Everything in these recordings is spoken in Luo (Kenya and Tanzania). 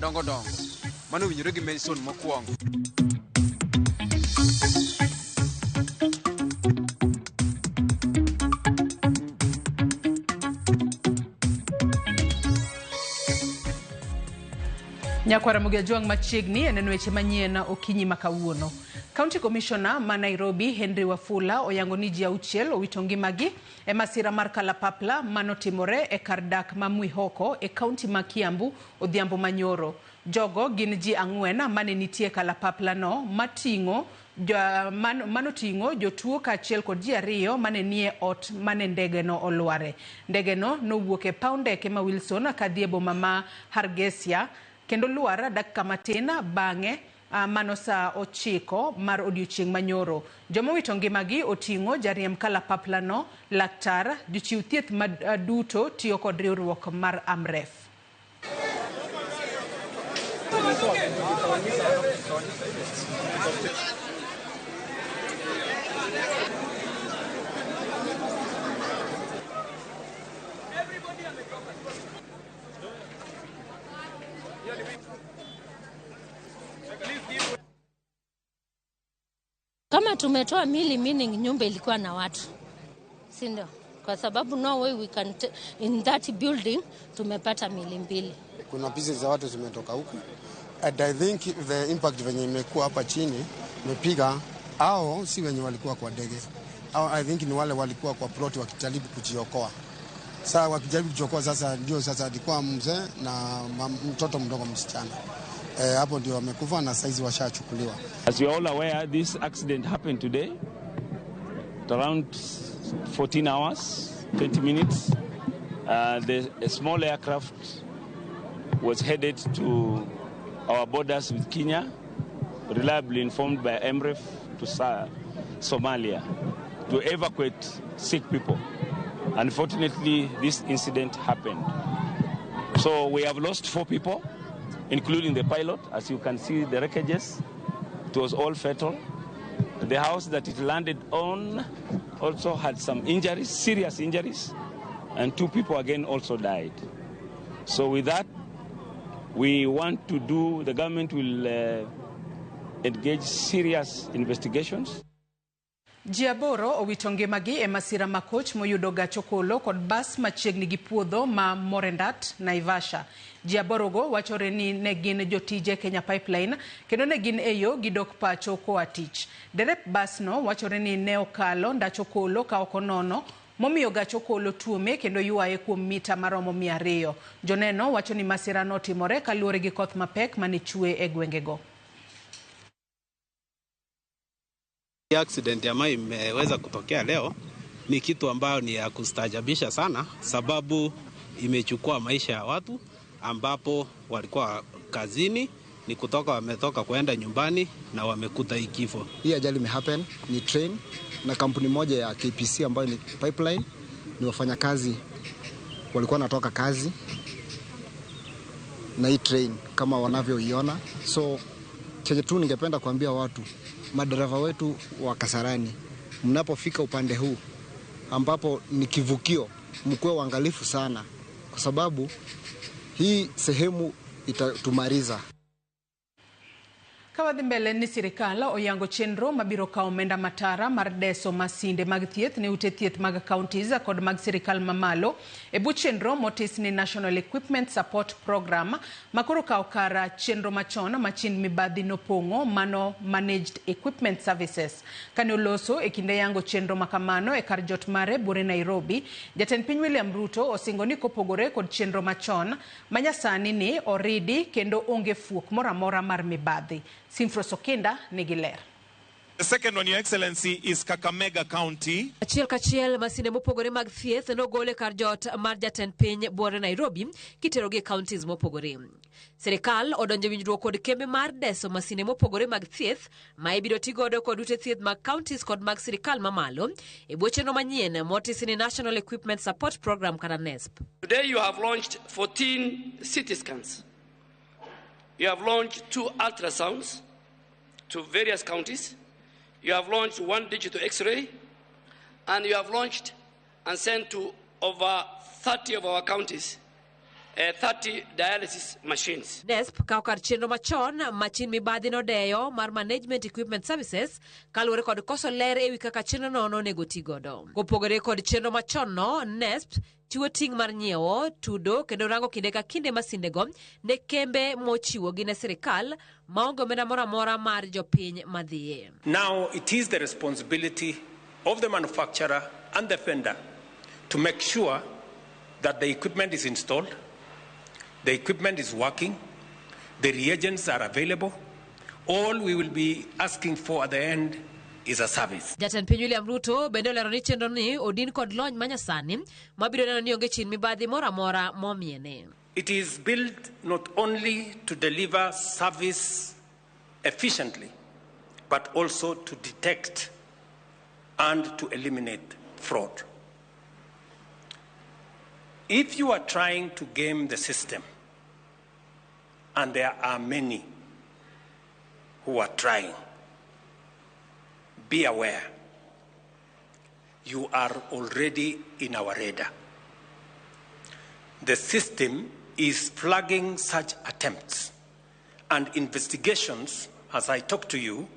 Dongo dongo. Mano owinjore gi Mason mokwongo. Nyakwara Mugia Jwang' machiegni e neno weche manyien okinyi ma kawuono. County Commissioner ma Nairobi Henry Wafula oyango ni ji auchiel owito ngimagi e masira mar kalapapla manotimore e kar dak ma Mwihoko e kaunti ma Kiambu odhiambo manyoro. Jogo gin ji ang'wen mane nitie kalapapla no mating'o manoting'o jotuo kaachiel kod ji ariyo mane nie ot mane ndege no olware. Ndege no nowuok e paw ndeke ma Wilson kadhi e boma ma Hargeisa kendo lwar dakika matin bang'e mano saa 9 mar odiochieng' manyoro. Joma owito ngimagi oting'o jariemb kalapapla no, laktar, jochiw thieth ma duto tiyo kod riwruok mar Amref. Kama tumetoa mili meaning nyumba ilikuwa na watu, si ndio? Kwa sababu no way we can in that building tumepata mili mbili. Kuna pieces za watu zimetoka huku. And I think the impact venye imekuwa hapa chini imepiga hao si wenye walikuwa kwa ndege. Hao I think ni wale walikuwa kwa plot wakijaribu kujiokoa. Sasa wakijaribu kujiokoa sasa ndio sasa alikuwa mzee na mtoto mdogo msichana. Hapo ndio wamekufa na saizi washachukuliwa. As you are all aware, this accident happened today at around 14 hours, 20 minutes. A small aircraft was headed to our borders with Kenya, reliably informed by Amref to Somalia to evacuate sick people. Unfortunately, this incident happened. So we have lost 4 people, including the pilot. As you can see, the wreckages, it was all fatal. The house that it landed on also had some injuries, serious injuries, and 2 people again also died. So with that, we want to do, the government will engage serious investigations. Ji aboro owito ngimagi e masira ma koch moyudo gach okolo kod bas machiegni gi puodho ma Morendat, Naivasha. Ji aborogo wachore ni ne gin jotije Kenya Pipeline kendo ne gin e yo gidok pacho koa tich. Derep bas no wachore ni ne okalo ndach okolo ka ok onono momiyo gach okolo tuome kendo ywaye kuom mita maromo 200. Joneno wacho ni masira notimore kaluwore gi koth mapek mane chwe e gwengego. Accident ambayo imeweza kutokea leo ni kitu ambayo ni ya kustaajabisha sana, sababu imechukua maisha ya watu ambapo walikuwa kazini, ni kutoka wametoka kwenda nyumbani na wamekuta hii kifo. Hii ajali imehappen ni train na kampuni moja ya KPC ambayo ni pipeline, ni wafanyakazi walikuwa wanatoka kazi na hii train kama wanavyoiona. So chenye tu ningependa kuambia watu, madereva wetu wa Kasarani, mnapofika upande huu ambapo ni kivukio, mkuwe waangalifu sana kwa sababu hii sehemu itatumaliza. Kawadhi mbele ni sirikal oyango chenro mabiro kawo omenda matara mar deso masinde mag thieth ne ute thieth mag counties kod mag sirikal mamalo e bwo chenro motis ni National Equipment Support Program makoro kawo kar chenro machon ma chind mibadhi nopong'o mano Managed Equipment Services. Kane oloso e kinde yango chenro makamano e kar jot mare buore Nairobi, jatend piny William Ruto osingo ni kopogore kod chenro machon manyasani ni oridi kendo onge fuok moro amora mar mibadhi. Simfro Sokinda nigi ler. The second one, Your Excellency, is Kakamega County. Achiel kachiel masinde mopogore mag thieth nogol e kar jot mar jatend piny buore Nairobi kiterogi e counties mopogore. Sirikal odonjo e winjruok kod kembe mar deso masinde mopogore mag thieth ma ibiro ti godo kod ute thieth mag counties kod mag sirikal mamalo e bwo chenro manyien motisi ni National Equipment Support Program kata NESP. Today you have launched 14 CT scans. You have launched 2 ultrasounds to various counties. You have launched 1 digital X-ray, and you have launched and sent to over 30 of our counties 30 dialysis machines. NESP kawo kar chenro machon machin mibadhi nodeyo mar Management Equipment Services kaluwore kod koso ler ewi kaka chenrono nonego ti godo. Kopogore kod chenro machon no, NESP chiwo ting' mar nyiewo, tudo kendo rango kinde ka kinde masindego ne kembe mochiwogi ne sirikal maonge omenda moro amora mar jopiny madhiye. Now it is the responsibility of the manufacturer and the vendor to make sure that the equipment is installed, the equipment is working, the reagents are available. All we will be asking for at the end is a service. Jatend piny William Ruto bende olero ni chenro ni odin kod lony manyasani mabiro neno ni onge chin mibadhi moro amora momiene. It is built not only to deliver service efficiently, but also to detect and to eliminate fraud. If you are trying to game the system, and there are many who are trying, be aware you are already in our radar. The system is flagging such attempts, and investigations, as I talk to you,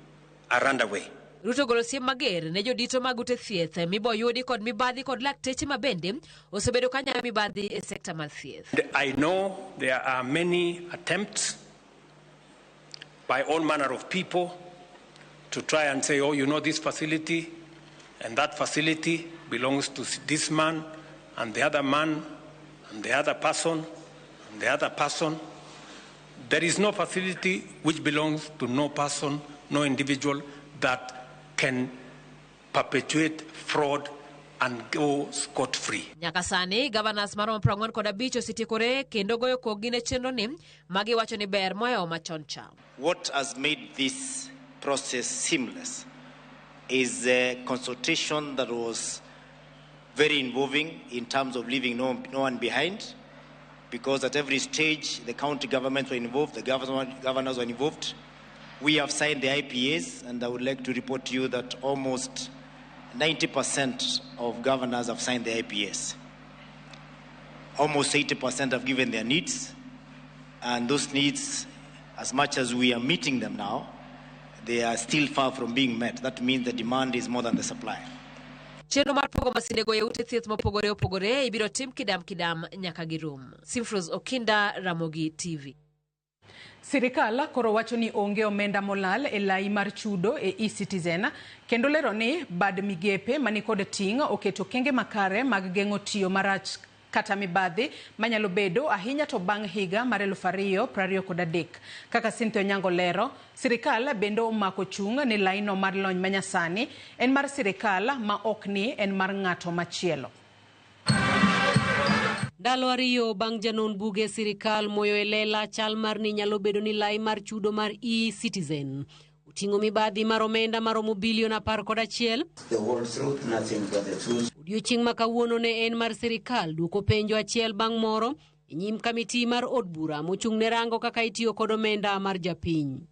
are underway. Ruto ogolo siem mager ne jodito mag ute thieth miboyudi kod mibadhi kod lakteche ma bende osebedo ka nyayo mibadhi e sekta mar thieth. And I know there are many attempts by all manner of people to try and say, oh, you know, this facility and that facility belongs to this man and the other man and the other person and the other person. There is no facility which belongs to no person, no individual that can perpetuate fraud and go scot-free. Nyaka sani governors maromo 45 osetiekore kendo goyo koggi ne chenro ni magiwacho ni ber mohewo machon cha. What has made this process seamless is a consultation that was very involving in terms of leaving no one behind, because at every stage the county governments were involved, the governors were involved. We have signed the IPAs, and I would like to report to you that almost 90% of governors have signed the IPAs. Almost 80% have given their needs, and those needs, as much as we are meeting them now, they are still far from being met. That means the demand is more than the supply. Chenro mar pogo masindego e ute thieth mopogore opogore ibiro tim kidam kidam nyaka girum. Simfros Okinda, Ramogi TV. Sirikal koro wacho ni onge omenda molal e lai mar chudo e eCitizen kendo lero ni bad migepe manikod ting' oketo okenge makare mag geng'o tiyo marach kata mibadhi manyalo bedo ahinya to bang' higa mar 2023. Kaka Cynthia Onyango lero, sirikal bende omako chung' ni laino mar lony manyasani en mar sirikal ma ok ni en mar ng'ato machielo. Ndalo 2 bang' janon buge sirikal moyo e lela chal mar ni nyalo bedo ni lai mar chudo mar eCitizen oting'o mibadhi mar omenda maromo bilion 11. The whole truth, nothing but the truth. Odiochieng' ma kawuono ne en mar sirikal duoko penjo achiel bang' moro e nyim kamiti mar od bura mochung' ne rango kaka itiyo kod omenda mar japiny.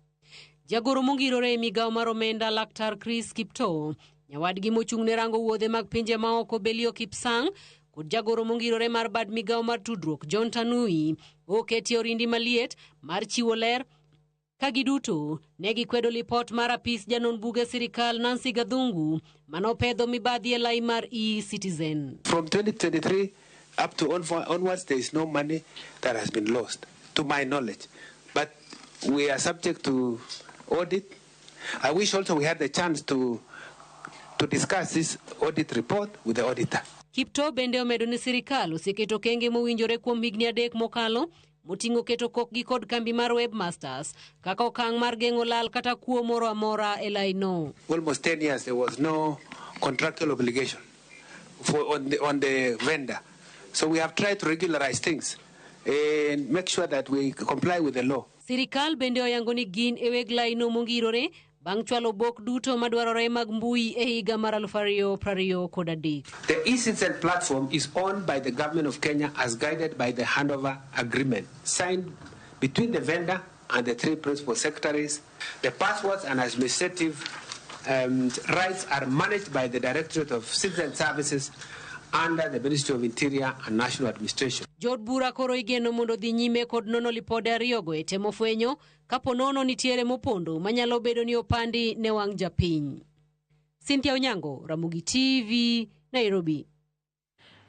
Jagoro mongirore e migawo mar omenda Laktar Chris Kiptoo, nyawadgi mochung' ne rango wuodhe mag pinje maoko Belio Kipsang' kod jagoro mongirore mar bad migawo mar tudruok John Tanui oketi orindi maliet mar chiwo ler ka giduto ne gikwedo lipot mar apis janon buge sirikal Nancy Gathungu manopedho mibadhi e lai mar eCitizen. From 2023 up to onwards, there is no money that has been lost, to my knowledge. But we are subject to audit. I wish also we had the chance to discuss this audit report with the auditor. Kiptoo bende omedo ni sirikal oseketo okenge mowinjore kuom higni 3 mokalo moting'o keto kokgi kod kambi mar Webmasters kaka okang' mar geng'o lal kata kuo moro amora e laino. Almost 10 years there was no contractual obligation on the vendor. So we have tried to regularize things and make sure that we comply with the law. Sirikal bende oyango ni gin e weg laino mongirore bang' chwalo bok duto madwarore mag mbui e higa mar 2023. The eCitizen platform is owned by the government of Kenya as guided by the handover agreement signed between the vendor and the 3 principal secretaries. The passwords and administrative rights are managed by the Directorate of Citizen Services under the Ministry of Interior and National Administration. Jood bura koro igeno mondo dhi nyime kod nono lipode ariyogo e temo fwenyo kapo nono nitiere mopondo manyalo bedo ni opandi ne wang' japiny. Cynthia Onyango, Ramogi TV, Nairobi.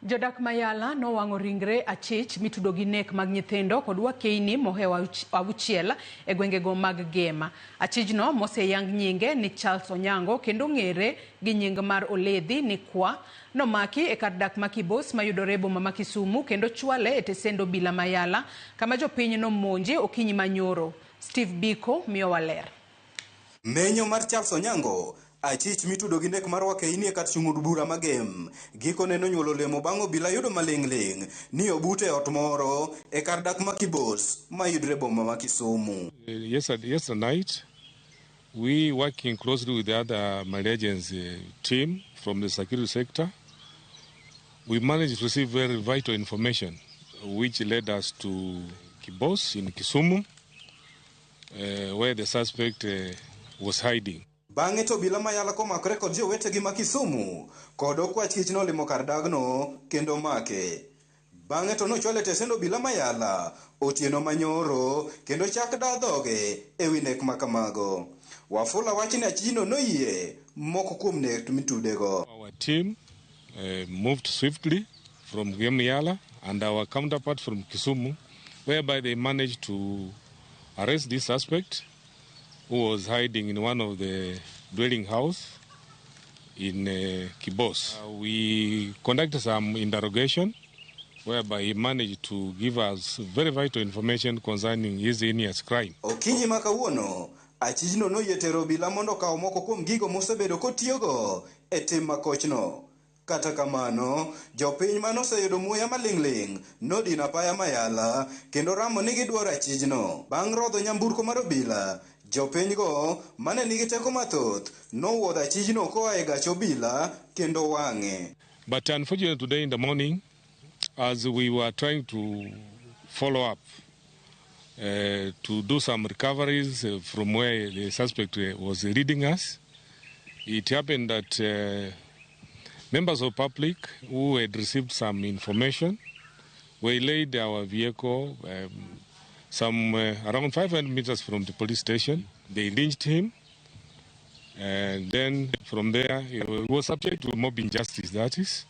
Jodak Mayala nowang'o ringre achich mitudo gi nek mag nyithindo kod wakeini mohewo 6 e gwengego mag Gema. Achijno moseyang nyinge ni Charles Onyango kendo ng'ere gi nying mar Oledhi ni Kwa nomaki e kar dak ma Kibos mayudore e boma ma Kisumu kendo chwale e tesend obila Mayala kama jopiny nomonje okinyi manyoro. Steve Biko miyowa ler. Menyo mar Charles Onyango, achich mitudo gi nek mar wakeini e kar chung' od bura ma Gem, gikone nonyuolo olemo bang' obila yudo maling'ling' ni obut e ot moro e kar dak ma Kibos mayudre boma ma Kisumu. Yesterday night, we working closely with the other Malaysians team from the security sector, we managed to receive very vital information which led us to Kibos in Kisumu, where the suspect was hiding. Bang'e to obila Mayala komakore kod jowetegi ma Kisumu kod okwach kich nolimo kar dagno kendo make. Bang'e to nochwale tesend obila Mayala otieno manyoro kendo chak da dhoge ewi nek makamago. Wafula wacho ni achijno noyie moko kuom nek mitudego. Our team moved swiftly from Gem Yala and our counterpart from Kisumu, whereby they managed to arrest this suspect who was hiding in one of the dwelling house in Kibos. We conducted some interrogation whereby he managed to give us very vital information concerning his heinous crime. Okinyi ma kawuono, achijno noyie tero obila mondo okaw moko kuom gigo mosebedo kotiyogo e tim makochno. Kata kamano, jopiny manoseyudo muya maling'ling' nodino apaya Mayala kendo ramo ni gidwaro achijno. Bang' rodho nyamburko mar obila, jopinygo mane nigi teko mathoth nowuodho achijno koa e gach obila kendo wang'e. But unfortunately today in the morning, as we were trying to follow up to do some recoveries from where the suspect was leading us, it happened that members of public who had received some information waylaid our vehicle some around 500 meters from the police station. They lynched him, and then from there he was subject to mob injustice, that is,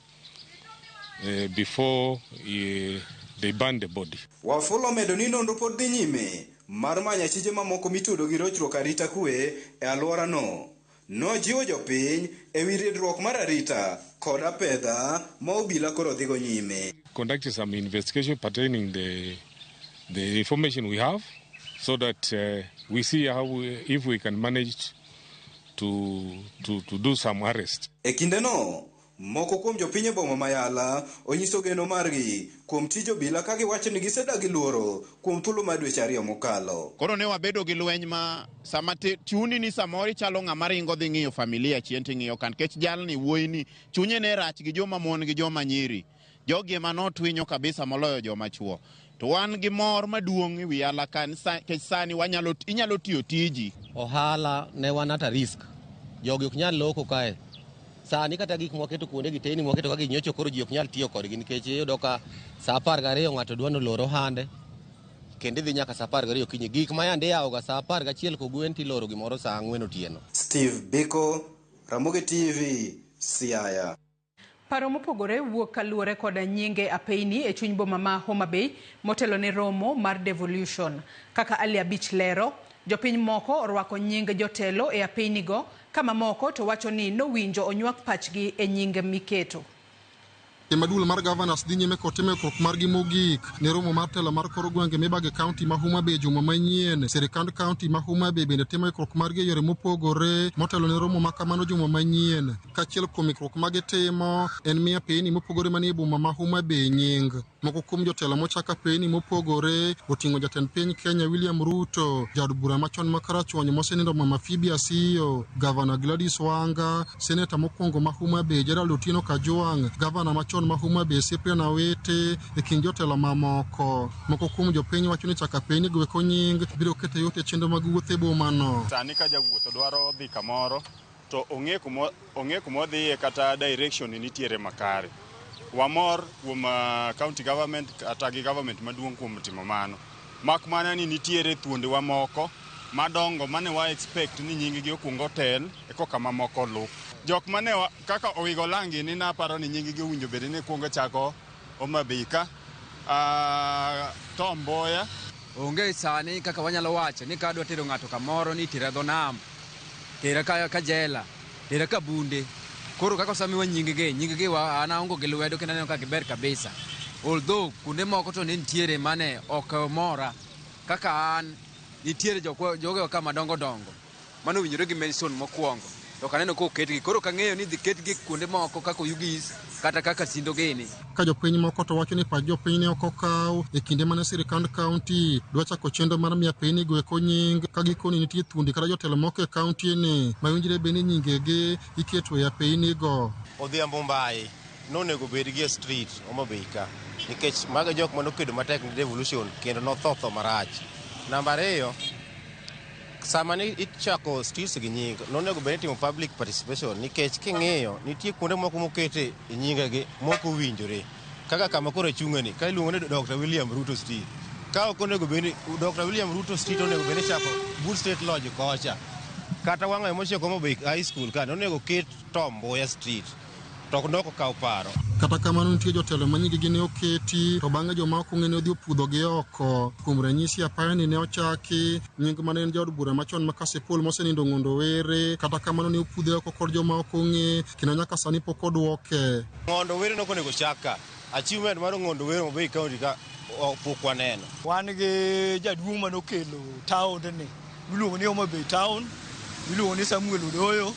before they burned the body. Wafula omedo ni nonro pod dhi nyime mar manyo achije mamoko mitudo gi rochruok arita kwe e alworano. Nojiwo jopiny ewi ridruok mar arita kod apedha ma obila koro dhigo nyime. Conducted some investigation pertaining the information we have, so that we see how if we can manage to do some arrest. E kindeno, moko kuom jopiny e boma Mayala onyiso geno margi kuom tij obila ka giwacho ni gisedagi luoro kuom thuolo mar dweche 2 mokalo. Koro ne wabedo gi lweny ma sama chuni ni samoro ichalo ng'ama ringo dhi ng'iyo familia chien ting'iyo kan kech jalni wuoyini chunye ne rach gi joma mon gi joma nyiri. Jogi ema notwinyo kabisa moloyo joma chuo. To wan gi mor maduong' e wi Yala ka nikech sani inyalo tiyo tiji. Ohala ne wan at a risk. Jogi ok nyal loko kae. Sani kata gik mwaketo kuonde gi teyni mwaketo ka ginyocho koro ji ok nyal tiyo kodgi nikech iyudo ka saa 12 ng'ato dwa nolor ohande kendo idhi nyaka saa 12 okinyi. Gik ma yande iyawoga saa 11 kogwen tiloro gimoro saa 4 otieno. Steve Biko, Ramogi TV, Siaya. Paro mopogore wuok kaluwore koda nyinge apeyni e chuny boma ma Homa Bay motelo ne romo mar devolution. Kaka Ali Abich lero, jopiny moko orwako nying jotelo e apeynigo ka mamoko to wacho ni nowinjo onywak pachgi e nying miketo. Maduol mar governors dhi nyime kod timo ikruok margi mogik ne romo mar telo mar kor gwenge mibage kaunti ma Homa Bay juma manyien. Sirikand kaunti ma Homa Bay bende timo ikruok margi e yore mopogore motelo ne romo ma kamano juma manyien. Kachiel kuom ikruok magitimo en miyo apeyni mopogore manie boma ma Homa Bay nying. Moko kuom jotelo mochak apeyni mopogore oting'o jatend piny Kenya William Ruto, jaod bura machon ma Karachuonyo mosenindo Mama Phoebe Asiyo, Gavana Gladys Wanga, seneta mokwongo ma Homa Bay Gerald Otieno Kajwang', gavana machon ma Homa Bay Cyprian Awete e kind jotelo mamoko. Moko kuom jopiny wacho ni chako apeyni go eko nying biro keto yot e chenro mag wuoth e bomano. Sani ka jawuoth dwaro dhi kamoro to ong'e kuma odhiye kata direction nitiere makare. Wamor kuom county government kata gi government maduong' kuom timo mano. Mak mana ni nitiere thuondewa moko madongo mane wa expect ni nying gi okuong otel ekoka mamoko lu. Jok mane kaka Owigo Langi ni naparo ni nying gi owinjo bed ni kuongo chako Homa Bay ka Tom Mboya. Onge sani kaka wanyalo wacho ni ka adwa tero ng'ato kamoro ni tera dho nam, tera ka jela, tera ka bunde. Koro kaka osemiwa nying gi an aongo gi lwedo kendo aneno ka giber kabisa. Although kuonde moko to ne nitiere mane ok mora kaka an nitiere jogewa ka madongo dongo mano owinjore gi mention mokwongo to ok aneno koketgi. Koro kang'eyo ni dhi ketgi kuonde moko kaka Oyugis kata kaka Sindo gini. Ka jopiny moko to wacho ni pach jopiny ne ok okaw e kinde mane sirikand kaunti dwa chako chenro mar miyo apeyni go eko nying, ka gikoni nitie thuondi kata jotelo moko e kaunti ni ma winjre be ni nyingegi iketo e apeyni go. Odhiambo Mbai nonego bed gi e street Homa Bay ka nikech mago jok manokedo matek ne devolution kendo notho tho marach. Namba ariyo, sama ne ichako streets gi nying, nonego bed ni itimo public participation nikech king'iyo nitie kuonde moko mokete e nyingegi mok owinjore. Kaka kama koro achung'e ni, ka iluongo ni Dr. William Ruto Street. Ka ok onego bed ni Dr. William Ruto Street onego bed ni ichako but State Lodge kocha. Kata wang'ayo mochako Homa Bay High School ka nonego ket Tom Mboya Street. To nok okaw paro. Kata kamano nitie jotelo ma nyingegi ne oketi to bang'e joma ok ong'e ne odhi opudhogi oko. Kuom ranyisi apaya ni ne ochaki nying mane en jaod bura machon ma Kasipul mosenindo Ng'ondo Were, kata kamano ne opudhe oko kod joma ok ong'e kendo nyaka sani pok odwoke. Ng'ondo Were nok onego chak ka. Achievement mar Ng'ondo Were Homa Bay County ka pok waneno. Wan gi jaduong' manokelo town ni miluongo ni Homa Bay Town, miluongo ni Samuel Odoyo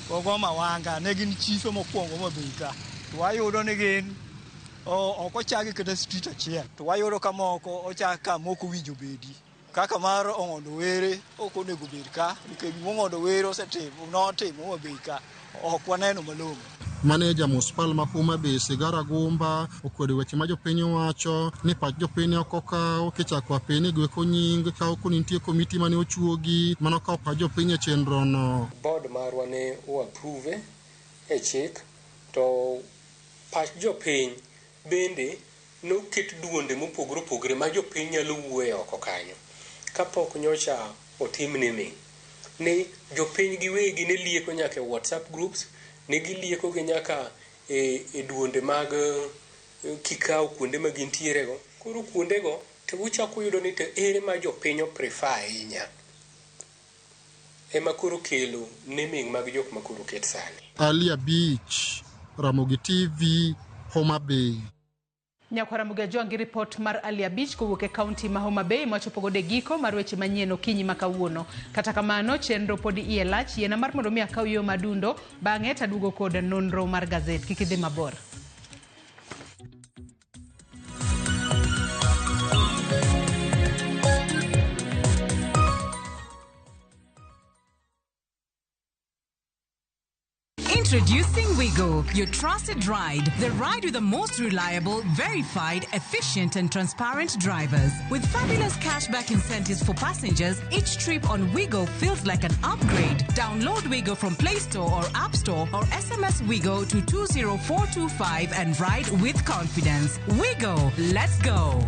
gogo Mawanga ne gin chife mokwongo Homa Bay ka. To wayudo ni gin ok ochagi kata street achiel. To wayudo ka moko ochak ka mok owinjo bedi. Kaka mar Ong'ondo Were ok onego bed ka nikech gima Ong'ondo Were osetimo notimo Homa Bay ka ok waneno malong'o. Maneja municipal ma Homa Bay Sigara Gumba okwedo weche ma jopiny owacho ni pach jopiny ne ok okaw kichako apeyni go eko nying ka ok nitie komiti mane ochuogi manokawo pach jopiny e chenro no. Board marwa ne o-approve e chik to pach jopiny bende noket duonde mopogore opogore ma jopiny nyalo wuoye oko kanyo kapok nyocha otim naming ni jopiny giwegi ne lieko nyaka e WhatsApp groups, ne gilieko gi nyaka e duonde mag kikao kuonde ma gintiere go. Koro kuondego to uchako yudo ni to ere ma jopiny o prefer ahinya ema koro kelo naming mag jok ma koro oket sani. Ali Abich, Ramogi TV, Homa Bay. Nyakwara Ramogi Ajwang' gi ripot mar Ali Abich kowuok e kaunti ma Homa Bay machopo godo e giko mar weche manyien okinyi ma kawuono. Kata kamano chenro pod iye lach, yiena mar mondo mi akaw yo madundo bang'e taduogo kod nonro mar gazet. Kik idhi mabor. Introducing Wigo, your trusted ride. The ride with the most reliable, verified, efficient, and transparent drivers. With fabulous cashback incentives for passengers, each trip on Wigo feels like an upgrade. Download Wigo from Play Store or App Store or SMS Wigo to 20425 and ride with confidence. Wigo, let's go.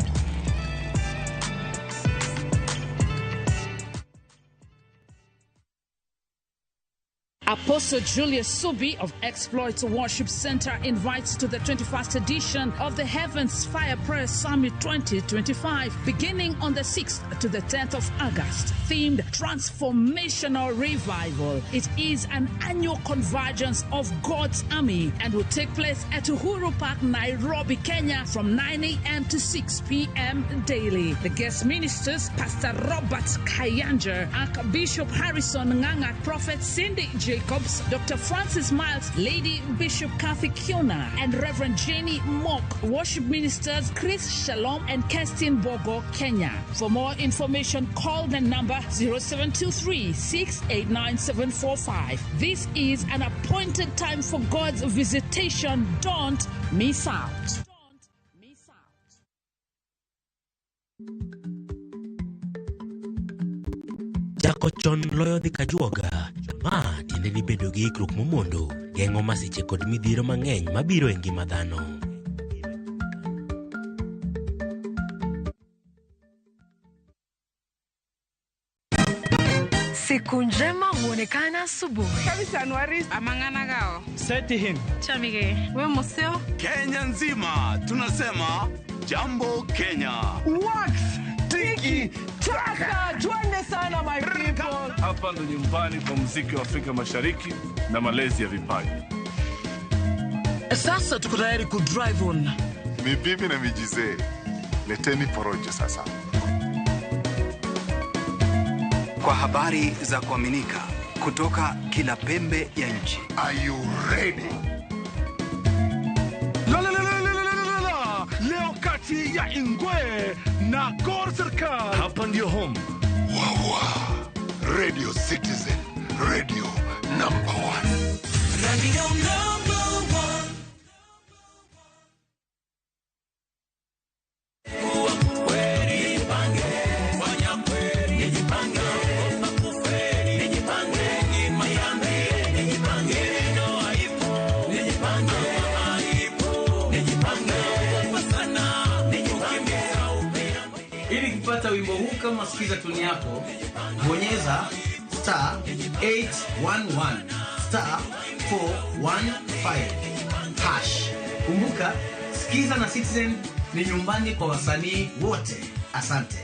Apostle Julius Subi of Exploits Worship Center invites to the 21st edition of the Heavens Fire Prayer Summit 2025, beginning on the 6th to the 10th of August, themed Transformational Revival. It is an annual convergence of God's army and will take place at Uhuru Park, Nairobi, Kenya, from 9 a.m. to 6 p.m. daily. The guest ministers, Pastor Robert Kayanja, Archbishop Harrison Nganga, Prophet Cindy Jacobs, Dr. Francis Miles, Lady Bishop Kathy Kiona, and Reverend Jenny Mock. Worship ministers Chris Shalom and Kerstin Bogo, Kenya. For more information, call the number 0723 689 745. This is an appointed time for God's visitation. Don't miss out. Chako chon loyo dhi kajuoga. Ma tiende ni bedo gi ikruok momondo geng'o masiche kod midhiero mang'eny mabiro e ngima dhano. Siku njema huonekana asubuhi. Kenya nzima tunasema jambo Kenya. Wax tiki taka, twende sana my people. Hapa ndo nyumbani kwa muziki wa Afrika Mashariki na malezi ya vipaji. Sasa tuko tayari ku drive on. Ni bibi na mijizee. Leteni porojo sasa. Kwa habari za kuaminika kutoka kila pembe ya nchi. Are you ready? La la la la la la la. Leo kati ya Ingwe na Gor Serikal. Hapa ndio home. Wawa. Radio Citizen. Radio number 1. Radio number 1. Ili kupata wimbo huu kama sikiza tuni yako, bonyeza star 811 star 415 hash. Kumbuka, Sikiza na Citizen ni nyumbani kwa wasanii wote. Asante.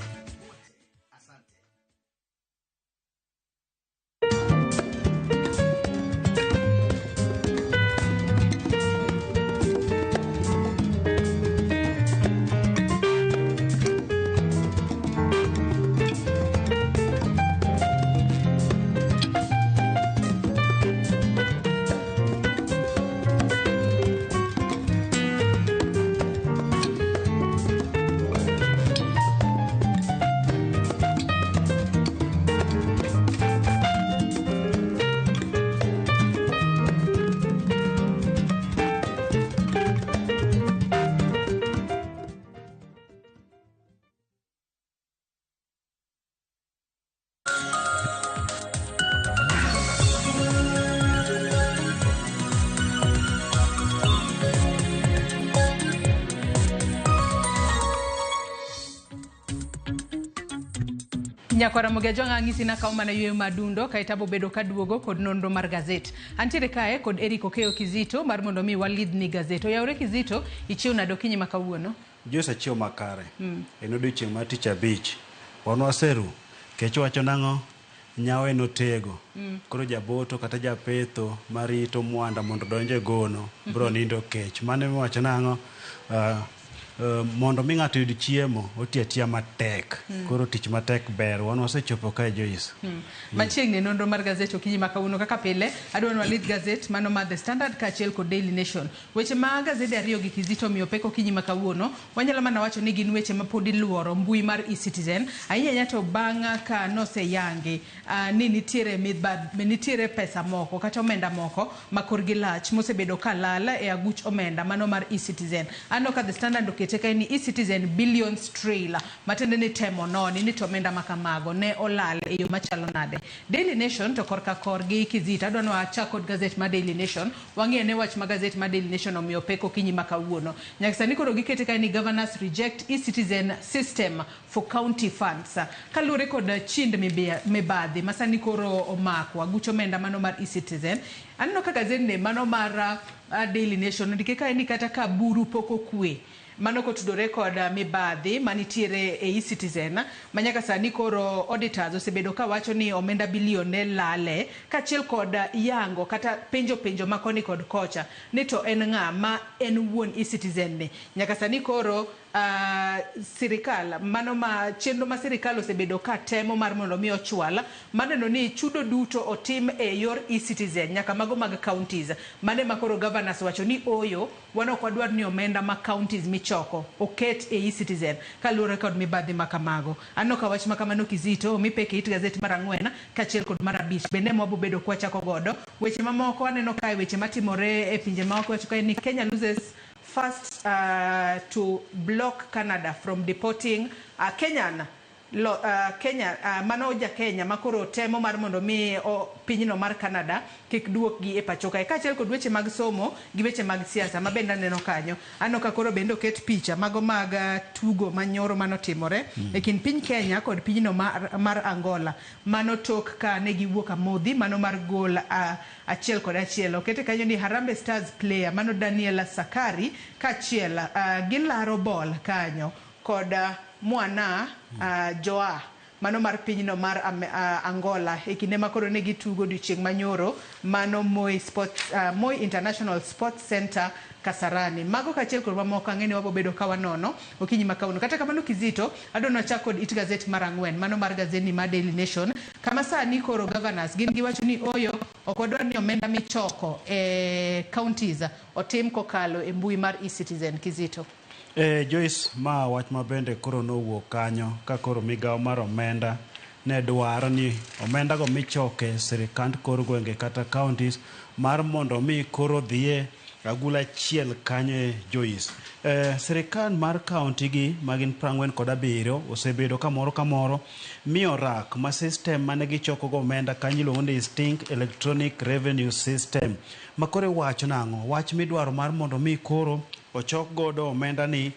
Nyakwara Mogejwang' ang'isi nakaw mana yweyo madundo kae tabo bedo kaduogo kod nonro mar gazet. Antiere kae kod Eric Okeyo Kizito mar mondo mi walidhni gazet. Oyawre Kizito, ichiew nade okinyi ma kawuono? Jose achiew makare. En odiochieng' mar tich abich. Wan waseru. Kech wacho nang'o? Nyawo en otego. Koro jaboto kata japetho marito mwanda mondo odonj e gono bro nindo kech. Mano emiwacho nang'o? Mondo mi ng'ato yud chiemo, oti atiya matek. Koro tich matek ber. Wan wasechopo kae Joyce. Machiegni nonro mar gazet okinyi ma kawuono kaka pile, adwa ni walidh gazet mano mar The Standard kaachiel kod Daily Nation. Weche ma gazede ariyo gi Kizito omiyo pek okinyi ma kawuono, wanyalo mana wacho ni gin weche ma pod iluoro mbui mar eCitizen. Ahinya ahinya to bang' ka noseyangi ni nitiere nitiere pesa moko kata omenda moko ma korgi lach mosebedo ka lal e aguch omenda mano mar eCitizen. Aneno ka The Standard okete kae ni eCitizen billions trail, matiende ni temo noni ni to omenda ma kamago ne olal e yo machalo nade. Daily Nation to korka korgi Kizito, adwa ni wachak kod gazet mar Daily Nation, wang'e ne wach ma gazet mar Daily Nation omiyo pek okinyi ma kawuono. Nyaka sani koro gikete kae ni governors reject eCitizen system for county funds. Kaluwore kod chind mibadhi ma sani koro omako aguch omenda mano mar eCitizen. Aneno ka gazet mano mar Daily Nation ondike kae ni kata ka buru pok okwe, mano kotudore kod mibadhi manitiere e eCitizen ma nyaka sani koro auditors osebedo kawacho ni omenda bilionde lale, kaachiel kod yango kata penjo ma koni kod kocha ni to en ng'a ma en wuon eCitizen ni. Nyaka sani koro sirikal mano ma chenro ma sirikal osebedo ka temo mar mondo mi ochwal maneno ni chudo duto otim e yor eCitizen nyaka mago mag counties mane ma koro governors wacho ni oyo wan ok wadwar ni omenda ma counties michoko oket e eCitizen kaluwore kod mibadhi ma kamago. Aneno ka wach ma kamano Kizito omi pek e it gazet mar 4 kaachiel kod mar 5 bende mwabo bedo kwachako godo. Weche mamoko aneno kae weche matimore e pinje maoko wacho kae ni Kenya loses first to block Canada from deporting a Kenyan Kenya, mano ja Kenya makoro temo mar mondo mi pinyno mar Canada kik duokgi e pacho kae, kaachiel kod weche mag somo gi weche mag siasa ma bende aneno kanyo. Aneno ka koro bende oket picha mago mag tugo manyoro manotimore e kind piny Kenya kod pinyno mar Angola. Mano tok ka ne giwuok amodhi mano mar gol 1-1. Okete kanyo ni Harambee Stars player mano Daniela Sakari kaachiel gilaro bol kanyo kod Mwana Joa mano mar pinyno mar Angola e kinde ma koro ne gitugo odiochieng' manyoro mano Moi Sports, Moi International Sports Center Kasarani. Mago kaachiel kod mamoko ang'e ni wabo bedo ka wanono okinyi ma kawuono. Kata kamano Kizito, adwa nachak kod it gazet mar 4 mano mar gazeti mar Daily Nation, kama sani koro governors gin giwacho ni oyo ok wadwar ni omenda michoko e counties otim kokalo e mbui mar eCitizen. Kizito. Joyce, ma wach ma bende koro nowuok kanyo ka koro migawo mar omenda ne dwaro ni omenda go michoke sirikand kor gwenge kata counties mar mondo mi koro dhiye agula achiel kanyo e Joyce. Sirikal mar county gi magin 47 osebedo kamoro kamoro miyo rak ma system mane gichoko go omenda kanyo iluongo ni Distinct Electronic Revenue System. Ma koro iwacho nang'o? Wach midwaro mar mondo mi koro ochok godo omenda ni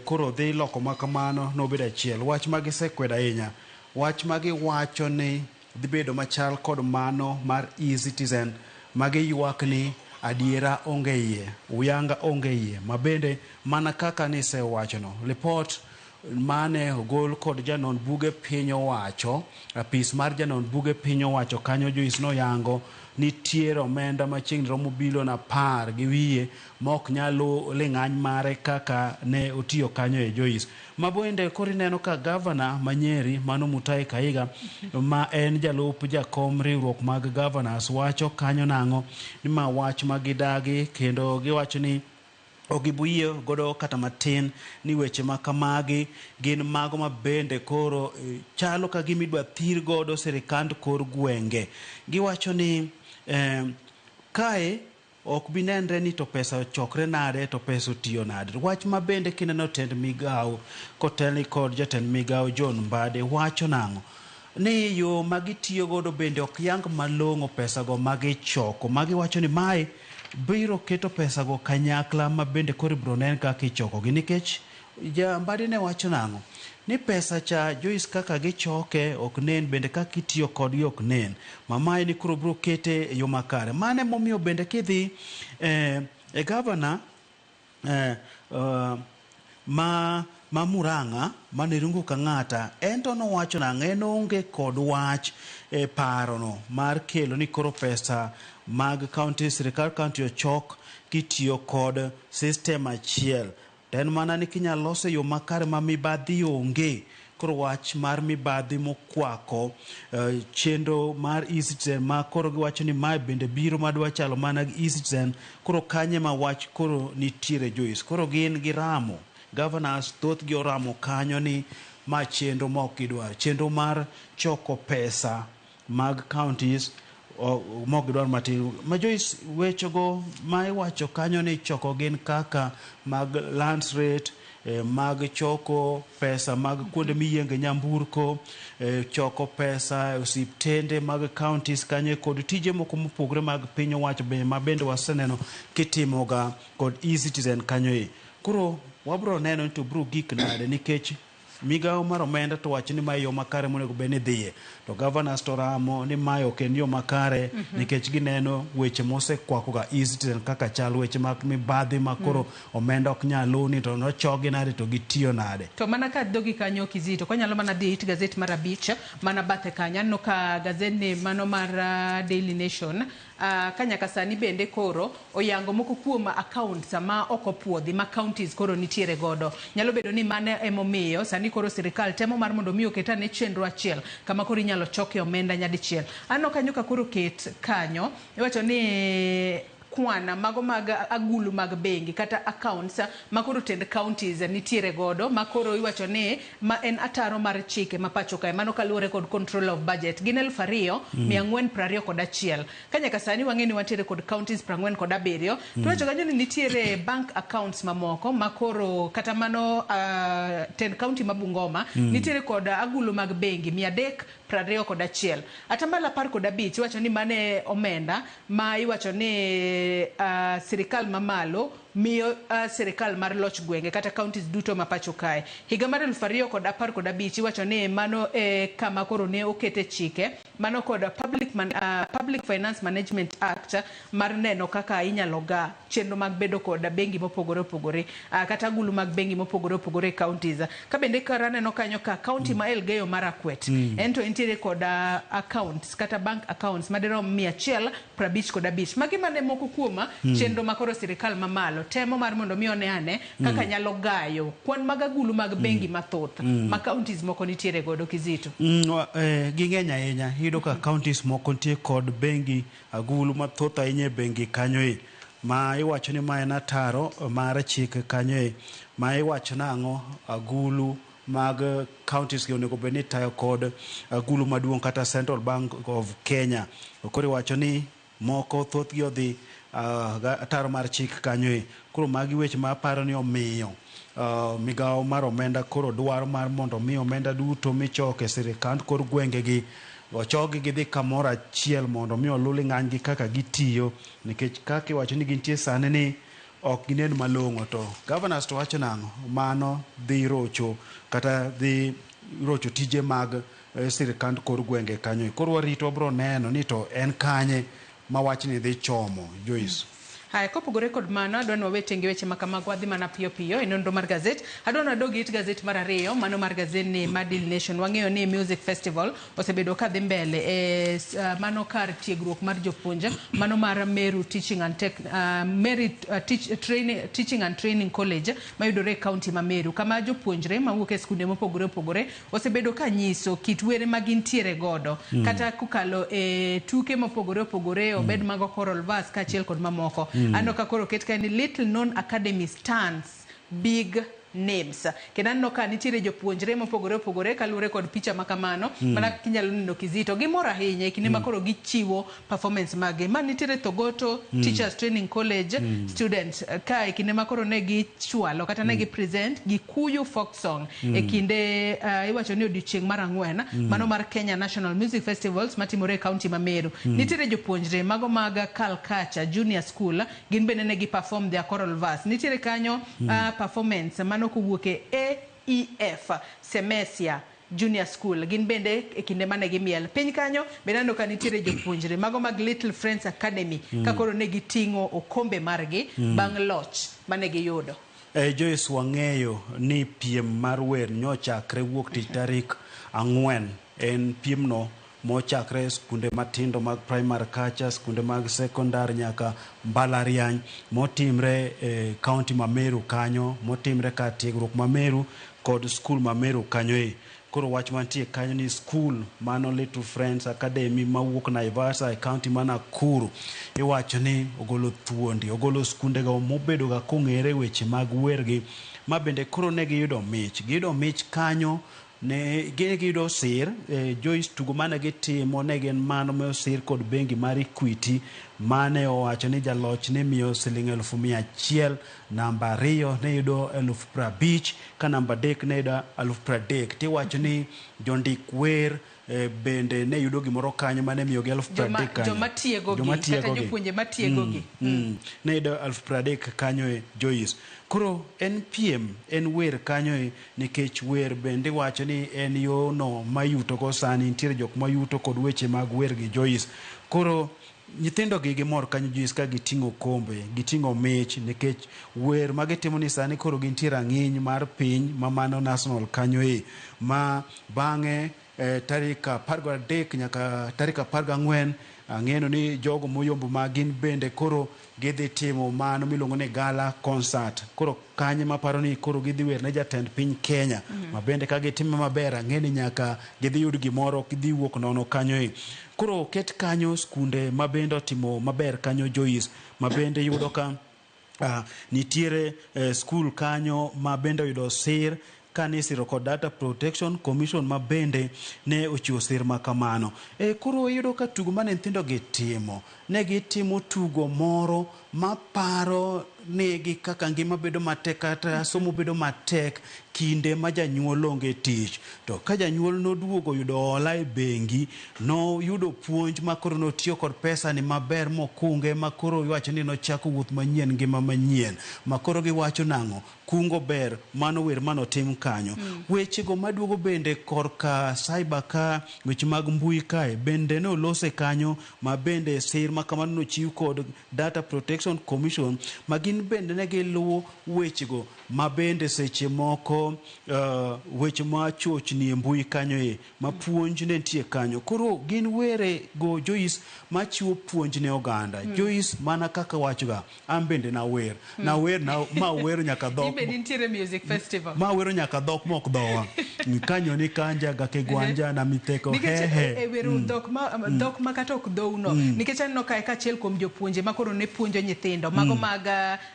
koro dhi loko ma kamano nobedo achiel. Wach ma gisekwedo ahinya, wach ma giwacho ni dhi bedo machal kod mano mar eCitizen ma giywak ni adiera onge iye, uyanga onge iye, ma bende mana kaka nisewachono. Lipot mane ogol kod janon buge piny owacho, apis mar janon buge piny owacho kanyo Joyce noyango nitiere omenda machiegni romo bilion 10 gi wiye ma ok nyal ling'any mare kaka ne otiyo kanyo e Joyce. Ma bende koro ineno ka gavana ma Nyeri mano Mutahi Kahiga ma en jalup jakom riwruok mag governors wacho kanyo nang'o ni ma wach ma gidagi kendo giwacho ni ok gibuyie godo kata matin ni weche ma kamagi gin mago ma bende koro chalo ka gima idwa thir godo sirikand kor gwenge. Giwacho ni kae ok bi nenre ni to pesa ochokre nade to pesa otiyo nade. Wach ma bende kineno tend migawo kotelni kod jatend migawo John Mbadi wacho nang'o? Ni yo ma gitiyo godo bende ok yang malong'o pesa go magichoko. Magiwacho ni mae biro keto pesa go kanyakla ma bende koro ibiro nen kaka ichokogi nikech ja Mbadi ne wacho nang'o? Ni pesa cha Joyce kaka gichoke ok nen bende kaka itiyo kodgi ok nen. Ma mae ni koro biro kete e yo makare. Mane momiyo bende kidhi e gavana ma Murang'a mane Irungu Kang'ata en to nowacho nang'o en onge kod wach e parono mar kelo ni koro pesa mag county sirikal county ochok kitiyo kod system achiel. To en mana ni kinyalo lose yo makare ma mibadhi onge. Koro wach mar mibadhi mokwako chenro mar eCitizen ma koro giwacho ni mae bende biro madwa chalo mana gi eCitizen. Koro kanye ma wach koro nitiere Joyce. Koro gin giramo. Governors thothgi oramo kanyo ni ma chenro ma ok gidwar. Chenro mar choko pesa mag counties ma ok gidwar matin. Ma Joyce wechego ma iwacho kanyo ni choko gin kaka mag land rate, mag choko pesa mag kuonde miyienge nyamburko, choko pesa e osiptende mag counties kanyo kod tije moko mopogore mag piny owacho ma bende waseneno kitimoga kod eCitizen kanyo e. Koro wabro neno ni to bro gik nade nikech migawo mar omenda to wacho ni mae yo makare monego bed ni dhiye. To governors to ramo ni mae ok en yo makare nikech gineno weche mosekwakoga eCitizen kaka chal weche mag mibadhi ma koro omenda ok nyal luw to nochogi nade to gitiyo nade. To mana ka dhogi kanyo Kizito, konyalo mana dhi it gazet mar 5 mana bathe kanyo. Aneno ka gazet ni mano mar Daily Nation ka nyaka sani bende koro oyango moko kuom accounts ma ok opuodhi ma counties koro nitiere godo. Nyalo bedo ni mano emomiyo sani koro sirikal temo mar mondo mi oket ane chenro achiel kama koro inyalo choke omenda nyadichiel. Aneno kanyo ka koro ket kanyo iwacho ni kwana mago mag agulu mag bengi kata accounts ma koro tend counties nitiere godo, ma koro iwacho ni ma en ataro mar chike ma pacho kae, mano kaluwore kod control of budget gin 2421. Ka nyaka sani wang'e ni wantiere kod counties 47. To wacho kanyo ni nitiere bank accounts mamoko ma koro kata mano tend county ma Bungoma nitiere kod agulu mag bengi 321. 15% iwacho ni mane omenda ma iwacho ni sirikal mamalo miyo sirikal mar loch gwenge kata counties duto ma pacho kae. Higa mar 2015 iwacho ni mano kama koro ne okete chike mano kod Public Finance Management Act mar neno kaka inyalo ga chenro mag bedo kod bengi mopogore opogore, kata agulu mag bengi mopogore opogore e counties. Ka bende kara aneno kanyo ka county ma Elgeyo Marakwet en to entiere kod accounts kata bank accounts madirom 155. Magi mane moko kuom chenro ma koro sirikal mamalo temo mar mondo mi one ane kaka nyalo gayo kwan mag agulu mag bengi mathoth ma counties moko nitiere godo. Kizito. Ging'eny ahinya. Iyudo ka counties moko nitie kod bengi agulu mathoth ahinya e bengi kanyo e ma iwacho ni ma en ataro mar chik kanyo e ma iwacho nang'o agulu mag counties gi onego bed ni itayo kod agulu maduong' kata Central Bank of Kenya. Koro iwacho ni moko thothgi odhi ataro mar chik kanyo e. Koro magi weche ma aparo ni omiyo migawo mar omenda koro dwaro mar mondo mi omenda duto michoko e sirikand kor gwengegi ochokgi gidhi kamoro achiel mondo mi olul ng'anygi kaka gitiyo, nikech kaka iwacho ni gintie sani ni ok ginen malong'o. To governors to wacho nang'o? Mano dhi rocho kata dhi rocho tije mag sirikand kor gwenge kanyo. Koro warito wabro neno ni to en kanye ma wachni dhi chomo. Joyce. Haya, kopogore kod mano, adwa ni wawe tenge weche ma kamago, wadhi mana piyo piyo e nonro mar gazet. Adwa ni wadog it gazet mar ariyo, mano mar gazet ni mar Daily Nation. Wang'eyo ni Music Festival osebedo ka dhi mbele e mano kar tiegruok mar jopuonj, mano mar Meru Teaching and Tech, Meru Teaching and Training College mayudore e county ma Meru, kama jopuonjre mawuok e skunde mopogore opogore osebedo ka nyiso kit were ma gintiere godo kata kokalo e tuke mopogore opogore, obed mago choral verse kaachiel kod mamoko. Aneno ka koro oket kae ni little known academy stands big names, kendo aneno ka nitiere jopuonjre mopogore opogore kaluwore kod picha ma kamano. Mana kaka inyalo neno, Kizito, gimor ahinya e kinde ma koro gichiwo performance maggi. Ma nitiere Thogoto Teachers Training College students ka e kinde ma koro ne gichwalo kata ne gi present Gikuyu folk song e kinde iwacho ni odiochieng' mar ang'wen mano mar Kenya National Music Festivals matimore e county ma Meru. Nitiere jopuonjre mago mag Kalkacha Junior School, gin bende ne gi perform their choral verse. Nitiere kanyo performance mano kowuok e AEF Semesia Junior School, gin bende e kinde mane gimiel. Piny kanyo bende aneno ka nitiere jopuonjre mago mag Little Friends Academy ka koro ne giting'o okombe margi bang' loch mane giyudo. Joyce, wang'eyo ni piem mar wer nyochakre wuok tich tarik 4. En piemno mochakre e skunde matindo mag primary kacha, skunde mag secondary nyaka mbalariany, motimre e county ma Meru kanyo, motimre kar tiegruok ma Meru kod skul ma Meru kanyo e. Koro wach mantie kanyo ni skul mano Little Friends Academy mawuok Naivasha e county ma Nakuru iwacho ni ogolo thuondi, ogolo skundego mobedo ga kong'ere weche mag wergi, ma bende koro ne giyudo mich. Giyudo mich kanyo ne giyudo sir Joyce. Tugo mane gitimo ne gin mano mosir kod bengi mar Equity mane owacho ni jaloch ne miyo siling 100,000, namba 2 ne yudo 50,000, ka namba 3 ne yudo 30,000. Tiwacho ni jondik wer bende ne yudo gimoro kanyo mane miyogi 30,000 kanyo. Joma tiegogi kata jopuonje matiegogi. Ne yudo 30,000 kanyo e Joyce. Koro en piem, en wer kanyo e, nikech wer bende wacho ni en yono mayuto go sani. Nitiere jok mayuto kod weche mag wer gi Joyce. Koro nyithindo gi gimor kanyo, Joyce, ka giting'o kombe, giting'o mich, nikech wer ma gitimo ni sani koro gintie rang'iny mar piny ma mano national kanyo e ma bang'e tarik 13 nyaka tarik 14. Ang'eno ni jogo moyombo ma gin bende koro gidhi timo mano miluongo ni gala concert. Koro kanye maparo ni koro gidhi wer ne jatend piny Kenya. Ma bende ka gitime maber, ang'e ni nyaka gidhi yud gimoro, gidhi wuok nono kanyo e. Koro oket kanyo skunde ma bende otimo maber kanyo, Joyce, ma bende yudo ka nitiere skul kanyo ma bende oyudo sir kane isiro kod Data Protection Commission, ma bende ne ochiwo sir ma kamano. Koro iyudo ka tugo mane nyithindo gi timo, ne gitimo tugo moro maparo negi kaka ngima bedo matek kata somo bedo matek kinde ma janyuol onge tich. To ka janyuol noduogo yudo hola e bengi, noyudo puonj ma koro notiyo kod pesa ni maber mokunge, ma koro iwacho ni nochako wuoth manyien, ngima manyien. Ma koro giwacho nang'o? Kungo ber, mano wer manotim kanyo. Wechego maduogo bende korka cyber ka, weche mag mbui kae bende ne olose kanyo, ma bende sir ma kamano nochiw kod Data Protection Commission, ma gin bende ne giluwo wechego ma bende seche moko weche ma chochni e mbui kanyo e ma puonj ne nitie kanyo. Koro gin were go, Joyce, machiwo puonj ne oganda. Joyce, mana kaka wachoga, an bende nawer. Nawer na, ma wero nyaka dhok. Ibe nitiere music festival. Ma wero nyaka dhok mok dhowa. Kanyo ni kanja gake gwanja na miteko. Nikech hehe. E wero dhok ma kata ok dhouno. Nikech aneno kae kaachiel kuom jopuonje ma koro ne puonjo nyithindo mago mag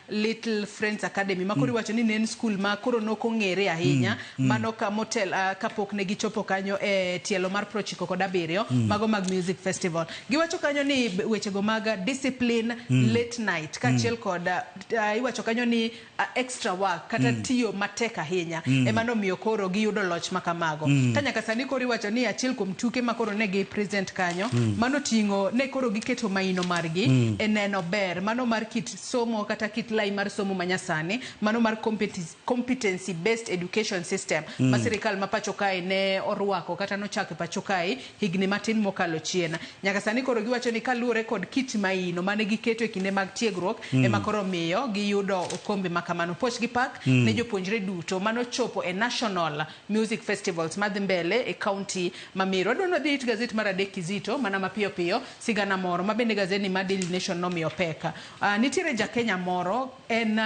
Little Friends Academy, ma koro iwacho ni ne en skul ma koro nok ong'ere ahinya. Mano ka motel kapok ne gichopo kanyo e tielo mar 97. Mago mag music festival, giwacho kanyo ni wechego mag discipline, late night, kaachiel kod iwacho kanyo ni extra work kata tiyo matek ahinya ema nomiyo koro giyudo loch ma kamago. Ka nyaka sani koro iwacho ni achiel kuom tuke ma koro ne gi present kanyo, mano ting'o ne koro giketo maino margi e neno ber mano mar kit somo kata kit lai mar somo manyasani, mano mar competency based education system ma sirikal ma pacho kae ne orwako kata nochako e pacho kae higni matin mokalo chien. Nyaka sani koro giwacho ni kaluwore kod kit maino mane giketo e kinde mag tiegruok ema koro miyo giyudo okombe ma kamano. Puoch gi pak ne jopuonjre duto manochopo e National Music Festivals madhi mbele e county ma Meru. Adwa ni wadhi it gazet mar adek, Kizito, mana mapiyo piyo sigana moro ma bende gazet ni mar Daily Nation nomiyo pek. Nitiere ja Kenya moro, en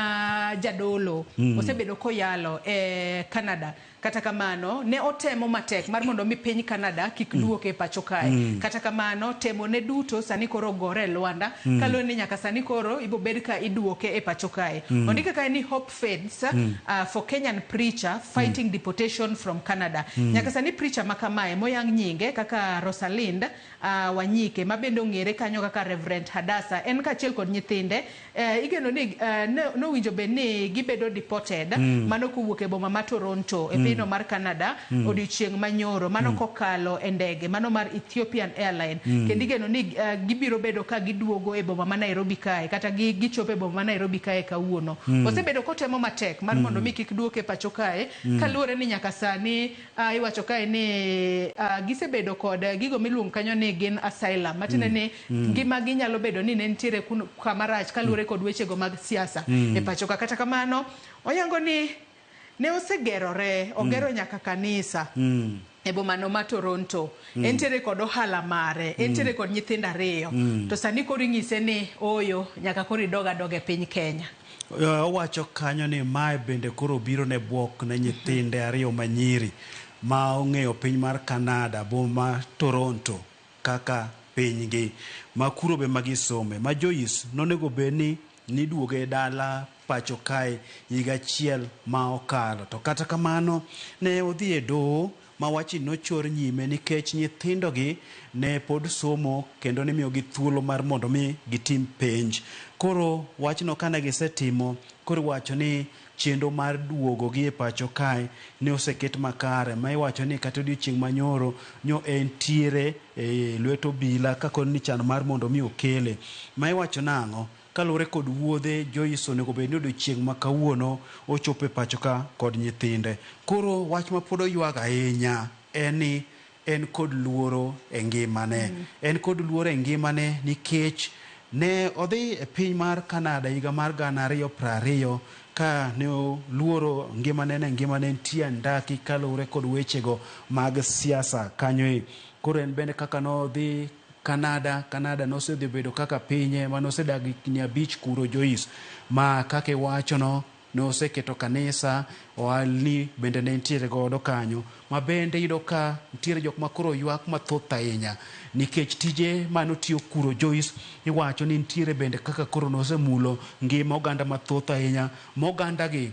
jadolo, osebedo koyalo e Canada. Kata kamano ne otemo matek mar mondo mi piny Canada kik duoke e pacho kae. Kata kamano temo ne duto sani koro ogore e lwanda, kaluwore ni nyaka sani koro ibo bed ka iduoke e pacho kae. Ondike kae ni hope fades for Kenyan preacher fighting deportation from Canada. Nyaka sani preacher ma kamae moyang nyinge kaka Rosalind Wanyike, ma bende ong'ere kanyo kaka Reverend Hadasa, en kaachiel kod nyithinde igeno ni nowinjo bed ni gibedo deported mano kowuok e boma ma Toronto e pinyno mar Canada odiochieng' manyoro, mano kokalo e ndege mano mar Ethiopian Airline. Kendo igeno ni gibiro bedo ka giduogo e boma ma Nairobi kae kata gichopo e boma ma Nairobi kae kawuono. Osebedo kotemo matek mar mondo mi kik duoke pacho kae, kaluwore ni nyaka sani iwacho kae ni gisebedo kod gigo miluongo kanyo ni gin asylum, matiende ni ngimagi nyalo bedo ni ne nitiere kama rach kaluwore kod wechego mag siasa e pacho ka. Kata kamano oyango ni ne osegerore, ogero nyaka kanisa e bomano ma Toronto. Entiere kod ohala mare, entiere kod nyithindo ariyo. To sani koro inyise ni oyo, nyaka koro idog adoga e piny Kenya. Owacho kanyo ni mae bende koro biro ne buok ne nyithinde ariyo manyiri ma ong'eyo piny mar Canada, boma Toronto kaka pinygi ma kuro be magisome. Ma Joyce, nonego bed ni niduoge dala pacho kae higa achiel ma okalo, to kata kamano ne odhi e doho ma wachni nochor nyime nikech nyithindogi ne pod somo kendo nimiyogi thuolo mar mondo mi gitim penj. Koro wachno kane gisetimo, koro iwacho ni chenro mar duogo gi e pacho kae ne oseket makare, ma iwacho ni kata odiochieng' manyoro nyo entiere e lwet obila kakoni ni chan mar mondo mi okele. Ma iwacho nang'o? Kaluwore kod wuodhe, Joyce onego bed ni odiochieng' ma kawuono ochopo e pacho ka kod nyithinde. Koro wach ma pod oywago ahinya en ni en kod luoro e ngimane. En kod luoro e ngimane nikech ne odhi e piny mar Canada higa mar 2020. ka ne oluoro ngimane ne ngimane nitie andaki kaluwore kod wechego mag siasa kanyo. Koro en bende kaka nodhi Canada, Canada nosedhi bedo kaka pinye manosedak higni 5 kuro Joyce, ma kaka iwachono noseketo kanisa, ohalni bende ne nitiere godo kanyo, ma bende iyudo ka nitiere jok ma koro ywak mathoth ahinya nikech tije manotiyo kuro Joyce. Iwacho ni nitiere bende kaka koro nosemulo ngima oganda mathoth ahinya, ma oganda gi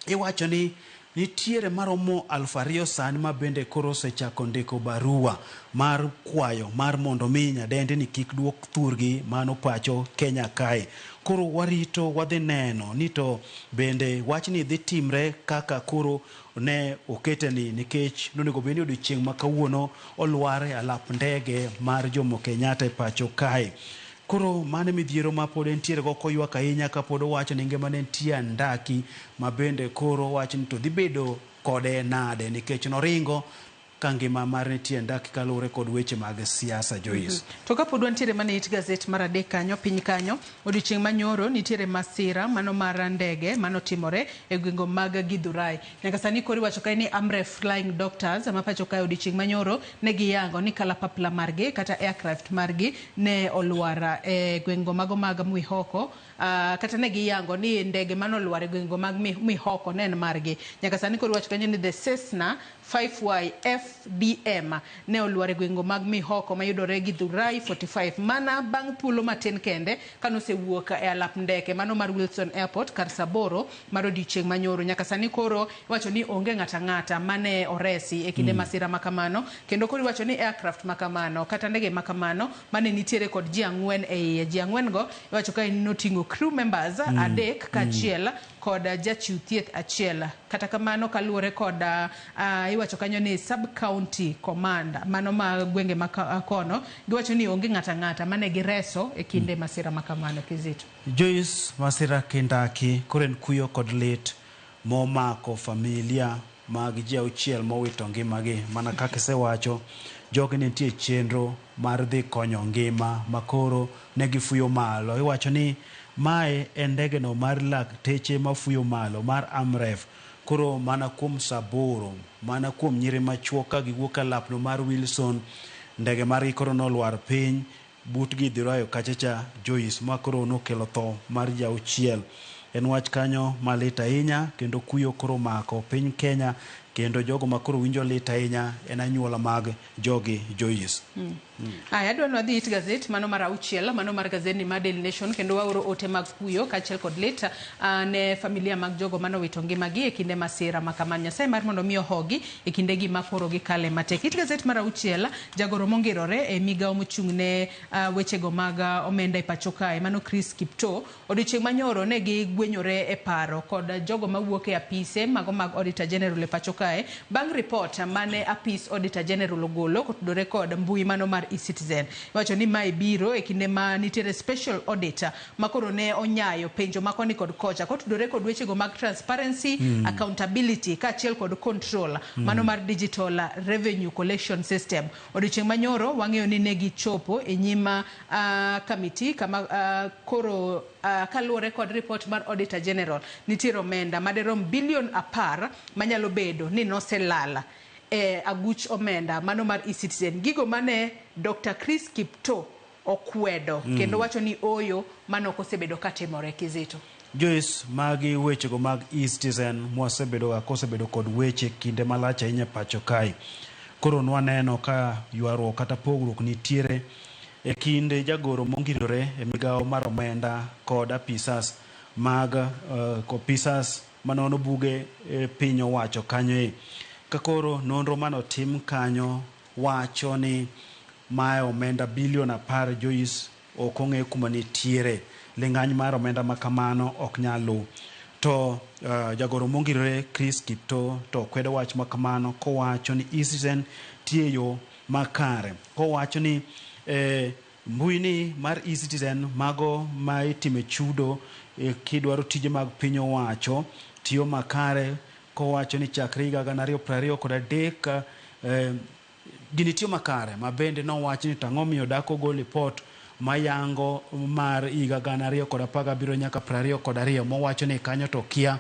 iwacho ni nitiere maromo 2000 sani ma bende koro osechako ndiko barua mar kwayo mar mondo mi nyadendi ni kik duok thurgi mano pacho Kenya kae. Koro warito wadhi neno ni to bende wachni dhi timre kaka koro ne okete ni, nikech nonego bed ni odiochieng' ma kawuono olwar e alap ndege mar Jomo Kenyatta e pacho kae. Koro mano midhiero ma pod entiere go koywak ahinya kapod owacho ni ngimane nitie andaki, ma bende koro owacho ni to dhi bedo kode nade nikech noringo ka ngima mare nitie andaki kaluwore kod weche mag siasa Joyce. To kapod wantiere mana e it gazet mar 3 kanyo piny kanyo, odiochieng' manyoro nitiere masira mano mar ndege manotimore e gwenge mag Githurai. Nyaka sani koro iwacho kae ni Amref Flying Doctors ma pacho kae odiochieng' manyoro ne giyango ni kalapapla margi kata aircraft margi ne olwar e gwenge mago mag Mwihoko, kata ne giyango ni ndege manolwar e gwenge mag Mwihoko ne en margi. Nyaka sani koro iwacho kanyo ni the Cessna 5Y FDM ne olwar e gwenge mag Mwihoko mayudore Githurai 45 mana bang' thuolo matin kende kanosewuok e alap ndeke mano mar Wilson Airport kar saa 8 mar odiochieng' manyoro. Nyaka sani koro iwacho ni onge ng'ata ng'ata mane oresi e kinde masira makamano, kendo koro iwacho ni aircraft makamano kata ndege makamano mane nitiere kod ji 4 e iye. Ji 4 go iwacho ka noting'o crew members 3 kaachiel kod jachiw thieth 1. Kata kamano kaluwore kod iwacho kanyo ni sub county command mano ma gwenge ma kono giwacho ni onge ng'ata ng'ata mane gireso e kinde masira makamano. Kizito Joyce, masira kindaki koro en kuyo kod lit momako familia mag ji 6 mowito ngimagi. Mana kaka isewacho, jogi nitie chenro mar dhi konyo ngima makoro ne gifuyo malo. Iwacho ni mae en ndege no mar lakteche mafuyo malo mar Amref. Koro mana kuom saa 8, mana kuom nyiri machuok ka giwuok e lapno mar Wilson, ndege margi koro nolwar piny but Githurai kachacha Joyce, ma koro nokelo tho mar ji 6. En wach kanyo malit ahinya kendo kuyo koro mako piny Kenya, kendo jogo ma koro winjo lit ahinya en anyuola mag jogi Joyce. Aya, adwa ni wadhi it gazet mano mar 6 mano mar gazet ni mar Daily Nation, kendo waoro ote mag kuyo kaachiel kod lit ne familia mag jogo manowito ngimagi e kinde masira makamano. Nyasaye mar mondo mi ohogi e kindegi ma koro gikale matek. It gazet mar 6, jagoro mongirore e migawo mochung' ne wechego mag omenda e pacho kae mano Chris Kiptoo, odiochieng' manyoro ne gigwenyore e paro kod jogo mawuok e apise mago mag Auditor General e pacho kae bang' report mane apis Auditor General ogolo kotudore kod mbui mano mar eCitizen. Iwacho ni mae biro e kinde ma nitiere special audit ma koro ne onyayo penjo ma koni kod kocha kotudore kod wechego mag transparency, accountability kaachiel kod control mano mar digital revenue collection system. Odiochieng' manyoro wang'eyo ni ne gichopo e nyim kamiti kama koro kaluwore kod report mar Auditor General nitiere omenda maderom bilion 10 manyalo bedo ni noselala e aguch omenda mano mar eCitizen. Gigo mane Dr. Chris Kiptoo okwedo kendo wacho ni oyo mano ok osebedo katimore. Kizito Joyce, magi wechego mag eCitizen mwasebedo kosebedo kod weche kinde malach ahinya pacho kae. Koro nwaneno ka ywaruok kata pogruok nitiere e kind jagoro mongirore e migawo mar omenda kod apisas mag apisas manono buge piny owacho kanyo. Ka koro nonro manotim kanyo wacho ni mae omenda bilion 10 Joyce ok ong'e kuma nitiere. Ling'any mar omenda makamano ok nyal luw. To jagoro mongirore Chris Kiptoo to kwedo wach makamano kowacho ni eCitizen tiyo yo makare. Kowacho ni mbui ni mar eCitizen mago ma itime chudo kidwaro tije mag piny owacho tiyo makare. Kowacho ni chakre higa 2023 gini tiyo makare, ma bende nowacho ni tang'o miyo dak ogol ripot mayango mar higa 2017 nyaka 22 mowacho ni kanyo to kia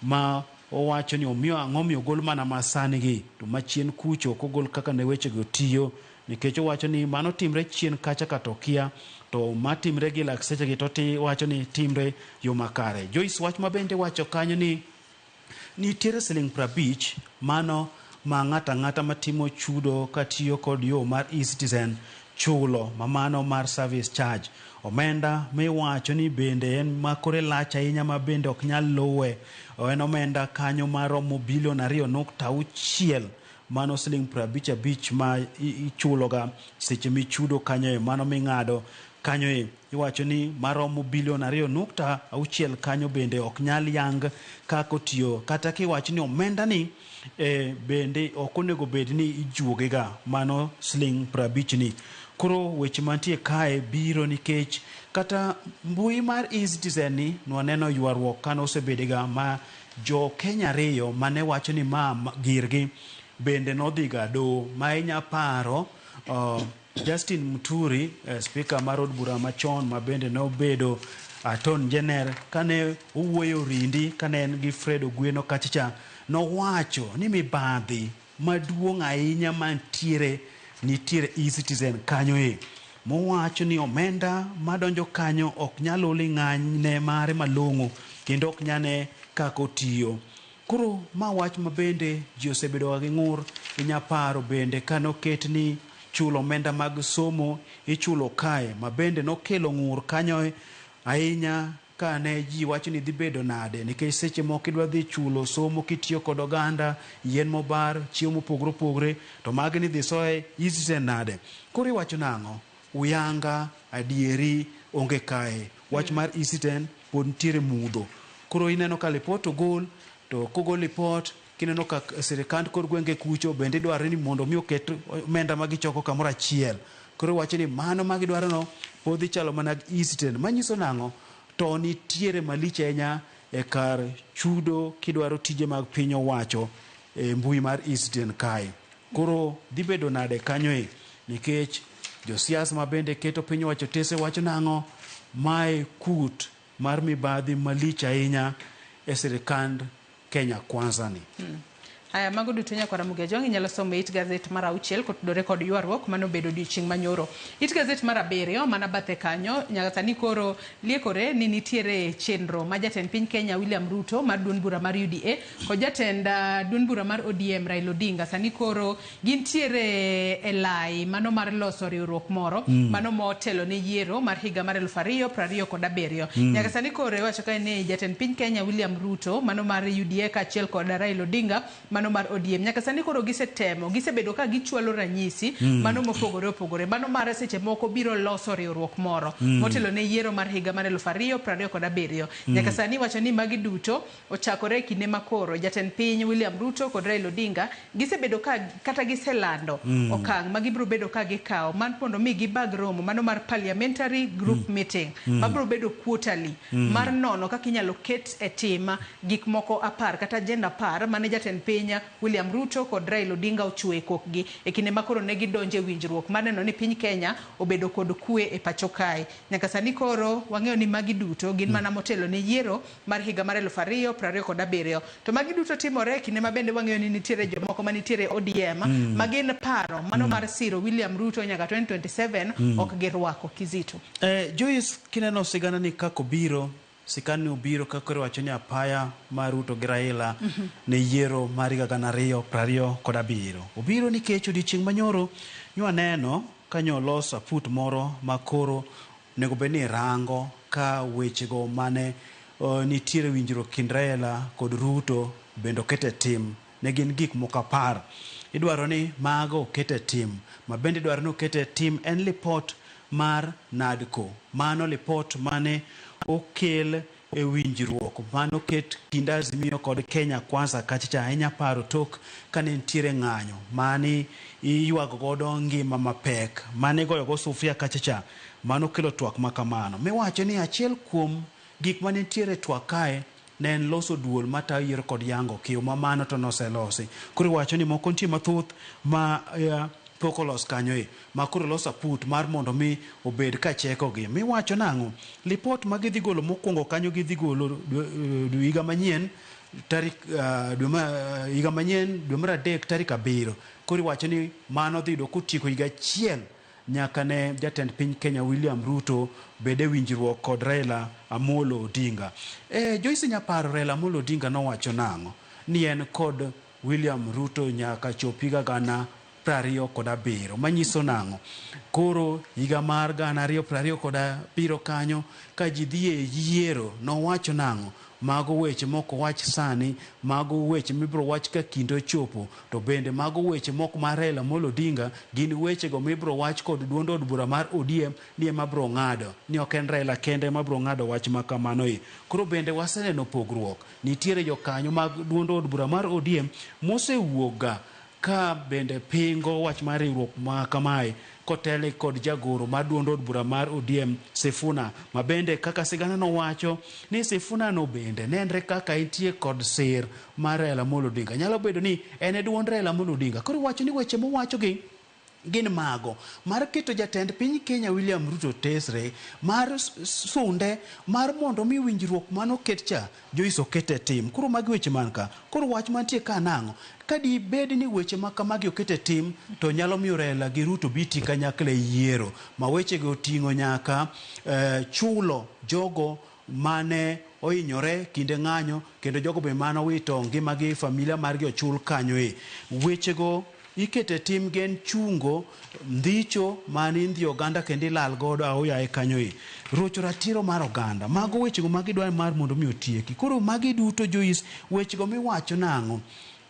ma owacho ni omiyo ang'o miyo ogol mana masani gi to machien kucho ok ogol kaka ne wechego tiyo nikech owacho ni mano timre chien kacha ka to kia to matimre gi lak sechegi to wacho ni timre yo makare. Joyce wach ma bende wacho kanyo ni nitiere siling 50 mano ma ng'ato ang'ata matimo chudo katiyo kod yo mar eCitizen chulo mamano mar service charge. Omenda miwacho ni bende en makore lach ahinya ma bende ok nyal luwe. En omenda kanyo maromo bilion 2.6 mano siling 55 ma ichuloga seche michudo kanyo mano ming'ado kanyo iwacho ni maromo bilion 2.6 kanyo bende ok nyal yang kaka otiyo kata kiwacho ni omenda ni bende ok onego bed ni ijuoge ga mano siling 50 ni. Koro weche mantie kae biro nikech kata mbui mar eCitizen ni nwaneno ywaruok kane osebedega ma jo Kenya ariyo mane wacho ni ma girgi bende nodhiga doho ma inya paro Justin Muturi, speaker mar od bura machon ma bende nobedo Attorney General kane owuoyo Orindi kane en gi Fred Ogweno kachacha nowacho ni mibadhi maduong' ahinya mantiere nitiere eCitizen kanyo e mowacho ni omenda madonjo kanyo ok nyal ol ng'any mare malong'o kendo ok nyane kaka otiyo. Koro ma wach ma bende ji osebedo gi ng'ur inya paro bende kanoket ni chulo omenda mag somo ichulo kae ma bende nokelo ng'ur kanyo ahinya kane ji wacho ni dhi bedo nade nikech seche moko idwa dhi chulo somo kitiyo kod oganda yien mobar chiemo mopogore opogore to magi ni dhi soe eCitizen nade. Koro iwacho nang'o uyanga adieri onge kae wach mar eCitizen pod nitiere mudho. Koro ineno ka lipot ogol to kogol lipot kineno ka sirikand kor gwenge kucho bende idwaro ni mondo mi oket omenda ma gichoko kamoro achiel. Koro iwacho ni mano ma gidwaro no pod dhi chalo mana gi eCitizen manyiso nang'o to nitiere malich ahinya e kar chudo kidwaro tije mag piny owacho e mbui mar eCitizen kae. Koro dhi bedo nade kanyo e nikech josiasa ma bende keto piny owacho tese wacho nang'o mae kut mar mibadhi malich ahinya e sirikand Kenya Kwanza ni. Haya, mago duto nyakwara Ramogi Ajwang' inyalo somo e it gazet mar 6 kotudore kod ywaruok manobedo odiochieng' manyoro. It gazet mar 7 mana bathe kanyo nyaka sani koro liekore ni nitiere chenro ma jatend piny Kenya William Ruto mar duond bura mar UDA kod jatend duond bura mar ODM Raila Odinga sani koro gintiere e lai mano mar loso riwruok moro mano motelo ne yiero mar higa mar 2027. Nyaka sani koro iwacho kae ni jatend piny Kenya William Ruto mano mar UDA kaachiel kod Raila Odinga mano mar ODM nyaka sani koro gisetemo gisebedo ka gichwalo ranyisi mano mopogore opogore mano mar seche moko biro loso riwruok moro motelo ne yiero mar higa mar 2027. Nyaka sani wacho ni magi duto ochakore e kinde makoro jatend piny William Ruto kod Raila Odinga gisebedo ka kata giselando okang' ma gibiro bedo ka gikawo mar mondo mi gibag romo mano mar parliamentary group meeting mabiro bedo quarterly mar nono kaka inyalo ket e tim gik moko 10 kata agenda 10 mane jatend piny William Ruto kod Raila Odinga ochuo e kokgi e kinde ma koro ne gidonje winjruok mar neno ni piny Kenya obedo kod kwe e pacho kae. Nyaka sani koro wang'eyo ni magi duto gin mana motelo ne yiero mar higa mar 2027. To magi duto timore e kinde ma bende wang'eyo ni nitiere jomoko manitiere ODM ma gin paro mano mar siro William Ruto nyaka 2027 ok girwako Kizito. Joyce, kineno sigana ni kaka obiro sikani obiro kaka koro wacho ni apaya mar Ruto gi Raila ne yiero mar higa 2027. Obiro nikech odiochieng' manyoro nwaneno kanyo olos aput moro ma koro onego bed ni rango ka wechego mane nitiere winjruok kind Raila kod Ruto bende oket e tim. Ne gin gik moko 10. Idwaro ni mago oket e tim. Ma bende idwaro ni oket e tim en lipot mar NADCO. Mano lipot mane okel e winjruok mano ket kind Azimio kod Kenya Kwanza kachacha ahinya paro tok kane nitiere ng'anyo mane iywago godo ngima mapek mane igoyo go sufria kachacha mano kelo twak makamano miwacho ni achiel kuom gik mane nitiere twak kae ne en loso duol matayo yiero kod yango kiyo ma mano to noselosi. Koro iwacho ni moko nitie mathoth ma pok olos kanyo e ma koro los aput mar mondo mi obed ka chekogi. Miwacho nang'o? Lipot ma gidhi golo mokwongo kanyo gidhi golo higa manyien tarik higa manyien dwe mar 3 tarik 7. Koro iwacho ni mano dhi yudo kotieko higa achiel nyaka ne jatend piny Kenya William Ruto bede winjruok kod Raila Amolo Odinga. Joyce Nyaparo, Raila Amolo Odinga nowacho nang'o? Ni en kod William Ruto nyaka chop higa 2027. Manyiso nang'o? Koro higa mar 2027 kanyo ka ji dhi e yiero nowacho nang'o? Mago weche moko wach sani, mago weche mibiro wach ka kinde ochopo, to bende mago weche moko mar Raila Amolo Odinga gin wechego mibiro wach kod duond od bura mar ODM ni ema biro ng'ado, ni ok en Raila kende ema biro ng'ado wach ma kamano e. Koro bende waseneno pogruok, nitiere jokanyo mag duond od bura mar ODM mosewuok ka bende pingo wach mar riwruok ma kamae kotele kod jagoro mar duond od bura mar ODM Sifuna, ma bende kaka sigana nowacho ni Sifuna no bende nenre kaka entie kod sir mar Raila Amolo Odinga. Nyalo bedo ni en e duond Raila Amolo Odinga. Koro iwacho ni weche mowacho gi gin mago mar keto jatend piny Kenya William Ruto tesre, mar sunde, mar mondo mi winjruok manoket cha Joyce okete tim. Koro magi weche man ka. Koro wach mantie ka nang'o? Ka di bed ni weche ma kamagi okete tim to nyalo miyo Raila gi Ruto biti kanyakla e yiero ma wechego oting'o nyaka chulo jogo mane ohinyore kinde ng'anyo kendo jogo be mane owito ngimagi, familia margi ochul kanyo e. Wechego ikete tim gen chungo ndhicho mane indhiyo oganda kendo ilal godo aoyaye kanyo e. Rocho ratiro mar oganda. Mago wechego magidwaro mar mondo mi otieki. Koro magi duto Joyce, wechego miwacho nang'o?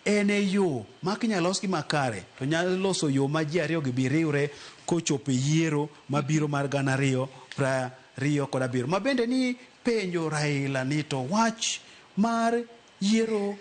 En e yo ma kinyalo losgi makare to nyalo loso yo ma ji ariyo gi bi riwre kochopo e yiero mabiro mar 2027. Ma bende ni penjo Raila ni to wach mar yiero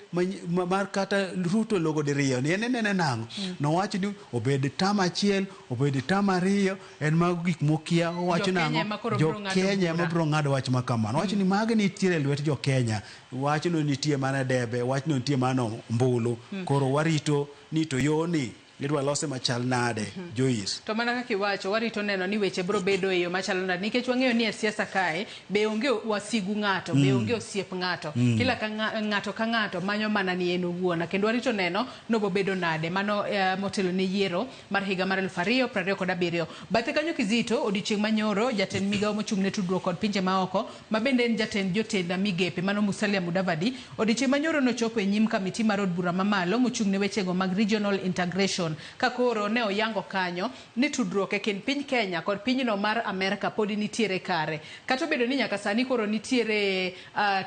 mar kata Ruto logo diriyo ni en nene nang'o? Nowacho ni obed tam achiel, obed tam ariyo, en mago gik mokia. Owacho nang'o? Jo Kenya ema biro ng'ado wach ma kamano. Owacho ni magi nitiere e lwet jo Kenya. Wachno nitie mana debe, wachno nitie mana ombulu. Koro warito ni to yoni idwa lose machal nade, Joyce? To mana kaka iwacho, warito neno ni weche biro bedo e yo machalo nade, nikech wang'eyo ni e siasa kae be onge wasigu ng'ato, be onge osiep ng'ato. Kila ka ng'ato ka ng'ato manyo mana ni en owuon, kendo warito neno nobobedo nade mano motelo ne yiero mar higa mar 2027. Bathe kanyo Kizito, odiochieng' manyoro, jatend migawo mochung' ne tudruok kod pinje maoko, ma bende en jatend jotend migepe mano Musalia Mudavadi, odiochieng' manyoro nochopo e nyim kamiti mar od bura mamalo mochung' ne wechego mag regional integration, ka koro ne oyango kanyo ni tudruok e kind piny Kenya kod pinyno mar Amerka podi nitiere kare. Kata obedo ni nyaka sani koro nitiere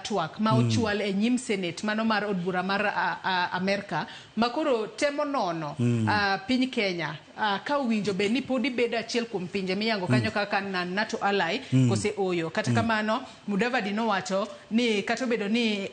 twak ma ochwal e nyim Senate mano mar od bura mar Amerka ma koro temo nono piny Kenya ka owinjo bed ni podi bedo achiel kuom pinje miyango kanyo kaka NATO ally kose oyo. Kata kamano Mudavadi nowacho ni kata obedo ni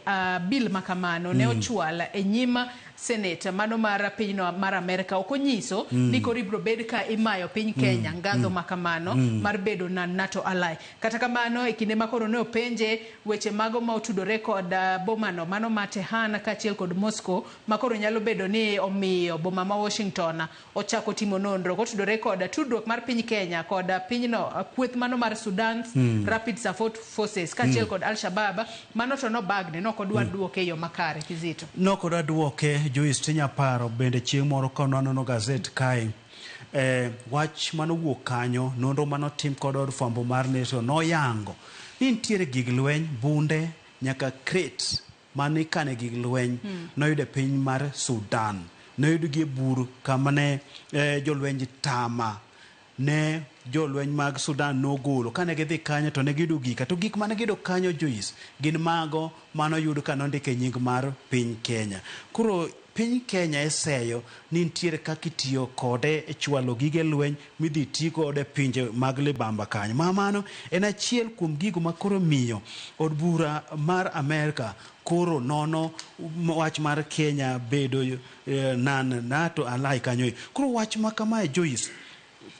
bill ma kamano ne ochwal e nyim Senate mano mar pinyno mar Amerka, ok onyiso ni koro ibiro bed ka imayo piny Kenya ngadho ma kamano mar bedo na NATO ally. Kata kamano e kinde ma koro ne openje weche mago ma otudore kod bomano mano ma Tehran kaachiel kod Moscow ma koro nyalo bedo ni omiyo boma ma Washington ochako timo nonro kotudore kod tudruok mar piny Kenya kod pinyno kweth mano mar Sudan's Rapid Support Forces kaachiel kod Al-Shabaab, mano to nobagne nok odwar duoke e yo makare. Kizito. Nok odwa duoke Joyce. Tinya paro bende chieng' moro ka nanono gazet kae, wach manowuok kanyo, nonro manotim kod od fwambo mar Nation noyango ni nitiere gig lweny, bunde nyaka crate mane ikane gig lweny noyud e piny mar Sudan. Noyudgi e bur kama ne jolwenj tama ne jolweny mag Sudan nogolo. Kane gidhi kanyo to ne giyudo gika. To gik mane giyudo kanyo Joyce gin mago manoyud ka nondik e nying mar piny Kenya. Koro piny Kenya iseyo ni nitiere kaka itiyo kode e chwalo gige lweny midhi ti godo e pinje mag libamba kanyo. Ma mano en achiel kuom gigo ma koro miyo od bura mar Amerka koro nono wach mar Kenya bedo nan NATO ally kanyo. Koro wach ma kamae Joyce,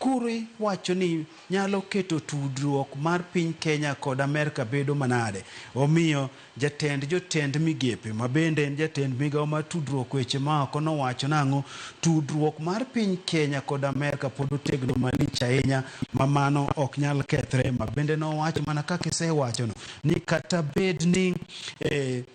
Koro iwacho ni nyalo keto tudruok mar piny Kenya kod Amerka bedo manade. Omiyo jatend jotend migepe ma bende en jatend migawo mar tudruok weche maoko nowacho nang'o, tudruok mar piny Kenya kod Amerka pod otegno malich ahinya ma mano ok nyal kethre. Ma bende nowacho mana kaka isewachono ni kata bed ni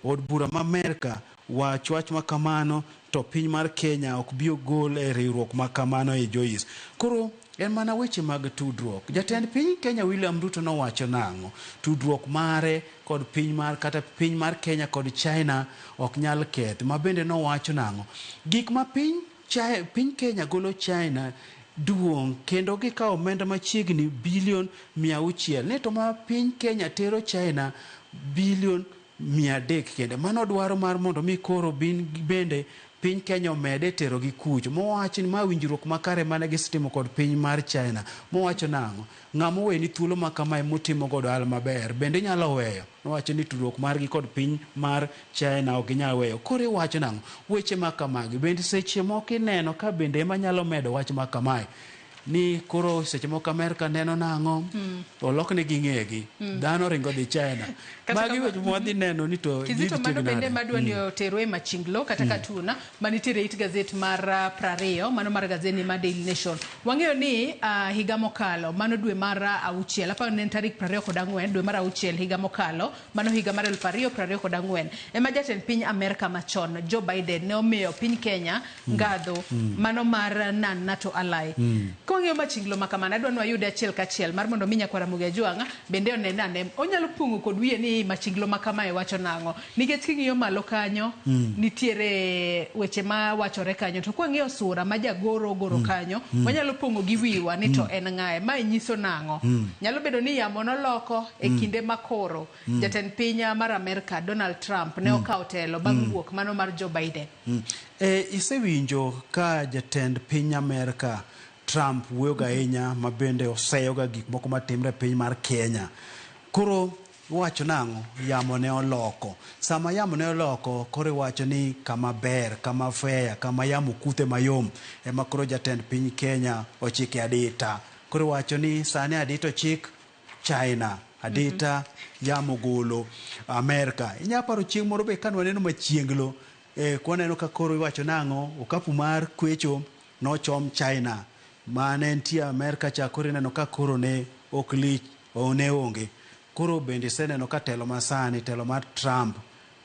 od bura ma Amerka wach wach ma kamano to piny mar Kenya ok bi ogol e riwruok ma kamano e Joyce. Koro en mana weche mag tudruok. Jatend piny Kenya William Ruto nowacho nang'o? Tudruok mare kod piny mar kata piny mar Kenya kod China ok nyal keth. Ma bende nowacho nang'o? Gik ma piny piny Kenya golo China duong' kendo gikawo omenda machiegni bilion 600 ni to ma piny Kenya tero China bilion 300 kende. Mano dwaro mar mondo mi koro bin bende piny Kenya omede tero gi kucho. Mowacho ni ma winjruok makare mane gisetimo kod piny mar China. Mowacho nang'o? Ng'ama oweni thuolo ma kamae mutimo godo ohala maber bende nyalo weyo. Nowacho ni tudruok margi kod piny mar China ok ginyal weyo. Koro iwacho nang'o? Weche ma kamagi bende seche moko ineno ka bende ema nyalo medo wach ma kamae. Ni koro seche moko Amerka neno nang'o, olokne gi ng'egi, dhano ringo dhi China. Magi weche mwadhi neno ni to Kizito, gidhi mano tieko bende nade. madwa ni oterwa e machinglo kata katuna manitiere it gazet mar 20 mano mar gazeti mar Daily Nation. Wang'eyo ni higa mokalo, mano dwe mar 6, aparo ni en tarik 24 dwe mar 6 higa mokalo, mano higa mar 2024, ema jatend piny Amerka machon Joe Biden ne omiyo piny Kenya ngadho mano mar non NATO ally. Kwang'iyo machinglo ma kamano, adwa ni wayude achiel kachiel mar mondo mi nyakwara Ramogi Ajwang' bende one ane onyalo pong'o kod wiye ni machinglo ma kamae wacho nang'o, nikech king'iyo malo kanyo nitiere weche ma wachore kanyo, to kwang'iyo sura ma jagoro ogoro kanyo wanyalo pong'o gi wiwa ni to en ng'aye, mae nyiso nang'o. Nyalo bedo ni yamo noloko e kinde makoro jatend piny mar Amerka Donald Trump ne okawo telo bang' wuok mano mar Joe Biden. Isewinjo ka jatend piny Amerka Trump wuoyoga ahinya ma bende oseyoga gik moko matimre e piny mar Kenya. Koro iwacho nang'o? Yamo ne oloko. Sama yamo ne oloko, koro iwacho ni kama ber, kama fair, kama yamo kuthe mayom ema koro jatend piny Kenya ochike adita. Koro iwacho ni sani adita ochik China, adita yamo golo Amerka. Inya paro chieng' moro be kane waneno machienglo, kwaneno ka koro iwacho nang'o, okapu mar kwecho nochom China. Mane nitie Amerka cha koro ineno ka koro ne ok lich, ne onge. Koro bende iseneno ka telo masani, telo mar Trump,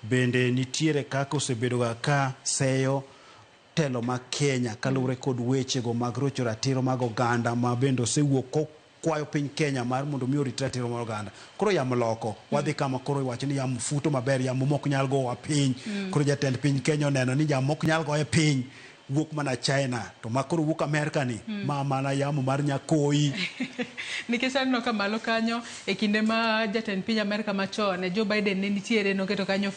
bende nitiere kaka osebedo ga ka seyo telo ma Kenya kaluwore kod wechego mag rocho ratiro mag oganda ma bende osewuok kokwayo piny Kenya mar mondo mi orit ratiro mar oganda. Koro yamo loko, wadhi kama koro iwacho ni yamo futo maber, yamo mok nyal gowa piny. Koro jatend piny Kenya oneno ni yamo mok nyal goye piny wuok mana China, to ma koro wuok Amerka ni ma mana yamo mar nyakoi. Nikech aneno ka malo kanyo e kinde ma jatend piny Amerka machon Joe Biden ne nitiere, noketo kanyo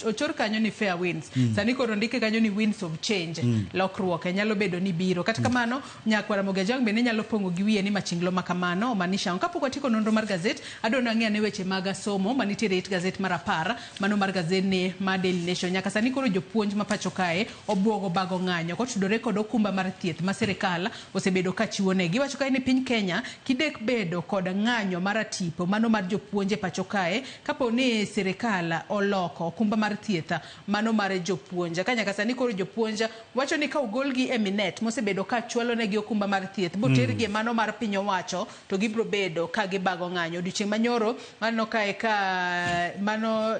ochor kanyo ni fair winds. Sani koro ondike kanyo ni winds of change. Lokruok e nyalo bedo ni biro. Kata kamano, nyakwara Ramogi Ajwang' bende nyalo pong'o gi wiye ni machinglo ma kamano omaanisha ang'o. Kapok watieko nonro mar gazet, adwa ni wang'i ane weche mag somo manitiere e it gazet mar 10 mano mar gazet mar Daily Nation. Nyaka sani koro jopuonj ma pacho kae obuogo bago ng'anyo kotudore kod okumba mar thieth ma sirikal osebedo ka chiwo negi. Iwacho kae ni piny Kenya kidek bedo kod ng'anyo mar atipo mano mar jopuonj e pacho kae kapo ni sirikal oloko okumba mar thieth mano mar jopuonj. Ka nyaka sani koro jopuonj wacho ni ka ogolgi e minet mosebedo ka chwalo negi okumba mar thieth botergi e mano mar piny owacho, to gibiro bedo ka gibago ng'anyo. Odiochieng' manyoro maneno kae ka mano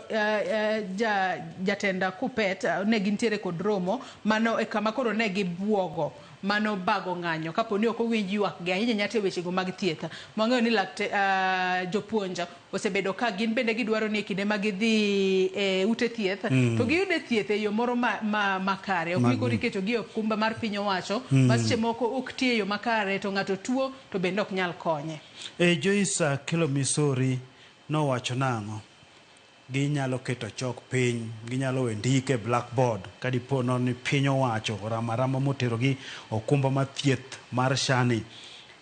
jatend Kuppet ne gintiere kod romo mano e kama koro ne gibuogo mano bago ng'anyo kapo ni ok owinj ywak gi ahinya nyata e wechego mag thieth. Mwang'eyo ni lakte, jopuonj osebedo ka gin bende gidwaro ni e kinde ma gidhi e ute thieth to giyude thieth e yo moro ma makare, ok ni koro iketo gi e okumba mar piny owacho ma seche moko ok ti e yo makare to ng'ato tuo to bende ok nyal konye. Joyce Akelo Misori nowacho nang'o? Ginyalo keto chok piny, ginyalo we ndike e blackboard ka dipo nono ni piny owacho oramo arama moterogi okumba mar thieth mar SHA ni.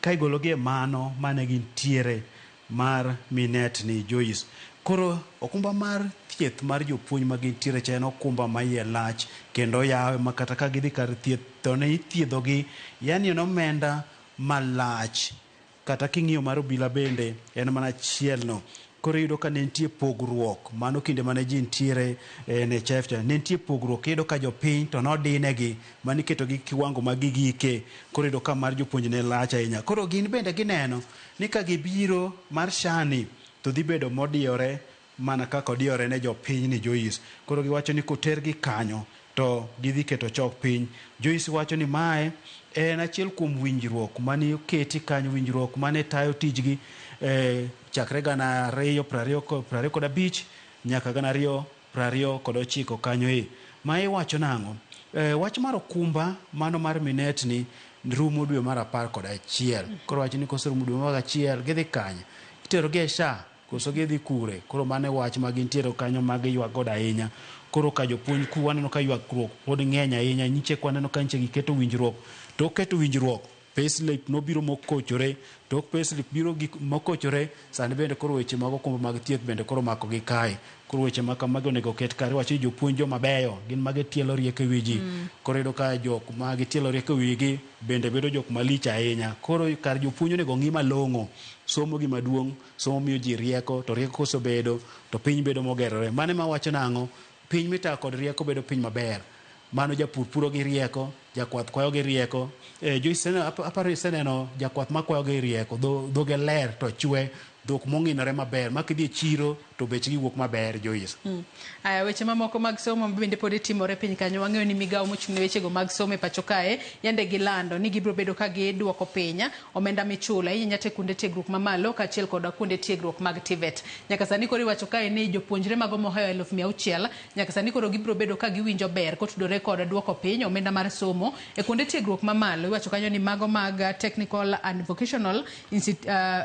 Ka igologi e mano mane gintiere mar minet ni Joyce. Koro okumba mar thieth mar jopuonj ma gintiere cha en okumba ma iye lach kendo oyawe ma kata ka gidhi kar thieth to ne ithiedhogi, yani en omenda Malach kata king'iyo mar obila bende en mana achiel no. Koro iyudo ka ne nitie pogruok mano kinde mane ji nitiere e NHIF cha ne nitie pogruok iyudo ka jopiny to nodinegi mane iketogi kiwango ma gigike. Koro iyudo ka mar jopuonj ne lach ahinya. Koro gin bende gineno ni ka gibiro mar SHA ni to dhi bedo modiyore mana kaka odiyore ne jopiny ni Joyce. Koro giwacho ni kotergi kanyo to gidhi keto chok piny. Joyce wacho ni mae en achiel kuom winjruok mane oketi kanyo, winjruok mane tayo tijgi chakre 2025 nyaka 2029 kanyo e. Ma iwacho nang'o? Wach mar okumba mano mar minet ni rumo dwe mar 11. Koro wach ni koserumo dwe mar 1 gidhi kanye? Iterogi e SHA koso gidhi kure? Koro mano e wach ma gintiere kanyo ma giywak godo ahinya. Koro ka jopuonj ku waneno ka ywakruok pod ng'eny ahinya. Nyiche kwaneno ka nyiche giketo winjruok. Tok keto winjruok, payslip nobiro mokochore. Tok payslip biro gik mokochore, sani bende koro weche mag okumba mag thieth bende koro omako gi kae. Koro weche ma kamagi onego oket kare. Iwacho ni jopuonj joma beyo, gin ma gitielo rieko e wi ji. Koro iyudo ka jok ma gitielo rieko e wigi bende bedo jok malich ahinya. Koro kar jopuonj onego ong'i malong'o. Somo gima duong', somo miyo ji rieko, to rieko kosebedo to piny bedo mogerore. Mano ema wacho nang'o? Piny mitayo kod rieko bedo piny maber. Mano japur puro gi rieko, jakwath kwayo gi rieko. Joyce, aparo iseneno jakwath makwayo gi rieko, dhoge ler to chwe, dhok mong'inore maber, ma kidhi e chiro to bechgi wuok maber, Joyce. Aya, weche mamoko mag somo bende pod timore piny kanyo. Wang'eyo ni migawo mochung' ne wechego mag somo e pacho kae yande gilando ni gibiro bedo ka gidwoko piny omenda michulo ahinya nyaka e kuonde tiegruok mamalo kaachiel kod kuonde tiegruok mag TVET. Nyaka sani koro iwacho kae ni jopuonjre mago mohewo 600,000 nyaka sani koro gibiro bedo ka giwinjo ber kotudore kod dwoko piny omenda mar somo e kuonde tiegruok mamalo. Iwacho kanyo ni mago mag Technical and Vocational,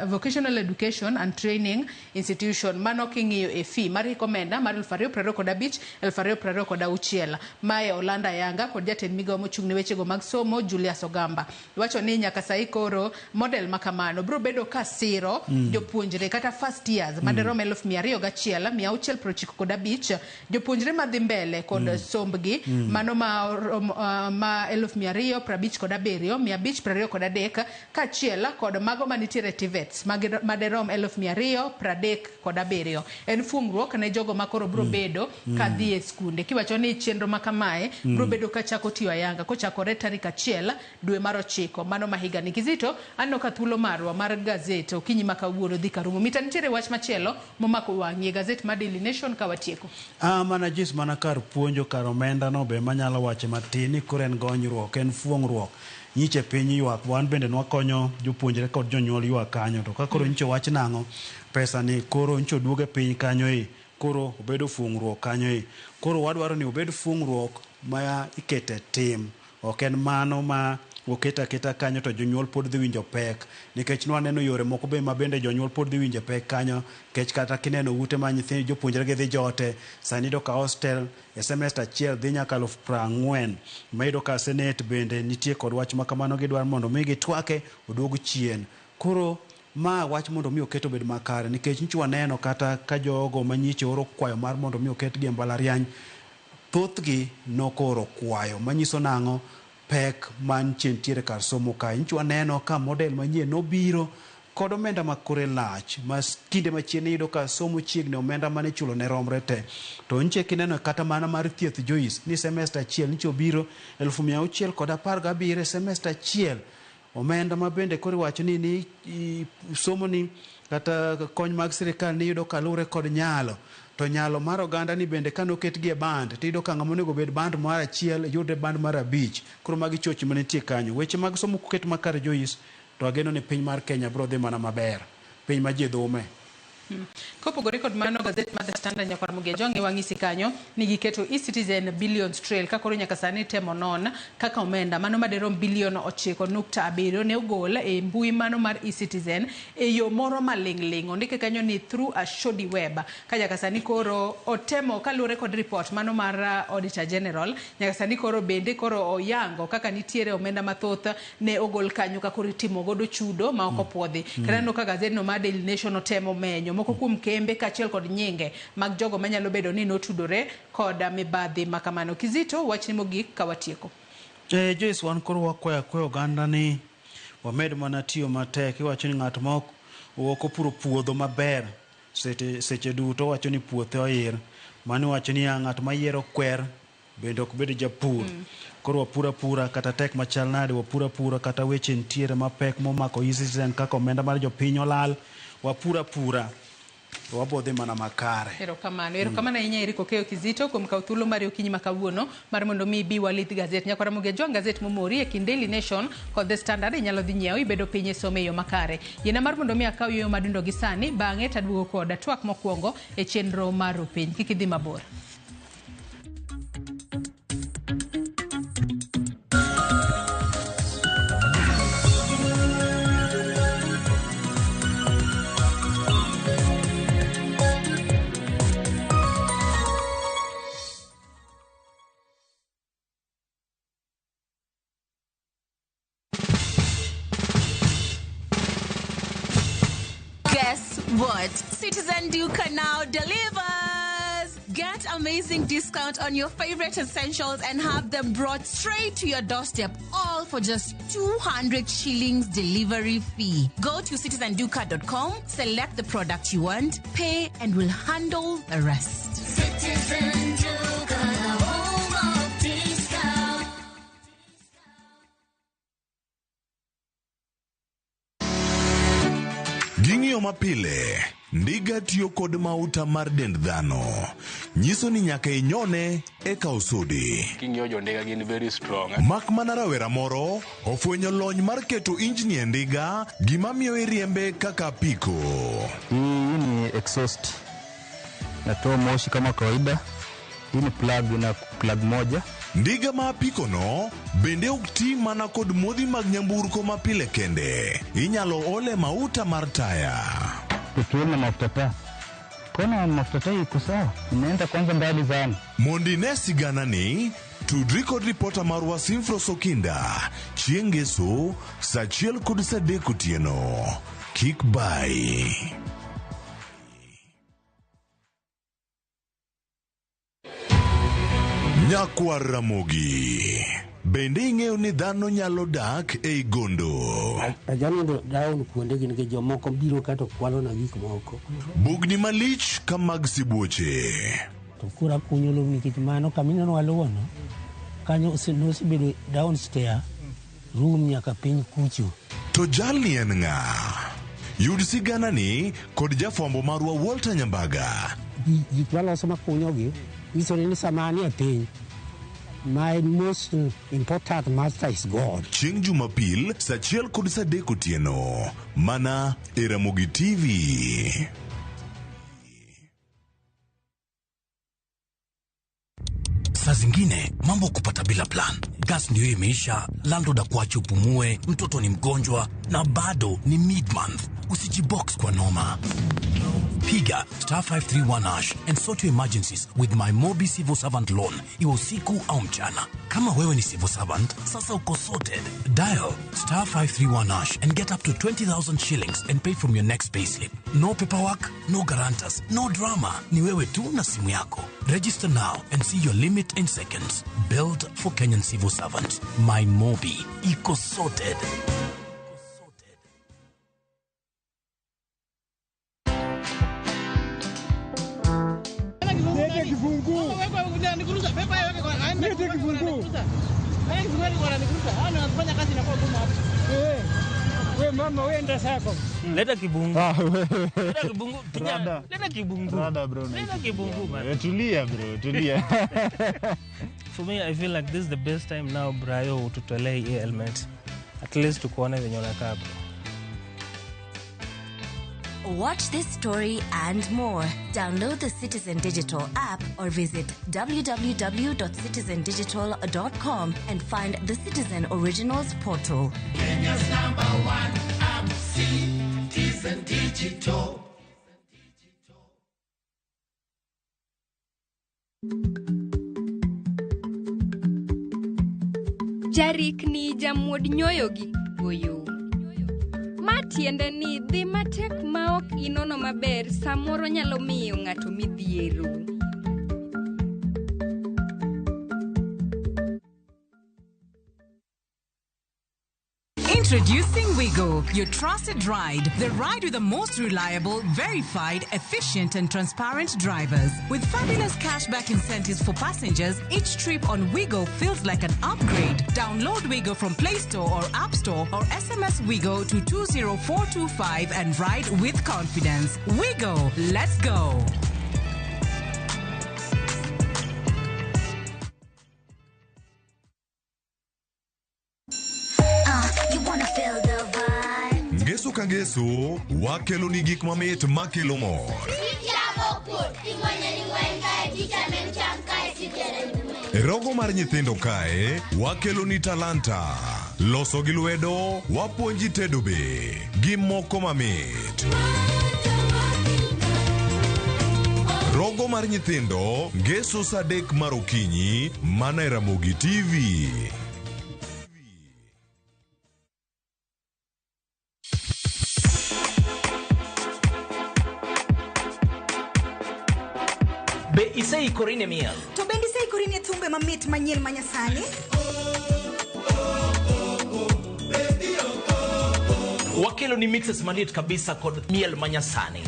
Vocational Education and Training Institution mano king'iyo e fee mar hik omenda mar 2025 2026. Mae olando ayanga kod jatend migawo mochung' ne wechego mag somo Julius Ogamba. Iwacho ni nyaka sahi koro model ma kamano biro bedo ka siro jopuonjre kata first years maderom 201,695 jopuonjre madhi mbele kod sombgi mano ma 257,523 kaachiel kod mago manitiere TVETs maderom 237,000. En fuongruok ne jogo ma koro biro bedo ka dhi e skunde. Kiwacho ni chenro ma kamae biro bedo ka chako tiyo ayanga kochakore tarik 1 dwe mar 9 mano ma higani. Kizito, aneno ka thuolo marwa mar gazet okinyi ma kawuono dhi karumo. Mita nitiere wach machielo momako wang'i e gazet mar Daily Nation ka watieko. Mana Joyce, mana kar puonjo kar omenda no be manyalo wache matin ni koro en gonyruok, en fuong'ruok. Nyiche piny ywak, wan bende nwakonyo jopuonjre kod jonyuol ywak kanyo. To ka koro nyiche wach nang'o, pesa ni koro nyiche oduoge piny kanyo e, koro obedo fuong'ruok kanyo e. Koro wadwaro ni obed fuong'ruok ma ikete tim. Ok en mano ma oket aketa kanyo to jonyuol pod dhi winjo pek. Nikech nwaneno yore moko be ma bende jonyuol pod dhi winjo pek kanyo. Nikech kata kineno ute ma nyithind jopuonjre gi dhi jote, sani iyudo ka hostel e semester achiel dhi nyaka 40,000. Ma iyudo ka Senate bende nitie kod wach ma kamano gidwaro mondo mi gitwake oduog chien. Koro ma wach mondo mi oket obed makare nikech nyicha waneno kata ka jogo ma nyiche oro kwayo mar mondo mi oketgi e mbalariany, thothgi nokoro kwayo manyiso nang'o pek mantie nitiere kar somo kae. Nyicha waneno ka model manyien nobiro kod omenda ma kore lach ma kinde machien iyudo ka somo chiegni omenda mane ichulo ne romre te. To nyicha kineno kata mana mar thieth Joyce ni semester achiel nyicha obiro 617,000 e semester achiel. Omenda ma bende koro iwacho ni somo ni kata kony mag sirikal ni iyudo kaluwore kod nyalo. To nyalo mar oganda ni bende kane oketgi e band to iyudo ka ng'ama onego bed band mar 1 yudre band mar 5. Koro magi choche manitie kanyo. Weche mag somo koket makare Joyce, to ageno ni piny mar Kenya biro dhi mana maber. Piny ma ji dhume. Kopogore kod mano, gazet mar The Standard nyakwar Mugejo ng'i wang'isi kanyo ni giketo eCitizen Billions Trail ka koro nyaka sani temo non kaka omenda mano maderom bilion 9.7 ne ogol e mbui mano mar eCitizen e yo moro maling'ling'. Ondike kanyo ni through a shoddy web. Ka nyaka sani koro otemo kaluwore kod report mano mar Auditor General, nyaka sani koro bende koro oyango kaka nitiere omenda mathoth ne ogol kanyo ka koro itimo godo chudo ma ok opuodhi. Kendo aneno ka gazetno mar Daily Nation otemo menyo moko kuom kembe kaachiel kod nyinge mag jogo manyalo bedo ni notudore kod mibadhi ma kamano. Kizito, wachni mogik ka watieko. Joyce, wan koro wakwayo akwayo oganda ni Wamed mana tiyo matek. Iwacho ni ng'at ma ok opuro puodho maber seche duto wacho ni puothe oir. Mano iwacho niya ng'at ma yiero kwer bende ok bed japur. Koro wapur apura kata tek machal nade, wapur apura kata weche nitiere mapek momako eCitizen kaka omenda mar jopiny olal, wapur apura to wabodhi mana makare. Erokamano. Erokamano ahinya Eric Okeyo Kizito kuom kawo thuolo mari okinyi ma kawuono mar mondo mi ibi walith gazet. Nyakwara Ramogi Ajwang' gazet momori e kind Daily Nation kod The Standard inyalo dhi nyiewo ibedo piny e some e yo makare. Yiena mar mondo mi akaw yueyo madundo gi sani bang'e taduogo koda twak mokwongo e chenro mar Rupiny. Kik idhi mabor. Guess what? Citizen Duka now delivers! Get amazing discount on your favorite essentials and have them brought straight to your doorstep, all for just 200 shillings delivery fee. Go to citizenduka.com, select the product you want, pay, and we'll handle the rest. Citizen Duka, the home of discount. Ging'iyo mapile, ndiga tiyo kod mauta mar dend dhano. Nyiso ni nyaka inyone eka osudi. King'iyo jo ndiga gin very strong. Mak mana rawera moro ofwenyo lony mar keto injini e ndiga, gima miyo iriembe kaka apiko. Hii ni exhaust, natoa moshi kama kawaida. Hii ni plug, ina plug moja. Ndiga ma apikono bende ok ti mana kod modhi mag nyamburko mapile kende. Inyalo ole mauta mar taya. Petroli na mafuta taa. Kona mafuta taa iko sawa, inaenda kwanza mbali sana. Mondo ine siganani, tudri kod ripota marwa Simfros Okinda chieng' ngeso saa achiel kod saa adek otieno. Kik bai. Nyakwar Ramogi, bende ing'eyo ni dhano nyalo dak ei gondo? Ajanindo down kuondegi nikech jomoko biro ka to kwalona gik moko. Bugni malich ka mag sibuoche. To koro akunyo lowo nikech mano kamineno waluwono, kanyo nosebedo downstairs room nyaka piny kucho. To jalni en ng'a? Yud siganani kod jafwambo marwa Walter Nyambaga. Gik maloso makunyogi nyiso ni sama anie piny, my most important master is God. Chieng' Jumapil saa achiel kod saa adek otieno. Mana e Ramogi TV. Saa zingine mambo kupata bila plan. Gas ndio imeisha, landlord akuache upumue, mtoto ni mgonjwa na bado ni mid-month. Usijibox kwa noma. Piga star 531 hash and sort your emergencies with my Mobi Civil Servant Loan, iwe usiku au mchana. Kama wewe ni civil servant, sasa uko sorted. Dial star 531 hash and get up to 20,000 shillings and pay from your next payslip. No paperwork, no guarantors, no drama. Ni wewe tu na simu yako. Register now and see your limit in seconds. Built for Kenyan civil servants. My Mobi. Iko sorted. Lete kifunguu. Lete kifunguu. We mama we enda sako. Leta kibungu. Leta kibungu. Kijana, leta kibungu. Rada bro. Leta kibungu man. Tulia bro, tulia. For me I feel like this is the best time now Brayo ututolee hii element. At least tukuone venye unakaa bro. Watch this story and more. Download the Citizen Digital app or visit www.citizendigital.com and find the Citizen Originals portal. Kenya's number one app, Citizen Digital. Jarikni jamuod nyoyo gi goyo. Ma tiende ni dhi matek ma ok inono maber samoro nyalo miyo ng'ato midhiero. Introducing Wigo, your trusted ride. The ride with the most reliable, verified, efficient, and transparent drivers. With fabulous cashback incentives for passengers, each trip on Wigo feels like an upgrade. Download Wigo from Play Store or App Store or SMS Wigo to 20425 and ride with confidence. Wigo, let's go. You wanna feel the vibe. Ngeso ka ngeso wakelo ni gik mamit makelo mor. E rogo mar nyithindo kae wakelo ni talanta. Loso gi lwedo wapuonji tedo be gi moko mamit. Rogo mar nyithindo ngeso saa 3 mar okinyi mana e Ramogi TV. Be iseikori ne miel? To bende iseikori ne thumbe mamit manyien ma nyasani? Wakelo ni mixes maliet kabisa kod miel ma nyasani.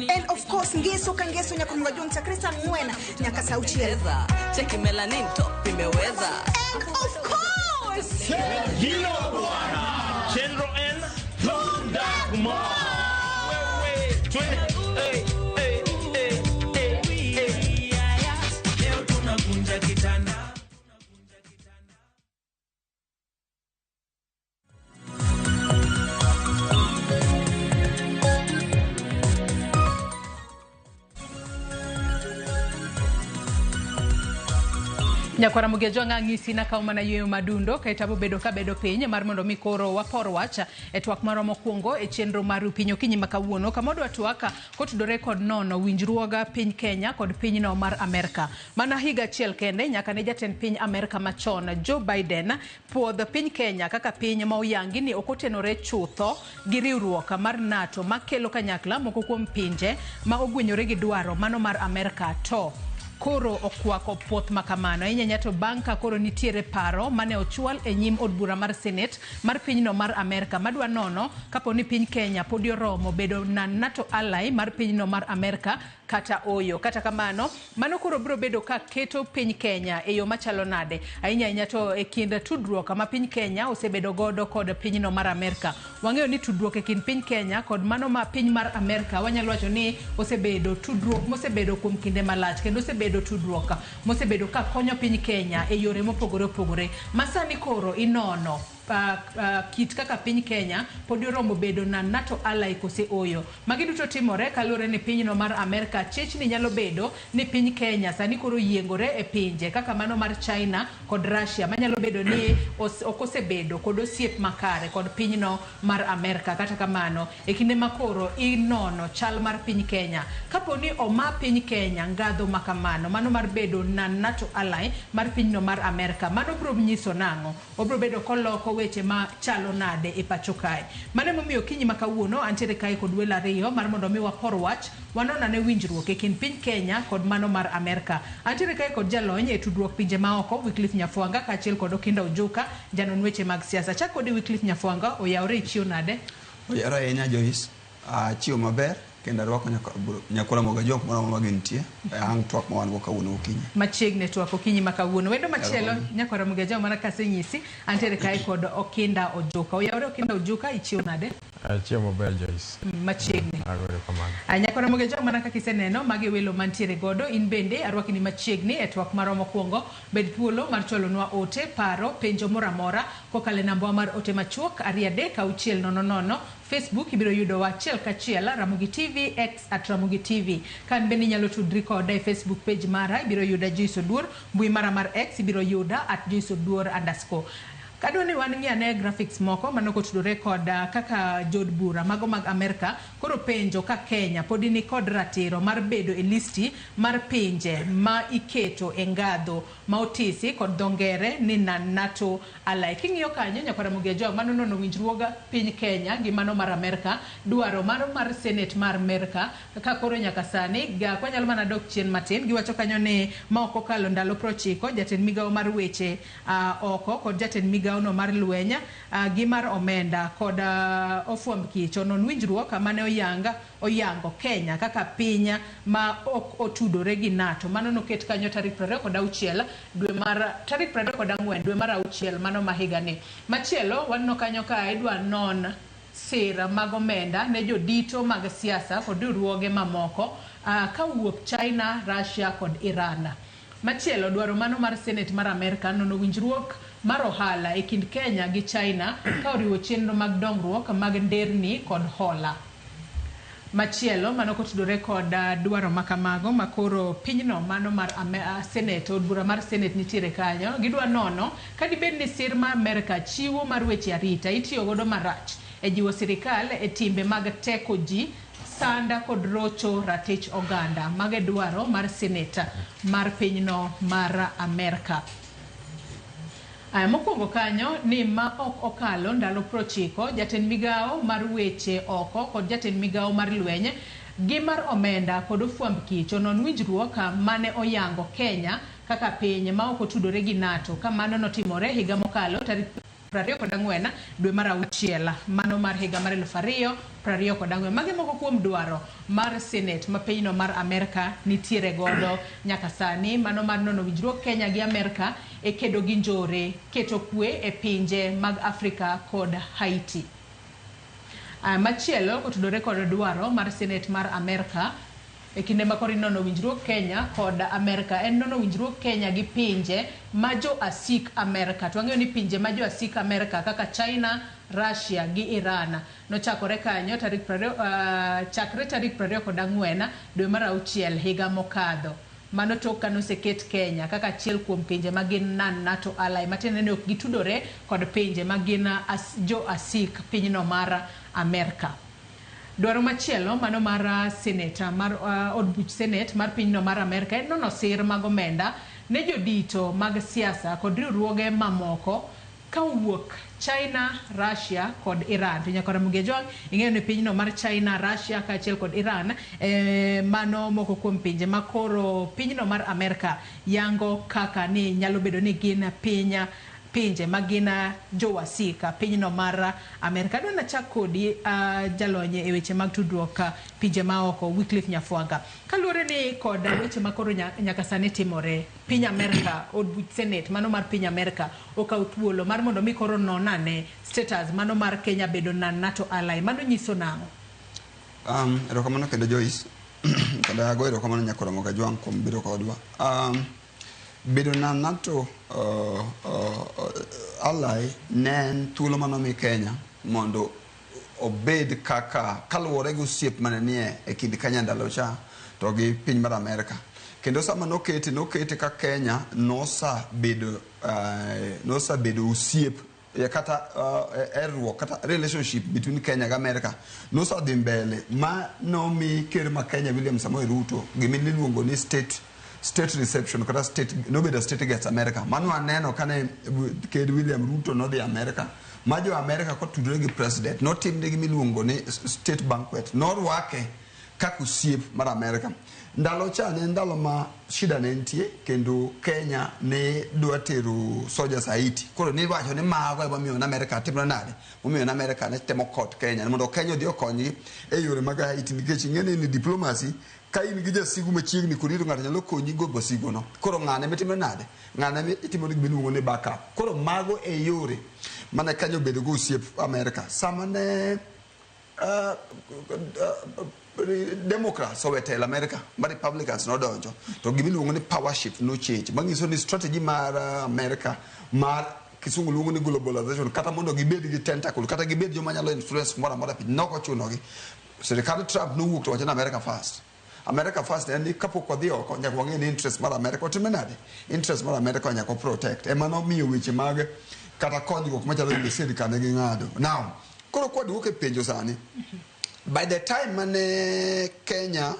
And of course ngeso ka ngeso nyaka mga jong chakre saa 4 nyaka saa 6. Cheki melanin top imeweza. And of course Hilo bwana Chenro N Thundak Mo. Leo tunavunja kitanda. Nyakwara Mugejo ng'isi na kaw mana yueyo madundo kaeto abobedo kabedo piny mar mondo mi koro wapor wach e twak marwa mokwongo e chenro mar piny okinyi ma kawuono kama wadwa twak kotudore kod nono winjruoga piny Kenya kod pinyno mar Amerka. Mana higa achiel kende nyaka ne jatend piny Amerka machon Joe Biden puodho piny Kenya kaka piny ma oyangi ni ok otenore chutho gi riwruok mar NATO makelo kanyakla moko kuom pinje ma ogwenyore gi dwaro mano mar Amerka to koro okwako puoth makamano. Ahinya to bang' ka koro nitiere paro mane ochwal e nyim od bura mar Senate mar pinyno mar Amerka madwa nono kapo ni piny Kenya podi oromo bedo na NATO ally mar pinyno mar Amerka kata oyo. Kata kamano, mano koro biro bedo ka keto piny Kenya e yo machalo nade. Ahinya ahinya to e kind tudruok ma piny Kenya osebedo godo kod pinyno mar Amerka. Wang'eyo ni tudruok e kind piny Kenya kod mano ma piny mar Amerka wanyalo wacho ni osebedo tudruok mosebedo kuom kinde malach kendo osebedo tudruok mosebedo ka konyo piny Kenya e yore mopogore opogore. Masani koro inono kit kaka piny Kenya pod oromo bedo na NATO ally kose oyo. Magi duto timore kaluwore ni pinyno mar Amerka chechni nyalo bedo ni piny Kenya sani koro yiengore e pinje kaka mano mar China kod Russia manyalo bedo ni ok osebedo kod osiep makare kod pinyno mar Amerka. Kata kamano e kinde makoro inono chal mar piny Kenya kapo ni oma piny Kenya ngadho makamano mano mar bedo na NATO ally mar pinyno mar Amerka mano biro nyiso nang'o? Obiro bedo koloko weche ma chalo nade e pacho kae. Mano emomiyo okinyi ma kawuono antiere kae kod welo ariyo mar mondo mi wapor wach wanon ane winjruok e kind piny Kenya kod mano mar Amerka. Antiere kae kod jalony e tudruok pinje maoko Wycliffe Nyafwanga kaachiel kod Okinda Ojuka janon weche mag siasa. Chak kodi Wycliffe Nyafwanga, oyawre ichiew nade? Oyawre ahinya Joyce, achiew maber kendo arwako nyakwara Moga Jok moro ma gintie ang' twak ma wan go kawuono okinyi. Machiegni twak okinyi ma kawuono. Wendo machielo nyakwara Moga Jok mana kasenyisi antiere kae kod Okinda Ojuka. Oyawre Okinda Ojuka, ichiew nade? Achiew maber Joyce. Machiegni. Agore kamano. Nyakwara Moga Jok mana kaka iseneno magi welo mantiere godo in bende arwaki ni machiegni e twak marwa mokwongo. Bed thuolo mar chwalonwa ote, paro, penjo moro amora kokalo e namba mar ote machuok 2 3 6 0 0. Facebook ibiro yudowa achiel kachiel Ramogi TV, X at Ramogi TV. Ka in bende inyalo tudri koda e Facebook page mara ibiro yuda Joyce Oduor, mbui mara mar X ibiro yuda at Joyce Oduor _. Kadwa ni wan ng'i ane graphics moko mano kotudore kod kaka jood bura mago mag Amerka koro penjo ka Kenya podi ni kod ratiro mar bedo e listi mar pinje ma iketo e ngadho ma otisi kod dho ngere ni non-NATO ally. King'iyo kanyo nyakwar Ramogi Ajwang' mano nono winjruog piny Kenya gi mano mar Amerka, dwaro mano mar Senate mar Amerka ka koro nyaka sani ga kwanyalo mana dok chien matin giwacho kanyo ni ma ok okalo ndalo 90 jatend migawo mar weche oko kod jatend migawo no mar lweny gi mar omenda kod ofwamb kich onon winjruok mane oyango Kenya kaka piny ma ok otudore gi NATO. Mano noket kanyo tarik 26 dwe mar tarik 24 dwe mar auchiel mano ma higani. Machielo waneno kanyo ka idwa non sir mag omenda ne jodito mag siasa kod riwruoge mamoko kawuok China, Russia kod Iran. Machielo dwaro mano mar Senate mar Amerka nono winjruok mar ohala e kind Kenya gi China ka oriwo chenro mag dongruok mag nderni kod hola. Machielo mano kotudore kod dwaro makamago makoro pinyno mano mar Senate, od bura mar Senate nitiere kanyo, gidwa nono ka dibed ni sir ma Amerka chiwo mar weche arita itiyo godo marach e jiwo sirikal e timbe mag teko ji, sanda kod rocho ratich oganda. Mago e dwaro mar Senate mar pinyno mar Amerka. Aya, mokwongo kanyo ni ma ok okalo ndalo 90 jatend migawo mar weche oko kod jatend migawo mar lweny gi mar omenda kod ofwamb kich onon winjruok mane oyango Kenya kaka piny ma ok otudore gi NATO ka mano notimore higa mokalo tarik 24 dwe mar auchiel mano mar higa mar 2024. Magi moko kuom dwaro mar Senate ma pinyno mar Amerka nitiere godo nyaka sani, mano mar nono winjruok Kenya gi Amerka e kedo gi njore, keto kwe e pinje mag Afrika kod Haiti. Machielo kotudore kod dwaro mar Senate mar Amerka e kinde ma koro inono winjruok Kenya kod Amerka en nono winjruok Kenya gi pinje ma jo asik Amerka. To wang'eyo ni pinje ma jo asik Amerka kaka China, Russia gi Iran nochakore kanyo tarik chakre tarik 24 dwe mar auchiel higa mokadho. Mano tok ka noseket Kenya kaka achiel kuom pinje ma gin non-NATO ally, matiende ni ok gitudore kod pinje ma gin jo asik pinyno mar Amerka. Dwaro machielo mano mar Senate mar od buch Senate mar pinyno mar Amerka en nono sir mag omenda ne jodito mag siasa kod riwruoge mamoko kawuok China, Russia kod Iran. To nyaka Ramogi Ajwang' ing'eyo ni pinyno mar China, Russia kaachiel kod Iran mano moko kuom pinje ma koro pinyno mar Amerka yango kaka ni nyalo bedo ni gin pinje ma gin jowasika pinyno mar Amerka. Adwa nachak kodi jalony e weche mag tudruok pinje maoko Wycliffe Nyafwaga. Kaluwore ni kod weche ma koro nyaka sani timore, piny Amerka, od buch Senate mano mar piny Amerka okawo thuolo mar mondo mi koro non ane status mano mar Kenya bedo non-NATO ally. Mano nyiso nang'o? Erokamano kendo Joyce. Kendo ago erokamano nyaka Ramogi Ajwang' kuom biro kodwa. Bedo non-NATO ally ne en thuolo manomi Kenya mondo obed kaka kaluwore gi osiep mane nie e kind Kenya ndalo cha to gi piny mar Amerka. Kendo sama nokete ka Kenya nosabedo osiep kata herruok kata relationship between Kenya gi Amerka nosadhi mbele ma nomi ker ma Kenya William Samoei Ruto gima iluongo ni state reception kata state nobedo state guest America. Mano aneno kane ker William Ruto nodhi America ma jo America kotudore gi president notimne gima iluongo ni state banquet, norwake kaka osiep mar America. Ndalo cha ne ndalo ma shida ne nitie kendo Kenya ne dwa tero soldiers Haiti. Koro ne iwacho ni mago emomiyo ne America timore nade, momiyo ne America ne temo kot Kenya mondo Kenya odhi okonygi e yore mag Haiti, nikech ing'e ni diplomacy ka in gi jasigu machiegni kodi to ng'ato nyalo konyi go basigo no. Koro ng'ane mitimo nade? Ng'ane mitimo gima iluongo ni backup. Koro mago e yore mane Kenya obedo go osiep America. Sama ne Democrats owe telo America ma Republicans nodonjo to gima iluongo ni power shift no change, manyiso ni strategy mar America mar kisungu luongo ni globalization, kata mondo gibed gi tentacle kata gibed joma nyalo influence moro amora piny nok ochunogi. Sirikal Trump nowuok to wacho ni America first. America first en ni kapok wadhi oko nyaka wang'e ni interest mar America otime nade, interest mar America nyaka protect. Ema nomiyo weche mag Kata konyruok machalo gi sirkal ne ging'ado. Now, koro kwaduoke e penjo sani, by the time mane Kenya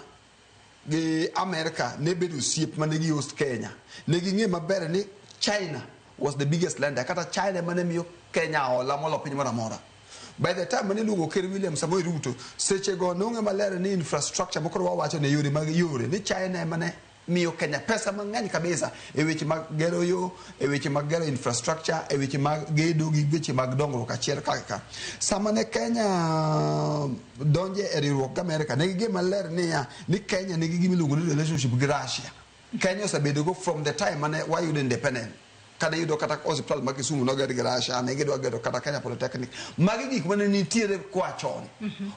gi America ne bedo osiep mane gi host Kenya, ne ging'e maber ni China was the biggest lender, kata China mane miyo Kenya hola molo piny moro amora. By the time mane iluongo Ker William Samoei Ruto, sechego nong'e maler ni infrastructure mokoro wawacho ne yore mag yore ni China ema ne miyo Kenya pesa mang'eny kabisa e weche mag gero yo, e weche mag gero infrastructure, e weche mag gedo gi weche mag dongruok achiel kaka. Sama ne Kenya donje e riwruok gi Amerika, ne ging'e maler niya ni Kenya nigi gima iluongo ni relationship gi Russia. Kenya osebedo go from the time mane wayudo independent. Kane yudo kata osiptal ma Kisumu noger gi Russia, ne gidwa gero kata Kenya Polytechnic. Magi gik mane nitiere kwa chon.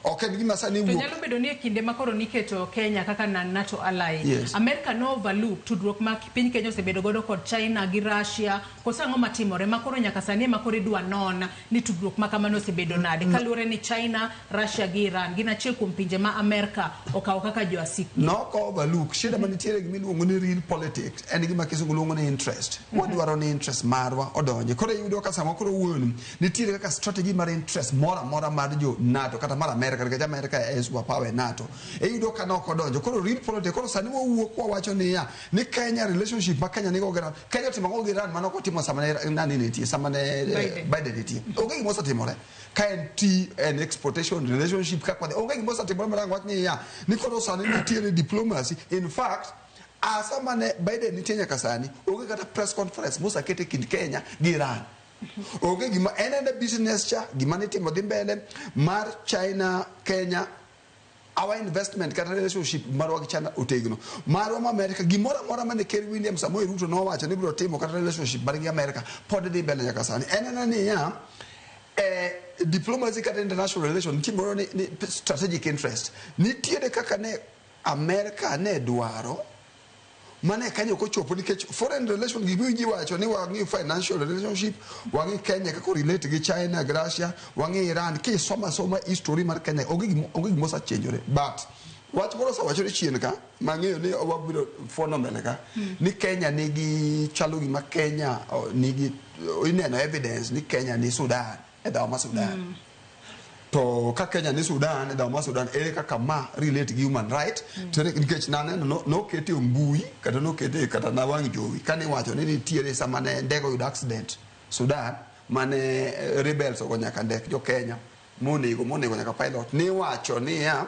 Ok en gima sani To wuok. nyalo bedo ni e kinde ma koro niketo Kenya kaka non NATO ally, Yes. America no overlook tudruok ma piny Kenya osebedo godo kod China gi Russia, koso ang'o matimore ma koro nyaka sani ema koro idwa non ni tudruok ma kamano osebedo nade kaluwore ni China, Russia gi Iran gin achiel kuom pinje ma America okawo kaka joasik. Nok overlook. Shida manitiere gima iluongo ni real politics en gima kisungu luongo ni interest. Wadwaro ni interest marwa odonje. Koro iyudo ka sama koro wuoyo nitiere kaka strategy mar interest moro amora mar jo NATO kata mar America, nikech America e super power e NATO. Iyudo ka nok odonjo. Koro real politics, koro sani wawuok wawacho niya ni Kenya relationship ma Kenya nigo gi Iran. Kenya otimo ang'o gi Iran mano ok otimo sama ne nani nitie, sama ne Biden. Biden nitie. Onge gima osetimore. Ka en tea and exportation relationship kaka wadhi. Onge gima osetimore marang wach niya ni koro sani nitiere diplomacy. In fact, asa mane Biden nitie nyaka sani, onge kata press conference moseket e kind Kenya gi Iran. Onge gima en ena business cha, gima nitimo dhi mbele mar China, Kenya, our investment kata relationship marwa gi China otegno. Marwa ma America, gimoro amora mane Ker William Samoei Ruto nowacho ni biro timo kata relationship margi gi America pod dhi mbele nyaka sani. En ena niya, diplomacy kata international relation nitie moro ni strategic interest. Nitiere kaka ne America ne dwaro mane Kenya ok ochopo nikech foreign relation gik miwinji wacho ni wang'i financial relationship, wang'i Kenya kaka relate gi China gi Russia, wang'i Iran. Kisoma soma history mar Kenya onge gima osechenjore. But wach moro osewachore chien ka mang'eyo ni wabiro fuono mbele ka ni Kenya nigi chalo gima Kenya nigi ineno evidence ni Kenya ni Sudan e dhawo ma Sudan. To ka Kenya ni Sudan e dhawo ma Sudan, ere kaka ma relate gi human right? To nikech naneno nokete e mbui kata nokete kata na wang' jowi kane iwacho ni nitiere sama ne ndege oyudo accident Sudan mane rebels ogo nyaka ndek jo Kenya monego nyaka pilot. Niwacho niya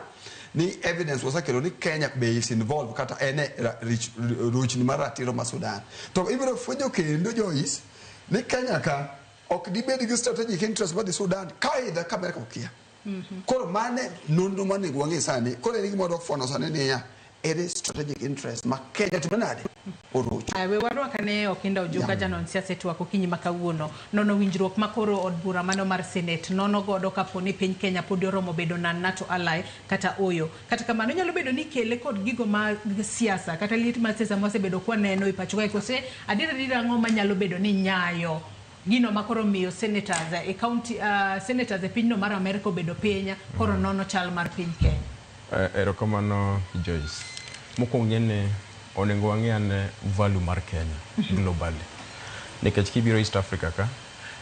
ni evidence osekelo ni Kenya be is involved kata en e rochni mar ratiro ma Sudan. To ibiro fwenyo kendo Joyce ni Kenya ka ok dibed gi strategic interest madhi Sudan ka either ka America okia. Koro mane nonro manego wang'e sani. Koro en gima wadok fuono sani niya ere strategic interest ma Kenya timo nade orocho. We warwak ane Okinda Ojuka, janon siasa e twak okinyi ma kawuono. Nono winjruok ma koro od bura mano mar Senate nono godo kapo ni piny Kenya pod oromo bedo non NATO ally kata oyo. Kata kamano nyalo bedo ni kele kod gigo mag siasa kata liet mar siasa mosebedo kwaneno e pacho kae, kose adier adier ang'o manyalo bedo ni nyayo gino ma koro miyo senators e county, senators e pinyno mar Amerika obedo piny koro nono chal mar piny Kenya. Erokamano Joyce. Mokwongo ni onego wang'e ane value mar Kenya globally. Nikech kibiro East Africa ka,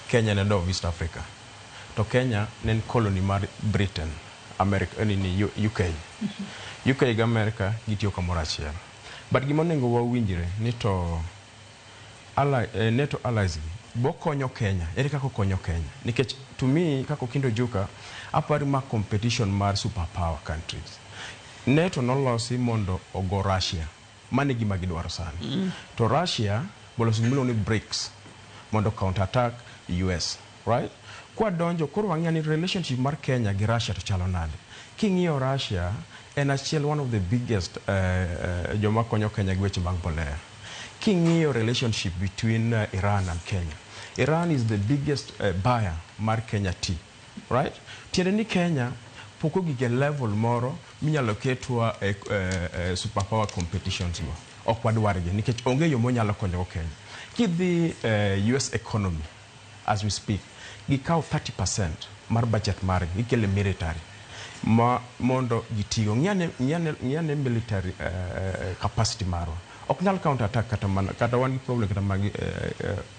Kenya ne dov East Africa. To Kenya ne en colony mar Britain, America, ni UK. UK gi America gitiyo kamoro achiel. But gima onego wawinjre ni to NATO allies gi bokonyo Kenya. Ere kaka okonyo Kenya? Nikech to me kaka Okindo Ojuka aparo ma competition mar superpower countries. NATO nolosi mondo ogo Russia. Mano e gima gidwaro sani. To Russia boloso gimiluongo ni BRICS mondo counter attack US, right? Kwa donjo koro wang'eyo ni relationship mar Kenya gi Russia to chalo nade. King'iyo Russia en achiel one of the biggest joma konyo Kenya gi weche mag mbolea. King'iyo relationship between Iran and Kenya. Iran is the biggest buyer mar Kenya tea, right? Tiende ni Kenya pok ogik e level moro minyalo ketwa e superpower competitions go. Ok wadwargi nikech onge yo monyalo konyogo Kenya. Kidhi US economy as we speak, gikawo 30% mar budget margi gikele military ma mondo gitigo. Ng'iyane military capacity marwa. Ok nyal counter attack kata mana kata wan gi problem kata mag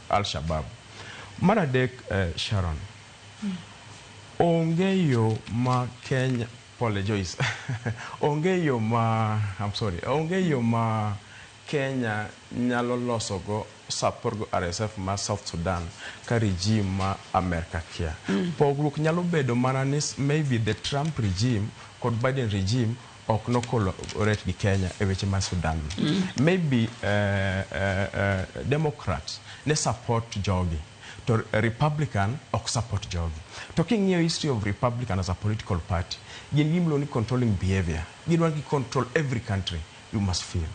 Al-Shabaab. Mar adek, Sharon, onge yo ma Kenya, pole Joyce, onge yo ma, I'm sorry, onge yo ma Kenya nyalo losogo support go RSF ma South Sudan ka regime ma Amerika kia. Pogruok nyalo bedo mana ni maybe the Trump regime kod Biden regime ok no collaborate gi Kenya e weche mar Sudan. Maybe Democrats ne support jogi to Republican ok support jogi. To king'iyo history of Republican as a political party, gin gimiluongo ni controlling behavior. Gidwa gi control every country, you must feel.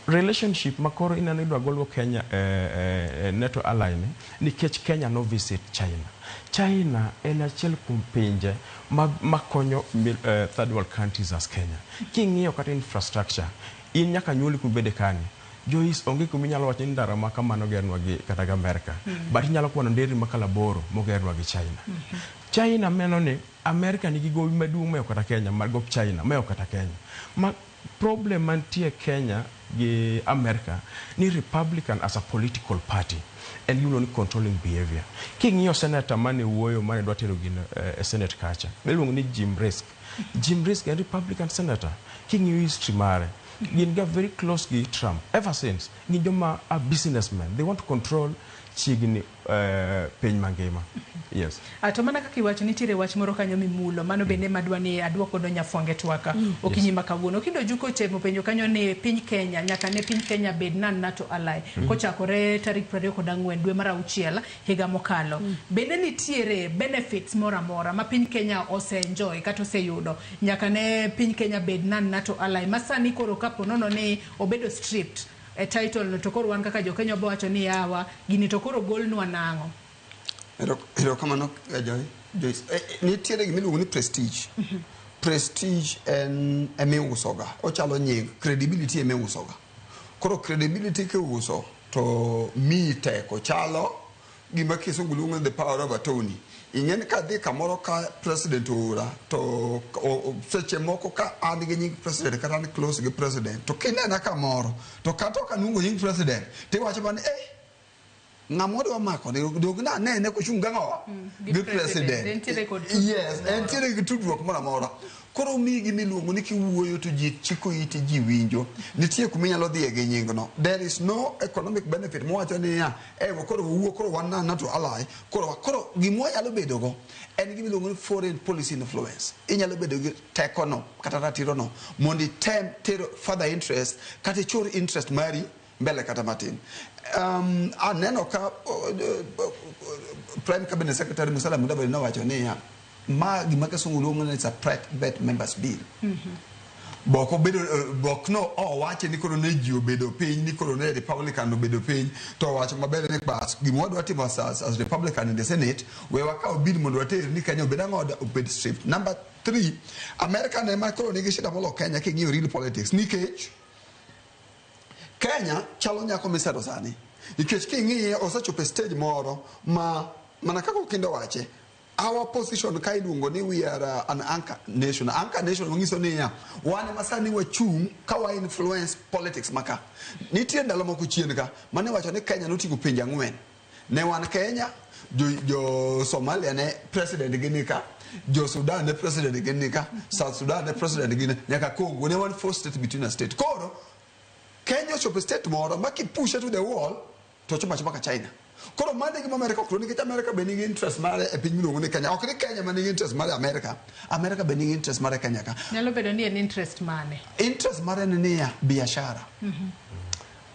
Relationship makoro ineno idwa golgo Kenya NATO ally ni nikech Kenya no visit China. China en achiel kuom pinje makonyo third world countries as Kenya. King'iyo kata infrastructure, in nyaka nyuoli kumibede kani. Joyce, onge kuma inyalo wacho ni ndara ma kamano gernwa gi kata gi Amerika. But inyalo kwano nderni makalo 8 mogernwa gi China. China meno ni Amerika nigi gowi maduong' mayo kata Kenya, mar gop China, mayo kata Kenya. Ma problem mantie Kenya gi Amerika ni Republican as a political party en gimiluongo ni controlling behavior. King'iyo senator mane wuoyo mane dwa tero gino e Senate kacha, iluongo ni Jim Risch. Jim Risch en Republican senator. King'iyo history mare, gin ga very close gi Trump ever since. Gin joma are businessmen. They want to control chiegni piny mangima. Yes. To mana kaka iwacho, nitiere wach moro kanyo mimulo, mano bende madwa ni aduok godo nyafwange twaka okinyi ma kawuono. Okindo Juko otemo penjo kanyo ni piny Kenya, nyaka ne piny Kenya bed non NATO ally kochakore tarik 24 dwe mar 6 higa mokalo. Bende nitiere benefits moro amora ma piny Kenya ose enjoy kata oseyudo nyaka ne piny Kenya bed non NATO ally ma sani koro kapo nono ni obedo stripped e title no, to koro wan kaka jo Kenya wacho ni yawa gini to koro golnwa nang'o? Erokamano, Joyce. Nitiere gima iluongo ni prestige. Prestige en emiusoga. Ochalo nying, credibility emiusoga. Koro credibility kiuso to miyi teko. Chalo gima kisungu luongo ni the power of attorney. Ing'e ni kadhi kamoro ka president oora to seche moko ka an gi nying president kata an close gi president to kinena kamoro to kata ok aluongo nying president tiwacho mana ng'ama odwa mako ni dog nanene kochung' gang'owa gi president. Entiere kod tudruok. Yes, entiere gi tudruok moro amora. Koro miyi gima iluongo ni kiwuoyo to ji chiko iti, ji winjo. Nitie kuma inyalo dhiye gi nyingno. There is no economic benefit mowacho niya, koro wawuo, koro wan NATO ally, koro gima wanyalo bedo go en gima iluongo ni foreign policy influence. Inyalo bedo gi tekono kata ratirono mondo item tero further interest kata ichor interest mari mbele kata matin. Aneno ka Prime Cabinet Secretary Musalia Mudavadi nowacho niya, ma gima kisungu luongo ni it's a private members bill. Bok obedo bok no owache ni koro ne ji obedo piny ni koro ne Republican obedo piny to owacho maber ni bas gima wadwa timo as Republican in the Senate we wakaw bill mondo water ni Kenya obed ang'o obed stripped. Number 3, America ne ma koro nigi shida molo Kenya king'iyo real politics nikech Kenya chalo nyako misero sani nikech king'iye osechopo e stage moro ma mana kaka Okindo wache our position ka iluongo ni we are an anchor nation. Anchor nation manyiso niya wan ema sani wachung' ka wa influence politics maka. Nitie ndalo moko chien ka mane wacho ni Kenya noting'o pinje 4. Ne wan Kenya, jo Somalia ne president gi ni ka, jo Sudan ne president gi ni ka, South Sudan ne president gi ni, nyaka Congo ne wan four state between a state. Koro Kenya ochopo e state moro ma kipushe to the wall to ochopo achopa ka China. Koro mano e gima Amerika ok dwar nikech Amerika be nigi interest mare e piny miluongo ni Kenya. Ok ni Kenya ma nigi interest mare Amerika. Amerika be nigi interest mare Kenya ka. Nyalo bedo ni en interest mane? Interest mare en niya, biashara.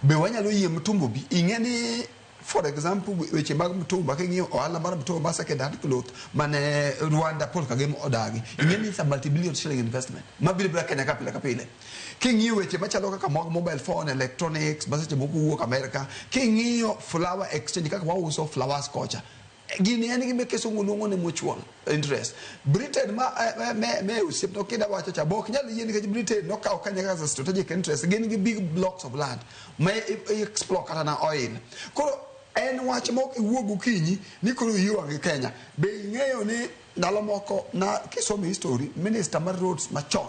Be wanyalo yie mtumbo bi? Ing'e ni for example weche mag mtumba king'iyo ohala mar mtumba second hand cloth mane Rwanda Paul Kagame odagi. Ing'e ni it's a multi-billion shilling investment mabiro biro Kenya ka pile ka pile. King'iyo weche machalo kaka mag mobile phone, electronics, ma seche moko wuok Amerika. King'iyo flower exchange kaka wauso flowers kocha. Gini en gima kisungu luongo ni mutual interest. Britain ma me osiep no kida wacho cha bok nyal yie nikech Britain nokawo Kenya kaka strategic interest. Gin gi big blocks of land ma explore kata na oil. Koro en wach mok iwuog gokinyi ni koro iyi wang' gi Kenya. Be ing'eyo ni ndalo moko na kisomo history, minister mar roads machon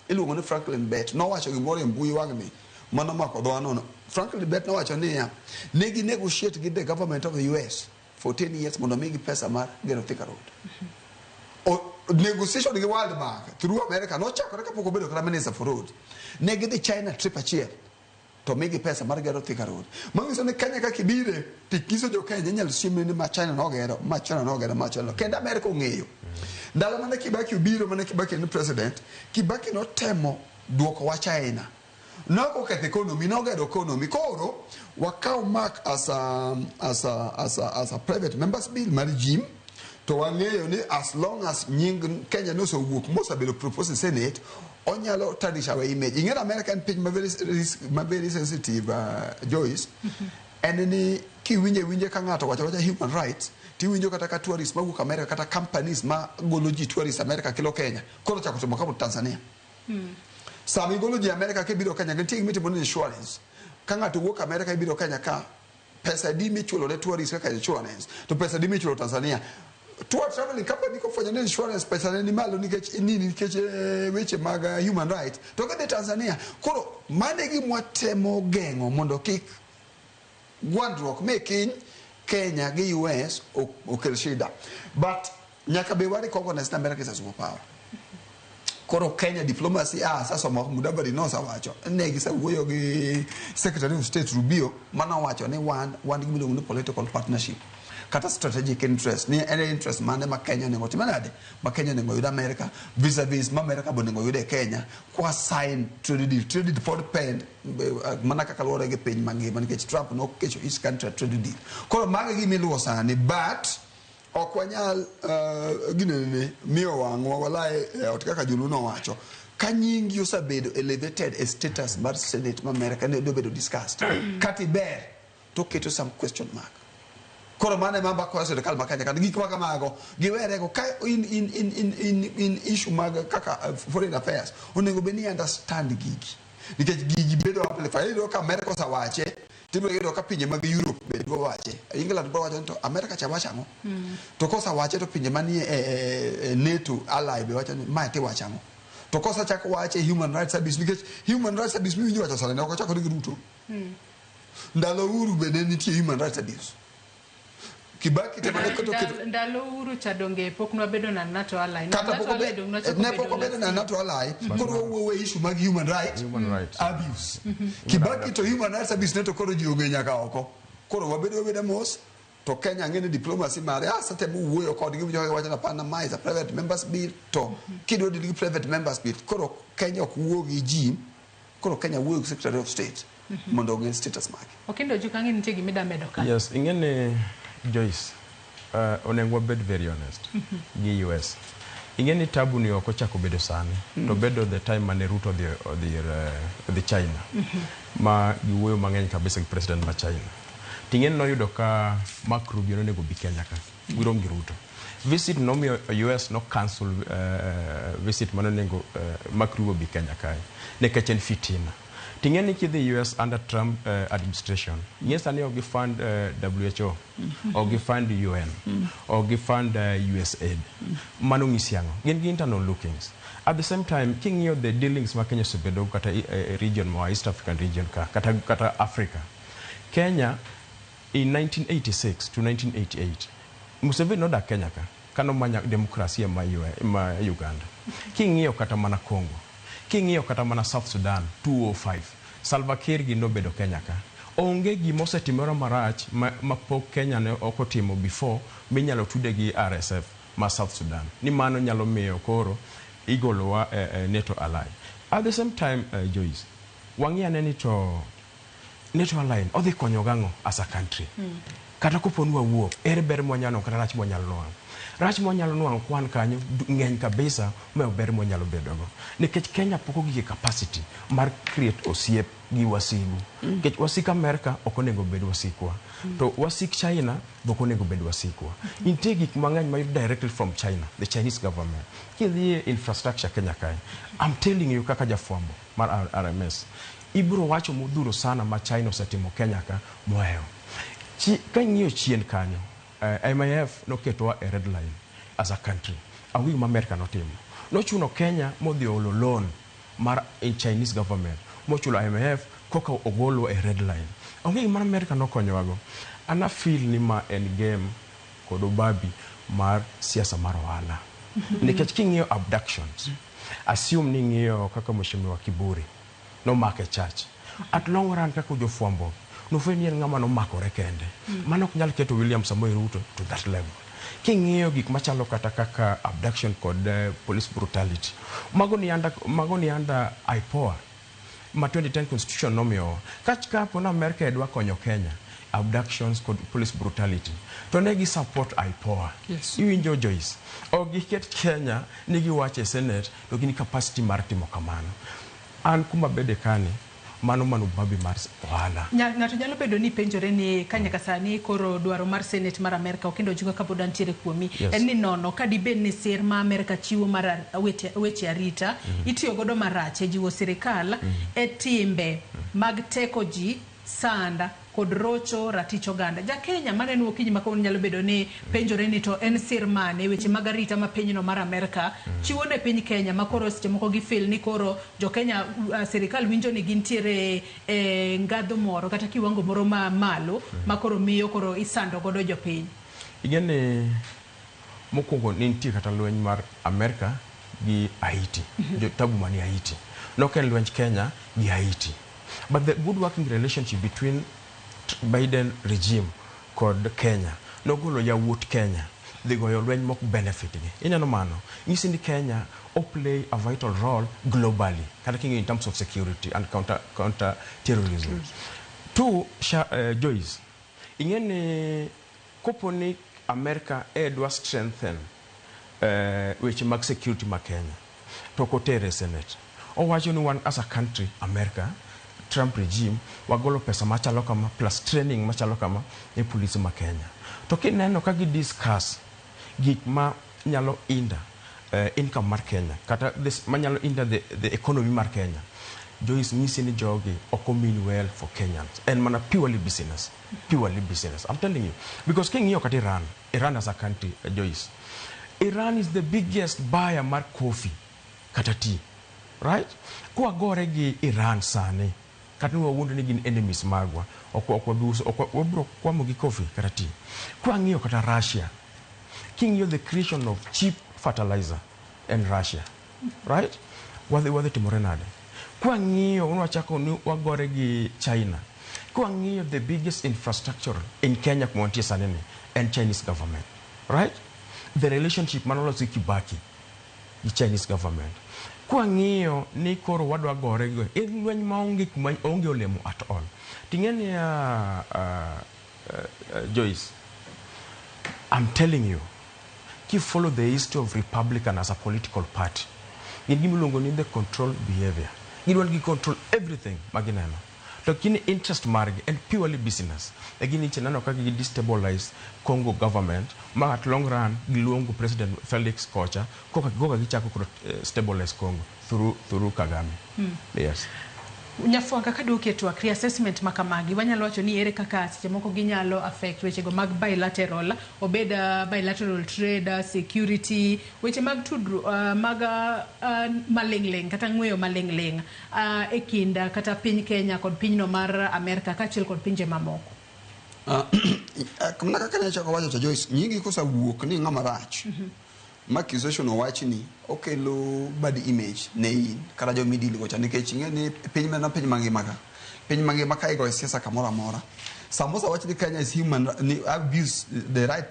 iluongo ni Franklin Bett nowacho gimoro e mbui wang'ni mano mako dhowa nono. Franklin Bett nowacho niya, ne gi negotiate gi the government of the US for 10 years mondo migi pesa mar gero Thika Road. Negotiation gi World Bank through America nochakore kapok obedo kata minister for road. Ne gidhi China trip achiel to migi pesa mar gero Thika Road. Manyiso ni Kenya kaka ibire tikiso jo Kenya inyalo siemni ni ma China nogero, ma China nogero, ma China. Kendo America ong'eyo. Ndalo mane Kibaki obiro, mane Kibaki en president, Kibaki notemo duoko wa China. Nok oketho economy, nogero economy. Koro wakaw Mark as a private members bill mar Jim to wang'eyo ni as long as nying Kenya nosewuok mosebedo proposed e Senate, onyalo tarnish our image. Ing'eyo America en piny ma very sensitive, Joyce. En ni kiwinje winje ka ng'ato wacho wacha human rights, tiwinjo kata ka tourists mawuok America kata companies ma golo ji tourists America kelo Kenya koro chako timo kama Tanzania. Sama igolo ji America kibiro Kenya, nitie gima itimo ni insurance. Ka ng'ato wuok America ibiro Kenya ka, pesa adi michulo ne tourist kaka insurance to pesa adi michulo Tanzania? Tour traveling company kofwenyo ni insurance pesa ne ni malo nikech nini, nikech weche mag human right, to gidhi Tanzania. Koro mano e gima watemo geng'o mondo kik gwandruok me kiny Kenya gi US okel shida. But nyaka be wa recognize ni America is a superpower. Koro Kenya diplomacy, sasa Mudavadi nosewacho ne gisewuoyo gi Secretary of State Rubio, manowacho ni wan gi miluongo ni political partnership kata strategic interest, ni en interest mane ma Kenya onego tim nade, ma Kenya onego yud America vis-a-vis ma America be onego yud e Kenya kwa sign trade deal. Trade deal pod pend mana kaka luwore gi piny mangima, nikech Trump nokecho each country a trade deal. Koro mago e gima iluwo sani, but ok wanyal ginene miyo wang'wa walae e ot kaka Joluo nowacho ka nyingi osebedo elevated e status mar Senate ma America ne obedo discussed kata iber to keto some question mark. Koro mano ema mbako sirikal ma Kenya kata gik ma kamago giwerego ka in issue mag kaka foreign affairs onego bed ni understand gigi, nikech gigi bedo amplified. Iyudo ka America osewache, tibiro yudo ka pinje mag Europe be dwa wache. England biro wacho ni to America cha wacho ang'o? To kosewache to pinje manie e NATO ally be wacho ni mae tiwacho ang'o? To kosechak wache human rights abuse, nikech human rights abuse miwinjo wacho sani ne ok ochakore gi Ruto. Ndalo Uhuru be ne nitie human rights abuse. Kibaki tema ne keto Ndalo Uhuru cha donge pok nwabedo na NATO ally. Kata NATO pok ally dong nwachako ne bedo pok obedo na last NATO ally. Koro wawuoyo e issue mag human rights Human rights. abuse. Kibaki to human rights abuse ne to koro ji ong'e nyaka oko. Koro wabedo wabeda mos to Kenya ng'e ni diplomacy mare asetemo wuoyo kodgi, winjo kaka giwacho ni hapana, ma is a private members bill, to kidwa deal gi private members bill, koro Kenya ok wuo gi ji, koro Kenya wuoyo gi Secretary of State mondo ong'e status mage. Okindo Juk, ang'e nitie gima ida medo ka. Yes, ing'e ni Joyce, onego wabed very honest gi US. Ing'e ni tabu ni ok ochako bedo sani, to bedo the time mane Ruto odhi China, ma giwuoyo mang'eny kabisa gi president ma China. Ting'e ni noyudo ka Mark Rubio nonego bi Kenya ka, girom gi Ruto. Visit nomiyo US no cancel visit manonego Mark Rubio bi Kenya kae, nikech en fitina. Ting'e ni kidhi US under Trump administration, ing'e sani ok gifund WHO, ok gifund UN, ok gifund USAID. Mano ng'isi ang'o? Gin gi internal lookings. At the same time, king'iyo the dealings ma Kenya osebedo kata e region ma East African region ka, kata Africa. Kenya in 1986 to 1988, Museveni nodak Kenya ka, kanomanya demokrasia ma Uganda. King'iyo kata mana Congo, king'iyo kata mana South Sudan 2005, Salva Kiir gi nobedo Kenya ka. Onge gima osetimore marach ma pok Kenya ne ok otimo before minyalo tude gi RSF ma South Sudan. Ni mano nyalo miyo koro igolowa e NATO ally. At the same time, Joyce, wang'i ane ni to NATO ally odhi konyo gang'o as a country? Kata kopo ni wawuok, ere ber mwanyalo kata rach mwanyalo nwang'o? Rach mwanyalo nwang'o kwan kanyo ng'eny kabisa mohewo ber mwanyalo bedogo. Nikech Kenya pok ogik e capacity mar create osiep gi wasigu. Nikech wasik Amerika ok onego bed wasikwa. To wasik China be ok onego bed wasikwa. Nitie gik mang'eny mayud directly from China, the Chinese government. Kidhi e infrastructure Kenya kae, I'm telling you kaka jafwambo mar RMS, ibiro wacho modhuro sana ma China osetimo Kenya ka mohewo. Ka ing'iyo chien kanyo, IMF noketowa e red line as a country. Ang'o gima Amerika notimo? Nochuno Kenya modhi olo loan mar Chinese government mochulo IMF koka ogolwa e red line. Onge gima Amerika nokonyowago. An a feel ni ma en game kod obabi mar siasa mar ohala. Nikech king'iyo abductions, assume ni ing'iyo kaka Mheshimiwa Kiburi nomake church. At long run kaka jofwambo nofwenyo ni en ng'ama nomakore kende. Mano ok nyal keto William Samoei Ruto to that level. King'iyo gik machalo kata kaka abduction kod police brutality, mago ni under IPOA ma 2010 constitution nomiyowa. Kapo na Amerka dwa konyo Kenya abductions kod police brutality, to ne gi support IPOA. Yes. Iwinjo Joyce, ok giket Kenya ni giwacho e Senate to gin capacity mar timo kamano. An kuma bede kani, mano ubabi mar ohala. Ng'ato nyalo bedo ni penjore ni ka nyaka sani koro dwaro mar Senate mar Amerka Okindo Ojuga kapod antiere kuomi en ni nono ka dibed ni sir ma Amerka chiwo mar weche arita itiyo godo marach e jiwo sirikal e timbe mag teko ji, sanda kod rocho ratich oganda. Ja Kenya maneno okinyi ma kawuono nyalo bedo ni penjore ni to en sir mane weche mag arita ma pinyno mar Amerka chiwo ne piny Kenya ma koro seche moko gifeel ni koro jo Kenya sirikal winjo ni gintiere e ngadho moro kata kiwango moro ma malo ma koro miyo koro isando godo jopiny. Ing'e mokwongo ne nitie kata lweny mar Amerka gi Haiti, jo tabu mani Haiti. Nok en lwenj Kenya gi Haiti. But the good working relationship between Biden regime kod Kenya nogolo yawuot Kenya dhi goyo lweny mok benefit gi. Ineno mano, nyisi ni Kenya o play a vital role globally, kata king'iyo in terms of security and counter terrorism. Two, Joyce, ing'e ni kopo ni America e dwa strengthen weche mag security ma Kenya, to ok otere e Senate. Owacho ni wan as a country, America, Trump regime, wagolo pesa machalo kama plus training machalo kama ne polisi ma Kenya. To kineno ka gi discuss gik ma nyalo hinder income mar Kenya, kata this manyalo hinder the economy mar Kenya, Joyce nyisi ni jogi ok mean well for Kenyans. En mana purely business. Purely business. I'm telling you. Because king'iyo kata Iran as a country, Joyce, Iran is the biggest buyer mar coffee kata tea. Right? Kwagore gi Iran sani, kata ni wawuondo ni gin enemies magwa, ok wabi uso, ok wabiro kwamo gi coffee kata tea. Kwang'iyo kata Russia, king'iyo the creation of cheap fertilizer in Russia, right? Wadhi timore nade? Kwang'iyo, wachako ni wagore gi China. Kwang'iyo the biggest infrastructure in Kenya kuma wantie sani ni, en Chinese government, right? The relationship manolosi Kibaki gi Chinese government. Kwang'iyo ni koro wadwa gore gi, en lweny maonge kuma onge olemo at all. Ting'e niya, Joyce, I'm telling you, ki follow the history of Republican as a political party, gin gima iluongo ni the control behavior. Gidwa ni gi control everything magineno. To gin interest margi en purely business. E gin neno kaka gi destabilize Congo government, ma at long run giluongo President Felix kocha, koka gichako koro stabilize Congo through Kagame. Yes. Nyafwanga kaduoki e twak reassessment ma kamagi wanyalo wacho ni ere kaka seche moko ginyalo affect wechego mag bilateral obed bilateral trade, security, weche mag tudru mag maling'ling' kata ng'weyo maling'ling' e kind kata piny Kenya kod pinyno mar Amerka kaachiel kod pinje mamoko. Mana kaka ne achako wacho cha Joyce, nyingi kosewuok ni ng'ama rach, ma accusation owachni okelo bad image ne in kata joma idil go cha, nikech ing'e ni piny mana piny mangima ka igoyo siasa kamoro amora, samoro wach ni Kenya is human ni abuse the right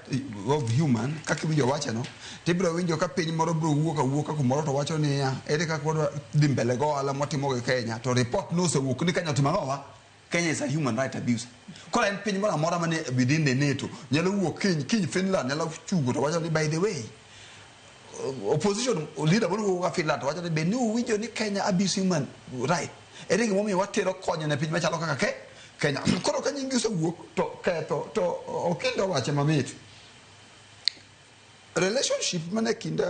of human kaka iwinjo wache no, tibiro winjo ka piny moro biro wuok awuoka kumoro to wacho niya ere kaka wadwa dhi mbele go ohala mwatimo gi Kenya, to report nosewuok ni Kenya otimo ang'owa, Kenya is a human right abuse. Koro en piny moro amora mane within the NATO nyalo wuok kiny Finland nyalo chungo to wacho ni by the way opposition leader moro wuok ka Finland to wacho ni be ni uwinjo ni Kenya abuse human right, ere gimomiyo watero konyo ne piny machalo kaka Kenya. Koro ka nyingi osewuok to ketho to Okindo wache mamit. Relationship mane kind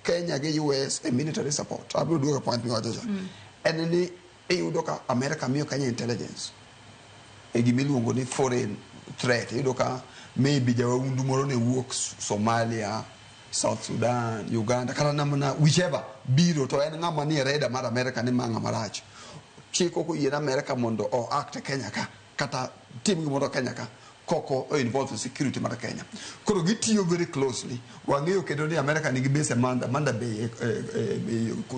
Kenya gi US e military support, abiro duogo point miwacho cha, en ni iyudo ka America miyo Kenya intelligence e gima iluongo ni foreign threat. Iyudo ka maybe jawaundu moro ne wuok Somalia, South Sudan, Uganda, kata namna whichever biro to en ng'ama nie radar mar America ni ma ng'ama rach. Chik ok oyie ne America mondo o act Kenya ka kata tim gimoro Kenya ka. koko o involve security mar Kenya. Koro gitiyo very closely. Wang'eyo kendo ni America nigi base e Manda Bay,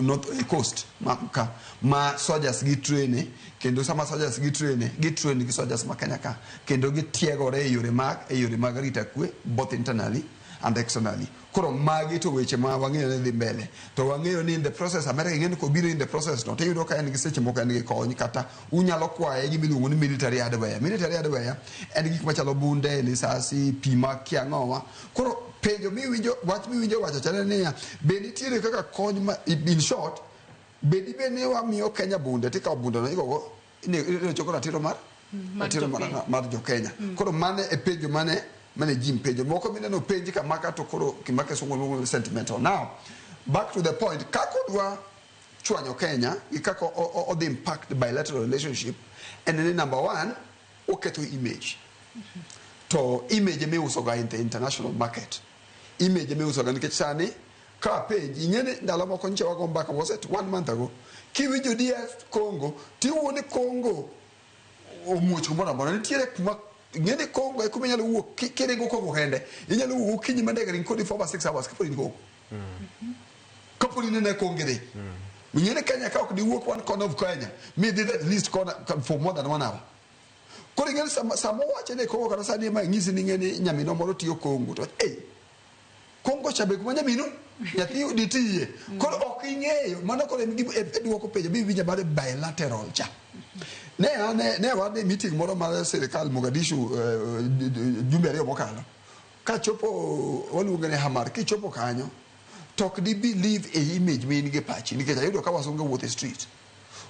north coast ma, ka, ma soldiers gi train, kendo sama soldiers gi train, gi train gi soldiers ma Kenya ka, kendo gitiegore e yore mag rita kwe, both internally and externally. Koro magi to weche ma wang'eyo ni dhi mbele. To wang'eyo ni in the process, America ing'e ni kobiro in the process no, tiyudo ka en gi seche moko en gi kony, kata unyalo kwaye gimiluongo ni military hardware. Military hardware en gik machalo bunde, lisasi, pi ma kia ang'owa. Koro penjo miwinjo, wach miwinjo wacho chalo niya, be nitiere kaka kony ma, in short, be dibed ni wamiyo Kenya bunde, tikawo bunde no igogo ichopo ratiro mar Mar ratiro mar, jopiny. mar jo Kenya. Koro mane e penjo mane ji penjo moko mineno penj kamaka, to koro gima kisungu luongo ni sentimental. Now back to the point, kaka odwa chwanyo Kenya gi kaka odhi impact bilateral relationship en ni, number one, oketho image. To image miuso ga in the international market, image miuso ga, nikech sani ka penj ing'e ni ndalo moko nyicha wago mbaka, was it one month ago, kiwinjo DR Congo tiwuo ni Congo omuoch kumoro amora. Nitiere kuma ing'e ni Congo e kuma inyalo wuok kiringo Congo kende, inyalo wuok okinyi ma ndege ring kodi 4 over 6 hours kapod in Congo, kapod in e Congo idhi. Ing'e ni Kenya ka ok diwuok one corner of Kenya mi dhi at least corner for more than one hour. Koro ing'e ni sama owacho ni Congo, kata sani ma ing'isi ni ing'e ni nyaminwa moro tiyo Congo, to ei Congo cha be kuma nyaminu nyathi ditiye. Koro ok ing'eyo mano. Koro en gima e duoko penjo miwinjo mar bilateral cha. Ne ane ne wadhi meeting moro mar sirikal Mogadishu jumbe 2 mokalo. Kachopo waluonge ni Hamar, kichopo kanyo to ok di believe e image ma in gi pachi, nikech ayudo ka wasunge wuotho e street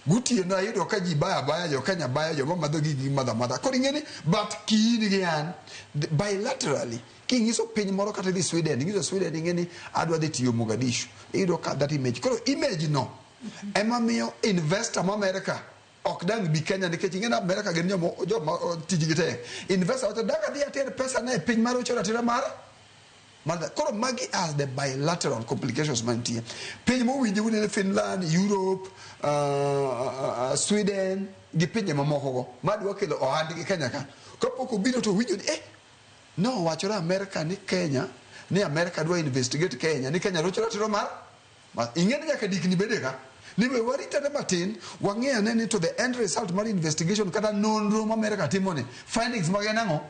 gotieno, ayudo ka ji baya baya, jo Kenya baya, joma madho gigi madho amadha. Koro ing'e ni, but kiin gi an bilaterally, king'iso piny moro, kata idhi Sweden, ing'iso Sweden, ing'e ni adwa dhi tiyo Mogadishu, iyudo ka that image, koro image no ema miyo investor ma America ok dang bi Kenya, nikech ing'e ni America gin joma tijgi tek. Investor wacho dak adhi ater pesa ne e piny mar ocho ratiro mar. Koro magi as the bilateral complications mantie. Piny mowinji unene Finland, Europe, Sweden gi pinje mamoko go madwa kelo ohandgi Kenya ka, kapok obiro to winjo ni nowachore America ni Kenya ni America dwa investigate Kenya ni Kenya rocho ratiro mar ing'e ni nyaka dikni bede ka ni we waritane matin, wang'e ane ni to the end result mar investigation kata nonro ma America timo ni findings mage en ang'o,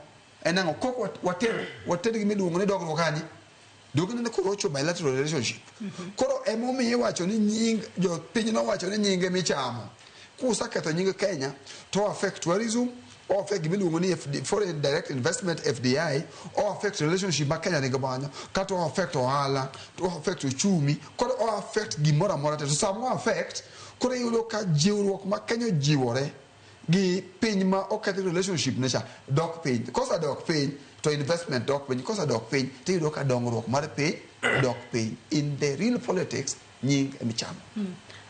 en ang'o, kok water gi miluongo ni dongruok kanye dong nene korocho bilateral relationship. Koro emomiyo iwacho ni nying jopiny nowacho ni nyinge michamo kuseketho nying Kenya to affect tourism, o affect gimiluongo ni FD, foreign direct investment, FDI, o affect relationship ma Kenya nigo banyo, kata o affect ohala, to o affect uchumi, koro o affect gimoro amora te. To sama o affect, koro iyudo ka jiwruok ma Kenya ojiwore gi piny ma oketh relationship ne cha dok piny. Kosedok piny to investment dok piny, kosedok piny to iyudo ka dongruok mar piny dok piny. In the real politics, nying emichamo.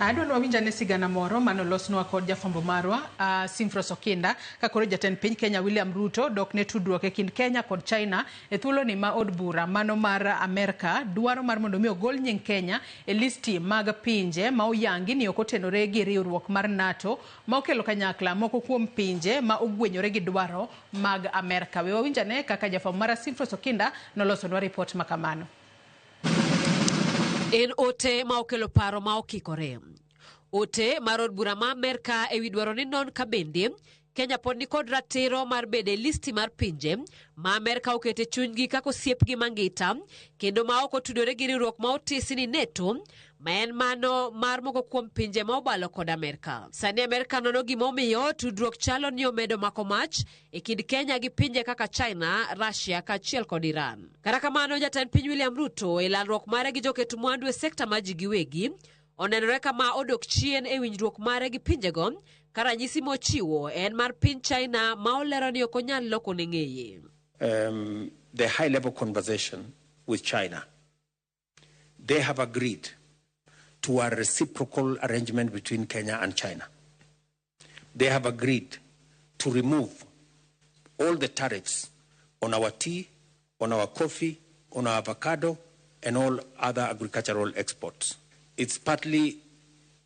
Adwa ni wawinj ane sigana moro manolosnwa kod jafwambo marwa Simfros Okinda, ka koro jatend piny Kenya William Ruto dok ne tudruok e kind Kenya kod China e thuoloni ma od bura mano mar Amerka dwaro mar mondo mi ogol nying Kenya e listi mag pinje ma oyangi ni ok otenore gi riwruok mar NATO ma okelo kanyakla moko kuom pinje ma ogwenyore gi dwaro mag Amerka. We wawinj ane kaka jafwambo mara Simfros Okinda nolosonwa ripot ma kamano. En ote ma okelo paro ma okikore. Ote mar od bura ma Amerka ewi dwaro ni non ka bende Kenya pod nikod ratiro mar bedo e listi mar pinje ma Amerka okete chunygi kaka osiepgi mangita kendo ma ok otudore gi riwruok ma otisi ni NATO, ma en mano mar moko kuom pinje ma obalo kod Amerka. Sani Amerka nono gimomiyo tudruok chalo ni omedo mako mach e kind Kenya gi pinje kaka China, Russia kaachiel kod Iran. Kata kamano, jatend piny William Ruto e lalruok mare gi joket mwandu e sekta mar ji giwegi onenore kama odok chien e winjruok mare gi pinjego, ka ranyisi mochiwo en mar piny China ma olero ni ok onyal loko ne ng'eye. The high level conversation with China, they have agreed to a reciprocal arrangement between Kenya and China. They have agreed to remove all the tariffs on our tea, on our coffee, on our avocado, and all other agricultural exports. It's partly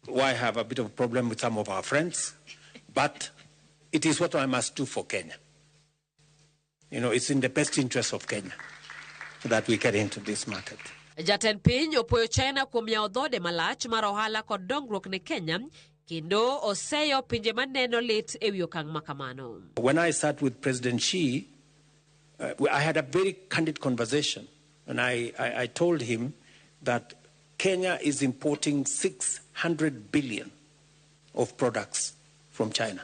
why I have a bit of a problem with some of our friends, but it is what I must do for Kenya. It's in the best interest of Kenya that we get into this market. Jatend piny opuoyo China kuom yawo dhode malach mar ohala kod dongruok ne Kenya kendo oseyo pinje maneno lit ewi okang' ma kamano. When I sat with President Xi, I had a very candid conversation, and I told him that Kenya is importing 600 billion of products from China.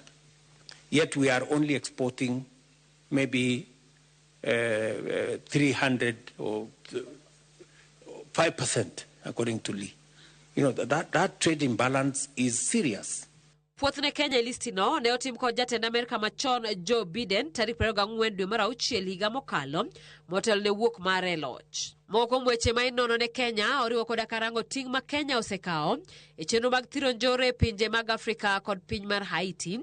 Yet we are only exporting maybe 300 or 5%, according to Lee. That trade imbalance is serious. Puoth ne Kenya e listino ne otim kod jatend Amerka machon Joe Biden tarik 24 dwe mar auchiel higa mokalo motelo ne wuok mare e loch. Moko kuom weche ma inono ne Kenya oriwo koda karango ting' ma Kenya osekawo e chenro mag thiro njore e pinje mag Afrika kod piny mar Haiti.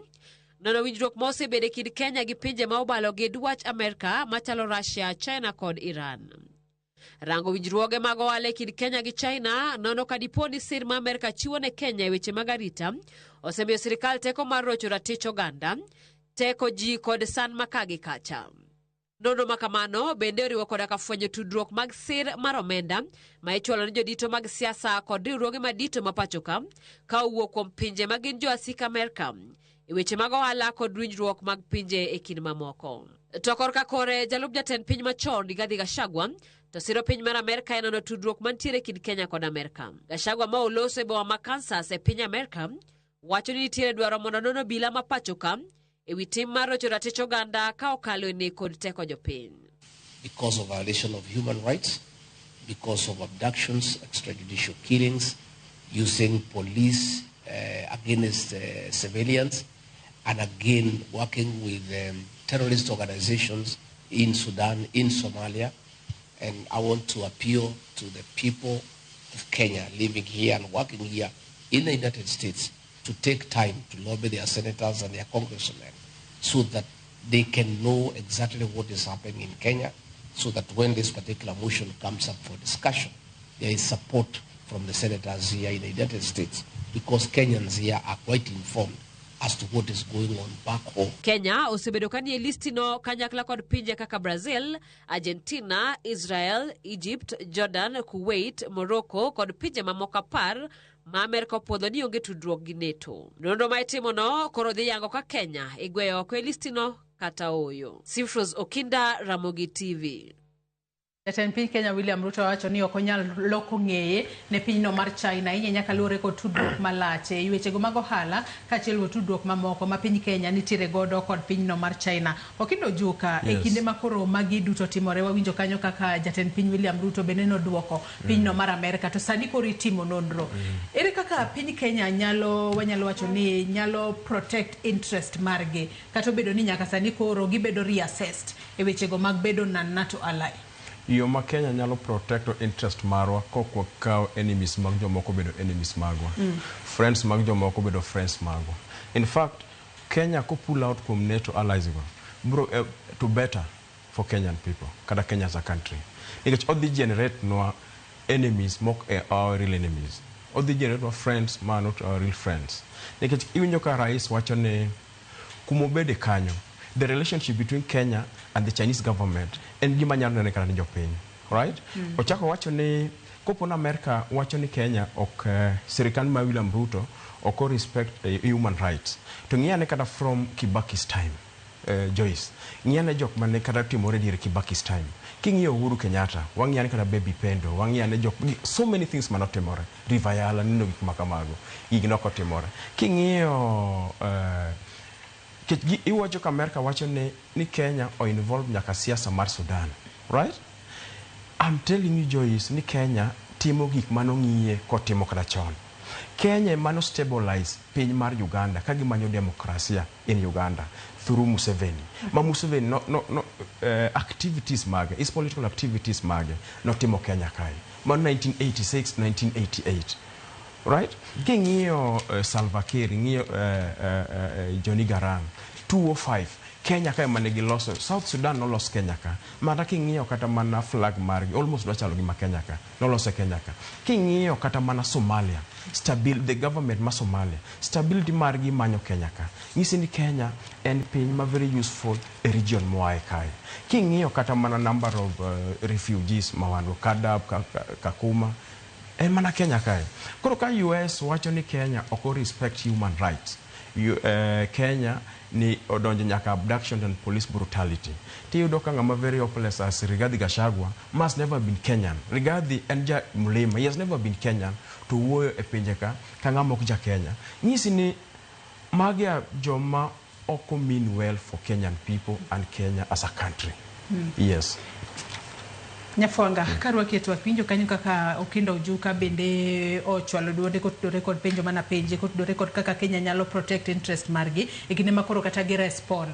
Nono winjruok ma osebedo e kind Kenya gi pinje ma obalo gi dwach Amerka machalo Russia, China kod Iran. Rango winjruoge mag ohala e kind Kenya gi China nono ka dipo ni sir ma Amerka chiwo ne Kenya e weche mag arita osemiyo sirikal teko mar rocho ratich oganda, teko ji kod san ma ka gi kacha. Nonro ma kamano bende oriwo koda ka fwenyo tudruok mag sir mar omenda ma ichwalo ne jodito mag siasa kod riwruoge madito ma pacho ka ka owuok kuom pinje ma gin jowasik Amerka e weche mag ohala kod winjruok mag pinje e kind mamoko. To korka kore jalup jatend piny machon Rigathi Gachagua to siro piny mar Amerka e nono tudruok mantiere kind Kenya kod Amerka. Gachagua ma oloso e boma ma Kansas e piny Amerka wacho ni nitiere dwaro mondo nono obila ma pacho ka ewi tim mar rocho ratich oganda ka okalo e nek kod teko jopiny. Because of violation of human rights, because of abductions, extrajudicial killings, using police against civilians, and again working with terrorist organizations in Sudan, in Somalia. And I want to appeal to the people of Kenya living here and working here in the United States to take time to lobby their senators and their congressmen so that they can know exactly what is happening in Kenya, so that when this particular motion comes up for discussion, there is support from the senators here in the United States, because Kenyans here are quite informed as to what is going on back home. Kenya osebedo ka nie listino kanyakla kod pinje kaka Brazil, Argentina, Israel, Egypt, Jordan, Kuwait, Morocco kod pinje mamoko 10 ma Amerka opuodho ni onge tudruok gi NATO. Nonro ma itimono koro dhi yango ka Kenya igweyo oko e listino kata ooyo. Simfros Okinda, Ramogi TV. Jatend piny Kenya William Ruto wacho ni ok onyal loko ng'eye ne pinyno mar China ahinya nyaka luwore kod tudruok malach e wechego mag ohala kaachiel kod tudruok mamoko ma piny Kenya nitiere godo kod pinyno mar China. Okindo Juka, e kinde ma koro magi duto timore, wawinjo kanyo kaka jatend piny William Ruto bende noduoko pinyno mar Amerka, to sani koro itimo nonro. Ere kaka piny Kenya nyalo, wanyalo wacho ni nyalo protect interest margi kata obedo ni nyaka sani koro gibedo reassessed e wechego mag bedo non-NATO ally? Yo ma Kenya nyalo protecto interest marwa kok wakawo enemies mag jomoko bedo enemies magwa. Friends mag jomoko bedo friends magwa. In fact, Kenya ko pull out kuom NATO allies go, bro, to better for Kenyan people, kata Kenya as a country. Nikech odhi generate nwa enemies mok our real enemies. Odhi generate nwa friends ma not our real friends. Nikech iwinjo ka rais wacho ni kumobede kanyo, the relationship between Kenya and the Chinese government en gima nyalo nene kata ni jopiny, right? Ochako wacho ni kopo na Amerika wacho ni Kenya ok sirikal ma William Ruto ok respect human rights. To ng'iyane kata from Kibaki's time, Joyce, ng'iyane jok mane kata timore diere Kibaki's time. King'iyo Uhuru Kenyatta, wang'iyane kata Baby Pendo, wang'iyane jok, so many things manotimore. River Yala, neno gik makamago, gigi nokotimore. King'iyo iwacho ka Amerika wacho ni Kenya o involve nyaka siasa mar Sudan, right? I'm telling you, Joyce, ni Kenya timo gik manong'iye kotimo kata chon. Kenya mano stabilize piny mar Uganda ka gimanyo demokrasia in Uganda through Museveni. Ma Museveni no activities mage, his political activities mage notimo Kenya kae. Ma 1986, 1988. Right? King'iyo Salva Kiir, ing'iyo Johnny Garang, 2005, Kenya ka ema ne giloso, South Sudan nolos Kenya ka. Mata king'iyo kata mana flag margi, almost dwa chalo gi ma Kenya ka, nolos e Kenya ka. King'iyo kata mana Somalia, the government ma Somalia, stability margi manyo Kenya ka. Nyisi ni Kenya en piny ma very useful e region moae kae. King'iyo kata mana number of refugees ma wan go, Dadaab, Kakuma, en mana Kenya kae. Koro ka US wacho ni Kenya ok respect human rights, Kenya ni odonjo nyaka abduction and police brutality. Tiyudo ka ng'ama very hopeless as Rigathi Gachagua must never been Kenyan. Rigathi en ja mlima, he has never been Kenyan to wuoyo e pinje ka ka ng'ama ok ja Kenya. Nyisi ni magi are joma ok mean well for Kenyan people and Kenya as a country. Yes. Nyafwanga, karwaki e twak winjo kanyo kaka Okindo Ojuka bende ochwalo duonde kotudore kod penjo mana penje kotudore kod kaka Kenya nyalo protect interest margi e kinde makoro kata gi respond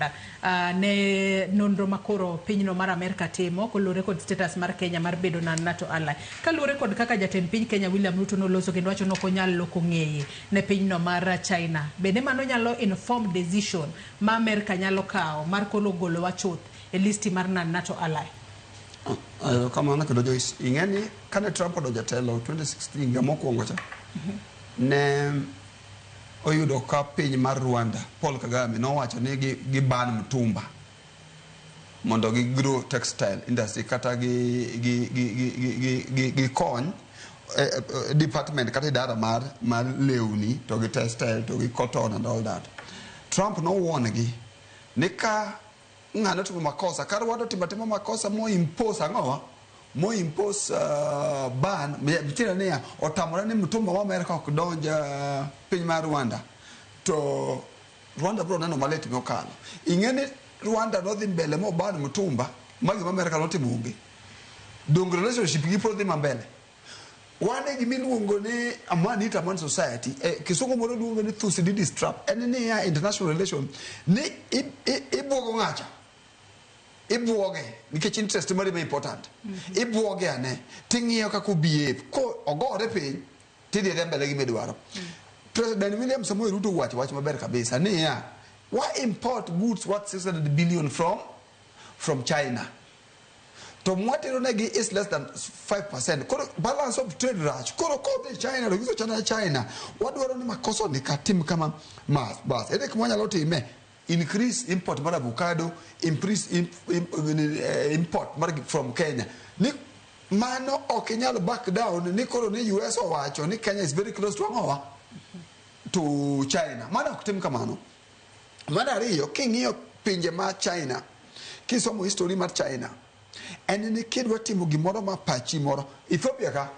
ne nonro makoro pinyno mar Amerka timo koluwore kod status mar Kenya mar bedo non NATO ally. Kaluwore kod kaka jatend piny Kenya William Ruto noloso kendo wacho ni ok onyal loko ng'eye ne pinyno mar China. Bende mano nyalo inform decision ma Amerka nyalo kawo mar koro golowa chuth e listi mar non NATO ally. Kamano kendo Joyce, ing'e ni kane Trump odonjo e telo 2016 higa mokwongo cha, ne oyudo ka piny mar Rwanda, Paul Kagame nowacho ni gi ban mtumba mondo gi grow textile industry kata gi kony department kata idara mar lewni to gi textile to gi cotton and all that. Trump nowuon gi ni ka ng'ano timo makosa ka Rwanda otimo atima makosa mo impose ang'owa mo impose ban mtiende niya otamore ni mtumba ma Amerka ok donj piny mar Rwanda to Rwanda biro neno malit mokalo. Ing'e ni Rwanda nodhi mbele mo ban mtumba ma gima Amerka notimo onge. Dong relationship gi pod dhi mambele. Wan e gimiluongo ni a man eat a man society. Kisungu moro luongo ni Thucydides trap. En niya international relation ni ibuogo ng'acha. Ibuoge nikech interest mari ma important. Ibuoge ane ting'iyo kaka obehave. Ko ogore piny tidhi mbele gi midwaro. President William Samoei Ruto wacho wach maber kabisa niya wa import goods worth 600 billion from China. To mwatero negi is less than 5%. Koro balance of trade rach. Koro kodhi China to giso China China. Wadwaro ni makoso ni katim kama mas bas. Ere kuma wanyalo time increase import mar avocado, increase import mar from Kenya. Ni mano ok inyal back down ni koro ni US owacho ni Kenya is very close to ang'owa to China. Mano ok tim kamano. Mar ariyo, king'iyo pinje ma China, kisomo history mar China, en ni kidwa timo gimoro ma pachi moro, Ethiopia ka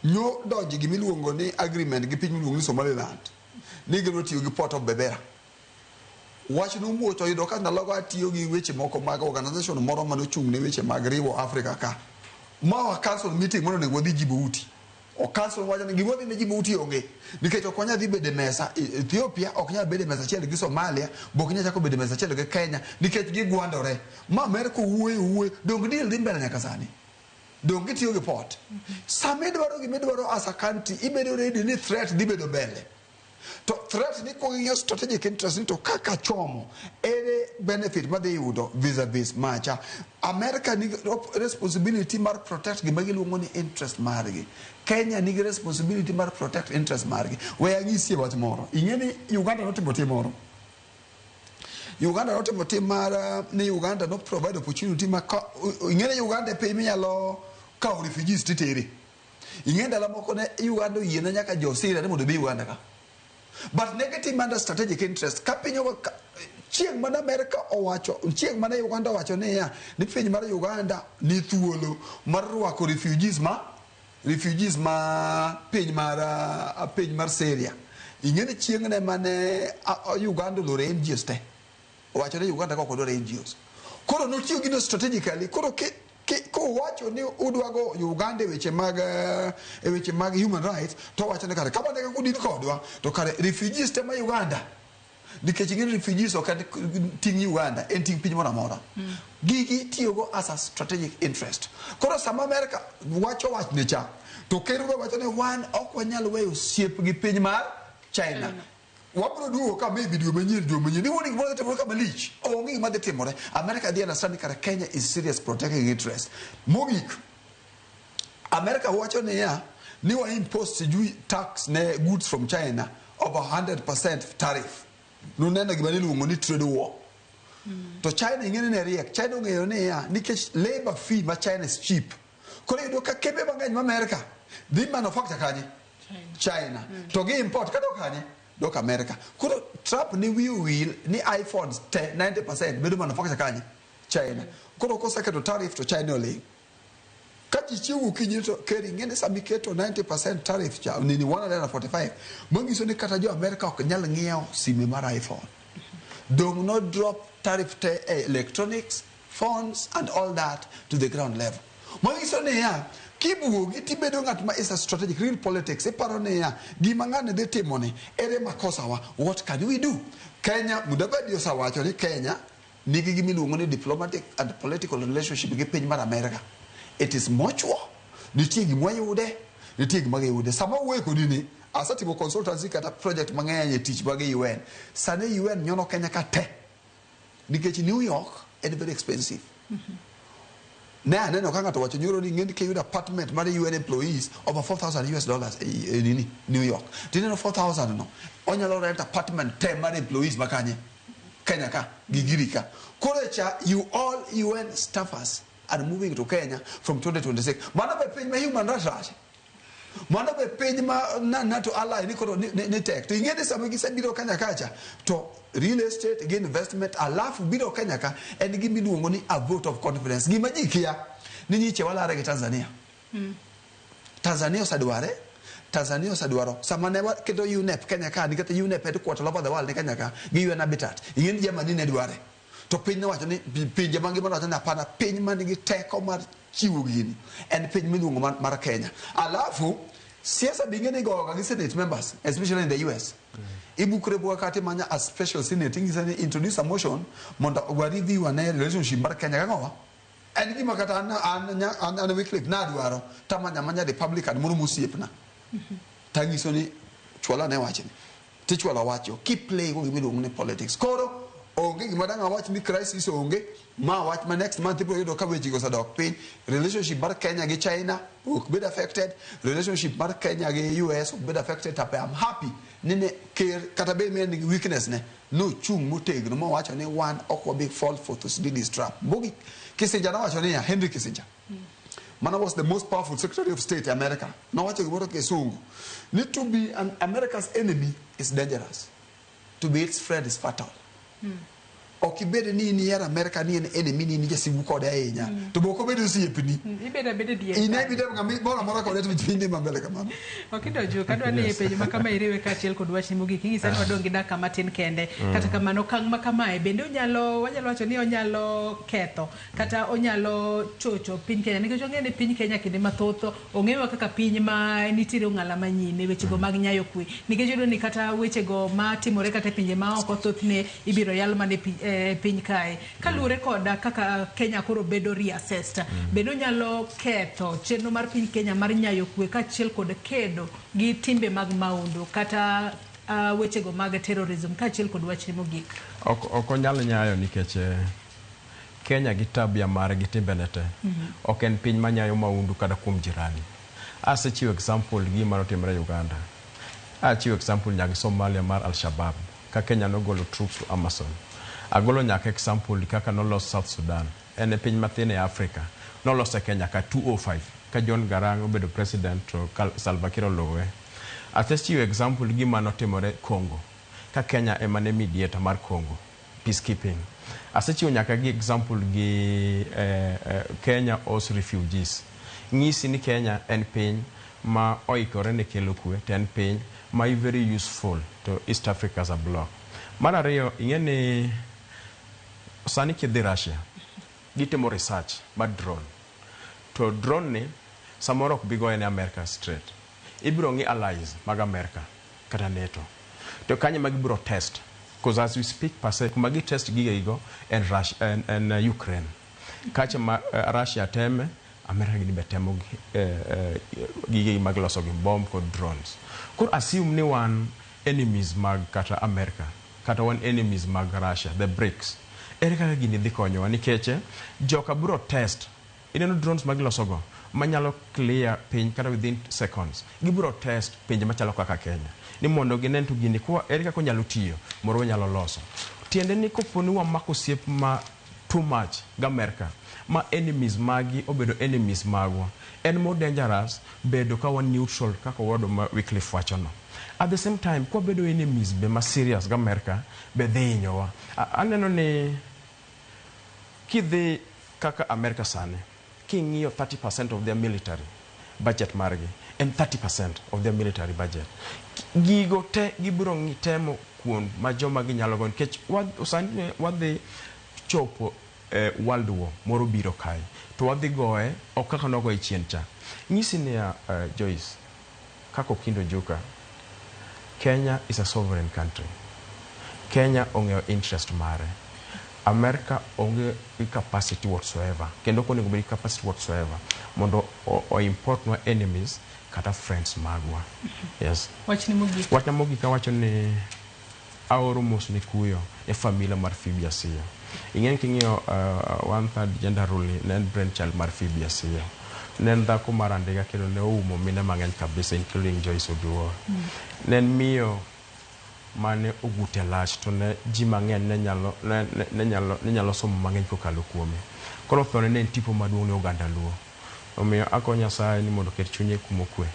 nyo donjo gimiluongo ni agreement gi piny miluongo ni Somaliland, ni gidwa tiyo gi port of Berbera. Wach nomuoch oyudo ka ndalogo atiyo gi weche moko mag organization moro manochung' ne weche mag riwo Africa ka. Ma wa cancel meeting mondo onego wadhi Djibouti. O cancel wacho ni gima wadhi ne Djibouti onge. Nikech ok wanyal dhi bedo e mesa, Ethiopia ok nyal bedo e mesa achiel gi Somalia, bo ok nyal chako bedo e mesa achiel gi Kenya, nikech gigwandore. Ma Amerka owuoyo owuoyo, dong deal dhi mbele nyaka sani. Dong gitiyo gi port. Sama idwaro gima idwaro as a country, ibedo ready ni threat dhi bedo mbele. To threat ni kong'iyo strategic interest ni to kaka chomo, ere benefit madhi yudo vis-a-vis macha. America nigi responsibility mar protect gima giluongo ni interest margi. Kenya nigi responsibility mar protect interest margi. We anyisie wach moro. Ing'e ni Uganda notimo tim moro. Uganda notimo tim mar ni Uganda no provide opportunity ma ka ing'e ni Uganda e piny minyalo kawo refugees titere. Ing'e ndalo moko ne Uganda oyiene nyaka jo Syria ni mondo obi Uganda ka. But negative under strategic interest ka piny chieng' mane Amerika owacho, chieng' mane Uganda owacho niya ni piny mar Uganda ni thuolo mar rwako refugees ma piny mar Syria. Ing'e ni chieng' ne mane Uganda oloro NGOs te. Owacho ni Uganda ka ok odwar NGOs. Koro notiyo gino strategically. Koro kowacho ni udwago Uganda e weche mag human rights, to owacho ni kare kama ne kaka udin kodwa, to kare refugees te ma Uganda. Nikech ing'e ni refugees ok en ting' Uganda, en ting' piny moro amora. Gigi itiyogo as a strategic interest. Koro sama Amerika wacho wachne cha, to ker biro wacho ni wan ok wanyal weyo osiep gi piny mar China. Wabro duogo ka maybe dwe manyien, dwe manyien. Iwuon gimoro dhi timore ka malich. Onge gima dhi timore. America dhi understand ni kara Kenya is serious protecting interest. Mogik, America wacho niya ni wa impose sijui tax ne goods from China of 100% tariff. Nuneno gima niluongo ni trade war. To China ing'e ni ne riek. China ong'eyo niya nikech labor fee ma China is cheap. Koro iyudo ka kembe mang'eny ma America dhi manufacture kanye? China. To gi import kadok kanye? Dok America. Koro Trump ni wiye owil ni iPhones te 90% bedo manufacture kanye? China. Koro koseketo tariff to China oling'. Ka ji chiew gokinyi to ker ing'e ni sama iketo 90% tariff cha nini 145 manyiso ni kata jo America ok nyal ng'iewo sime mar iPhone. Dong no drop tariff te e electronics, phones and all that to the ground level. Manyiso niya, kibuogi tibedo ng'at ma is a strategic real politics. Iparo niya, gima ng'ani dhi timo ni, ere makosawa, what can we do? Kenya, Mudavadi osewacho ni Kenya nigi gima iluongo ni diplomatic and political relationship gi piny mar America. It is mutual. Nitie gima wayude, nitie gima giyude. Sama wuoyo kodi ni, asetimo consultancy kata project mang'eny e tich mag UN. Sani UN nyono Kenya ka te. Nikech New York en very expensive. Ne aneno ka ng'ato wacho nyoro ni ng'eni kiyudo apartment mar UN employees over 4000 US dollars e nini New York. Tineno 4000 no, onyalo rent apartment te mar employees makanye Kenya ka gi giri ka. Koro cha you all UN staffers are moving to Kenya from 2026. Mano be piny ma human rights rach. Mano be piny ma na NATO ally ni koro ni tek. To ing'e ni sama gisebiro Kenya kacha to real estate gi investment alafu biro Kenya ka en gima iluongo ni a vote of confidence. Gima ji kia ni nyiche walare gi Tanzania. Tanzania osedware, Tanzania osedwaro. Sama ne waketo UNEP Kenya ka, nikech UNEP headquarter all over the world ni Kenya ka, gi UN Habitat. Ing'e ni Germany ne dware. To piny nowacho ni pinje mangima nowacho ni hapana, piny man gi teko mar chiwo gini en piny miluongo mar Kenya. Alafu siasa be ing'e ni igoyoga gi senate members, especially in the US. Ibukre buka kata imanya a special senate ing'ise ni introduce a motion mondo wa review ane relationship mar Kenya gang'owa. En gima kata an Wycliffe nadwaro tamanya manya Republican moro mosiepna. Tanyiso ni chwala ne wachni. Tichwalo wacho kiplay go gima iluongo ni politics. Koro onge gima dang' awach ni crisis onge ma wach ma next month ibiro yudo ka weche go osedok piny. Relationship mar Kenya gi China ok bed affected. Relationship mar Kenya gi US ok bed affected. To I'm happy ni ne ker kata bed ni en gi weakness ne nochung' motegno mowacho ni wan ok wabi fall for Thucydides trap. Mogik Kissinger nowacho niya, Henry Kissinger Mano was the most powerful Secretary of State in America. Nowacho gimoro kisungu ni to be an America's enemy is dangerous. To be its friend is fatal. Ok ibed ni in ihero America ni en enemy ni in jasigu kode ahinya. To be ok obed osiepni. Ibedo abeda dier. In ema ibedo ng'ama moro amora kode to piny dhi mambele kamano. Okindo Juk, adwa ni penjo ma kama iriwe kaachiel kod wachni mogik. Inyisa ni wadong' gi dakika matin kende. Kata kamano okang' ma kamae bende onyalo wanyalo wacho ni onyalo ketho kata onyalo chocho piny Kenya nikech wang'eyo ni piny Kenya kinde mathoth ong'ewa kaka piny ma nitiere ong'ala manyime wechego mag nyayo kwe nikech iyudo ni kata wechego matimore kata e pinje maoko thothne ibiro yal mana e piny kae. Kaluwore koda kaka Kenya koro bedo reassessed, bende onyalo ketho chenro mar piny Kenya mar nyayo kwe kaachiel kod kedo gi timbe mag maundu kata wechego mag terrorism kaachiel kod wachni mogik. Ok onyal nyayo nikech Kenya gi tabia mare gi timbene te ok en piny manyayo maundu kata kuom jirani. Asechiwo example gima notimore Uganda. Achiwo example nyaka Somalia mar Al-Shabaab ka Kenya nogolo troops to Amazon. Agolo nyaka example kaka nolos South Sudan. En e piny mathin e Africa. Nolose Kenya ka 2005 ka John Garang obedo president to Salva Kiir oluwe. Asechiwo example gima notimore Congo ka Kenya ema ne mediator mar Congo peacekeeping. Asechiwo nyaka gi example gi Kenya host refugees. Ng'isi ni Kenya en piny ma oikore ne kelo kwe to en piny ma very useful to East Africa as a bloc. Mar ariyo, ing'e ni sani kidhi Russia, gitimo research mar drone. To drone ni samoro ok bi goye ne America straight. Ibiro ng'i allies mag America kata NATO. To kanyo ema gibiro test. Because as we speak per se, kuma gi test gigego en Russia, en Ukraine. Kacha ma Russia teme, America gini be temo gige mag loso gi bomb kod drones. Koro assume ni wan enemies mag kata America, kata wan enemies mag Russia, the BRICS. Ere kaka gini dhi konyowa? Nikech joka biro test, ineno drones ma gilosogo manyalo clear piny kata within seconds. Gibiro test pinje machalo kaka Kenya ni mondo ginen to gini kwa ere kaka onyalo tiyo moro wanyalo loso. Tiende ni kopo ni wamako osiep ma too much gi America, ma enemies magi obedo enemies magwa, en more dangerous bedo ka wan neutral kaka owadwa ma Wycliffe wachono. At the same time, kwabedo enemies be ma serious gi America be dhi hinyowa. Aneno ni kidhi kaka America sani, king'iyo 30% of their military budget margi, en 30% of their military budget. Gigo te gibiro temo kuond ma joma ginyalo go, nikech sani wadhi chopo world war moro biro kae to wadhi goye ok kaka nogoye chien cha. Nyisi niya, Joyce, kaka Okindo Njuka, Kenya is a sovereign country. Kenya ong'eyo interest mare. America onge gi capacity whatsoever, kendo ok onego bed gi capacity whatsoever mondo o import nwa enemies kata friends magwa. Yes. Wachni mogik. Wachna mogik awacho ni aoro mos ne kuyo ne familia mar Phoebe Asiyo. Ing'e ni king'iyo one third gender rule ni ne en brainchild mar Phoebe Asiyo. Ne en dhako mar andiga kendo ne oumo mine mang'eny kabisa, including Joyce Oduor. Ne en miyo mane ogute lach to ne ji mang'eny ne nyalo somo mang'eny kokalo kuome. Koro thone ne en tipo maduong' ne oganda Luo. Omiyo akwayo Nyasaye ni mondo oket chunye kuma okwe.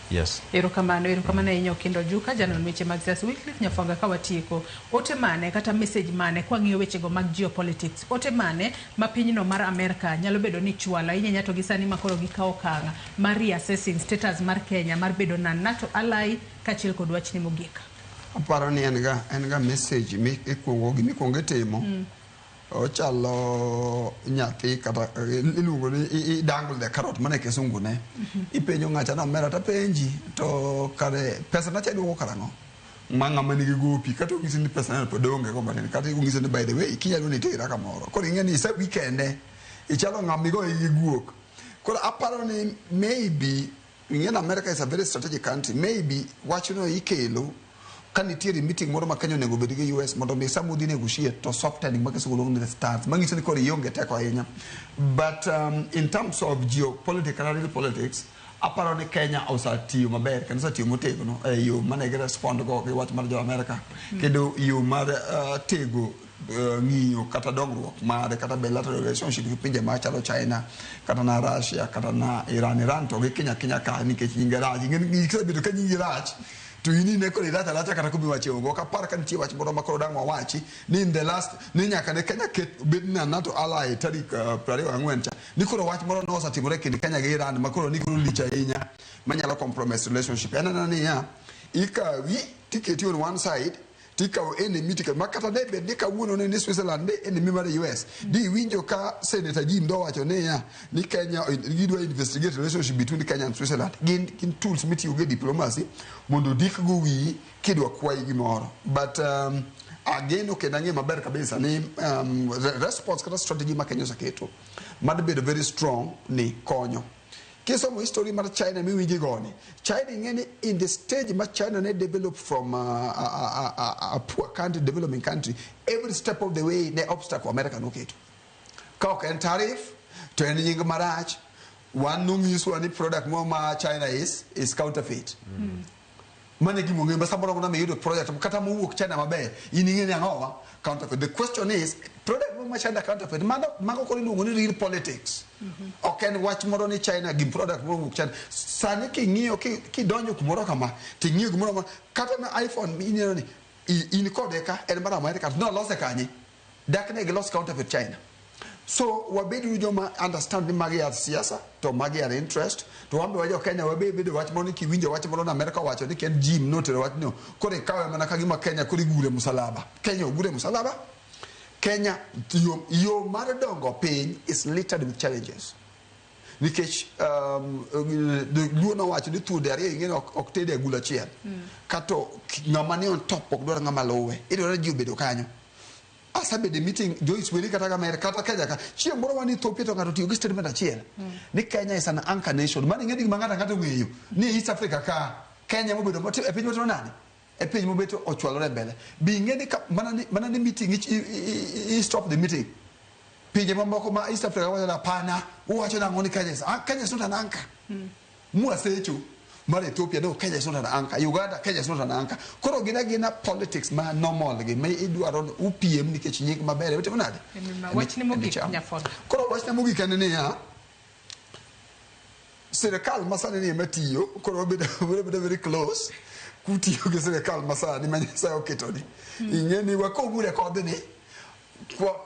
Yes. Erokamano, erokamano ahinya Okindo Njuka, janon weche mag siasa. Wycliffe Nyafwanga, ka watieko, ote mane kata message mane kwang'iyo wechego mag geopolitics, ote mane ma pinyno mar Amerka nyalo bedo ni chwalo ahinya to gi sani makoro gikawo okang' mar reassessing status mar Kenya mar bedo na NATO ally kaachiel kod wachni mogik? Aparo ni en ga message mi ikuongo gima ikuongo itimo. Ochalo nyathi kata iluongo ni i dangle the carrot mana e kisungu ne. Ipenjo ng'acha ni omera tapenji to kare pesa nacha iduoko karang'o? Ma ng'ama nigi gopi kata onyisi ni pesa ne pod onge go matin, kata onyisi ni by the way kinyalo ni itera kamoro. Koro ing'e ni ise weekende ichalo ng'ama igoye gi guok. Koro aparo ni maybe ing'e ni America is a very strategic country. Maybe wachno ikelo ka nitiere meeting moro ma Kenya onego bed gi US mondo mi sama udhi negotiate to softening ma kisungu luongo ni the stance manyiso ni koro ionge teko ahinya. But in terms of geopolitics kata real politics, aparo ni Kenya osetiyo maber kendo osetiyo motegno e yo mane gi respond go gi wach mar jo America, kendo yo mar tego ng'iyo kata dongruok mare kata bilateral relationship gi pinje machalo China kata na Russia kata na Iran. Iran to gi kinya kinya ka nikech nyinge rach. Ing'e ni kisebedo ka nyingi rach to in ine koro irach aracha kata kumiwache onge. Ok apar ka nitie wach moro ma koro dang' wawachi ni in the last ni nyaka ne Kenya ket bed na NATO ally tarik 24 cha ni koro wach moro nosetimore e kind Kenya gi Iran ma koro ni koro lich ahinya manyalo compromise relationship. En anena niya, ikawi tiketi on one side, tikawo enemy tikawo ma kata ne bed ni kawuono ne ni Switzerland ne enemy mar US di iwinjo ka Senator Jim dowacho niya ni Kenya gidwa investigate relationship between Kenya and Switzerland. Gin tools mitiyogo e diplomacy mondo odik go wiyi kidwa kwayi gimoro. But ageno kendo ang'eyo maber kabisa ni response kata strategy ma Kenya oseketo mar bedo very strong ni konyo. Kisomo history mar China miwinji goni, China ing'e ni in the stage ma China ne develop from a poor country, developing country, every step of the way ne obstacle America noketo. Ka ok en tariff to en nying marach. Wan nonyiswa ni product moro ma China is counterfeit. Mano e gima ong'eyo ma samoro mana miyudo product kata mowuok China maber in ing'e ni ang'owa counterfeit. The question is, product moro ma China counterfeit, mano mago koro iluongo ni real politics. Ok en wach moro ni China gi product moro mowuok China. Sani king'iyo kidonjo kumoro kama ting'iyo gimoro ma kata na iPhone ineno ni in kode ka en mar America to nolose kanye dak ne gilos counterfeit China. So wabed joma understand ni magi are siasa to magi are interest to wan be wa jo Kenya wabe bedo wach moro ni kiwinjo wach moro na America owacho ni ken Jim notero wachno koro ikawe mana ka gima Kenya koro igure musalaba. Kenya ogure musalaba. Kenya yo mar dongo piny is littered with challenges nikech Luo nowacho ni thuonde ariyo ing'e ni ok tede e agulu achiel. Kato ng'ama ni on top ok dwar ng'ama luwe, idwaro ji obedo kanyo. Asebedo e meeting Joyce Weri kata Amerka kata Kenya ka chieng' moro wan Ethiopia to ng'ato otiyo gi statement achiel ni Kenya is an anchor nation. Mano ing'e ni gima ng'ato ang'ata ong'eyo ni East Africa ka Kenya mobedo e piny motimo nade. E piny mobeto ochwalore mbele. Bi ing'e ni mana ni meeting i stop the meeting. Pinje mamoko ma East Africa wacho hapana, uwacho nang'o ni Kenya is Kenya is not an anchor. Mwasecho mar Ethiopia no Kenya is not an anchor. Uganda Kenya is not an anchor. Koro gin agina politics ma normal gi ma idwaro ni upiem nikech nying maber itimo nade? Wachni mogik Nyafondo. Koro wachna mogik en niya, sirikal masani ni ema tiyo, koro wabedo very close kutiyo gi sirikal masani ma Nyasaye oketoni. Ing'e ni wakogure kodhni,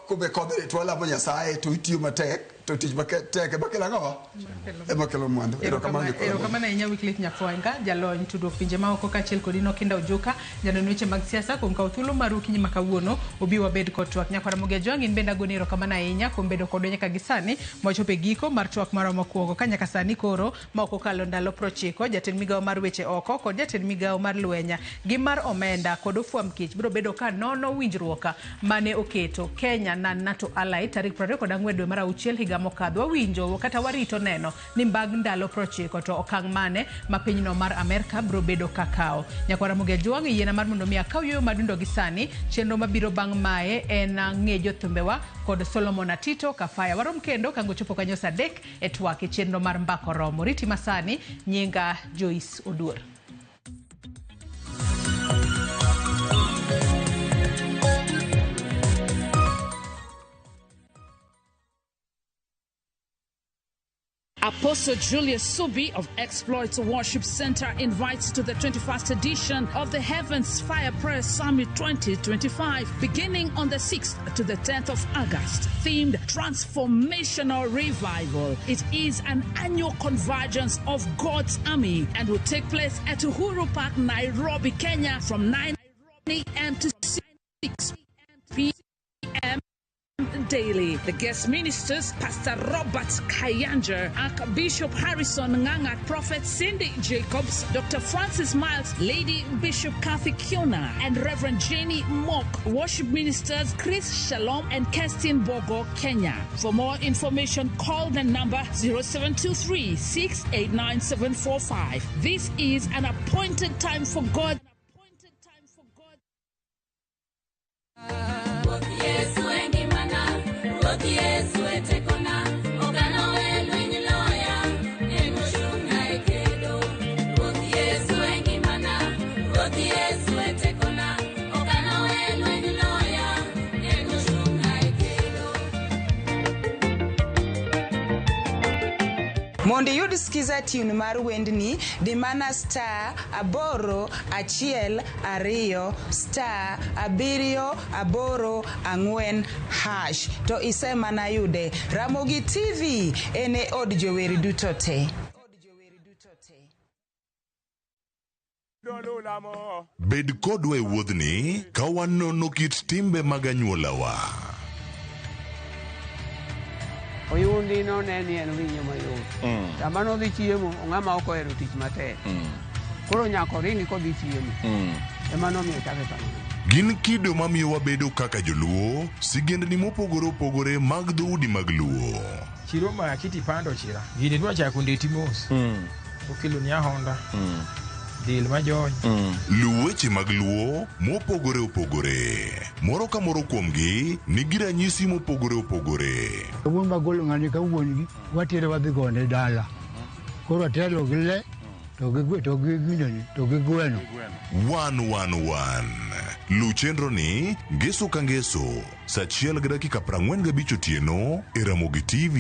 kobe kodhni to walamo Nyasaye to itiyo matek, to tich matek ema kelo ang'o? Ema kelo mwandu. Erokamano Nicola. Erokamano ahinya Wycliffe Nyafwanga, jalony tudruok pinje maoko kaachiel kod Inokinda Ojuka, janon weche mag siasa kuom kawo thuolo maru okinyi ma kawuono obi wabed kod twak. Nyakwara Ramogi Ajwang', in bende agoni erokamano ahinya kuom bedo kodwa nyaka gi sani mwachopo e giko mar twak marwa mokwongo ka nyaka sani koro ma ok okalo ndalo 90 jatend migawo mar weche oko kod jatend migawo mar lweny gi mar omenda kod ofwamb kich biro bedo ka nono winjruok mane oketo Kenya na NATO ally tarik 24 dwe mar auchiel higa mokadho. Wawinjo kata warito neno ni bang' ndalo 90 to okang' mane ma pinyno mar Amerka biro bedo ka kawo. Nyakwara Ramogi Ajwang', yiena mar mondo mi akaw yueyo madundo gi sani. Chenro mabiro bang' mae en ng'e jothumbewa kod Solomon Atito Kafaya. Warom kendo kango chopo kanyo saa 3 e twak e chenro mar Mbaka Oromo. Riti masani, nyinga Joyce Oduor. Apostle Julius Subi of Exploits Worship Center invites to the 21st edition of the Heavens Fire Prayer Summit 2025, beginning on the 6th to the 10th of August, themed Transformational Revival. It is an annual convergence of God's army and will take place at Uhuru Park, Nairobi, Kenya, from 9 a.m. to 6 p.m. daily. The guest ministers, Pastor Robert Kayanja, Archbishop Harrison Nganga, Prophet Cindy Jacobs, Dr. Francis Miles, Lady Bishop Kathy Kiona, and Reverend Jenny Mock. Worship ministers Chris Shalom and Kerstin Bogo, Kenya. For more information, call the number 0723 689 745. This is an appointed time for God. Mondo iyud skiza tune mar wendni, di mana *8 1 2 *7 8 4 hash to isemana yude. Ramogi TV en e od jower duto te. Bed kodwa e wuodhni ka wanono kit timbe mag anyuolawa. Oyundi no ne ni en winyo mayot. Sama nodhi chiemo, ng'ama ok ohero tich matek. Koro nyaka oringi kodhi chiemo. Ema nomiyo ochake kamano. Gin kido mamiyo wabedo kaka joluo, sigendni mopogore opogore mag dhoudi mag Luo. Chiro ma kiti pando chira. Gini dwa chako ndeti mos. Okelo ni Honda. Dil majony. Luw weche mag Luo mopogore opogore. Moro ka moro kuomgi nigi ranyisi mopogore opogore. Wuon magolo ng'ani ka wuon gi watere wadhi gone dala. Koro atelo gi le to gi to gi gineni to gi gweno. 111. Luw chenro ni ngeso ka ngeso saa 1:45 otieno e Ramogi TV.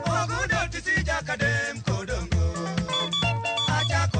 Ogudo tisija kadem kodongo. Achako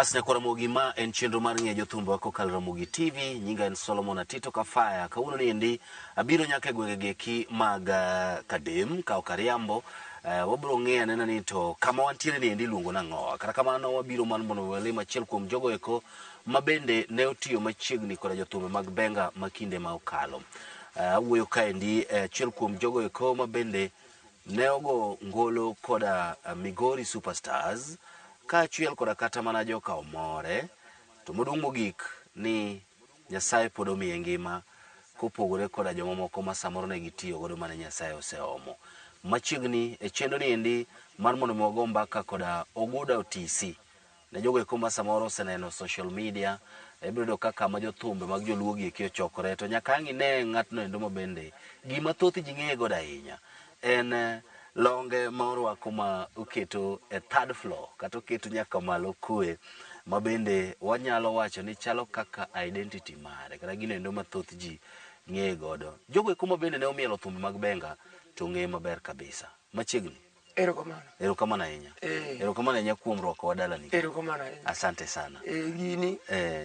Bas nyakwa Ramogi, ma en chenro mar ng'eyo jothumbe kokalo Ramogi TV. Nyinga en Solomon Atito Kafaya. Kawuono ni endi abiro nyaka e gwenge gieki mag Kadem, ka ok ariambo. Wabiro ng'eyo anena ni to kama wantiere ni endi iluongo nang'o. Kata kamano wabiro mar mondo walim achiel kuom jogo eko ma bende ne otiyo machiegni koda jothumbe mag benga ma kinde ma okalo. Awuoyo kaendi achiel kuom jogo eko ma bende ne ogo ngolo koda Migori Superstars kaachiel koda kata mana joka Omore. To maduong' mogik ni Nyasaye pod omiye ngima kopogore koda jomamoko ma samoro ne gitiyo godo mane Nyasaye oseomo. Machiegni e chenro ni endi mar mondo mi wago mbaka koda Oguda Otisi. Ne jogo eko ma samoro oseneno social media, ibiro yudo ka kama jothumbe mag joluo gi eki ochokore to nyaka ang' ine ng'atno endo ma bende gima thoth ji ng'eye godo ahinya en longe ma orwako ma oketo e third floor kata oketo nyaka malo kwe ma bende wanyalo wacho ni chalo kaka identity mare kata gino endo ma thoth ji ng'eye godo. Jogo eko ma bende ne omielo thumbe mag benga to ng'eye maber kabisa. Machiegni. Erokamano. Erokamano ahinya. Erokamano ahinya kuom rwakowa dalani. Erokamano ahinya. Asante sana. Gini.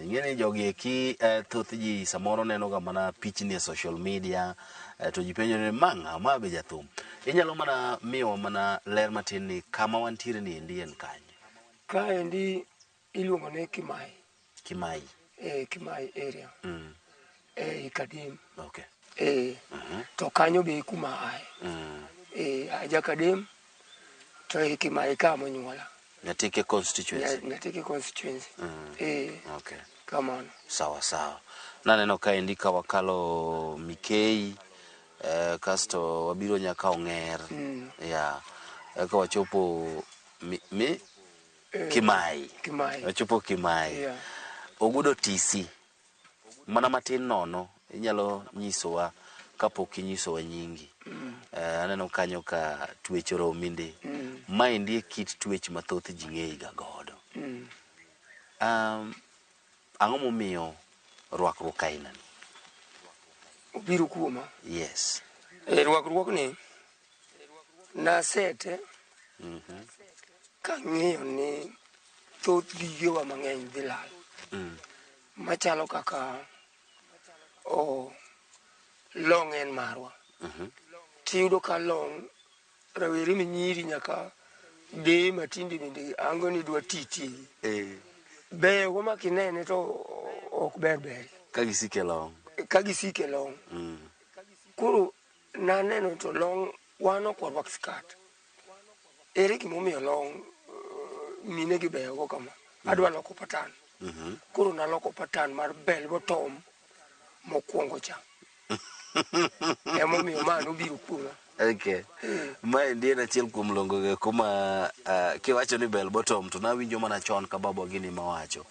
Ing'e ni jogi eki thoth ji samoro neno ga mana pichni e social media to ji penjo ni ma ng'a, ma be jathum. Inyalo mana miyowa mana ler matin ni kama wantiere ni endi en kanye? Kaendi iluongo ni Kimai. Kimai. Kimai area. Kadem. Okay. To kanyo be kuma ae. Aja Kadem. To e Kimai ka monyuola. Nyatike constituency. Nyatike constituency. Okay. Kamano. Sawa sawa. Naneno kaendi ka wakalo Mikei, kasto wabiro nyaka Ong'er. Yeah. Eka wachopo Kimai. Kimai. Wachopo Kimai. Yeah. Ogudo TC. Mana matin nono inyalo nyisowa kapok inyisowa nyingi. Aneno kanyo ka twech oromi ndi. Maendi e kit twech ma thoth ji ng'eyi ga godo. Ang'o momiyo rwakruok aina ni? Obiro kuoma. Yes. Rwakruok ni nasete kang'iyo ni thoth gigewa mang'eny dhi lal. Machalo kaka long en marwa. Tiyudo ka long rawere minyiri nyaka deye matinde bende ango ni dwa ti. Beyo go ma kinene to ok ber ber. Ka gisike long. Ka gisike long. Koro naneno to long wan ok warwak skat. Ere gimomiyo long mine gi beyo go kama. Adwa loko patan. Koro naloko patan mar bell bottom mokwongo cha. Emomiyo ma nobiro kuoma. Okay. Maendi en achiel kuom longo go eko ma kiwacho ni bell bottom to nawinjo mana chon ka babwa gini mawacho.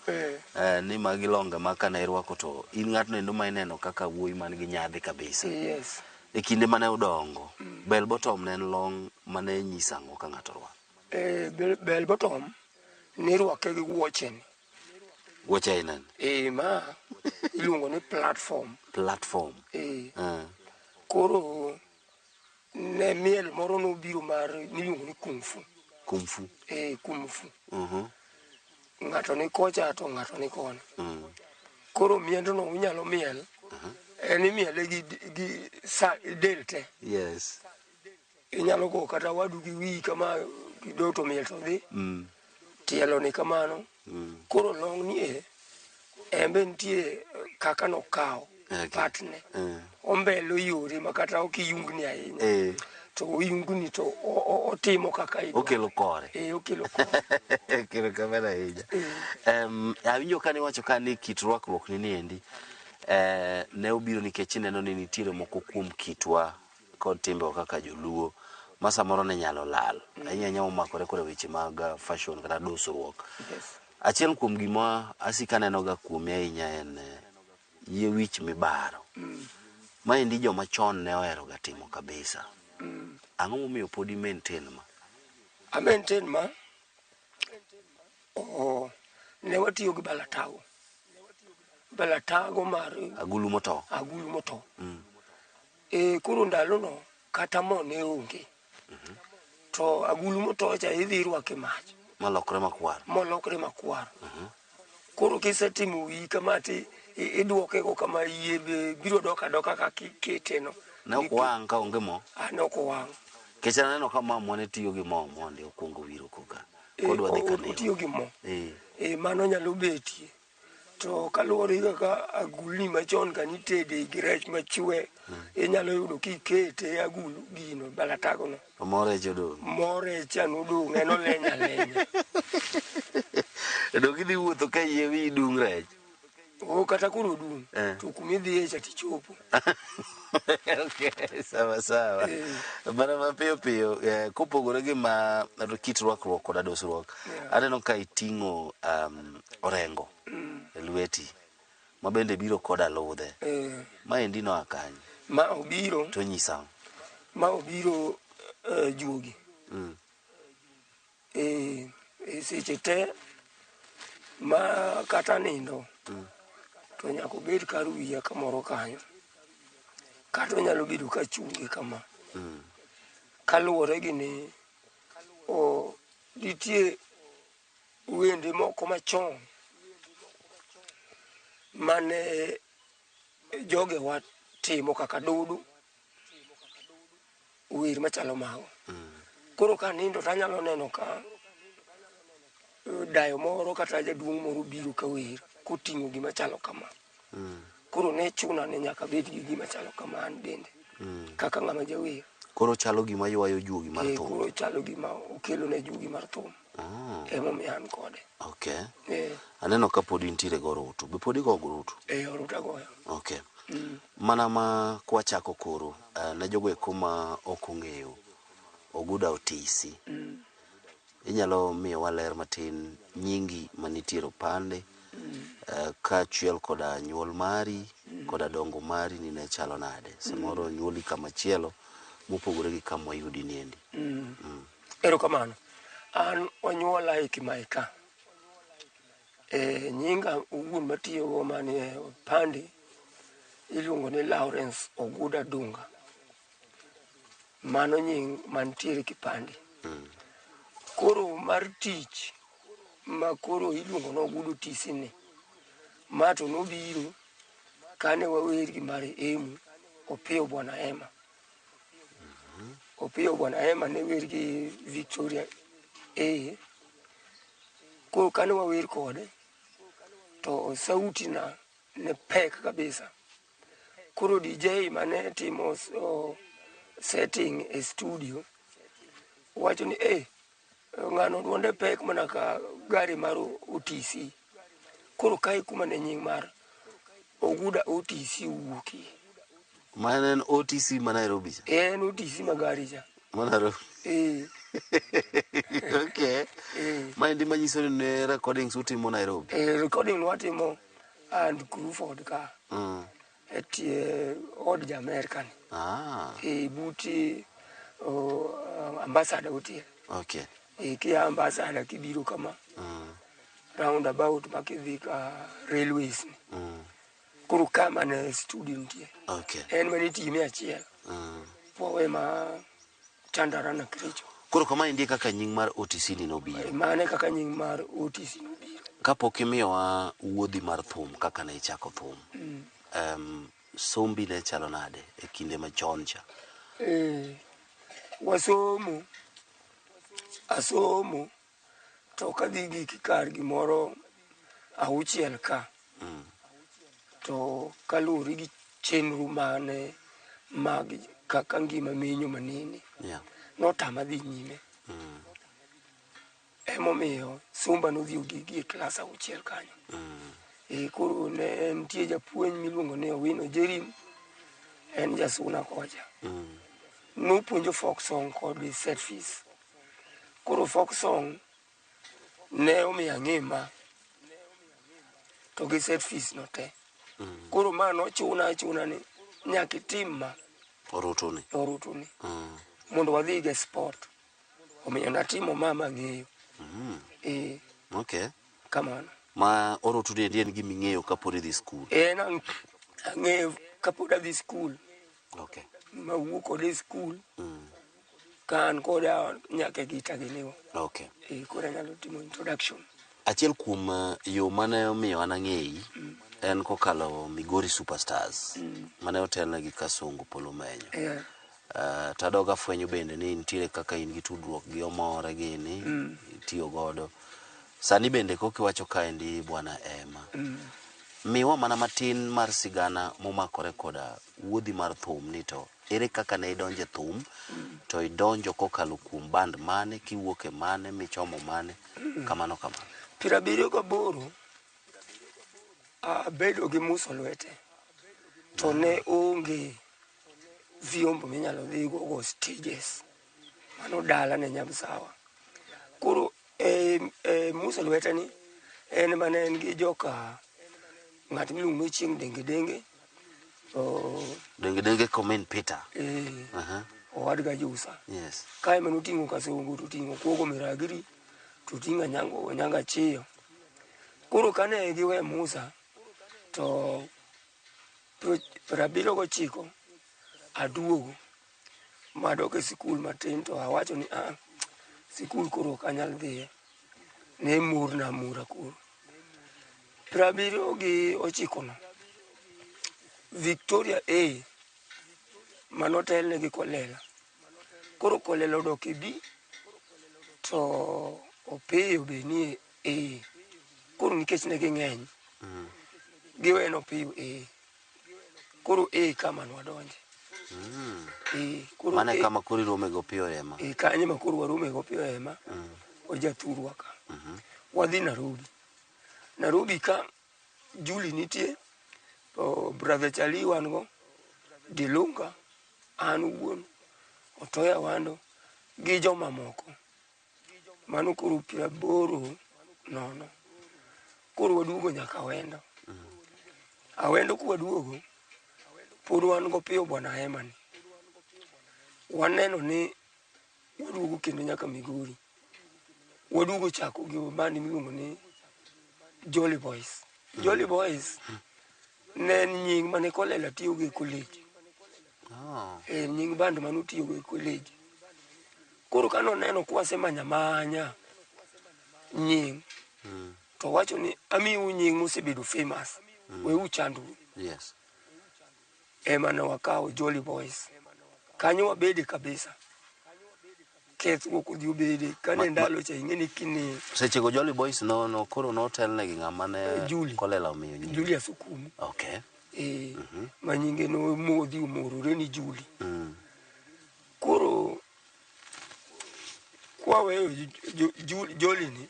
Ni magi longe ma kane irwako to in ng'atno endo ma ineno kaka wuoyi man gi nyadhi kabisa. Yes. E kinde mane udongo, bell bottom ne en long mane nyiso ang'o ka ng'ato orwako? Bell bottom nirwake gi wuoche ni. Wuoche aina ni? Ma iluongo ni platform. Platform. Koro ne miel moro nobiro mar niluongo ni kung fu. Kung fu. Kung fu. Ng'ato ni kocha to ng'ato ni koni. Koro miendno unyalo miel. En imiele gi del te. Yes. Inyalo go kata wadu gi wiyi kama gido to miel to dhi. Tielo ni kamano. Koro long ni en be nitie kaka nokawo patne. Ombelo yore ma kata ok iyungni ahinya. To oyungni to otimo kaka idwaro. Okelo kore. Okelo kore. Okelo kamano ahinya. Awinjo ka niwacho ka ni kit rwakruok ni niendi ne obiro nikech ineno ni nitiere moko kuom kitwa kod timbewa kaka joluo ma samoro ne nyalo lal. Ahinya ahinya omakore koda weche mag fashion kata dusruok. Yes. Achiel kuom gima asiko aneno ga kuomi ahinya en yie wich mibaro. Maendi joma chon ne ohero ga timo kabisa. Ang'o momiyo pod i maintain ma? A maintain ma? Ne watiyo gi balatago. Balatago mar agulu moto. Agulu moto. Koro ndalono kata mo ne onge. To agulu moto cha idhi irwake mach. Molokre makwar. Molokre makwar. Koro kisetimo wiyi kama ti iduoke go kama yie be biro dok adoka kaka ikete no. Ne ok wang' ka onge mo. Ah, ne ok owang'. Nikech aneno ka mamwa ne tiyo gi mo mondi okwongo wiro koka. Kodwa dhi kanewa. Otiyo gi mo. Eh. Mano nyalo betie. To kaluwore gi kaka agulni machon ka nitede gi rech machwe, inyalo yudo kikete e agulu gino balatago no. To mo rech odong'. Mo rech cha nodong' en oleny alenya. Dong idhi wuotho ka yie wiyi dung' rech. O kata koro odung' Eh. to kumidhiye cha tichopo. Okay, sawa sawa. Mana mapiyo piyo, kopogore gi ma kit rwakruok koda dosruok, aneno ka iting'o orengo e lweti, ma bende biro koda ludhe. Maendi noa kanye? Ma obiro. To nyisa. Ma obiro juogi. E seche te ma kata nindo to nyaka obed kar wiya kamoro kanyo. Kata onyalo bedo ka chunge kama. Kaluwore gi ni nitie wende moko machon mane jogewa timo kaka dudu, wer machalo mago. Koro ka nindo to anyalo neno ka dayo moro kata jaduong' moro biro ka wer koting'o gima chalo kama. Koro ne chuna ni nyaka abed gi gima chalo kama an bende kaka ng'ama jawer. Koro chalo gima ywayo juogi mar thum. Koro chalo gima okelo ne juogi mar thum. Emomiyo an kode. Okay. Aneno ka pod intiere go orutu. Be pod igo orutu? Orutu agoyo. Okay. Mana ma kwachako koro, ne jogo eko ma ok ong'eyo Oguda Otisi. Inyalo miyowa ler matin nyingi manitiere opande, kaachiel koda nyuol mari, koda dongo mari ni ne chalo nade. Samoro nyuoli kama chielo mopogore gi kama wayudi niendi. Erokamano. An onyuola e Kimai ka. Nyinga owuon matiyogo manie opande iluongo ni Lawrence Oguda Dunga. Mano nying mantiere kipande. Koro mar tich ma koro iluongo ni Oguda Otisi ni, ma to nobiro kane wawer gi marehemu Opiyo Bwana Ema. Opiyo Bwana Ema ne wer gi Victoria A. Koro kane wawer kode, to sauti na ne pek kabisa. Koro DJ mane timo setting e studio wacho ni ng'ano duonde pek mana ka gari mar OTC. Koro kae kuma ne nying mar Oguda OTC owuokie. Ma en OTC ma Nairobi cha? En OTC ma gari cha. Ma Nairobi. Okay. Maendi manyiso ni ne recordings utimo Nairobi? Recording nwatimo and Cruford ka. E tie od ja Amerka ni. But ambassador otie. Okay. Kia ambassador kibiro kama. Roundabout ma kidhi ka railways ni. Koro kama ne studio nitie. Okay. En mane itime achiel. Wawe ma Chandarana Kericho. Koro kama endi kaka nying mar OTC ni nobiro. Mane kaka nying mar OTC nobiro. Kapok imiyowa wuodhi mar thum kaka ne ichako thum. Sombi ne chalo nade e kinde machon cha? Wasomo. Asomo. To kadhi gik kar gimoro auchiel ka. To kaluwore gi chenro mane mag kaka ngima menyo manene. Notama dhi nyime. Emomiyo somba nodhi ogigi e klas auchiel kanyo. Koro ne nitie japuonj miluongo ni Owino Jerim, en jasuna kocha. Nopuonjo folk song kod set fees. Koro folk song ne omiyo ang'e ma to gi set fees no te. Koro ma nochuna achuna ni nyaka itim ma. Orutu ni. Orutu ni. Mondo wadhi go e sport. Omiyo natimo ma mang'eyo. Okay. Kamano. Ma orutu ni en gima ing'eyo kapod idhi skul. En ang'eyo kapod adhi skul. Okay. Mawuok kode e skul. Ka an koda nyaka e gita giniwa. Okay. Koro anyalo timo introduction. Achiel kuom yo mane omiyo an ang'eyi en kokalo Migori Superstars mane otelne gi Kasongo Polo Menyo. Tadog afwenyo bende ni nitiere kaka in gi tudruok gi Omore gini itiyo godo. Sani bende koka iwacho kaendi bwana Emma. Miwa mana matin mar sigana momakore koda wuodhi mar thum ni to ere kaka ne idonjo e thum to idonjo kokalo kuom band mane kiwuok e mane michomo mane kamano kamano. 78 abedo gi muso lwete to ne onge vyombo minyalo dhigo go stages mano dala ne Nyamsawa. Koro e muso lwete ni en mane en gi joka ng'at miluongo ni Ochieng' Denge Denge Denge Denge Komen Peter. Owadga Jusa. Yes. Kae mane oting'o Kasongo to oting'o Kuogo Miragiri to oting'o Anyango Onyango Achiyo. Koro kane giwe Musa to 79 aduogo madok e sikul matin to awacho ni sikul koro ok anyal dhiye. Ne morna amora koro. 79 no Victoria A manotelne gi Kolela. Koro Kolela odok e B to Opiyo be nie A. Koro nikech ne ging'eny, giweno Opiyo A. Koro A kama nwadonje. Koro Mane kama koro irome go Opiyo Ema. Kanyo ma koro warome go Opiyo Ema. Ojathurwa ka. Wadhi Nairobi. Nairobi ka Julie nitie, brother Chali wan go, Dilunga, an wuon, Otoya Wando gi jomamoko. Mano koro 80 nono. Koro waduogo nyaka Awendo. Awendo kwaduogo, pod wan go Opiyo bwana Ema ni. Waneno ni waduogo kendo nyaka Migori. Waduogo chako gi band miluongo ni Jolly Boys. Jolly Boys ne en nying mane Kolela tiyogo e college. Nying band mane otiyogo e college. Koro kane oneno kwasemanya manya nying, to owacho ni amiu nying mosebedo famous, we uchandru. Yes. Ema ne wakawo Jolly Boys. Kanyo wabede kabisa. Kethruok odhi obede. Kane ndalo cha ing'e ni kini Sechego Jolly Boys no koro notelne gi ng'ama ne Julie. Kolela omiyo nying. Julius Okumu. Okay. Ma nyinge no modhi omorore ni Julie. Koro kwaweyo Jolly ni,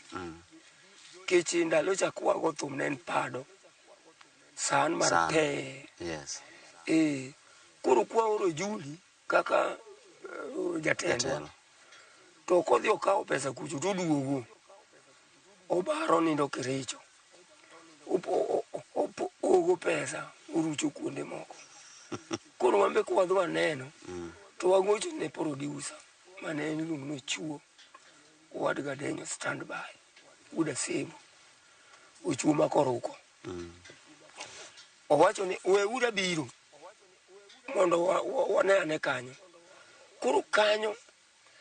kech ndalo cha kwago thum ne en pado. San mar pe. Yes. Koro kwaoro Julie kaka jatendwa. To kodhi okawo pesa kucho to oduogo. Obaro nindo Kericho. Ogo pesa orucho kuonde moko. Koro wan be kwadhi waneno to wagocho ne producer mane en iluongo ni Ochuo owadgi Adenyo standby wuod Asemo. Ochuo ma koruko. Owacho ni weuru abiro mondo wane ane kanyo. Koro kanyo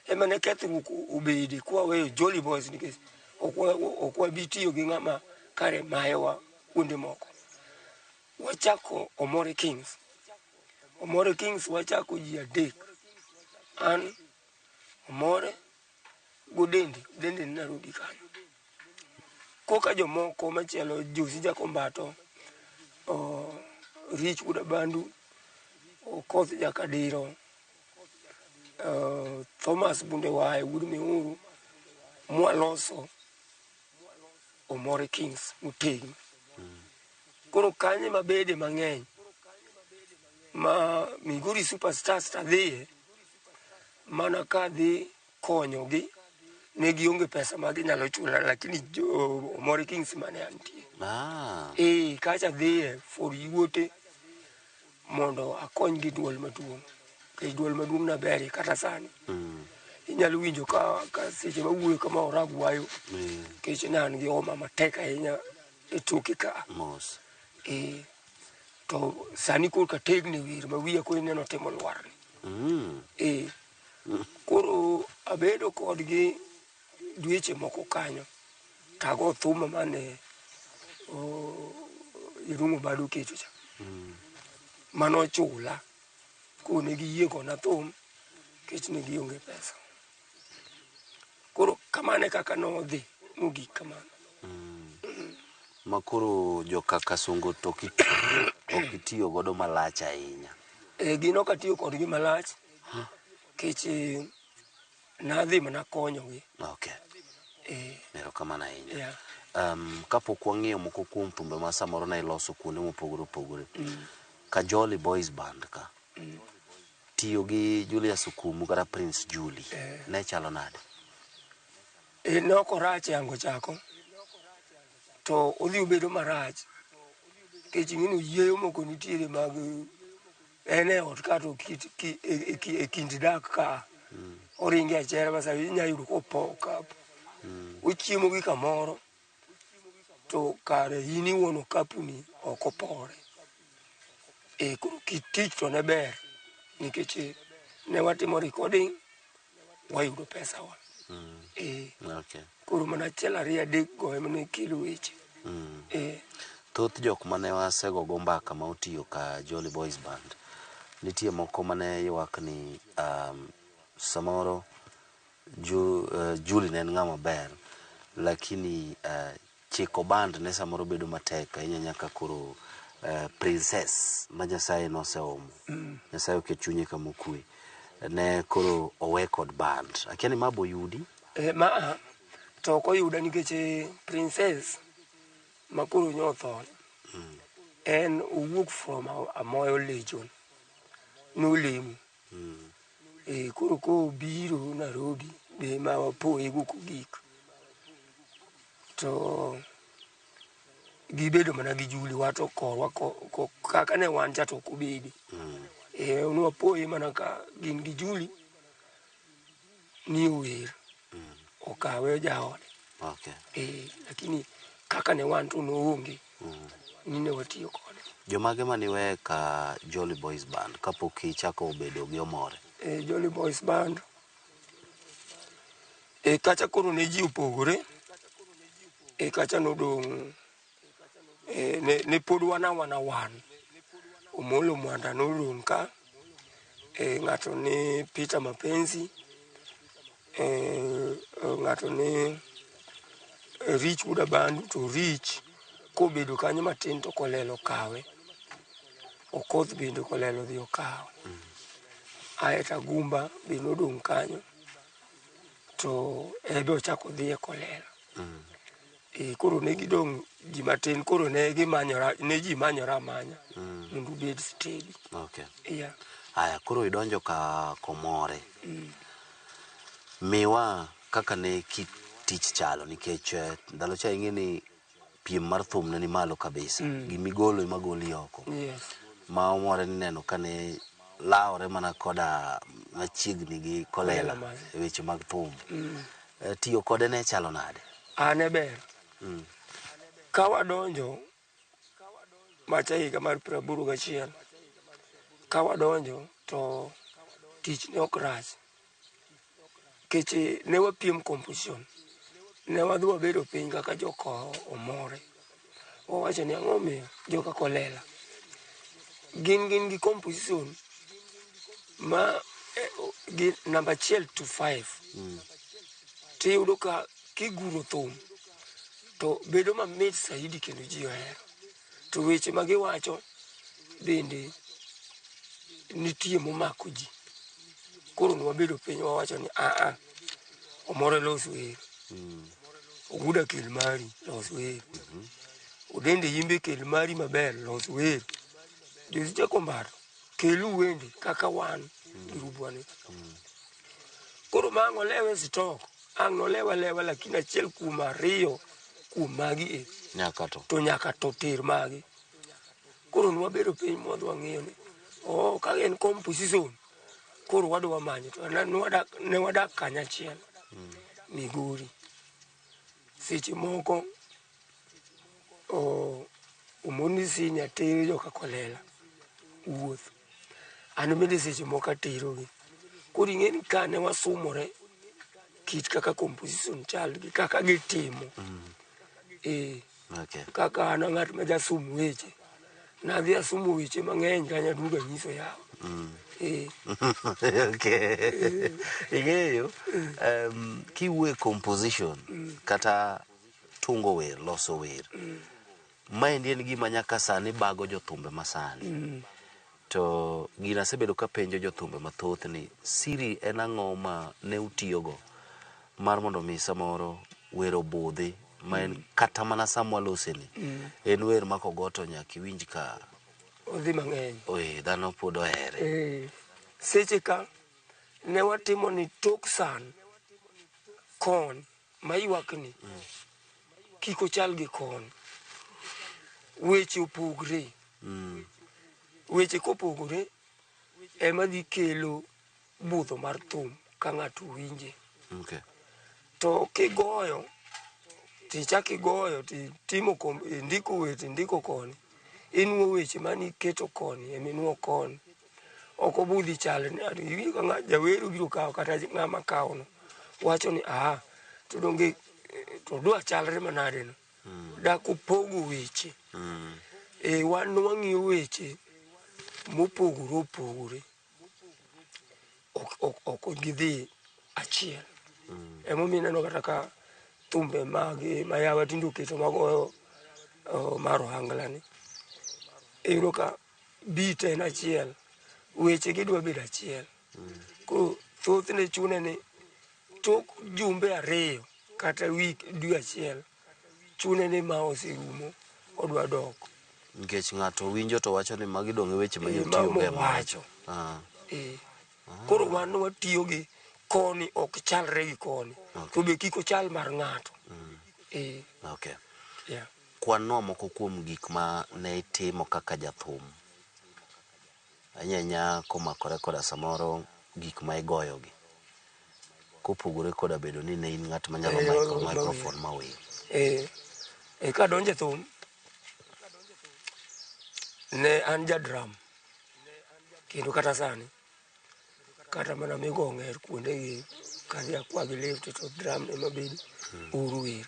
ema ne kethruok obede kwaweyo Jolly Boys nikech ok wabi tiyo gi ng'ama kare mayowa kuonde moko. Wachako Omore Kings. Omore Kings wachako ji adek. An, Omore, Godende, Dende ni Nairobi kanyo. Koka jomoko machielo Josi Jakombato, Rich Wuod Okoth Jakadiro, Thomas Bundewaye wuod Miuru, mwaloso Omore Kings motegno. Koro kanyo ema bede mang'eny ma Migori Superstars tadhiye mana kadhi konyogi ne gionge pesa ma ginyalo chula lakini Omore Kings mane antie. Kacha dhiye for yuote mondo akony gi duol maduong'. Nikech duol maduong' naberie kata sani. Inyalo winjo ka seche mawuoyo kama orag wayo. Nikech ne an gi homa matek ahinya e toke ka. Mos. To sani koro kategno e wer ma wiya koro ineno timo lwarni. Koro abedo kodgi dweche moko kanyo tago thuma mane Irungu bado keto cha. Mano chula. Koro ne giyie gona thum nikech ne gionge pesa. Koro kamano e kaka nodhi mogik kamano. Ma koro joka Kasongo to ok itiyo godo malach ahinya. Gin ok atiyo kodgi malach nikech nadhi mana konyogi. Okay. Erokamano ahinya. Kapok wang'iyo moko kuom thumbe ma samoro ne iloso kuonde mopogore opogore. Kajoli Boys Band ka. Tiyo gi Julius Okumu kata Prince Julie ne chalo nade? Ne ok orach e hango chako. To odhi obedo marach nikech ing'eni oyieyo moko nitiere mag en e ot ka to e kind dak ka oringe achera ma sama inyalo yudo kopo okapu. Ochiemo gi kamoro to kare in iwuon okapu ni ok opore. Koro kit tich to ne ber nikech ne watimo recording wayudo pesa wa. Okay. Koro mana achiel ariyo adek go ema ne kelo weche. Thoth jok mane wasegogo mbaka ma otiyo ka Jolly Boys Band nitie moko mane ywak ni samoro Julie ne en ng'ama ber lakini chiko band ne samoro bedo matek ahinya nyaka koro Princess ma Nyasaye noseomo. Nyasaye oket chunye kama okwe. Ne koro owe kod band. Akia ni ma bo yudi? Ma to ok oyuda nikech Princess ma koro nyotho en owuok from Amoyo Legion nolemo. Koro kobiro Nairobi be ma wapoye go kogik to gibedo mana gi Julie wato korwa kaka ne wan cha to ok obedi. Nwapoye mana ka gin gi Julie ni ower okawe jaode. Okay. Lakini kaka ne wan to noonge ni ne watiyo kode. Jomage maniwe ka Jolly Boys Band kapok ichako bedo gi Omore? Jolly Boys Band kacha koro ne ji opogore. Kacha nodong' ne pod wan awana wan. Omolo Mwanda nodong' ka. Ng'ato ni Peter Mapenzi. Ng'ato ni Rich Wudabandu to Rich kobedo kanyo matin to Kolelo okawe. Okoth bende Kolelo odhi okawo. Aeto Agumba be nodong' kanyo to en be ochako odhi e Kolelo. Koro ne gidong' ji matin koro ne gimanyora ne ji manyore amanya mondo obed steady. Okay. Yeah. Aya, koro idonjo ka Komore. Miwa kaka ne kit tich chalo nikech ndalo cha ing'e ni piem mar thum ne ni malo kabisa. Gimigolo ema goli oko. Yes. Ma Omore nineno ka ne lawore mana koda machiegni gi Kolela e weche mag thum. Tiyo kode ne chalo nade? Ne ber. Ka wadonjo macha higa mar 81 ka wadonjo to tich ne ok rach nikech ne wapiem composition. Ne wadhi wabedo piny kaka joka Omore. Wawacho ni ang'o miyo joka Kolela gin gi composition ma gi namba 1 to 5. Tiyudo ka kiguro thum to bedo mamit saidi kendo ji ohero. To weche ma giwacho bende nitie momako ji. Koro nwabedo piny wawacho ni Omore los wer. Oguda kel mari los wer. Odende Yimbe kel mari maber los wer. Josicha Kombato kelu wende kaka wan girubwani. Koro ma ang' olewe stock ang' nolewa lewa lakini achiel kuom ariyo kuom magi e nyaka to to nyaka to ter magi. Koro nwabedo piny mwadhi wang'iyo ni ka en composition koro wadwa manyo to ne wadak kanyachiel Migori. Seche moko Omoni Senior tero joka Kolela wuoth. An bende seche moko aterogi. Koro ing'e ni kane wasumore kit kaka composition chal gi kaka gitimo. Eh, Okay. kaka an a ng'at ma jasum weche. Nadhi asumo weche mang'eny kanyo aduogo anyiso yawa. Eh. Okay. Ing'eyo, kiwuoyo e composition kata tungo wer, loso wer. Maendi en gima nyaka sani bago jothumbe masani. To gino asebedo kapenjo jothumbe mathoth ni siri en ang'o ma ne utiyogo mar mondo mi samoro wer obudhi ma en kata mana sama waloseni en wer ma kogo to nyaka iwinj ka Odhi mang'eny. Oe, dhano pod ohere. Eh, seche ka ne watimo ni tok san kon maywak ni kik ochal gi kon. Weche opogre. Weche kopogore ema dhi kelo budho mar thum ka ng'ato winje. To kigoyo tichak igoyo titimo indiko weche indiko koni inuo weche maniketo koni eminuo koni ok obudhi chal iwinjo ka ng'a jawer obiro kawo kata ng'ama kawo no wacho ni aa to donge to dwa chalre manade no dak upogo weche. E wan wang'iyo weche mopogore opogore ok gidhi achiel. Emomiyo ineno kata ka thumbe mag ma yawa tinde oketo magoyo mar ohangla ni iyudo ka beat en achiel weche gidwa bedo achiel. Koro thothne chune ni tok jumbe 2 kata wik dwe achiel chune ni ma oserumo odwa dok. Nikech ng'ato winjo to wacho ni magi dong' e weche ma Eh, nyotiyogo ma e mach. mowacho. Ah. Eh. Koro wan watiyo gi koni ok chalre gi koni. To be kik ochal mar ng'ato. Eh. Okay. Yeah. Kwan-nwa moko kuom gik ma ne itimo kaka jathum. Ahinya ahinya komakore koda samoro gik ma igoyogi. Kopogore koda bedo ni ne in ng'at manyalo Eh, micro, microphone ma wer. Eh, eh, kadonjo e thum ne an ja drum kendo kata sani kata mana migo ong'er kuonde gi kadhi akwa gi lift to drum ema bedo uru wer.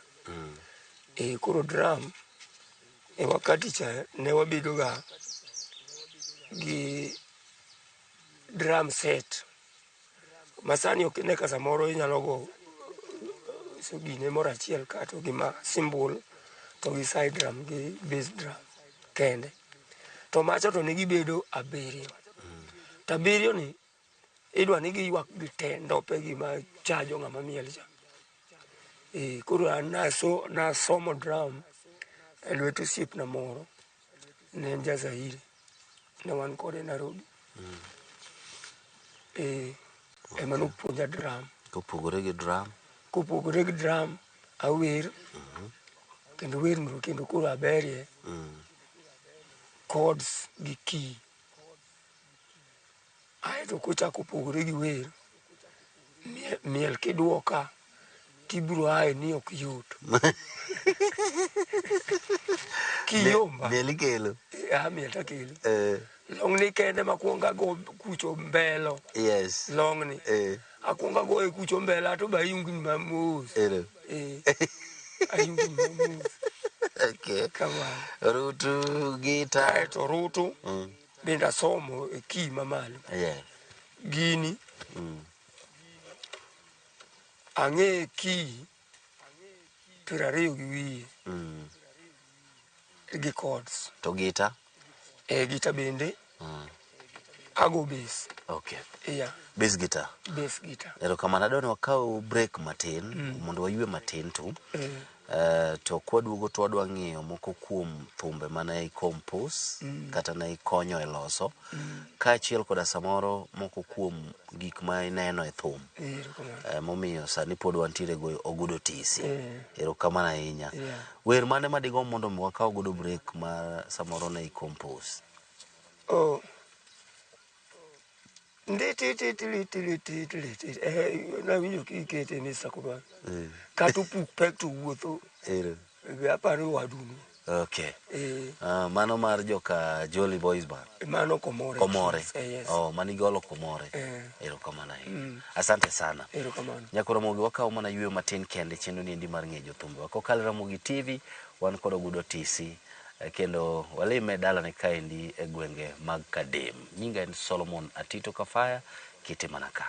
Eh, koro drum e wakati cha ne wabedo ga gi drum set masani ok ine ka samoro inyalo go so gine moro achiel ka to gi ma cymbal to gi side drum gi bass drum kende. To macha to ne gibedo abiriyo. To abiriyo ni idwa ni giywak gi te ndope gi ma chajo ng'ama miel cha. Eh, koro an nasomo drum e lwet osiepna moro ne en ja Zaire ne wan kode Nairobi. Eh, ema nopuonja drum. Kopogore gi drum. Kopogore gi drum awer kendo wer no kendo koro aberie chords gi key. Aeto kochako opogore gi wer, miel kiduoka tibiro ae ni ok yot. Kiyomba. Miel ikelo. Ah, miel takelo. Eh, Long'ni kende makwongo ago kucho mbelo. yes. Long'ni. Eh, Akwongo agoye kucho mbele ato be ayungni mamos. ero. Eh, ayungni mamos. Okay. Kamano. Rutu gita. Aeto rutu bende asomo e key mamalo. Yeah. Gini ang'e key 20 gi wiye gi chords. To gita? E gita bende ago bass. Okay. Yeah, Bass guitar. bass guitar. Erokamano adwa ni wakaw break matin mondo waywe matin tu. To kwaduogo to wadwa ng'iyo moko kuom thumbe mane i compose kata ne ikonyo e loso kaachiel koda samoro moko kuom gik ma ineno e thum Erokamano. Momiyo sani pod wantiere go Ogudo Tisi. Erokamano ahinya. Yeah. Wer mane madigomb mondo mi wakaw godo break ma samoro ne i compose? Oh. Ndi ti ti ti ti ti ti ti eh nawinjo kikete Mr. Kubal. Kata opuk pek to wuotho. Ero. Be aparo waduno. Okay. Eh. Ah, mano mar joka Jolly Boys Band. Mano Komore. Komore. Eh, yes. Oh, manigolo Komore. Eh. Erokamano ahinya. Mm. Asante sana. Erokamano. Nyako Ramogi wakawo mana yueyo matin kende chenro ni endi mar ng'eyo jothumbe. Kokalo Ramogi TV wan kod Ogudo TC kendo walime dalane kaendi e gwenge mag Kadem. Nyinga en Solomon Atito Kafaya, kite mana ka.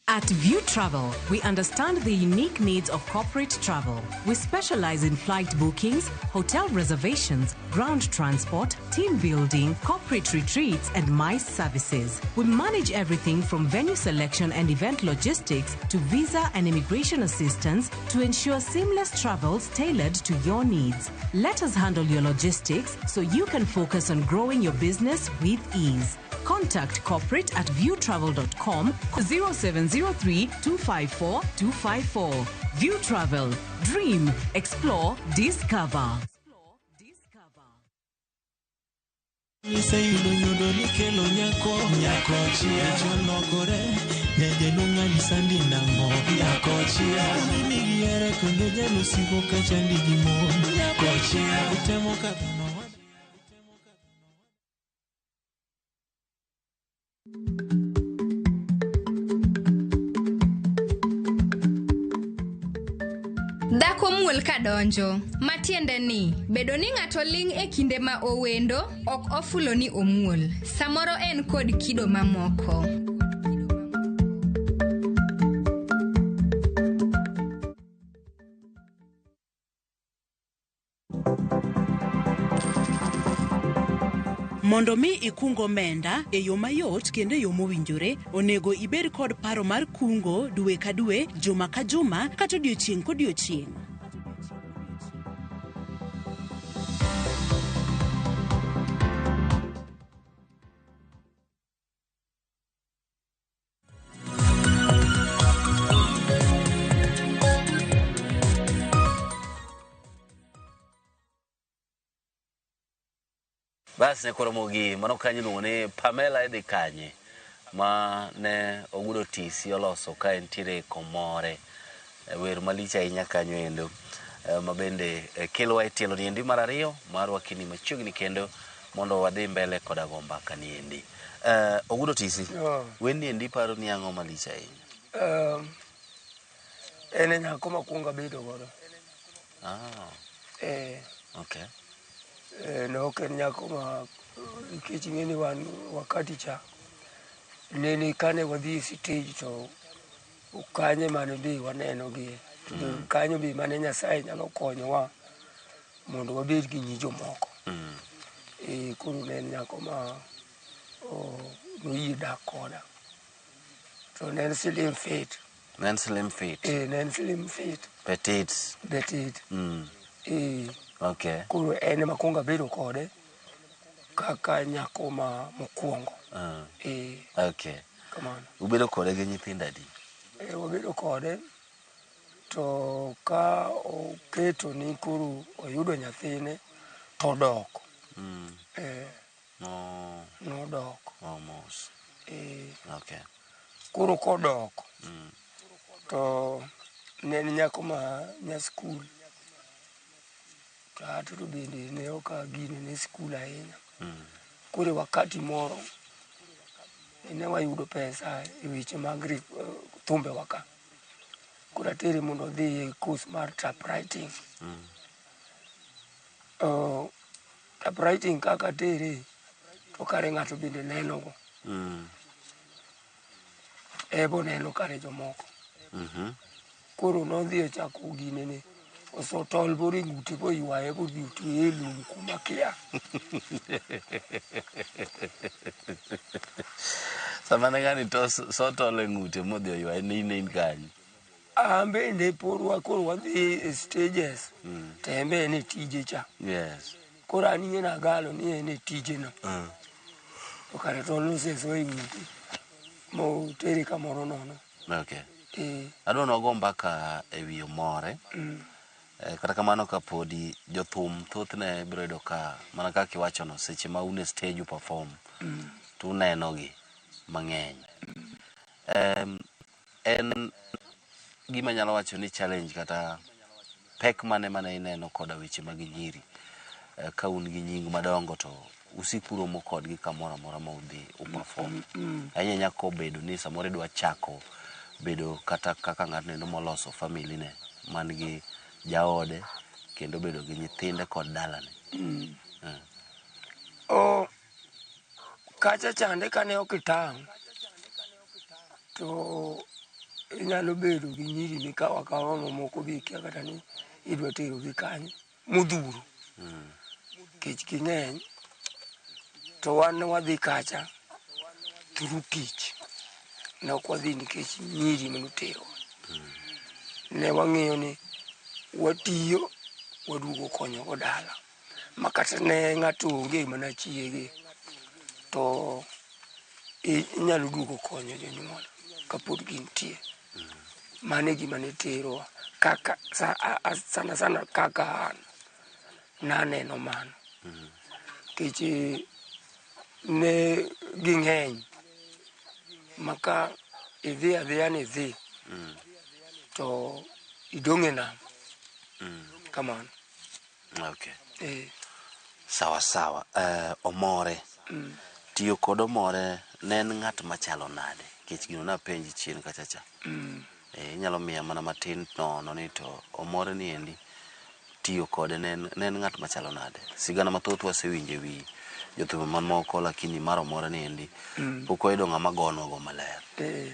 At View Travel, we understand the unique needs of corporate travel. We specialize in flight bookings, hotel reservations, ground transport, team building, corporate retreats, and MICE services. We manage everything from venue selection and event logistics to visa and immigration assistance to ensure seamless travels tailored to your needs. Let us handle your logistics so you can focus on growing your business with ease. Contact corporate at viewtravel.com 0703 254 254. View Travel. Dream, explore, discover. Iseyudo nyodo nikelo nyako nyako chia cholokore nyajaluong' alisandi nang'o nyako chia mimi gihere kendo jalusigo kachandi gi mon nyako chia utemo ka dhano Dhako muol kadonjo, matiende ni bedo ni ng'ato ling' e kinde ma owendo ok ofulo ni omuol. Samoro en kod kido mamoko. Mondo mi ikung omenda e yo mayot kendo e yo mowinjore, onego ibed kod paro mar kungo dwe ka dwe, juma ka juma, kata odiochieng' kodiochieng'. Bas ne koro mogi mano kanyo iluongo ni Pamela idhi kanye ma ne Ogudo TC oloso ka entiere Komore. Wer malich ahinya kanyo endo ma bende kelowa e tielo ni endi mar ariyo mar wakini machiegni kendo mondo wadhi mbele koda go mbaka ni endi. Ogudo TC, Oh. wendni endi paro ni ang'o malich ahinya? En e nyako makwongo abedo godo. Ah, Eh, okay. Ne ok en nyako ma nikech ing'e ni wan wakati cha nene kane wadhi e stage to kanye mane be waneno gie to kanyo be mane Nyasaye nyalo konyowa mondo wabed gi nyi jomoko. Koro ne en nyako ma noyie dak koda to ne en slim fit. Ne en slim fit. Ne en slim fit. Petite. Petite. Okay. Koro en ema kwongo abedo kode kaka nyako ma mokwongo. Okay. Kamano. Ubedo kode gi nyithindo adi? Wabedo kode to ka oketo ni koro oyudo nyathine to odok. No. Nodok. Oh, mos. Okay. Koro kodok to ne en nyako ma nya skul to ato to bende ne ok agine ne skul ahinya. Koro e wakati moro ne wayudo pesa e weche mag thumbewa ka. Koro atere mondo odhi e course mar typewriting. Typewriting kaka atere to kare ng'ato bende neno go. Ebo neno kare jomoko. Koro nodhi ochako ginene oso tol boro e ng'ute boywaye bodhi otweye e lum kuma kia. Sama ne ng'ani to so tol e ng'ute modhi oywaye ne in kanye? An bende pod wa koro wadhi e stages to en be en e tije cha. Yes. Koro an ing'e nagalo ni en e tije no. To kare tol noseso e ng'ute motere kamoro nono. Okay. Eh. Adwa ni wago mbaka e wi Omore. Kata kamano kapodi jothum thothne biro yudo ka mana kaka iwachono seche ma un e stage u perform to unenogi mang'eny. En gima nyalo wacho ni challenge kata pek mane mane ineno koda weche mag nyiri ka un gi nying madongo to usik uromo kodgi kamoro amora ma udhi u perform. Ahinya ahinya kobedo ni samoro idwa chako bedo kata kaka ng'atno endo moloso family ne man gi jaode kendo bedo gi nyithinde kod dalane. O kacha chande kane ok itang' to inyalo bedo gi nyiri mikawo akawa mamoko be ikia kata ni idwa terogi kanye modhuro nikech ging'eny to wan ne wadhi kacha through tich ne ok wadhi nikech nyiri manoterowa. Ne wang'iyo ni watiyo waduogo konyogo dala ma kata ne ng'ato onge mana chiege to inyalo duogo konyo jonyuol kapod gintie. Mano e gima ne terowa kaka sana sana kaka an naneno mano nikech ne ging'eny maka idhi adhiya ni idhi to idong' e nam kamano. Okay. Sawa sawa. Omore. Tiyo kod Omore ne en ng'at machalo nade? Nikech gino napenji chien kacha cha. Inyalo miya mana matin nono ni to Omore ni endi tiyo kode ne en ng'at machalo nade? Sigana mathoth wasewinjo ewi jothumbe mamoko lakini mar Omore ni endi pok wayudo ng'ama gonwa go maler.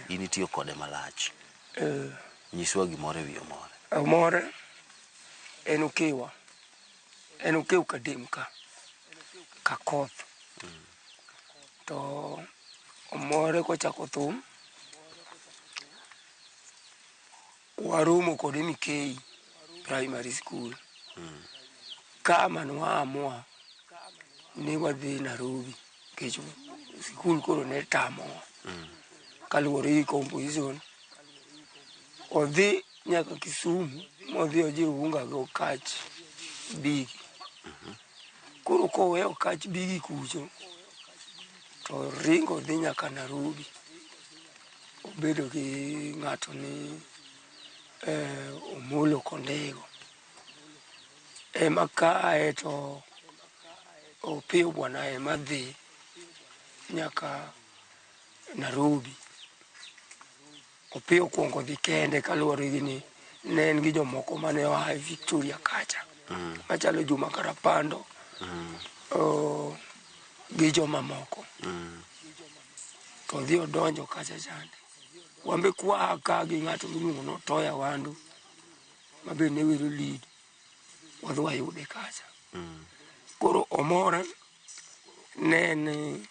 In itiyo kode malach. Nyiswa gimoro ewi Omore. Omore en okewa. En okew Kadem ka Kakoth. To Omore kochako thum waromo kode Mikei Primary School. Ka mane waamua ni wadhi Nairobi nikech sikul koro ne tamowa kaluwore gi composition. Odhi nyaka Kisumu modhi ojiunga gi Okach Bigi. Koro koweyo Okach Bigi kucho to ringo dhi nyaka Nairobi. Obedo gi ng'ato ni Omolo Kondego. Ema kae to Opiyo bwana ema dhi nyaka Nairobi. Opiyo okuongo dhi kende kaluwore gi ni ne en gi jomoko mane oa e Victoria kacha machalo Juma Karapando gi jomamoko. To odhi odonjo kacha chande. Wan be kwaa ka gi ng'ato miluongo ni Otoya Wandu ma be ne wero lead. Wadhi wayude kacha. Koro Omore ne en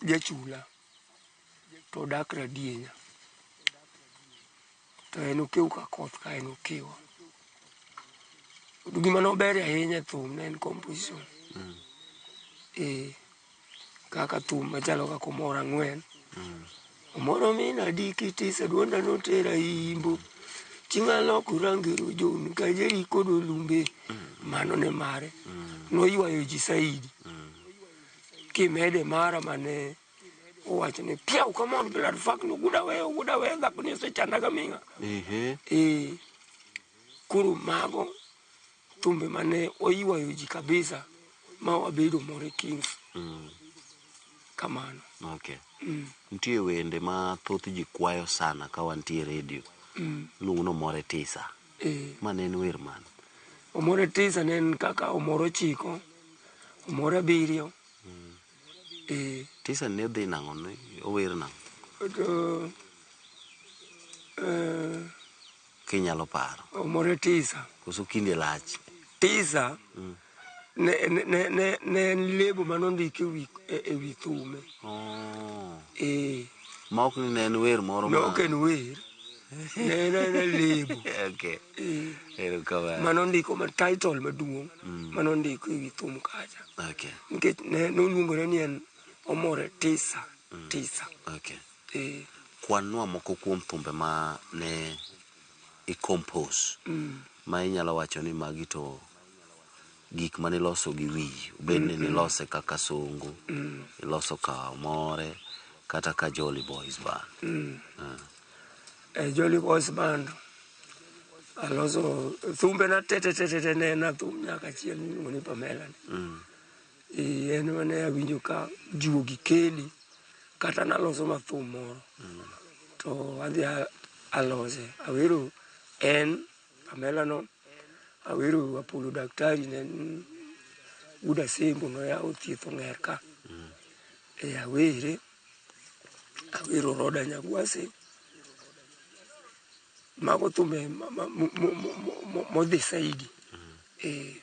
jachula to odak Radienya. To en okew Kakoth ka en okewa. Gima nober ahinya e thum ne en composition. Kaka thum machalo kaka Omoro ang'wen. Omoro min adiki tisa duonda notera imbo. Chieng' aloko rangero John Kajeri kod Olumbe. Mano ne mare. Noywayo ji saidi. Kimede mara mane owacho ni piaw come on blood fuck no guda weyo guda weyo dhako ni osechanda gaming'a. Koro mago thumbe mane oywayo ji kabisa ma wabedo Omore Kings. Kamano. Okay. Nitie wende ma thoth ji kwayo sana ka wantie e redio. Iluongo ni Omore Tisa. Ma ne en wer mane? Omore Tisa ne en kaka Omoro 9, Omoro 7. Tisa ne dhi nang'o? Ne ower nang'o? To, Kinyalo paro. Omore Tisa. Koso kinde lach? Tisa ne en lebo manondiki e wi thume. Ma ok ni ne en wer moro ma... Ne ok en wer. Ne en aena lebo. Okay. Erokamano. Manondiko ma title maduong' manondiko e wi thum kacha. Okay. Nikech ne noluongore ni en Omore Tisa. Tisa. Okay. Kwanwa moko kuom thumbe ma ne i compose. ma inyalo wacho ni magi to gik mane iloso gi wiyi, obed ni nilose kaka Songo, iloso ka More, kata ka Jolly Boys Band. E Jolly Boys Band aloso thumbe na te te te te te ne en thum nyaka achiel miluongo ni Pamela ni. E, en mane awinjo ka juogi keli kata naloso ma thum moro to adhi alose awero en Pamela no awero Apollo Daktari ne en wuod Asembo noyawo thieth ong'er ka. E awere awero Roda Nyagwase mago thumbe modhi saidi. E,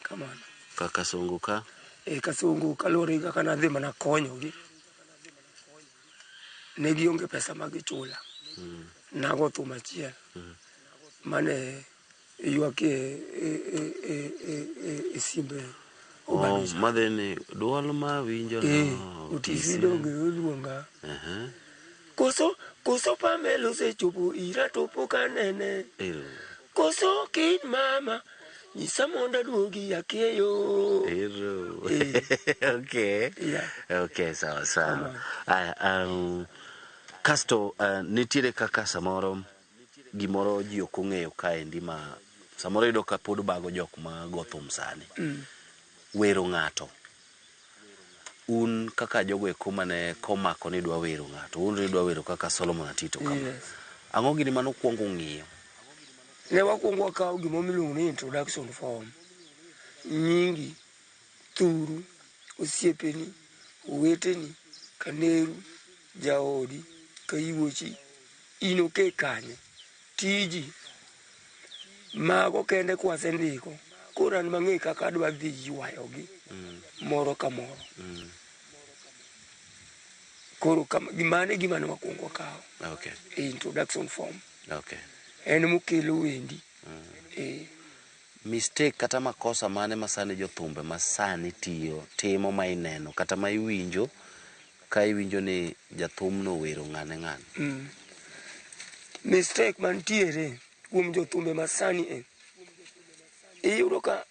kamano. Kaka Songo ka? E Kasongo kaluwore gi kaka nadhi mana konyogi. Ne gionge pesa ma gichula. Nago thum achiel mane ywak e simbe Oh, Obadiah. madhi ni duol ma winjo Eh, no. Otisi donge oluonga. Koso Pamela osechopo ira to pok anene. Ero. Koso kin mama nyisa mondo aduogi akieyo. Ero. Eh. Okay. Yeah. Okay, sawa sawa. Aya, kasto nitiere kaka samoro gimoro ji ok ong'eyo kaendi ma samoro iyudo ka pod bago jok ma go thum sani. Wero ng'ato. Un kaka jogo eko mane komako ni dwa wero ng'ato, un idwa wero kaka Solomon Atito kama. Yes. Ang'o gini mane ukwongo ng'iyo? Ne wakwongo wakawo gima miluongo ni introduction form. Nyingi, thuru, osiepeni, oweteni, kaneru, jaodi, kayuochi, in oke kanye, tiji. Mago kende kwasendiko, koro an mang'e kaka adwa dhi ywayogi moro ka moro. Koro mano e gima ne wakwongo wakawo e introduction form. En mokelo wendi. Eh. Mistake kata makosa mane ma sani jothumbe ma sani tiyo timo ma ineno kata ma iwinjo ka iwinjo ni jathumno owero ng'ane ng'ane? Mistake mantiere kuom jothumbe masani e, iyudo ka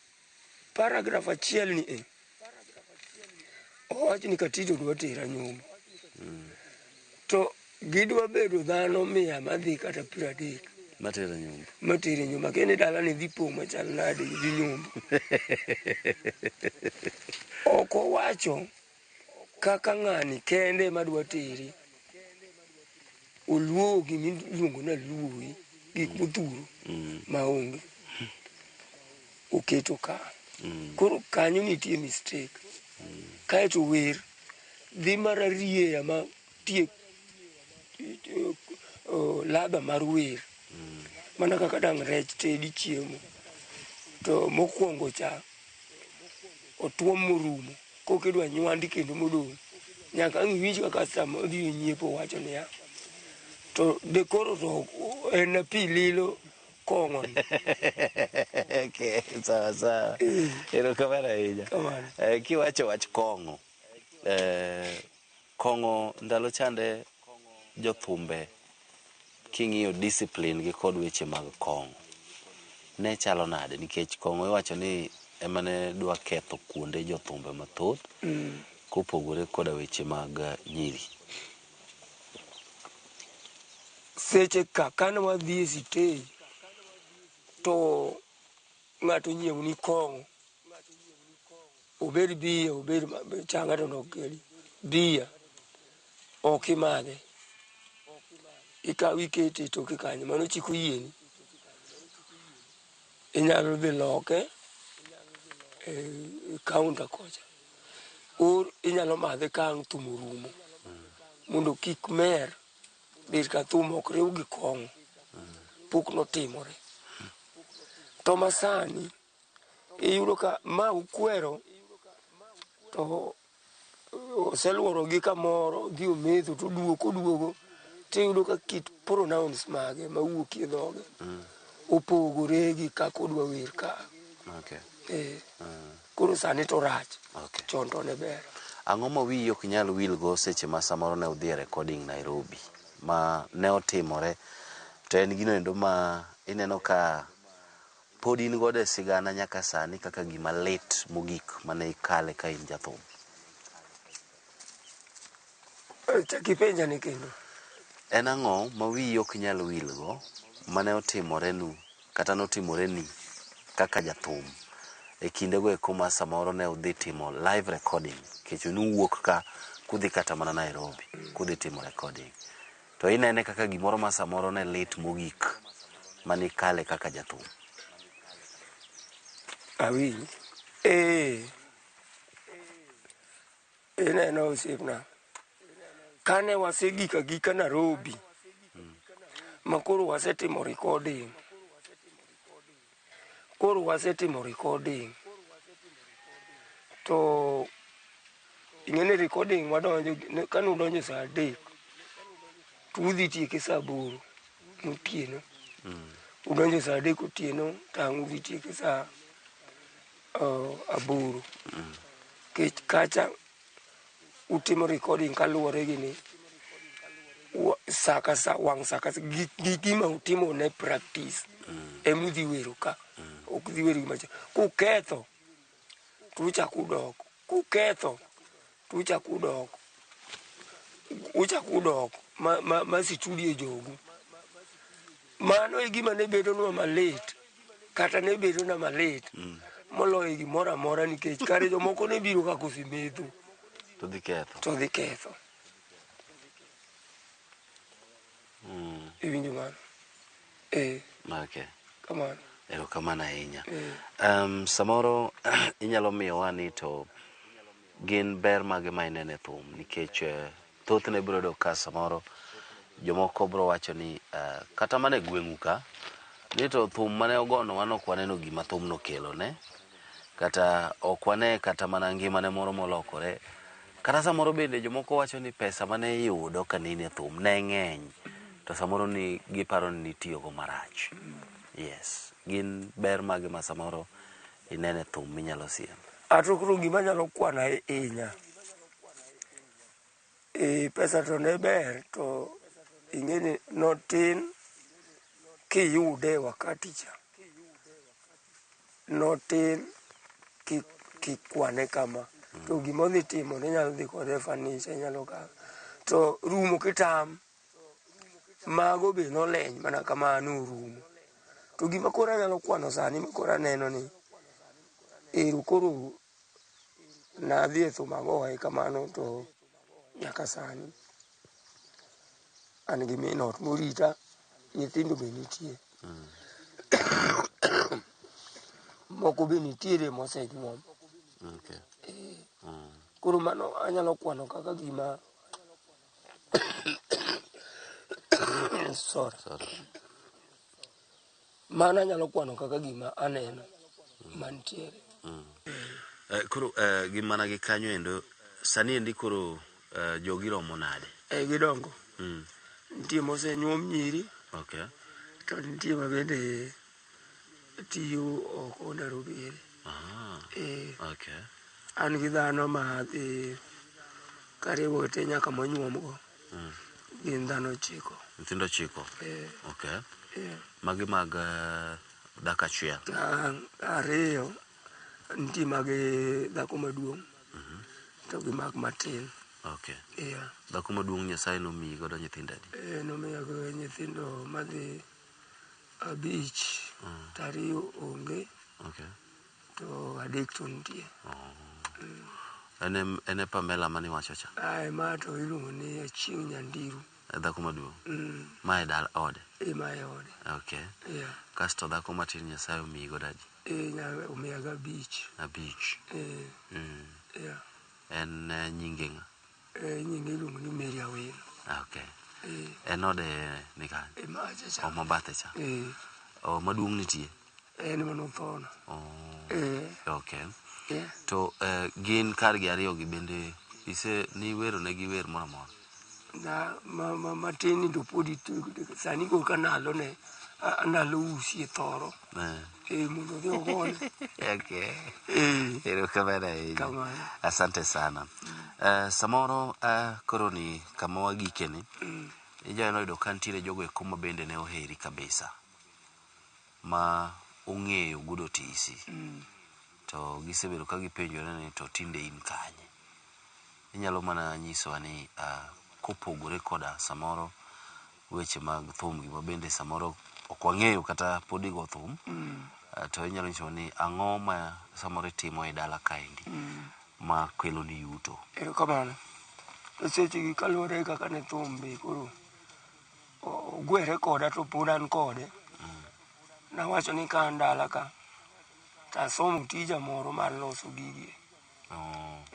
paragraph achiel ni e, owach ni Katito dwa tera nyombo. To gidwa bedo dhano 100 madhi kata 30 Matero nyombo. matere nyombo. Akia ni dalani dhi pong' machal nade gi nyombo. Ok owacho kaka ng'ani kende ema dwa tere. Oluowo gima iluongo ni aluoyi, gik modhuro maonge. Oketo ka. Koro kanyo nitie mistake. Kaeto wer dhi mararieya ma tiek ladha mar wer. Mana kaka dang' rech tedi chiemo. To mokwongo cha otuom morumo. Koka idwa nywandi kendo modong'. Nyaka ang' iwinj kaka sama odhi nyiepo wacho niya. To de koro to en pi lilo kong'o ni. Okay, sawa sawa. Erokamano ahinya. Kiwacho wach kong'o, kong'o ndalo chande jothumbe king'iyo discipline gi kod weche mag kong'o ne chalo nade? Nikech kong'o iwacho ni ema ne dwa ketho kuonde jothumbe mathoth kopogore koda weche mag nyiri. Seche ka kane wadhi e sitej to ng'ato onyiewni kong'o, obed bia, obed changa to nokeli, bia, ok imadhe. Ikawe ikete e toke kanyo, mano chik oyieni. Inyalo dhi loke e counter kocha. Or inyalo madhe ka ang' thum orumo. Mondo kik mer, ber ka thum ok riw gi kong'o. Pok notimore. To masani, iyudo ka ma ukwero, to oseluoro gi kamoro, odhi ometho to oduogo koduogo, tiyudo ka kit pronounce mage mawuok e dhoge opogore gi kaka odwa wer ka. Koro sani to rach, chon to ne ber. Ang'o ma wiyi ok nyal wil go seche ma samoro ne udhi e recording Nairobi ma ne otimore to en gino endo ma ineno ka pod in godo e sigana nyaka sani kaka gima lit mogik mane ikale ka in jathum? Chak ipenja ni kendo. En ang'o ma wiyi ok nyal wilgo mane otimorenu kata notimoreni kaka jathum e kindego eko ma samoro ne udhi timo live recording nikech nuwuok ka kudhi kata mana Nairobi kudhi timo recording to inene kaka gimoro ma samoro ne lit mogik mane ikale kaka jathum? Awinji. Ee, ineno osiepna, kane wasegik agika Nairobi ma koro wasetimo recording, koro wasetimo recording to ing'e ni recording wadonjo kane udonjo saa 3 to udhi tieke saa 8 motieno. Udonjo saa 3 otieno to ang' udhi tieke saa 8. Nikech kacha utimo recording kaluwore gi ni saa ka saa wang' saa ka saa gi gima utimo ne practice emudhi wero ka ok dhi wero gimachielo. Kuketho to uchako udok, kuketho to uchako udok, uchako udok ma situdio jogu. Mano e gima ne bedonwa malit kata ne bedona malit moloyo gimoro amora nikech kare jomoko ne biro ka kosemetho to dhi ketho. To dhi ketho. Iwinjo mano? Ee. Okay. Kamano. Erokamano ahinya. Samoro inyalo miyowa ni to gin ber mage ma ineno e thum nikech thothne biro yudo ka samoro jomoko biro wacho ni kata mana e gweng'u ka ni to thum mane ogonowa no ok waneno gima thum nokelo ne kata ok wane kata mana ngimane moro molokore kata samoro bende jomoko wacho ni pesa mane iyudo ka ne in e thum ne ng'eny to samoro ni giparo ni nitiyogo marach. Yes, gin ber mage ma samoro ineno e thum minyalo siem? Ato koro gima anyalo kwano ahinya, pesa to ne ber to ing'e ni notin kiyude wakati cha. Notin kikwane kama to gima odhi timo ne inyalo dhi kode e furniture inyalo kawo to rumo kitam mago be noleny mana kamano orumo. To gima koro anyalo kwano sani ma koro aneno ni ero koro nadhi e thum agoye kamano to nyaka sani an gi min ot morita, nyithindo be nitie. Moko be nitiere mosenyuom. Okay. Koro mano anyalo kwano kaka gima sorry. Mano anyalo kwano kaka gima aneno mantiere. Koro gi mana gi kanyo endo sani endi koro jogi romo nade? Gidongo. Nitie mosenyuom nyiri. Okay. To nitie ma bende tiyo oko Nairobi ere. Okay. An gi dhano ma dhi kariwo te nyaka monyuomgo. Gin dhano 9. Nyithindo 9? Okay. Magi mag dhako achiel? 2 nitie mag dhako maduong' to gi mag matin. Okay. Dhako maduong' Nyasaye nomiyi godo nyithindo adi? Nomiya godo nyithindo madhi 5 to 2 onge. Okay. To 3 to nitie. En e Pamela mane iwacho cha? Ma to iluongo ni Achieng' Nyandiru. Dhako maduong'? Ma e dala ode? Ma e ode. Okay. Kasto dhako matin Nyasaye omiyi godo adi? Omiya go 5. 5. En nyinge ng'a? Nyinge iluongo ni Mary Awino. Okay. En ode ni kanye? Macha cha. O mabathe cha? O maduong' nitie? En manothono. Okay. To gin kargi 2 gi bende ise ni wero negi wer moro amora? Na matin ni to podi sani korka nalo ne nalo usi e thoro. Mondo odhi ogone. Okay. Erokamano ahinya. Asante sana. Samoro koro ni kama wagikeni, inyalo yudo ka nitiere jogo eko ma bende ne oheri kabisa ma ong'eyo Ogudo Otisi to gisebedo ka gipenjore ni to tinde in kanye. Inyalo mana nyisowa ni kopogore koda samoro weche mag thum gi mabende samoro ok wang'eyo kata pod igo thum to inyalo nyisowa ni ang'o ma samoro itimo e dala kaendi ma kelo ni yuto. Erokamano. To sechegi kaluwore gi kaka ne thum be koro ogwere koda to pod an kode. Nawacho ni ka an dala ka to asomo tija moro mar loso gigi.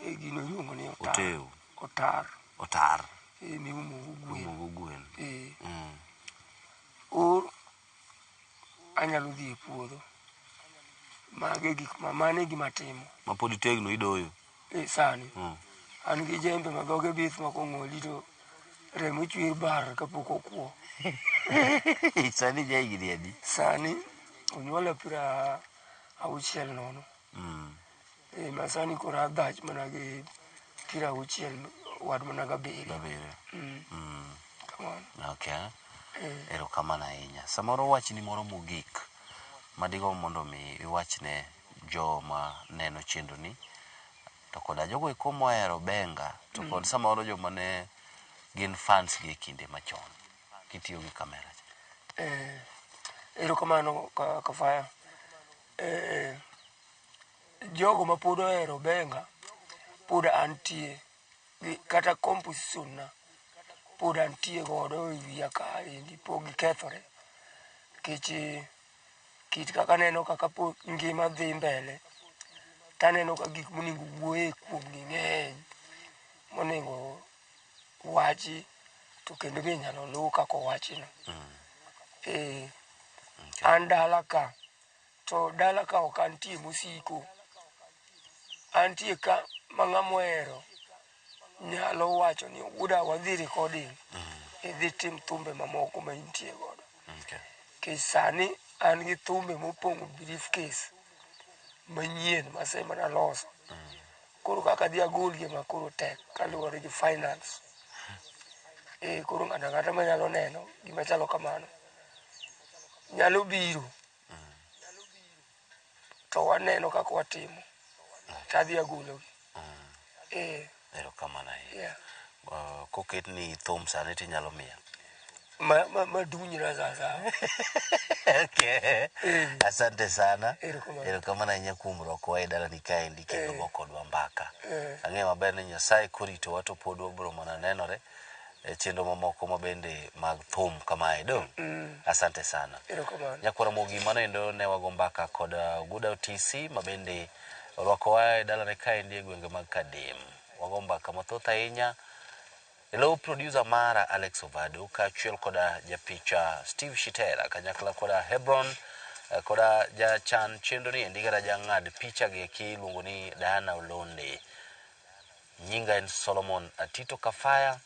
E gino iluongo ni otar. Oteo. Otar. Otar. E miumo go gwen. Miumo go gwen. E. Or anyalo dhi e puodho. Mago e gik ma mano e gima atimo. Ma pod itegno idoyo. E sani. An gi jembe ma dhoge bith ma kong'oli to remo chwer bar kapok okwo. Sani ja higni adi? Sani onyuola 60 nono. E ma sani koro adhach mana gi 60 wad mana gabiriyo. Gabiriyo. Kamano. Okay. Erokamano ahinya. Samoro wachni moro mogik madigomb mondo mi iwachne joma neno chenro ni to koda jogo eko mohero benga to kod samoro joma ne gin fans gi e kinde machon kitiyo gi kamera. Erokamano Kafaya. Jogo ma pod ohero benga pod antie gi kata composition na pod antie godo e wiya kaendi pok gikethore. Nikech kit kaka aneno kaka pod ngima dhi mbele taneno ka gik monego wuoye kuomgi ng'eny monego wachi to kendo be inyalo luw kaka owachino. An dala ka to dala ka ok antie mosiko. Antie ka ma ng'ama ohero nyalo wacho ni wuoda wadhi recording idhi tim thumbe mamoko ma intie godo. Nikech sani an gi thumbe mopong'o briefcase manyien masemana loso. Koro kaka adhi agolgi ema koro tek kaluwore gi finance. Koro ng'ato ang'ata manyalo neno gima chalo kamano nyalo biro to waneno kaka watimo tadhi agologi. Erokamano ahinya. Koketni thum sani tinyalo miel. Madunyra sasa. Okay. Asante sana. Erokamano ahinya kuom rwakowa e dalani kaendi kendo go kodwa mbaka. Ang'eyo maber ni Nyasaye koritowa to pod wabiro mana nenore e chenro mamoko mabende mag thum kamae dong'. Asante sana. Nyakwar Ramogi mano endo ne wago mbaka kod Oguda Otisi mabende orwakowa e dalane kaendi e gwenge mag Kadem. Wago mbaka mathoth ahinya. Hello producer mara Alex Ovado kaachiel koda japicha Steve Shitera kanyakla koda Hebron koda jachan chenro ni endi kata jang'ad picha gi eki iluongo ni Diana Olonde. Nyinga en Solomon Atito Kafaya,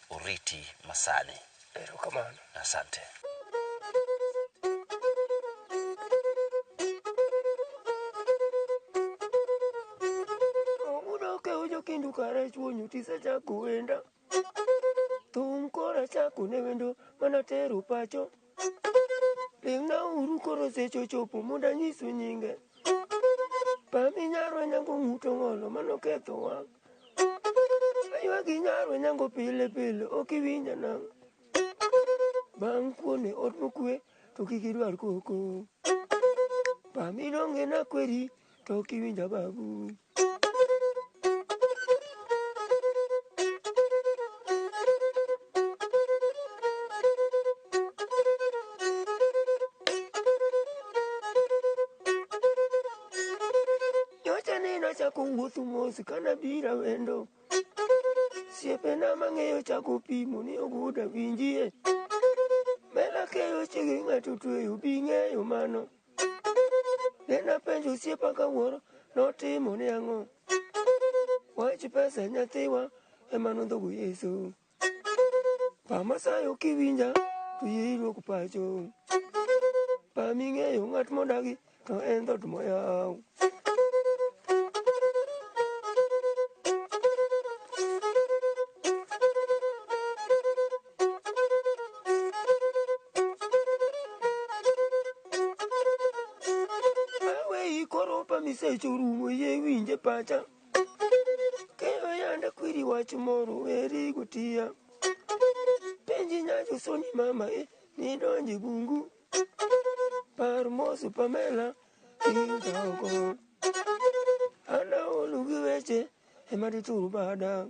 oriti masani. Erokamano. Asante. Ogudo keojo kindu kare chuonyo tisechako wenda. Thum kora chako ne wendo mana tero pacho. Ling'na uru koro seche ochopo mondo anyisu nyinge. Pami nyarwa nyango ng'uto ng'olo mano ketho wang'. Aywagi nyarwa nyango pile pile ok iwinja nang'o. Bang' kuone ot mokwe to kik idwar koko. Pami donge nakweri to ok iwinja babu. Chako wuotho mos kana bira wendo. Siepena mang'eyo chako pimo ni Oguda winjie. Mela keyo chigi ng'ato tweyo bi ng'eyo mano. Nena penjo osiepa kawuoro notimo ni ang'o. Wach pesa nyathiwa ema nondhogo Yesu. Pamasayo kiwinja to yie iluok pacho. Paming'eyo ng'at modagi to en dhoot moyaw. Adwaro pa misecho rumo yie winje pacha. Keyo yanda kwiri wach moro weri gotiya. Penji nyacho soni mama e nidonje bungu. Par mos Pamela inka oko. Ana olu gi weche ema ditur bada.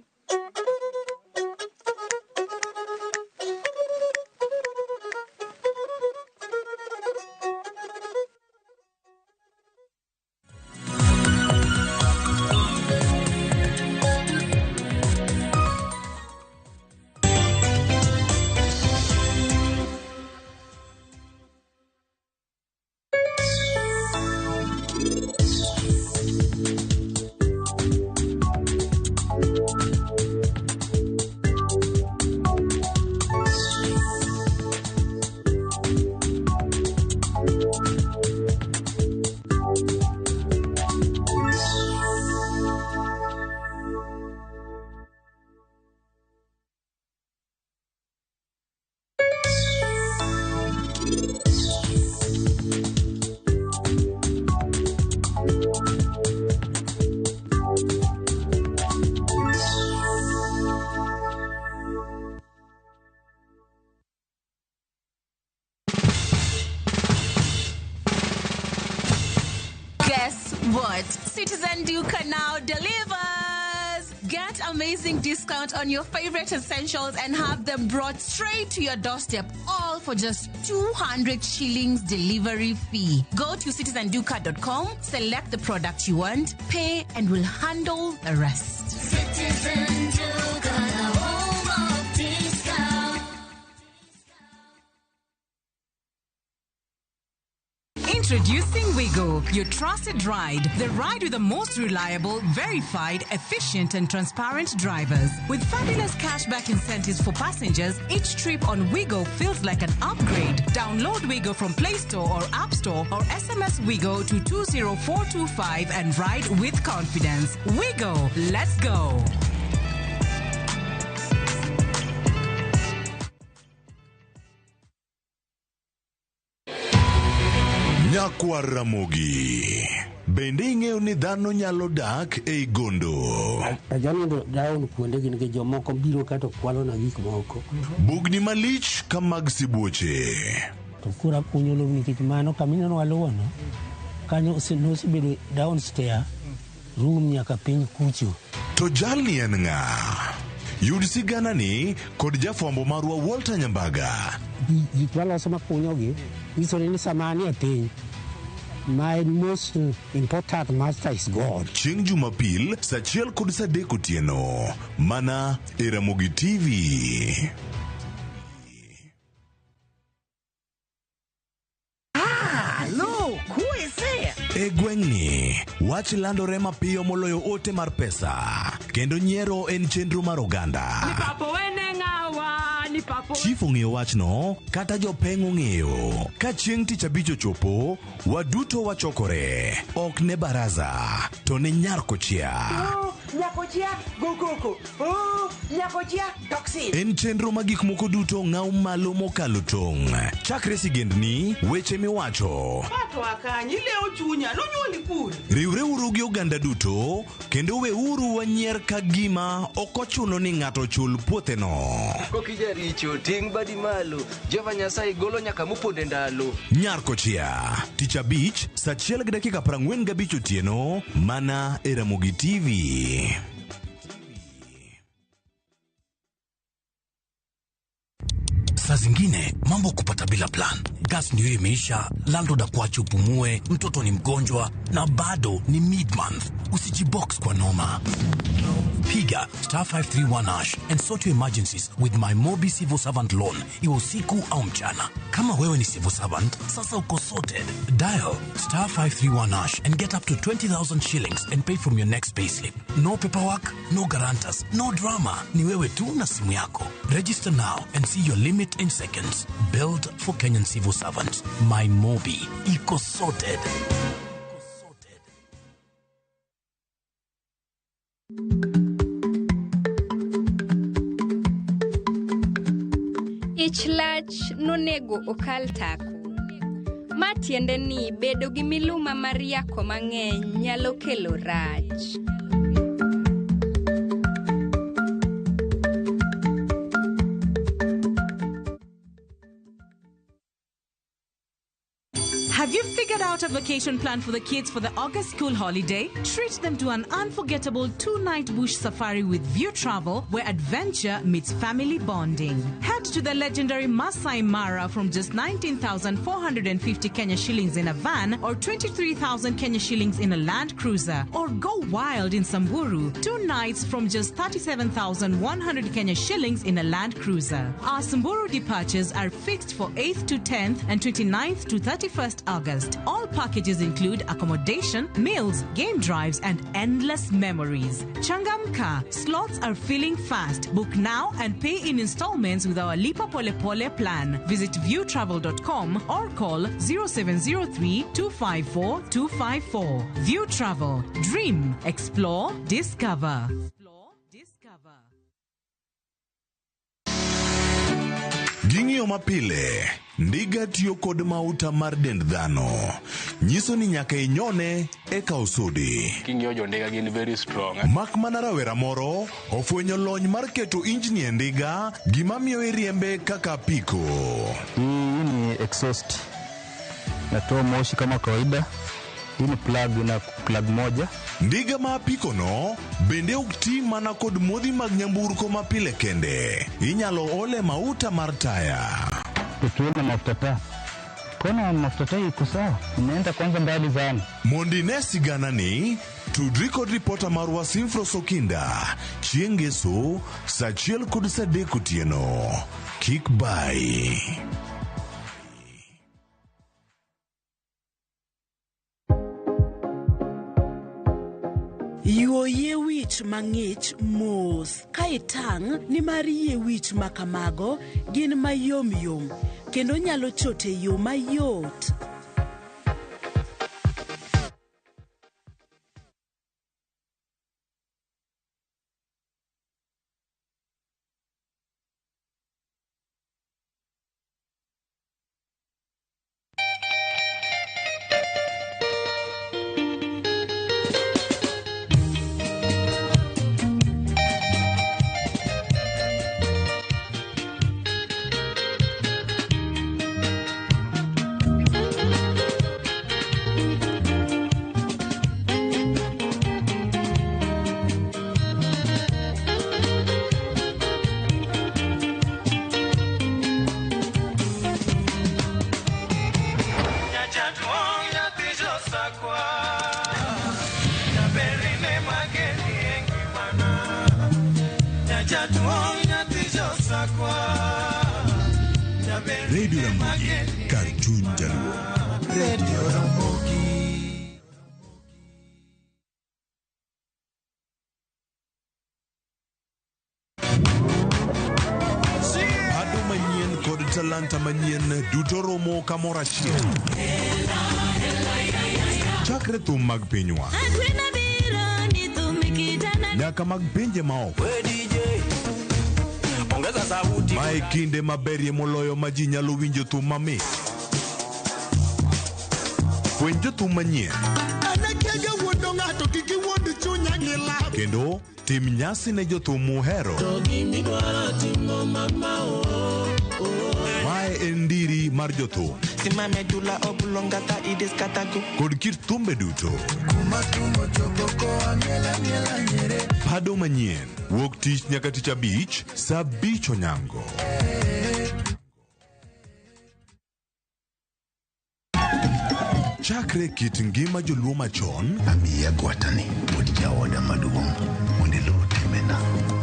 Guess what? Citizen Duka now delivers! Get amazing discount on your favorite essentials and have them brought straight to your doorstep, all for just 200 shillings delivery fee. Go to citizenduka.com, select the product you want, pay, and we'll handle the rest. Citizen Duka, the home of discount. Introducing Wigo, your trusted ride. The ride with the most reliable, verified, efficient, and transparent drivers. With fabulous cashback incentives for passengers, each trip on Wigo feels like an upgrade. Download Wigo from Play Store or App Store or SMS Wigo to 20425 and ride with confidence. Wigo, let's go. Nyakwar Ramogi, bende ing'eyo ni dhano nyalo dak ei gondo? Ajanindo down kuondegi nikech jomoko biro kato kwalona gik moko. Bugni malich ka mag sibuoche. To koro akunyo lowo nikech mano kamineno waluwono, kanyo nosebedo downstairs room nyaka piny kucho. To jalni en ng'a? Yud siganani kod jafwambo marwa Walter Nyambaga. Gik maloso makunyogi nyiso ni sama an e piny, my most important master is God. Chieng' Jumapil saa achiel kod saa adek otieno mana e Ramogi TV. Ah, look, who is there? E gweng'ni, wach landore mapiyo moloyo ote mar pesa, kendo nyiero en chenro mar oganda. Papo wene ng'awa, ni papo. Chief ong'eyo wachno, kata jopeng' ong'eyo. Ka chieng' tich abich ochopo, waduto wachokore. Ok ne baraza, to ne nyar kochia. Nyakochia go koko. Oh, nyakochia toxin. En chenro ma gik moko duto ng'aw malo mokalo tong'. Chakre sigendni, weche miwacho. Pato akanyi lewo chunya, nonyuoli kure. Riwreuru gi oganda duto, kendo weuru wanyier ka gima ok ochuno ni ng'ato chul puotheno. Kokijaricho ting' badi malo, Jehova Nyasaye golo nyaka moponde ndalo. Nyar kochia, tich abich, saa 1:45 otieno, mana e Ramogi TV. Saa zingine mambo kupata bila plan. Gas ndio imeisha, landlord akuache upumue, mtoto ni mgonjwa na bado ni mid-month. Usijibox kwa noma. Piga star 531 hash and sort your emergencies with my Mobi Civil Servant Loan, iwe usiku au mchana. Kama wewe ni civil servant, sasa uko sorted. Dial star 531 hash and get up to 20,000 shillings and pay from your next payslip. No paperwork, no guarantors, no drama. Ni wewe tu na simu yako. Register now and see your limit in seconds. Built for Kenyan civil servants. My Mobi. Iko sorted. Ich lach nonego okal tako. Ma tiende ni bedo gi miluma mar yako mang'eny nyalo kelo rach. Have you figured out a vacation plan for the kids for the August school holiday? Treat them to an unforgettable 2-night bush safari with View Travel, where adventure meets family bonding. Head to the legendary Masai Mara from just 19,450 Kenya shillings in a van or 23,000 Kenya shillings in a Land Cruiser. Or go wild in Samburu, 2 nights from just 37,100 Kenya shillings in a Land Cruiser. Our Samburu departures are fixed for 8th to 10th and 29th to 31st August. All packages include accommodation, meals, game drives, and endless memories. Changamka, slots are filling fast. Book now and pay in installments with our Lipa Pole Pole plan. Visit viewtravel.com or call 0703 254 254. View Travel. Dream, explore, discover. Ging'iyo mapile, ndiga tiyo kod mauta mar dend dhano. Nyiso ni nyaka inyone eka osudi. King'iyo jo ndiga gin very strong. Mak mana rawera moro ofwenyo lony mar keto injini e ndiga, gima miyo iriembe kaka apiko. Hii ni exhaust. Natoa moshi kama kawaida. Hii ni plug, ina plug moja. Ndiga ma apiko no bende ok ti mana kod modhi mag nyamburko mapile kende. Inyalo ole mauta mar taya. Tukiona mafuta taa. Kona mafuta taa iko sawa. Inaenda kwanza mbali sana. Mondo ine sigana ni tudri kod ripota marwa Simfro Sokinda chieng' ngeso saa achiel kod saa adek otieno. Kik bai. Yuo yie wich mang'ich mos ka itang' nimar yie wich ma kamago gin mayomyom kendo nyalo chot e yo mayot. Radio Ramogi, kar chuny jaluo. Radio Ramogi. Ado manyien kod talanta manyien duto romo kamoro achiel. Chakre thum mag pinywa nyaka mag pinje maoko. Mae kinde maberie moloyo ma ji nyalo winjo thum mamit. Fweny jothum manyien kendo tim nyasi ne jothum muhero. Mae en ndiri mar jothum kod kit thumbe duto. Pado manyien wuok tich nyaka tich abich saa 5 onyango. Chakre kit ngima joluo machon, amiya gwatani wuod jaoda maduong' mondo iluw timbena,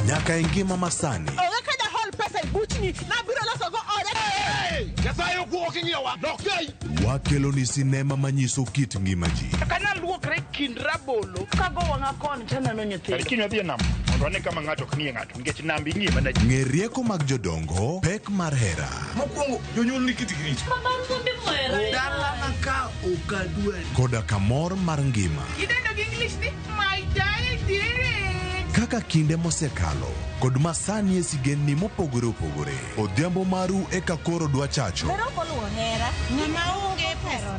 nyaka e ngima masani. Onge ka jahol pesa e buchni, nabiro losogo ode. Nyasaye okuo king'iyowa, lokei. Wakelo ni sinema manyiso kit ngima ji. Kana luokre kind rabolo, kago wang'a koni taneno nyithindo. Kiny wadhi e nam mondo wane kama ng'ato ok ng'iye ng'ato nikech nam ing'iye mana ji. Ng'e rieko mag jodongo, pek mar hera. Mokwongo jonyuol ni kitgi richo. Dalana ka ok adwari. Koda kamor mar ngima. Idendo gi English ni my diet. Kaka kinde mosekalo kod masani e sigendni mopogore opogore. Odhiambo maru eka koro dwa chacho. Bero koluwo hera. Ng'ama onge pesa.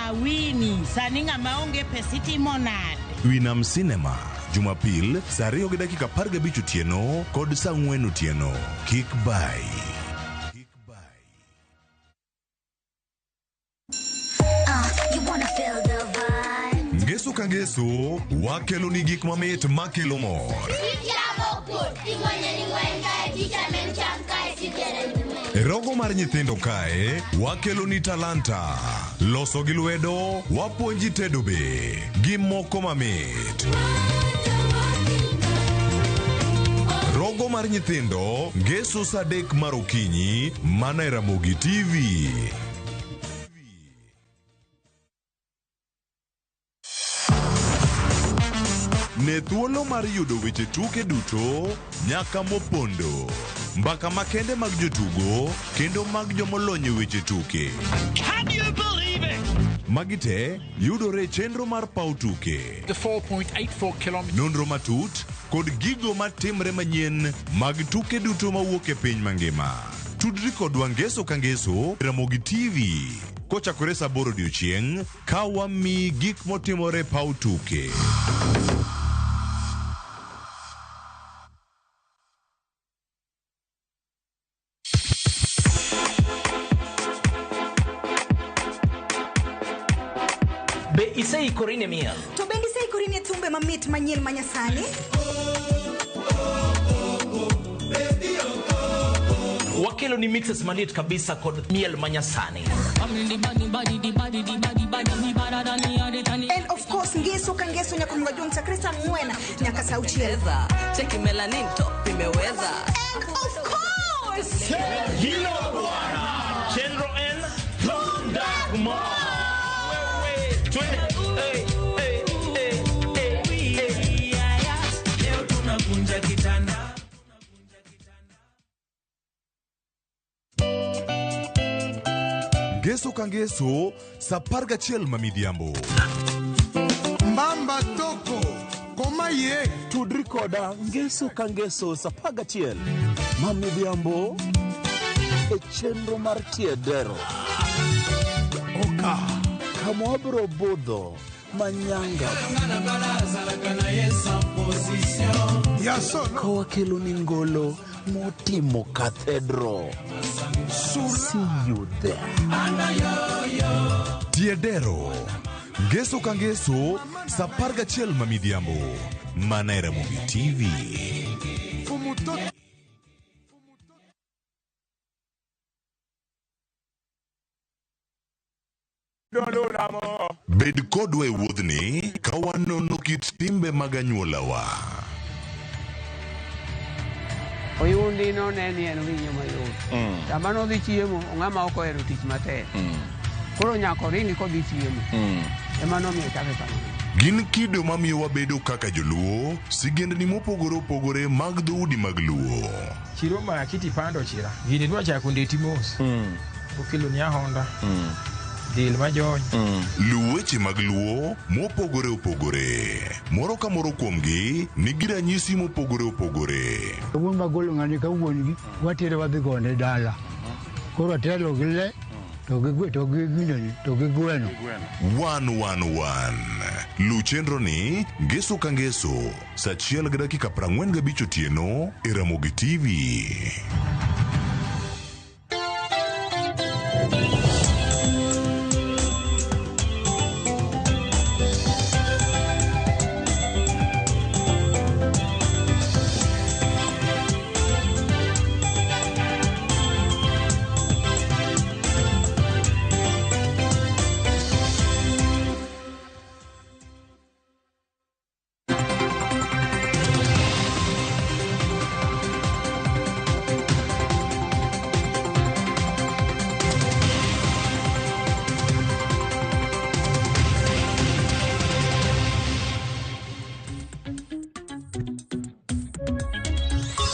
Awini, sani ng'ama onge pesa itimo nade? Winam Cinema, Jumapil saa 2:15 otieno kod saa 4 otieno. Kik bai. You wanna feel the vibe. Ngeso ka ngeso, wakelo ni gik mamit makelo mor. E rogo mar nyithindo kae, wakelo ni talanta. Loso gi lwedo, wapuonji tedo be, gi moko mamit. Rogo mar nyithindo, ngeso saa 3 mar okinyi, mana e Ramogi TV. Ne thuolo mar yudo weche tuke duto nyaka mopondo. Mbaka makende mag jotugo kendo mag jomolony e weche tuke. Can you believe it? Magi te yudore e chenro mar paw tuke. The 4.84 kilometers. Nonro matut kod gigo matimre manyien mag tuke duto mawuok e piny mangima. Tudri kodwa ngeso ka ngeso Ramogi TV kochakore saa 8 odiochieng' ka wamiyi gik motimore paw tuke. Be iseikori ne miel? To bende iseikori ne thumbe mamit manyien manyasani? Wakelo ni mixes maliet kabisa kod miel manyasani. And of course ngeso ka ngeso nyaka maduong' chakre saa 4 nyaka saa 6. Cheki melanin top imeweza. And of course Hilo bwana. Chenro en Thunda Kumar. Wewe twende. Hey, hey, hey, hey, hey. Leo tunakunja kitanda. Ngeso ka ngeso saa 11 ma midhiambo. Mbamba toko komaye tudri koda ngeso ka ngeso saa 11 ma midhiambo e chenro mar tiedero. Oka kama wabiro budho manyanga ka wakelo ni ngolo motimo cathedral. See you there. Tiedero ngeso ka ngeso saa 11 ma midhiambo mana e Ramogi TV. Bed kodwa e wuodhni ka wanono kit timbe mag anyuolawa. Oyundi none ni en winyo mayot. Sama nodhi chiemo, ng'ama ok ohero tich matek. Koro nyaka oringi kodhi chiemo. Ema nomiyo ochake kamano. Gin kido mamiyo wabedo kaka joluo, sigendni mopogore opogore mag dhoudi mag luo. Chiro ma kiti pando chira. Gini dwa chako ndeti mos. Okelo ni Honda. Dil majony. Luw weche mag luo mopogore opogore. Moro ka moro kuomgi nigi ranyisi mopogore opogore. Wuon magolo ng'ani ka wuon gi watere wadhi gone dala. Koro atelo gi le to gi to gi gineni to gi gweno. 111. Luw chenro ni ngeso ka ngeso saa 1:45 otieno e Ramogi TV.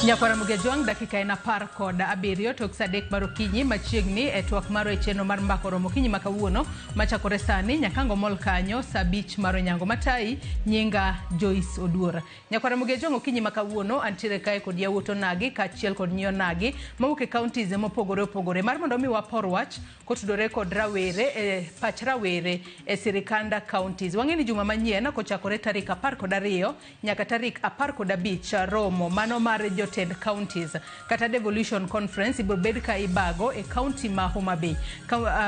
Nyakwara Mugejwang' dakika en 17 tok sa 3 mar okinyi machiegni e twak marwa e chenro mar mbako romo okinyi ma kawuono machakore sani nyakango mol kanyo sa 5 mar onyango matai nyinga Joyce Oduor. Nyakwara Mugejwang' okinyi ma kawuono antiere kae kod yawuot onagi kaachiel kod nyi onagi mawuok e counties mopogore opogore mar mondo mi wapor wach kotudore kod rawere e pach rawere e sirikanda counties. Wang'e ni juma manyien kochakore tarik 12 nyaka tarik 15 romo mano mar jotend counties kata devolution conference ibiro bed ka ibago e county ma Homa Bay.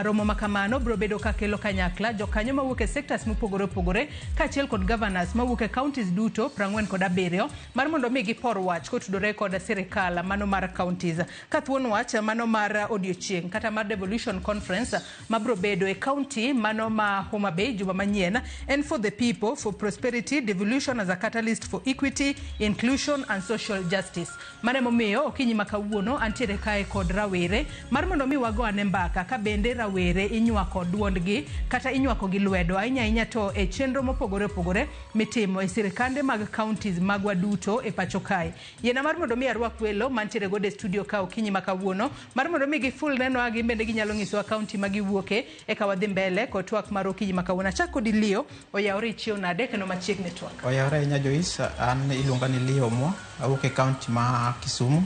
Romo ma kamano biro bedo ka kelo kanyakla jokanyo mawuok e sectors mopogore opogore kaachiel kod governors mawuok e counties duto 47 mar mondo mi gipor wach kotudore kod sirikal mano mar counties. Ka thuon wach mano mar odiochieng' kata mar devolution conference mabiro bedo e county mano ma Homa Bay juma manyien en for the people for prosperity, devolution as a catalyst for equity, inclusion and social justice. Mano emomiyo okinyi ma kawuono antiere kae kod rawere mar mondo mi wago ane mbaka ka bende rawere inywako duondgi kata inywako gi lwedo ahinya ahinya to e chenro mopogore opogore mitimo e sirikande mag counties magwa duto e pacho kae. Yiena mar mondo mi arwak welo mantiere godo e studio ka okinyi ma kawuono mar mondo mi giful nenowa gin bende ginyalo nyisowa county ma giwuoke eka wadhi mbele kod twak mar okinyi ma kawuono. Achak kodi Leo, oyawore ichiew nade kendo machiegni twak. Oyawore ahinya Joyce, an iluonga ni Leo Mwa, awuok e county ma Kisumu,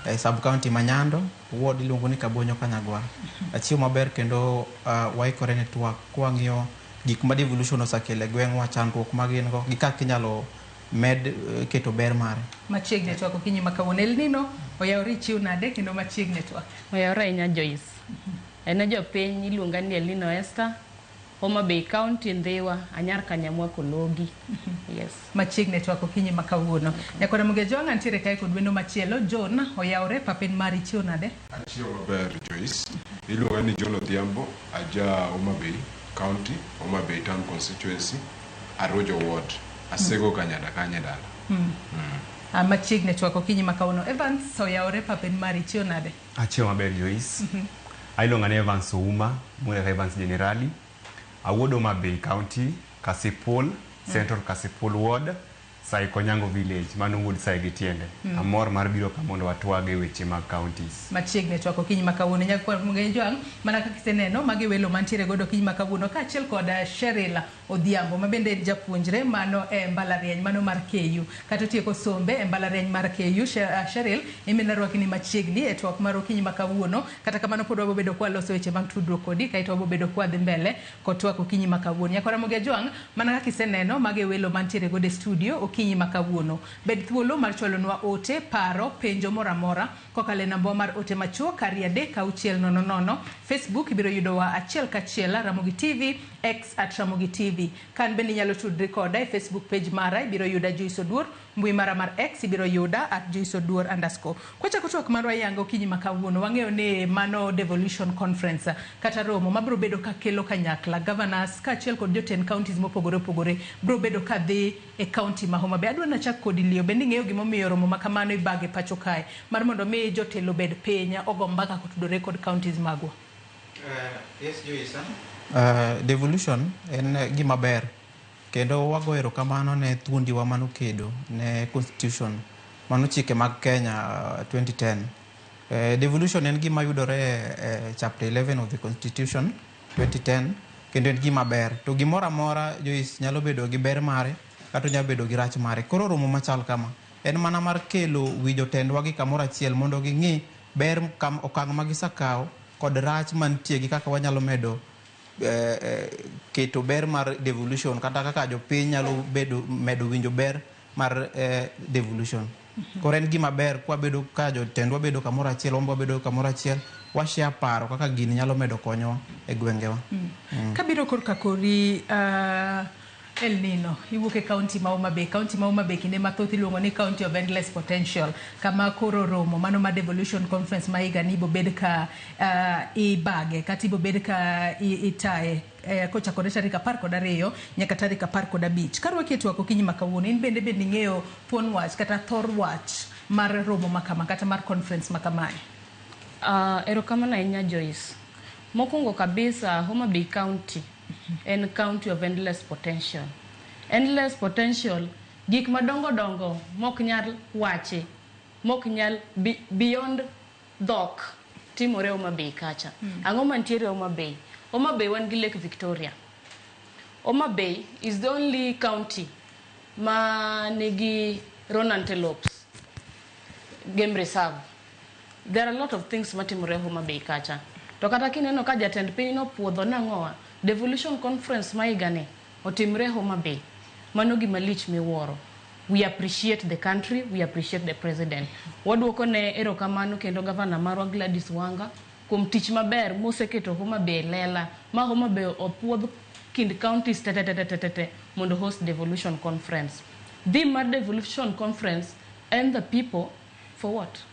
e sub county ma Nyando, ward iluongo ni Kabonyo Kanyagwal. Achiew maber kendo waikore ne twak kwang'iyo gik ma devolution osekelo e gweng'wa, chandruok ma gin go gi kaka inyalo med keto ber mare. Machiegni twak okinyi ma kawuono. El Nino, oyawore ichiew nade kendo machiegni twak. Oyawore ahinya Joyce. En jopiny iluonga ni Elnino Esther, Homa Bay County, Ndhiwa, Anyar Kanyamwa Kologi. Yes. Machiegni twak okinyi ma kawuono. Nyakwara Mugejwang' antiere kae kod wendo machielo John, oyawore papen mari ichiew nade? Achiew maber Joyce. Iluonga ni John Odhiambo, aja Homa Bay County, Homa Bay Town Constituency, Arojo Ward, Asego Kanyada kanye dala. Machiegni twak okinyi ma kawuono. Evans, oyawore papen mari ichiew nade? Achiew maber Joyce. Iluonga ni Evans Ouma, mure Evans Generali. Awuod Homa Bay County, Kasipul, Central Kasipul Ward, Sai Konyango Village, mano wuod Sai gi tiende. Amor mar biro ka mondo watwag e weche mag counties. Machiegni twak okinyi ma kawuono. Nyakwar Mugejwang' mana kaka iseneno magi welo mantiere godo okinyi ma kawuono kaachiel kod Cheryl Odhiambo ma bende en japuonjre mano e mbalariany mano mar KU kata otieko sombe e mbalariany mar KU. Cheryl, imina rwaki ni machiegni e twak mar okinyi ma kawuono. Kata kamano pod wabo bedo kwaloso weche mag tudruok kodi kaeto wabo bedo kwadhi mbele kod twak okinyi ma kawuono. Nyakwar Mugejwang' mana kaka iseneno magi welo mantiere godo e studio okinyi ma kawuono. Bed thuolo mar chwalonwa ote, paro, penjo moro amora kokalo e namba mar ote machuok 2 3 6 0 0. Facebook ibiro yudowa achiel kachiel Ramogi TV, X at Ramogi TV. Kan bende inyalo tudri koda e Facebook page mara ibiro yuda Joyce Oduor, mbui mara mar X ibiro yuda at Joyce Oduor underscore. Kwachako twak marwa yango okinyi ma kawuono, wang'eyo ni mano devolution conference kata romo mabiro bedo ka kelo kanyakla governors kaachiel kod jotend counties mopogore opogore biro bedo ka dhi e county ma Homa Bay. Adwa nachak kodi Leo, bende ing'eyo gimomiyo romo ma kamano ibage pacho kae mar mondo mi jotelo obed piny ogo mbaka kotudore kod counties magwa. Yes, Joyce. Devolution en gima ber kendo wago erokamano ne thuondiwa manokedo ne constitution mano chike mag Kenya 2010. Devolution en gima yudore e chapter 11 of the constitution 2010 kendo en gima ber to gimoro amora Joyce nyalo bedo gi ber mare kata onyalo bedo gi rach mare. Koro romo machal kama en mana mar kelo wi jotendwa gi kamoro achiel mondo ging'i ber okang' ma gisekawo kod rach mantie gi kaka wanyalo medo keto ber mar devolution kata kaka jopiny nyalo bedo medo winjo ber mar devolution. Koro en gima ber kwabedo ka jotendwa bedo kamoro achiel, wan wabedo kamoro achiel, washare paro kaka gini nyalo medo konyowa e gwengewa. Kabiro korka kori El Nino, iwuok e county ma Homa Bay. County ma Homa Bay kinde mathoth iluongo ni county of endless potential, kama koro romo mano ma devolution conference ma higa ni ibobed ka ibage kata ibobed ka itaye kochakore tarik 12 nyaka tarik 15. Karwaki e twak okinyi ma kawuono, in bende bende ing'eyo thuon wach kata thor wach mar romo ma kama kata mar conference ma kamae? Erokamano ahinya Joyce. Mokwongo kabisa Homa Bay County en county of endless potential. Endless potential, gik madongo dongo mok nyal wachi mok nyal beyond dhok timore Homa Bay kacha. Ang'o mantiere Homa Bay? Homa Bay wan gi Lake Victoria. Homa Bay is the only county ma nigi roan antelopes game reserve. There are a lot of things matimore Homa Bay kacha. To kata kineno ka jatend piny nopuodho nang'owa, devolution conference ma higani otimre Homa Bay. Mano gima lich miwuoro. We appreciate the country, we appreciate the president. Waduoko ne erokamano kendo gavana marwa Gladys Wanga kuom tich maber moseketo Homa Bay e lela ma Homa Bay opuodh kind counties te te te te te te mondo host devolution conference. Theme mar devolution conference and the people for what?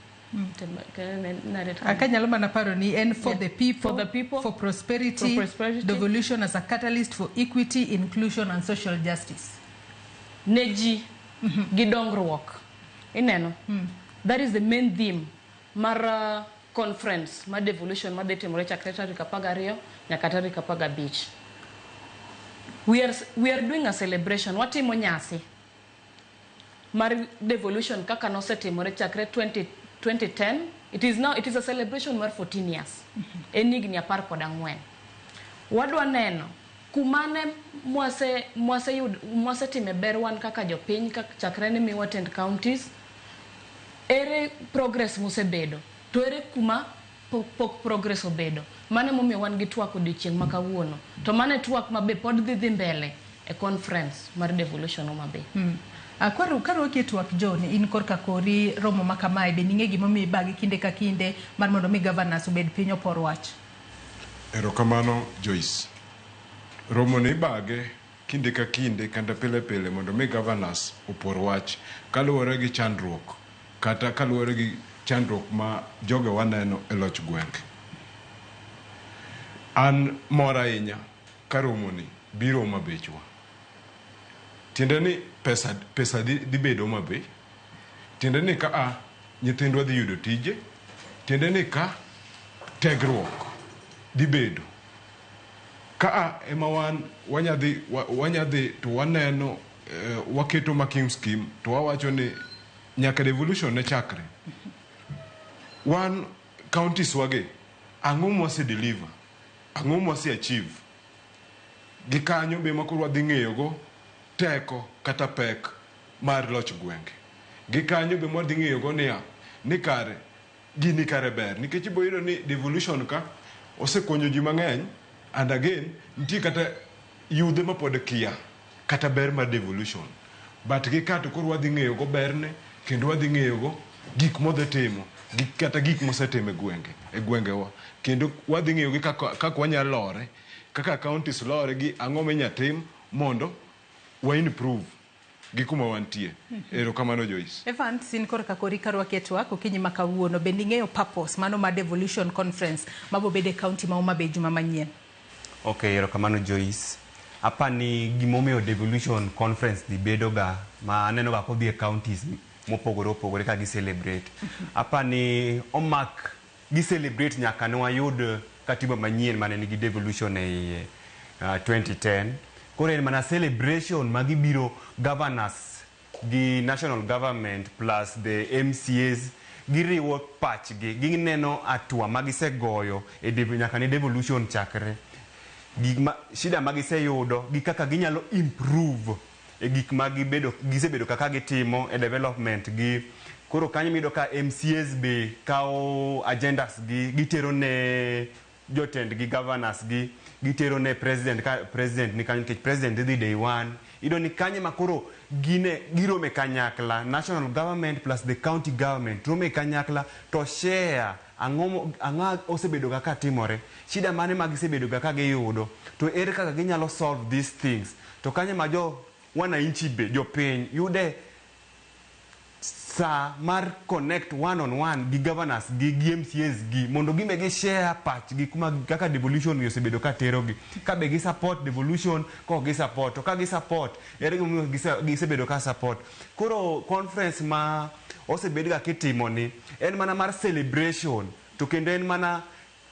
Akanyalo mana paro ni en for the people, For the people, for prosperity, for prosperity, devolution as a catalyst for equity, inclusion and social justice. Ne ji gi dongruok. Ineno? That is the main theme mar conference mar devolution madhi timore chakre tarik 12 nyaka tarik 15. We are doing a celebration. Watimo nyasi mar devolution kaka nosetimore chakre 20, 2010. It is now, it is a celebration mar 14 years. En higni 14. Wadwa neno kumane mwase mwaseyud mwasetime ber wan kaka jopiny chakre ne miwa tend counties, ere progress mosebedo to ere kuma pok progress obedo. Mano emomiyo wan gi twak odiochieng' ma kawuono, to mano e twak ma be pod dhi mbele e conference mar devolution Homa Bay. Koro twak John, in korka kori romo ma kamae be ning'e gimomiyo ibage kinde ka kinde mar mondo mi governors obed piny opor wach? Erokamano, Joyce. Romo ni ibage kinde ka kinde kata pile pile mondo mi governors opor wach kaluwore gi chandruok kata kaluwore gi chandruok ma jogewa neno e loch gwenge. An mor ahinya ka romo ni biro Homa Bechwa. Tiende ni pesa dhi bedo Homa Bay. Tiende ni ka a nyithindwa dhi yudo tije. Tiende ni ka tegruok dhi bedo. Ka a ema wan wanya dhi to waneno waketo marking scheme to wawacho ni nyaka devolution ne chakre. Wan counties wage ang'o mwase deliver? Ang'o mwase achieve? Gi kanyo be ma koro wadhi ng'eyo go teko kata pek mar loch gwenge. Gi kanyo be mwadhi ng'eyo go niya ni kare gini kare ber nikech ibo yudo ni devolution ka osekonyo ji mang'eny, and again nitie kata yudhe mapod kia kata ber mar devolution, but gi ka to koro wadhi ng'eyo go berne kendo wadhi ng'eyo go gik modhi timo gi kata gik mosetimo e gwengewa, kendo wadhi ng'eyo gi kaka wanyalo lore kaka counties lore gi ang'o minya tim mondo wa improve gi kuma wantie. Erokamano, Joyce. Evans, in korka kori karwaki e twak okinyi ma kawuono, bende ing'eyo purpose mano mar devolution conference mabo bedo e county ma Homa Bay juma manyien? Ok, erokamano, Joyce. Apani gimomiyo devolution conference dhi bedo ga ma aneno ga kodhi e counties mopogore opogore ka gi celebrate. Apani omak gi celebrate nyaka ne wayud katiba manyien mane nigi devolution e iye 2010. Koro en mana celebration ma gibiro governors gi national government plus the MCAs giriwo pachgi, gineno hatua ma gisegoyo e nyaka ne devolution chakre, gik ma shida ma giseyudo gi kaka ginyalo improve e gik ma gibedo gisebedo kaka gitimo e development gi. Koro kanyo miyudo ka MCAs be kawo agendas gi gitero ne jotend gi, governors gi gitero ne president ka president ni kanyo, nikech president dhi day one. Iyudo ni kanyo ma koro gine girome kanyakla, national government plus the county government rome kanyakla to share ang'o ang'o osebedo kaka timore, shida mane ma gisebedo ga ka giyudo, to ere kaka ginyalo solve these things. To kanyo ma jo wananchi be jopiny yude sa mar connect one on one gi governors gi MCAs gi mondo gimbe gi share pachgi kuma kaka devolution ni osebedo ka terogi, ka be gi support devolution, ka ok gi support, to ka gi support, ere gimomiyo gisebedo ka support. Koro conference ma osebed ga kitimo ni en mana mar celebration, to kendo en mana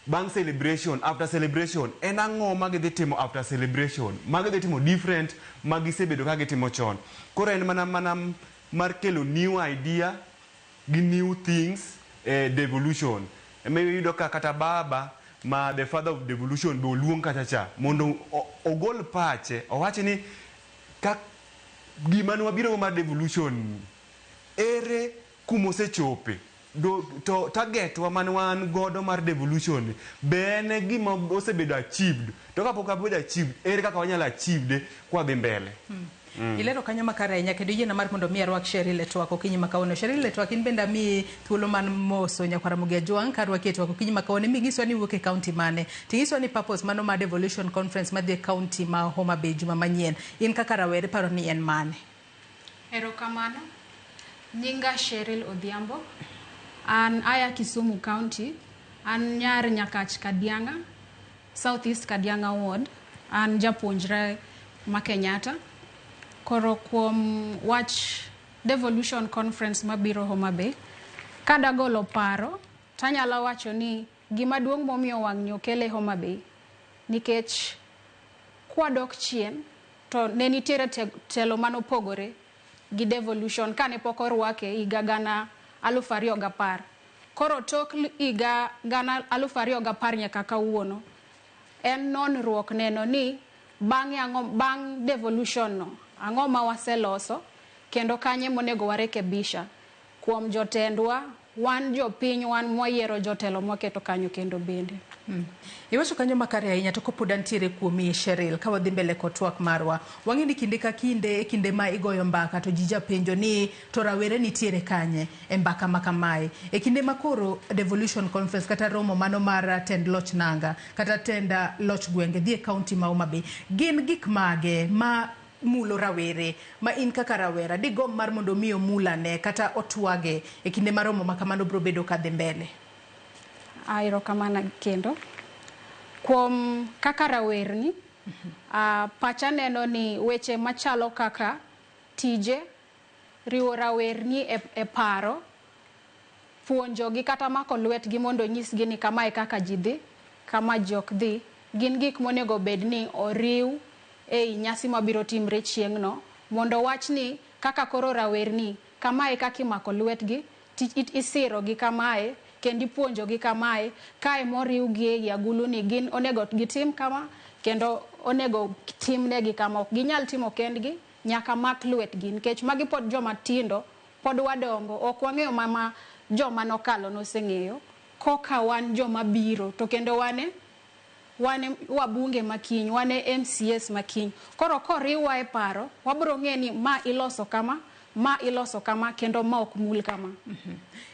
bang' celebration, after celebration en ang'o ma gidhi timo after celebration ma gidhi timo different ma gisebedo ka gitimo chon. Koro en mana mar kelo new idea. gi new things e devolution. Ema iyudo ka kata baba ma the father of devolution be oluong kacha cha mondo ogol pache owach ni ka gima ne wabiro go mar devolution ni ere kumosechope to target wa mane wan godo mar devolution ni be en gima osebedo achieved to kapok obedo achieved ere kaka wanyalo achieved kwadhi mbele. Ilero kanyo makare ahinya kendo yiena mar mondo mi arwak Cheryl e twak okinyi ma kawuono. Cheryl e twak in bende amiyi thuolo man moso nyakwar Ramogi Ajwang' karwaki e twak okinyi ma kawuono. Minyiswa ni iwuok e county mane? Tinyiswa ni purpose mano mar devolution conference madhi e county ma Homa Bay juma manyien. In kaka rawere iparo ni en mane? Erokamano. Nyinga Cheryl Odhiambo. An aya Kisumu County. An nyar Nyakach Kadianga, South East Kadianga Ward. An japuonjre ma Kenyatta. Koro kuom wach devolution conference mabiro Homa Bay, kadagolo paro, tanyalo wacho ni gima duong' momiyo wang'ni okele Homa Bay, nikech kwadok chien, to ne nitiere telo manopogore gi devolution kane pok orwake higa 2010. Koro tok higa 2010 nyaka kawuono, en nonruok neno ni bang'e ang'o, bang' devolution no, ang'o ma waseloso, kendo kanye monego warekebisha. Kuom jotendwa, wan jopiny, wan mwayiero jotelo mwaketo kanyo kendo bende. Iwacho kanyo makare ahinya to kopod antiere kuomi Cheryl, ka wadhi mbele kod twak marwa. Wang'e ni kinde ka kinde, e kinde ma igoyo mbaka to ji japenjo ni to rawere nitiere kanye e mbaka ma kamae. E kinde ma koro devolution conference kata romo mano mar tend loch nanga kata tend loch gwenge dhi e county ma Homa Bay, gin gik mage ma mulo rawere ma in kaka rawera digomb mar mondo mi omulane kata otwage e kinde ma romo ma kamano biro bedo kadhi mbele? Erokamano kendo. Kuom kaka rawerni, pacha neno ni weche machalo kaka tije, riwo rawerni e paro, puonjogi kata mako lwetgi mondo nyisgi ni kamae kaka ji dhi, kama ji ok dhi, gin gik monego bed ni oriw ei nyasi mabiro timre chieng'no, mondo wach ni kaka koro rawerni, kamae kaka imako lwetgi, isirogi kamae, kendo ipuonjogi kamae, kae moriwgi ei agulu ni gin onego gitim kama, kendo onego timnegi kama. Ok ginyal timo kendgi, nyaka mak lwetgi, nikech magi pod joma tindo, pod wadongo, ok wang'eyo mama joma nokalo noseng'eyo, koka wan joma biro, to kendo wane wabunge makiny, wane MCAs makiny. Koro koriwwa e paro, wabiro ng'e ni ma iloso kama, ma iloso kama, kendo ma ok mul kama.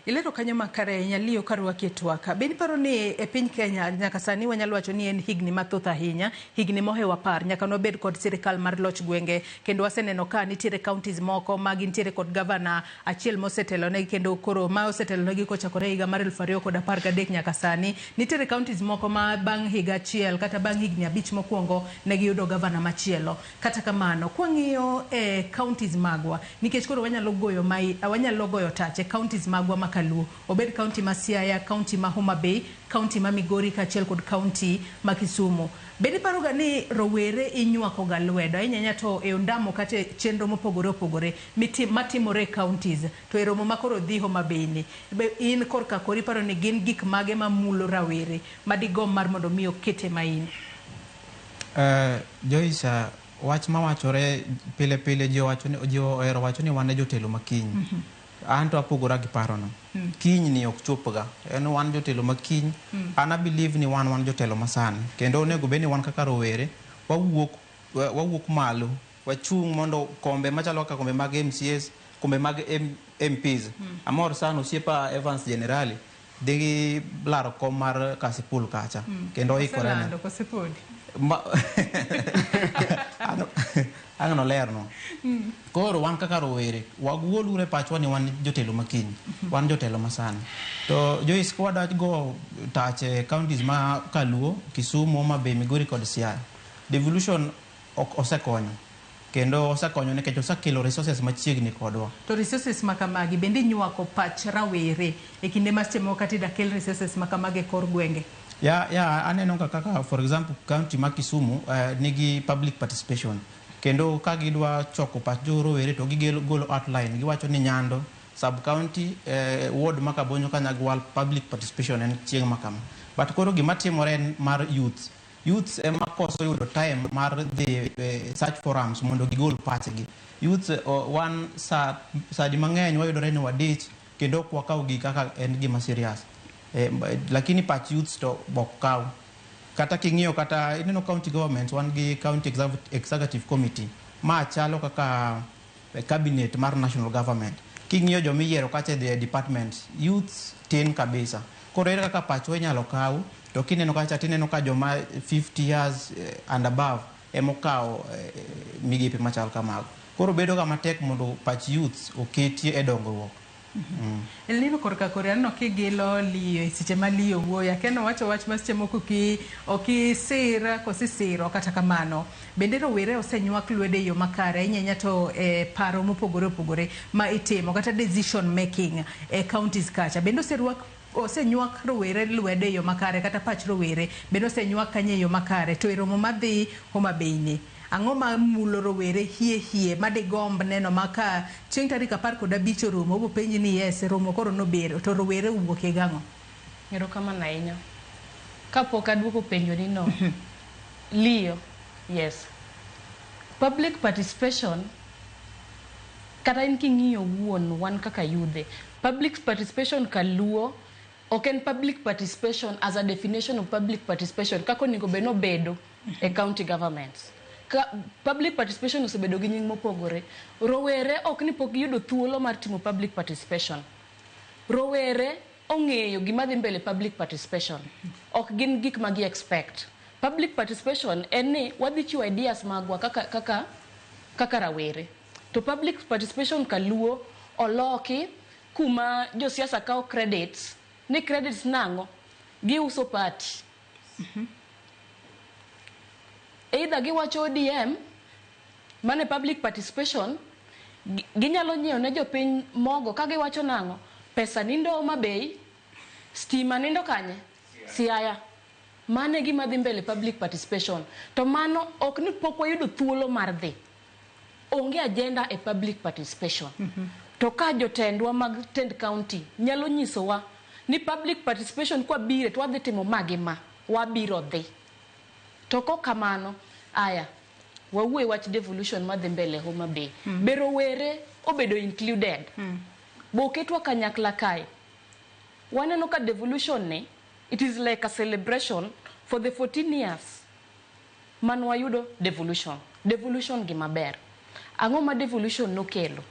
Ilero kanyo makare ahinya, Leo, karwaki e twak. Be iparo ni e piny Kenya nyaka sani wanyalo wacho ni en higni mathoth ahinya, higni mohewo 10 nyaka nwabed kod sirikal mar loch gwenge, kendo waseneno ka nitiere counties moko ma gintiere kod gavana achiel mosetelonegi, kendo koro ma osetelonegi kochakore higa mar 2013 nyaka sani. Nitiere counties moko ma bang' higa achiel kata bang' higni 5 mokwongo ne giyudo gavana machielo. Kata kamano, kwang'iyo e counties magwa, nikech koro wanyalo goyo wanyalo goyo tach e counties magwa ma Kaluo, obed county ma Siaya, county ma Homa Bay, county ma Migori kaachiel kod county ma Kisumu. Bende iparoga ni rowere inywako ga lwedo ahinya ahinya to e ondamo kata e chenro mopogore opogore matimore e counties, to e romo ma koro dhi Homa Bay ni, be in korka kori iparo ni gin gik mage mamulo rawere madigomb mar mondo mi okete main? Joyce, wach mawachore pile pile ji ohero wacho ni wan e jotelo makiny. An to apogora gi parono. Kiny ni ok chopga. En wan jotelo makiny. An a believe ni wan jotelo masani. Kendo onego bed ni wan kaka rowere wawuok malo, wachung' mondo kombe machalo kaka kombe mag MCAs, kombe mag MPs. Amor sana osiepa Evans Generali dhi laro kom mar Kasipul kacha. Kendo oikore ne. Oselando kose podi? Ang' nolerno. Koro wan kaka rowere, wagoluru e pachwa ni wan jotelo makiny, wan jotelo masani. To Joyce, kwa go tach e counties ma Kaluo, Kisumu, Homa Bay, Migori kod Siaya, devolution ok osekonyo. Kendo osekonyo nikech osekelo resources machiegni kodwa. To resources ma kamagi bende inywako pach rawere e kinde ma seche moko kata ida kel resources ma kamagi e kor gwenge? Ya, aneno kaka for example county ma Kisumu nigi public participation. Kendo ka gidwa choko pach jo rowere to gigolo outline, giwacho ni Nyando Sub county, ward ma Kabonyo Kanyagwal, public participation en chieng' ma kama. But koro gima timore en mar youth. Youths ema koso yudo time mar dhi such forums mondo gigol pachgi. Youths, wan sa sadi mang'eny wayudore ni wadich kendo ok wakaw gi kaka en gima serious. Lakini pach youths to ok kaw. Kata king'iyo kata ineno county government, wan gi county executive committee ma chalo kaka cabinet mar national government. King'iyo jomiyiero kacha e the departments, youths tin kabisa. Koro ere kaka pachwa inyalo kaw? To kineno kacha, tineno ka joma 50 years and above emokawo migepe machal kamago. Koro bedo ga matek mondo pach youths oketie e dongruok. Elnino korka kore aneno kigilo Liyo e seche ma Liyo wuoyo. Akia nowacho wach ma seche moko ki okisir kosisiro. Kata kamano bende rowere osenywak lwedo e yo makare ahinya ahinya to e paro mopogore opogore ma itimo kata decision making e counties kacha, bende oserwak osenywak rowere lwedo e yo makare kata pach rowere bende osenywak kanyo e yo makare? To e romo madhi Homa Bay ni, ang'o ma mulo rowere hie hie madigomb neno ma ka chieng' tarik 15 orumo obo penji ni yes, romo koro nobedo to rowere owuok e gang'o? Erokamano ahinya. Kapok aduoko penjo ni no, Liyo, yes. Public participation, kata in king'iyo wuon wan kaka yudhe, public participation kaluo ok en public participation as a definition of public participation kaka onego bed nobedo e county governments. Ka, public participation osebedo gi nying mopogore. Rowere ok ni pok giyudo thuolo mar timo public participation. Rowere ong'eyo gima dhi mbele public participation. Ok gin gik ma gi expect. Public participation en ni wadhi chiwo ideas magwa kaka rawere. To public participation kaluo oloki kuma josiasa kawo credits, ni credits nang'o? Giuso party. Either giwacho ODM mane public participation, ginyalo nyiewo ne jopiny mogo ka giwacho nang'o? Pesa nindo Homa Bay, stima nindo kanye? Siaya. Mano e gima dhi mbele public participation. To mano ok ni pok wayudo thuolo mar dhi. Onge agenda e public participation. To ka jotendwa mag tend county nyalo nyisowa ni public participation kwa bire to wadhi timo ma gi ma, wabiro dhi. To kok kamano, aya, wawuo e wach devolution madhi mbele Homa Bay. Be rowere obedo included? Boketwa kanyakla kae. Waneno ka devolution ni, it is like a celebration for the 14 years man wayudo devolution. Devolution gima ber. Ang'o ma devolution nokelo?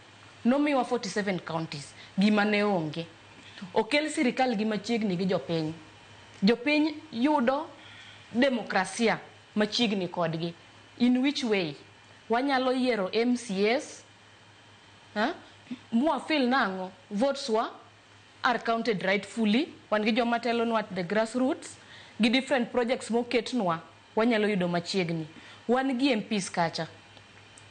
Nomiwa 47 counties, gima ne onge. Okel sirikal gi machiegni gi jopiny. Jopiny yudo demokrasia machiegni kodgi. In which way? Wanyalo yiero MCAs, ha? Mwa feel nang'o? Votes wa are counted rightfully. Wan gi joma telonwa at the grassroots, gi different projects moketnwa, wanyalo yudo machiegni. Wan gi MPs kacha.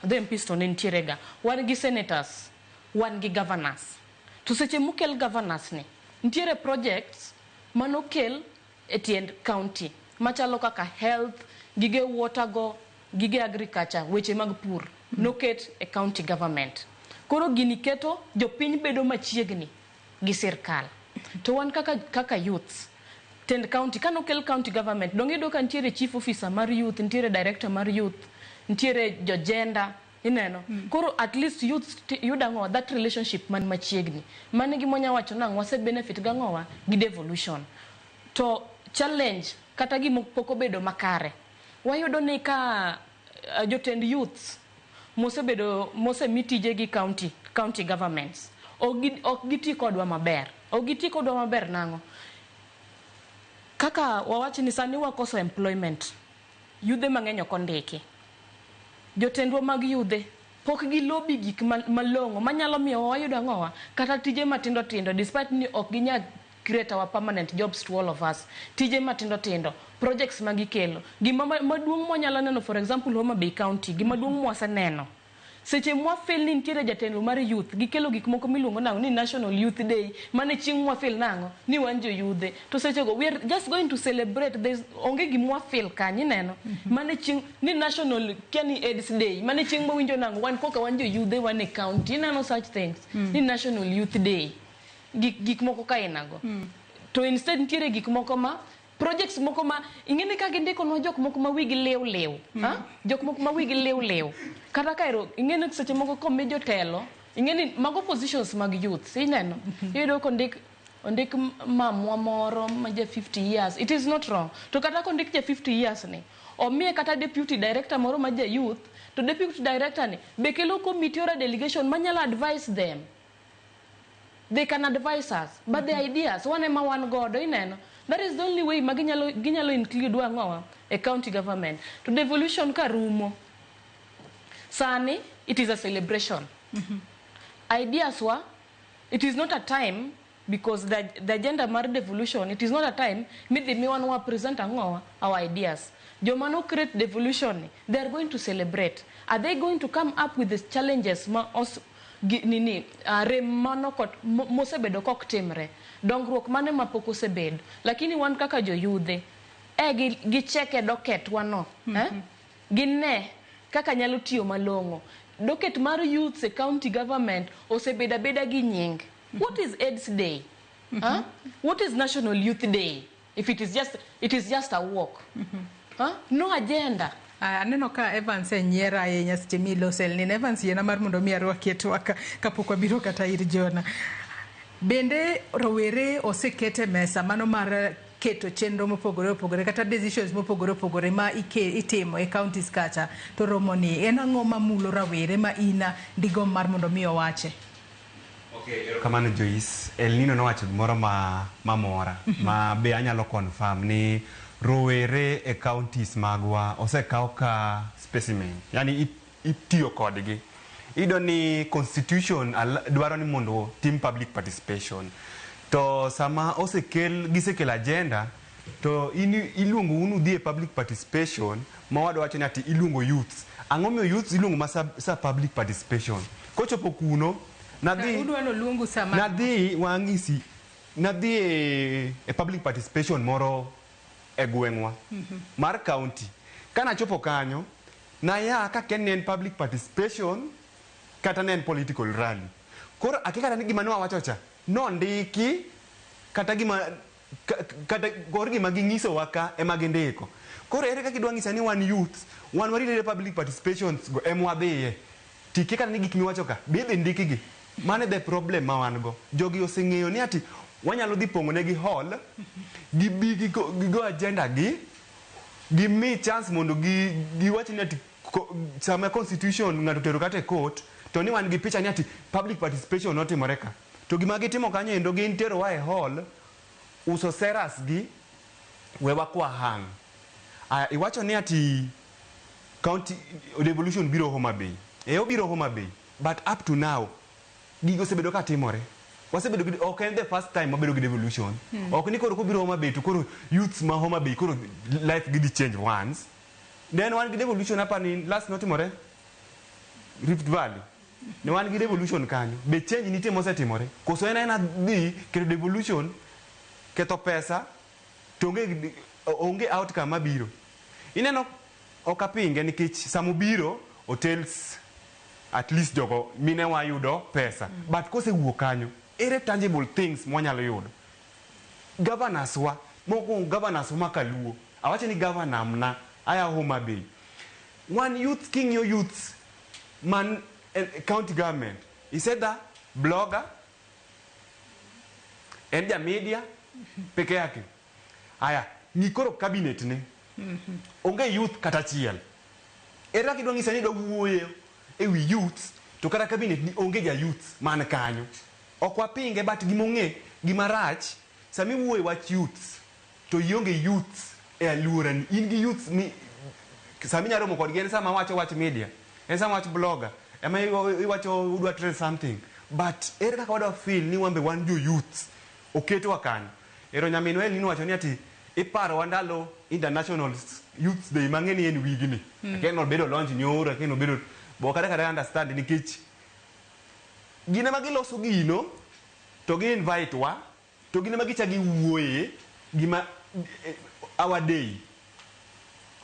The MPs to ne nitiere ga. Wan gi senators, wan gi governors. To seche mokel governors ni, nitiere projects manokel e tiend county machalo kaka health, gige water go, gige agriculture, weche mag pur noket e county government. Koro gini keto jopiny bedo machiegni gi sirkal. To wan kaka youths, tend county, kanokel county government, dong iyudo ka nitiere chief officer mar youth, nitiere director mar youth, nitiere jo gender, ineno. Koro at least youth yudo ang'o? That relationship man machiegni. Mano e gima wanya wacho nang'o? Wase benefit gang'owa gi devolution. To challenge kata gima pok obedo makare, wayudo ni ka jotend youths mosebedo mosemi tije gi county governments ok giti kodwa maber. Ok giti kodwa maber nang'o? Kaka wawach ni sani wakoso employment, yudhe mang'eny ok ondiki. Jotendwa mag yudhe pok gilobi gik malong'o manyalo miyo wayudo ang'owa kata tije matindo tindo, despite ni ok ginyal create our permanent jobs to all of us. Tije matindo tindo, projects magikelo. Gima maduong' mwanyalo neno, for example, Homa Bay County, gima duong' mwaseneno Seche mwafeel ni nitiere jatelo mar youth, gikelo gik moko miluongo nang'o ni National Youth Day, mane chieng' mwafeel nang'o ni wan joyudhe. To sechego we are just going to celebrate, there's onge gimwafeel kanyo ineno. Mane chieng' ni National kia ni AIDS Day, mane chieng' mawinjo nang'o wan koka wan joyudhe wan e county, ineno such things. Ni National Youth Day. Gik moko kainago. To instead nitiere gik moko ma projects moko ma ing'eni ka gindikonwa jok moko ma wigi liw liw. Ha? Jok moko ma wigi liw liw. Kata ka ero ing'eni seche moko komi jotelo, ing'eni mago positions mag youth, ineno. Iyudo kondik ondik mamwa moro ma ja 50 years. It is not wrong. To kata kondik ja 50 years ni, omiye kata deputy director moro ma ja youth, to deputy director ni be kelo committee or a delegation manyalo advise them. They can advise us, but the ideas, wan ema wan godo, ineno. That is the only way ma ginyalo include wang'owa e county government. To devolution ka rumo, sani, it is a celebration. Ideas wa, it is not a time, because the agenda mar devolution, it is not a time midhi miwan wa present ang'owa, our ideas. Joma no create devolution, they are going to celebrate. Are they going to come up with the challenges ma os, gi, nini, rem mano kot, mosebedo kok timre? Dongruok mane mapok osebedo? Lakini wan kaka joyudhe, gi cheke docket wano, eh? Gine kaka nyalo tiyo malong'o. Docket mar youths e county government osebedo abeda gi nying. What is AIDS Day? Huh? What is National Youth Day? If it is just, it is just a walk. Huh? No agenda. Aneno ka Evans e nyiera ahinya seche milose ni Evans yiena mar mondo mi arwaki e twak kapok wabiro kata ir Jona. Bende rowere oseket e mesa mano mar keto chenro mopogore opogore kata decisions mopogore opogore ma itimo e counties kacha to romo ni en ang'o mamulo rawere ma ina digo mar mondo mi owache? Okay, erokamano Joyce. El Nino nowacho gimoro ma mamora ma be anyalo confirm ni rowere e counties magwa osekaw ka specimen. Yani itiyo kodgi. Iyudo ni constitution dwaro ni mondo tim public participation. To sama gisekelo agenda to iluongo unu dhi e public participation ma wadwa wacho ni ati iluongo youths. Ang'o miyo youths iluongo ma sa public participation? Kochopo kuno Udwa noluongu sama nadhi wang'isi nadhi e public participation moro e gweng'wa mar county. Kanachopo kanyo naya ka ne en public participation kata ne en political rally. Koro akia kata ni gima ne wawacho cha nondiki kata gima kata kor gima ging'isowa ka ema gindiko. Koro ere kaka idwa ng'isa ni wan youths wan waridre public participations go ema wadhiye. Tikia kata ni gik miwacho ka be idhi ndikgi. Mano e the problem ma wan go. Jogi oseng'eyo ni ati wanyalo dhi pong'o negi hall, gibi gigo agenda gi, gimi chance mondo giwach ni ati sama constitution ng'ato tero kata e court to ni wan gi picha ni ati public participation notimore ka. To gima gitimo kanyo endo gin terowa e hall, uso seras gi, we wakwa hang. Aya, iwacho ni ati county devolution biro Homa Bay. E obiro Homa Bay, but up to now gigo osebedo ka timore. Wasebedo gi, ok en the first time wabedo gi devolution. Ok ni koro kobiro Homa Bay to koro youths ma Homa Bay koro life gidhi change once. Then wan gi devolution hapa ni last notimore Rift Valley. Ne wan gi devolution kanyo. Be change nitie mosetimore? Koso en aena dhi keto devolution, ketho pesa, to onge outcome mabiro. Ineno ok apinge nikech samobiro hotels at least jogo mine wayudo pesa. But kosewuok kanyo, ere tangible things mwanyalo yudo? Governors wa, mokwongo governors wa makaluo. Awacho ni governor mna, aya Homa Bay. Wan youth king'iyo youths man county government. He said that blogger, en ja media, peke yake. Aya, ng'i koro cabinet ne. Onge youth kata achiel. Ere kaka idwa ng'isa ni idwa wuoyo e wi youths, to kata cabinet ni onge ja youths man kanyo. Ok wapinge, but gima ong'e, gima rach, sama iwuoyo e wach youths, to ionge youths e alworani. In gi youths ni, sama inyalo romo kodgi en sama wacho wach media, en sama wach blogger, ema iwacho udwa trend something. But ere kaka wadwa feel ni wan be wan jo youths, oketwa kanyo. Ero nyaminwa Elin wacho ni ati iparowa ndalo International Youth Day mang'e ni en wigni. Akia ni obedo launch nyoro, akia ni obedo Bo kata kata understand nikech gin ema giloso gino to gi invite wa to gin ema gichak giwuoye gima our day.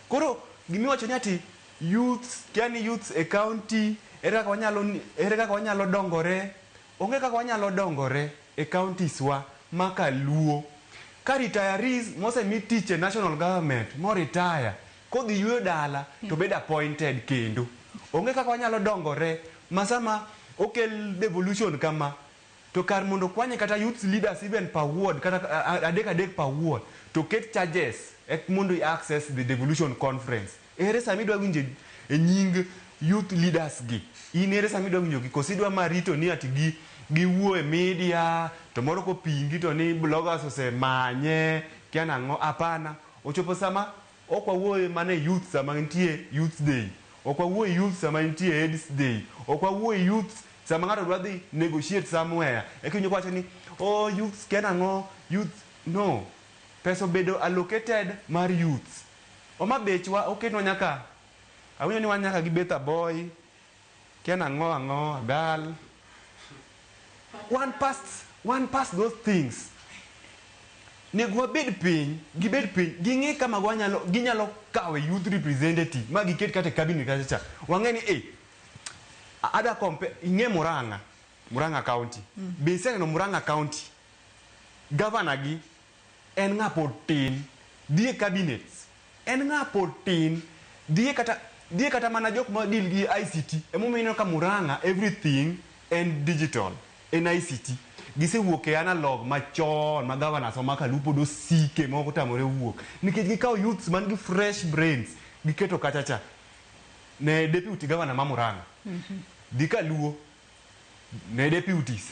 Koro gimiwacho ni ati youths, kiani youths e county ere kaka wanyalo ere kaka wanyalo dongore, onge kaka wanyalo dongore e counties wa maka Luo. Ka retirees mosemi tich e national government mo retire kodhi yueyo dala to bed appointed kendo. Onge kaka wanyalo dongore ma sama okel devolution kama to kar mondo kwanye kata youth leaders even per ward kata adek adek per ward to ket charges ek mondo i access the devolution conference. Ere sama idwa winjo e nying youth leaders gi? In ere sama idwa winjo gi? Koso idwa marito ni ati gi giwuo e media to moro kopingi to ni bloggers osemanye kia nang'o? Hapana. Ochopo sama ok wawuoye mana e youth sama nitie youth day, ok wawuo e youth sama nitie AIDS day, ok wawuo e youth sama ng'ato dwa dhi negotiate somewhere eka iwinjo kowacho ni oh youths kia nang'o youth. No, pesa obedo allocated mar youths. Homa Bechwa oketwa nyaka awinjo ni wan nyaka gi Betha Boy kia nang'o ang'o agal one past those things. Nego wabed piny, gibed piny, ging'i kama wanyalo ginyalo kawe youth representative ma giket kata e cabinet kacha cha. Wang'e ni eh ada compare ing'e Murang'a, Murang'a County. Be iseneno Murang'a County? Governor gi en ng'a pod tin, dhi e cabinets. En ng'a pod tin, dhi e kata mana jok ma deal gi ICT. Emomiyo ineno ka Murang'a everything en digital, en ICT. Gisewuok e analog machon ma governors wa ma Kaluo pod osike ma ok otamore wuok. Nikech gikawo youths man gi fresh brains giketo kacha cha ne deputy governor ma Murang'a. Dhi Kaluo ne deputies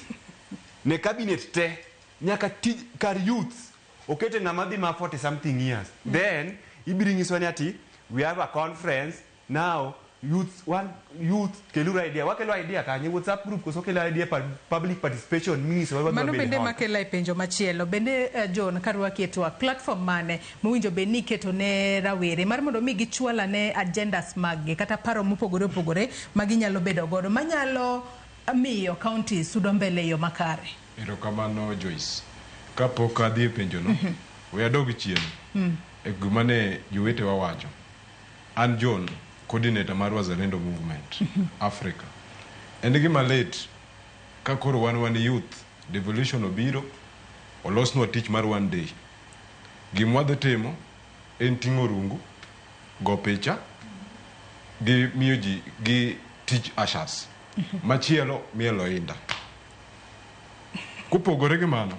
ne cabinet te nyaka tij kar youths okete ng'ama dhi ma 40 something years. Then ibiro nyiswa ni ati we have a conference now, youths one youth keluru idea, wakelo idea kanye? WhatsApp group koso kelo idea pa public participation minyiso wa Mano bende makela e penjo machielo bende, John, karwaki e twak, platform mane mowinjo bed ni iketo ne rawere mar mondo mi gichwal ane agendas mag-gi kata paro mopogore opogore ma ginyalo bedo godo manyalo miyo counties sudo mbele e yo makare? Erokamano, Joyce. Kapok adhi e penjono, we adog chien e gima ne jowetewa wacho. An John, coordinator mar Wazalendo Movement Africa. En gima lit ka koro wan youth, devolution obiro, olosnwa tich mar one day. Gima wadhi timo en ting'o rungu, go picha, gi miyo ji gi tich ushers. Machielo mielo inda. Kopogore gi mano,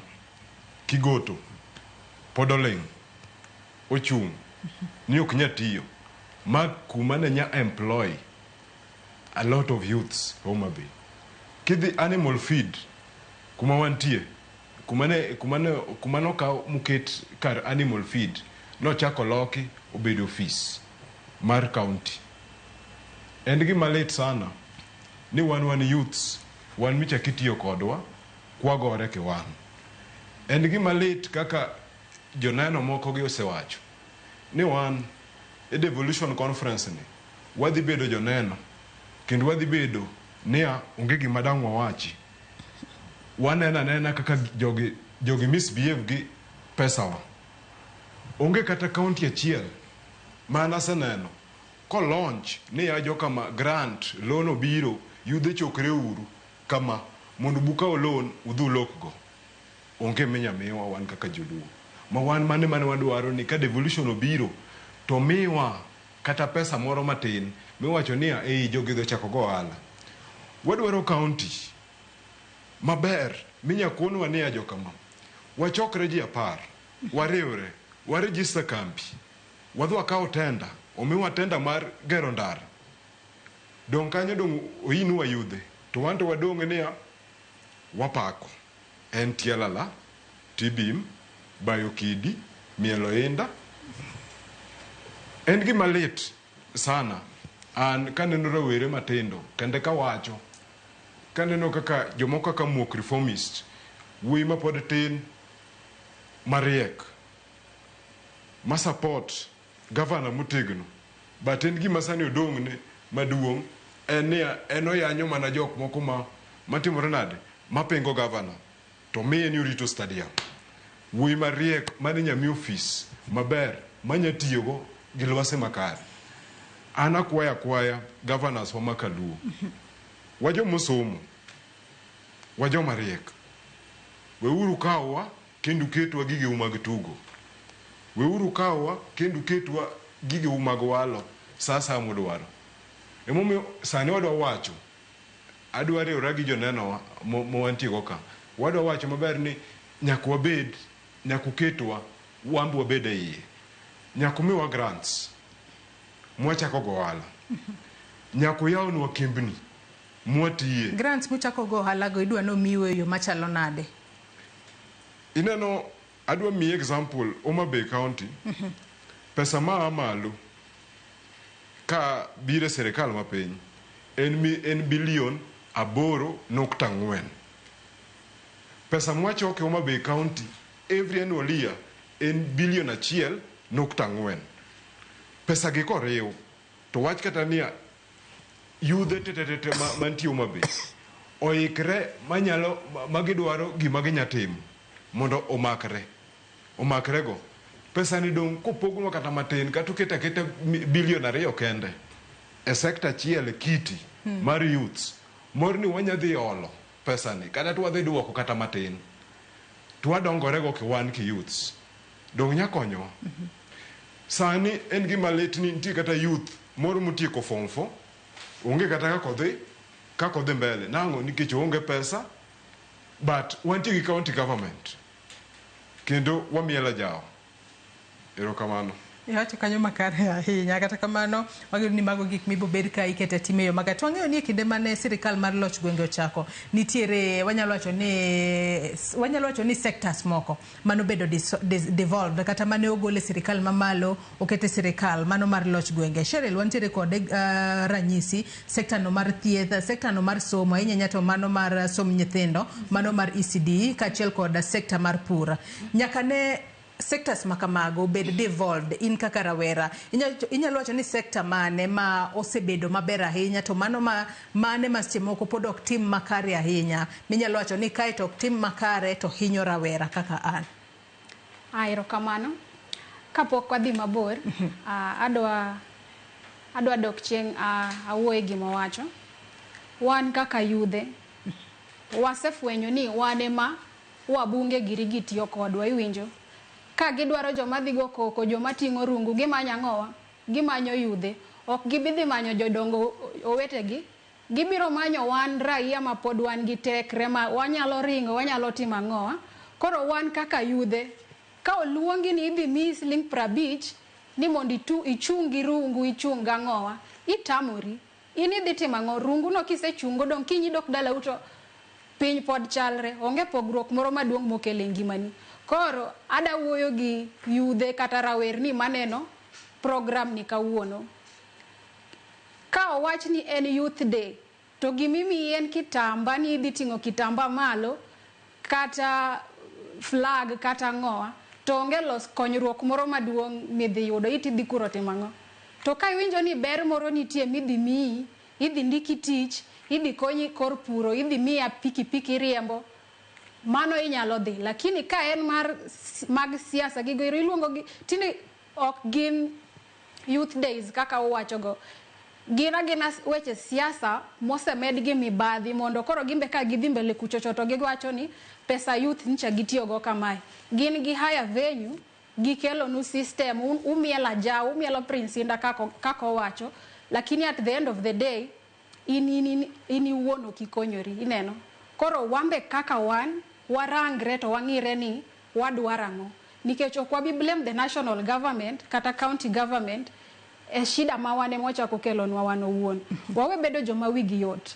Kigoto pod oling', ochung' ni ok nya tiyo ma kuma ne nya employ a lot of youths Homa Bay. Kidhi animal feed kuma wantie, kuma nokaw moket kar animal feed nochako loki obedo ofis mar county. En gima lit sana ni wan youths wan michak itiyo kodwa kwagore kiwan. En gima lit kaka joneno moko gi osewacho ni wan e devolution conference ni wadhi bedo joneno kendo wadhi bedo niya onge gima dang' wawachi. Waneno anena kaka jogi misbehave gi pesawa. Onge kata county achiel ma an aseneno ko launch niya jokama grant loan obiro yudhe chokre uru kama mondo bukaw loan udhi ulokgo. Onge minya miwa wan kaka joluo. Ma wan mane mane wadwaro ni ka devolution obiro to miwa kata pesa moro matin miwacho niya ei jogi odhi ochako go ohala. Wadwaro county maber minya konwa niya jokama wachokre ji 10 wariwre waregister kambi wadhi wakaw tenda omiwa tenda mar gero ndara dong' kanyo dong' oinwa yudhe to wan to wadong' niya wapako en tielala tibim bayo kidi mielo inda. En gima lit sana an kaneno rawere matindo kende kawacho kaneno kaka jomoko kaka muok reformist wuoyi mapod tin mariek ma support gavana motegno but en gima sani odong'ne maduong' En niya, en oyanyo mana jok moko ma matimore nade mapingo gavana to miye ni orito stadium. Wuoyi mariek mane nyami ofis maber manya tiyogo gi lwase makare. An akwaya akwaya governors wa makaluo. Wajomosomo, wajoma riek. Weuru kawowa kendo uketwa gigeu mag tugo. Weuru kawowa kendo uketwa gigeu mag walo sa asaya mudwaro. Emomiyo sani wadwa wacho, adwa riwora gi jonenowa ma wantie go ka. Wadwa wacho maber ni nyaka wabed, nyaka uketwa wan be wabed e iye. Nyaka umiwa grants mwachako go ohala. Nyaka uyawnwa kembni mwatiye. Grants muchako go ohala go idwa nomiu e yo machalo nade? Ineno, adwa miyi example Homa Bay County, pesa maa malo ka biro e sirikal mapiny en bilion 8.4. Pesa mwachoko e Homa Bay County every annual year en bilion 1.4. Pesa gi koriw to wach kata niya yudhe tetete mantie Homa Bay oikre manyalo magidwaro gima ginya timo mondo omakre go. Pesa ni dong' kopognwa kata matin kata oket aketa bilion 2 kende e sector achiel e kiti mar youths mor ni wanya dhi olo pesa ni kata to wadhi duoko kata matin to wadongore go wan ki youths dong' nya konyowa. Sani en gima lit ni nitie kata youth moro motieko form 4 onge kata kaka odhi mbele nang'o nikech oonge pesa, but wantie gi county government kendo wamielo ajawa. Erokamano. Iwacho kanyo makare ahinya. Kata kamano, wageno ni mago gik mibobed ka iketo e tim e yo makare. To wang'eyo ni e kinde mane sirikal mar loch gwenge ochako, nitiere wanyalo wacho ni sectors moko manobedo devolved kata mane ogol e sirikal mamalo oket e sirikal mano mar loch gwenge. Cheryl, wantiere kod ranyisi sector no mar thieth, sector no mar somo, ahinya ahinya to mano mar somb nyithindo, mano mar ECD kaachiel kod sector mar pur. Nyaka ne sectors makamago bed devolved, in kaka rawera inyalo wacho ni sector mane ma osebedo maber ahinya to mano ma mane ma seche moko pod ok tim makare ahinya minyalo wacho ni kae to ok tim makare to hinyo rawera kaka an? Ah, erokamano. Kapok wadhi mabor, adwa dok chien awuoye gima wacho. Wan kaka yudhe, wasefwenyo ni wan ema wabunge giri gi tiyo kodwa, iwinjo? Ka gidwaro joma dhi go koko, joma ting'o rungu, gimanyo ang'owa? Gimanyo yudhe. Ok gibi dhi manyo jodongo owetegi, gibiro manyo wan raia ma pod wan gi tekre ma wanyalo ringo, wanyalo timo ang'owa. Koro wan kaka yudhe, ka oluongi ni idhi miyi siling 50 ni mondo ichung gi rungu, ichung gang'owa, itamori. In idhi timo ang'o? Rungu no kisechungo dong' kiny idok dalau to piny pod chalre, onge pogruok moro maduong' mokelo e ngimani. Koro ada wuoyo gi yudhe kata rawerni maneno program ni kawuono. Ka owach ni en youth day, to gimimiyi en kitamba ni idhi ting'o kitamba malo kata flag kata ang'owa, to onge los konyruok moro maduong' midhi yudo, itidhi kuro timo ang'o? To ka iwinjo ni ber moro nitie midhi miyi, idhi ndiki tich, idhi konyi kor puro, idhi miya pikipiki iriembo, mano inyalo dhi. Lakini ka en mar mag siasa gigo ero iluongo gi tinde ok gin youth days kaka uwacho go. Gin agina weche siasa mosemed gi mibadhi mondo koro gimbe ka gidhi mbele kuchocho to giwacho ni pesa youth ncha gitiyo go kamae. Gin gi hire venue, gikelonu system, umielo ajawa, umielo Prince Indah kaka owacho, lakini at the end of the day in iwuon ok ikonyori, ineno. Koro wambe kaka wan, warangre to wang'ire ni wadwaro ang'o. Nikech ok wabi blame the national government kata county government e shida ma wan ema wachako kelonwa wan owuon. Wawe bedo joma wigi yot.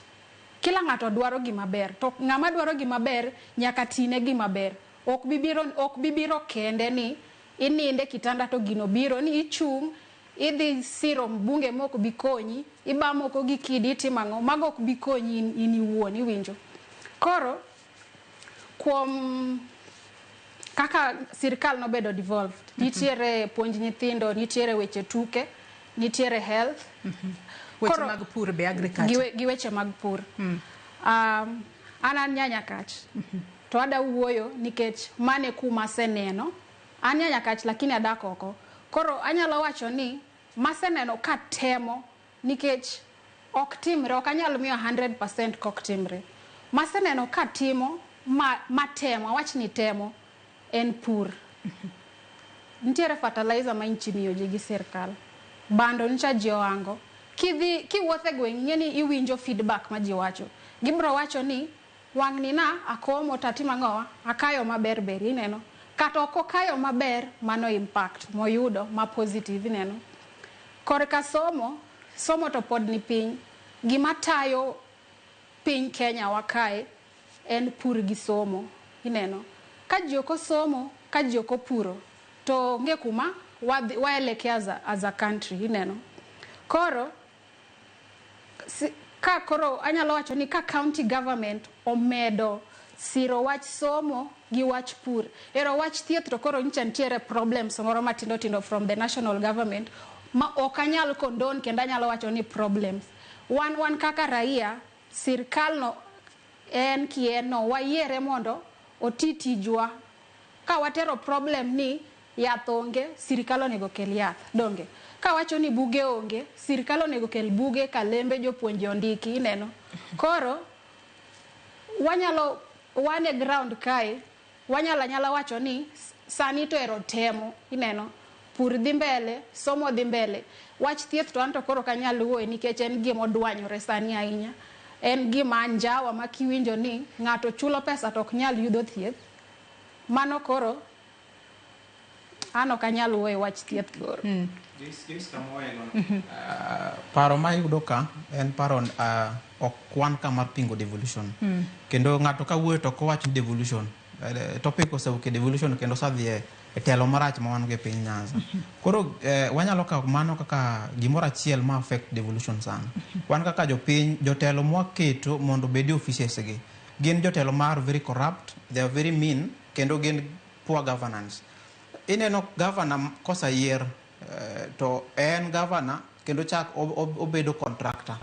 Kila ng'ato dwaro gima ber, to ng'ama dwaro gima ber nyaka tine gima ber. Ok bi biro kende ni ininde kitanda to gino biro ni ichung' idhi siro mbunge mok bi konyi, iba moko gi kidi itimo ang'o, mago ok bi konyi in iwuon, iwinjo. Koro kuom kaka sirikal nobedo devolved, nitiere puonj nyithindo, nitiere weche tuke, nitiere health. Weche Koro- mag pur be agriculture. Gi weche mag pur. An an Nyanyakach to ada wuoyo nikech mane kuma aseneno. An Nyanyakach lakini adak oko. Koro anyalo wacho ni maseneno ka temo nikech ok timre, ok anyal miyo 100% kok timre. Maseneno ka timo matemo, awach ni temo en pur. Nitiere fertilizer ma inchi miyo ji gi sirkal. Bando ncha ji ohango. Kidhi kiwuotho e gweng' ing'e ni iwinjo feedback ma ji wacho. Gibro wacho ni wang' ni na akomo to atimo ang'owa akayo maber ber ineno. Kata ok okayo maber mano impact moyudo ma positive ineno. Korka somo, somo to pod ni piny. Gima tayo piny Kenya wa kae en pur gi somo ineno. Ka ji ok osomo, ka ji ok opuro, to onge kuma waelekea as a country ineno. Koro ka koro anyalo wacho ni ka county government omedo siro wach somo gi wach pur. Ero wach thieth to koro nyicha nitiere problems moro matindo tindo from the national government ma ok anyal condone kendo anyalo wacho ni problems. Wan kaka raia, sirkal no en kien no wayiere mondo oti tijwa. Ka watero problem ni yath onge, sirkal onego kel yath, donge? Ka wacho ni buge onge, sirkal onego kel buge, kalembe jopuonje ondiki, ineno. Koro wanyalo wan e ground kae wanyalo anyala wacho ni sani to ero temo, ineno. Pur dhi mbele, somo dhi mbele. Wach thieth to an to koro ok anyal wuoye nikech en gima odwanyore sani ahinya. En gima anjawa ma kiwinjo ni ng'ato chulo pesa to ok nyal yudo thieth. Mano koro an ok anyal wuoyo e wach thieth koro. Joyce kama waeno, paro ma ayudo ka en paro ok wan ka mar pingo devolution. Kendo ng'ato ka wuoyo to ok owach ni devolution. Topic osewuok e devolution kendo osedhi e telo marach ma wan go e piny Nyanza. Koro wanyalo kawo mano kaka gimoro achiel ma affect devolution sana. Wan kaka jopiny, jotelo mwaketo mondo obed e offices gi gin jotelo ma are very corrupt, they are very mean, kendo gin poor governance. Ineno governor koseyier to en governor kendo chak obedo contractor.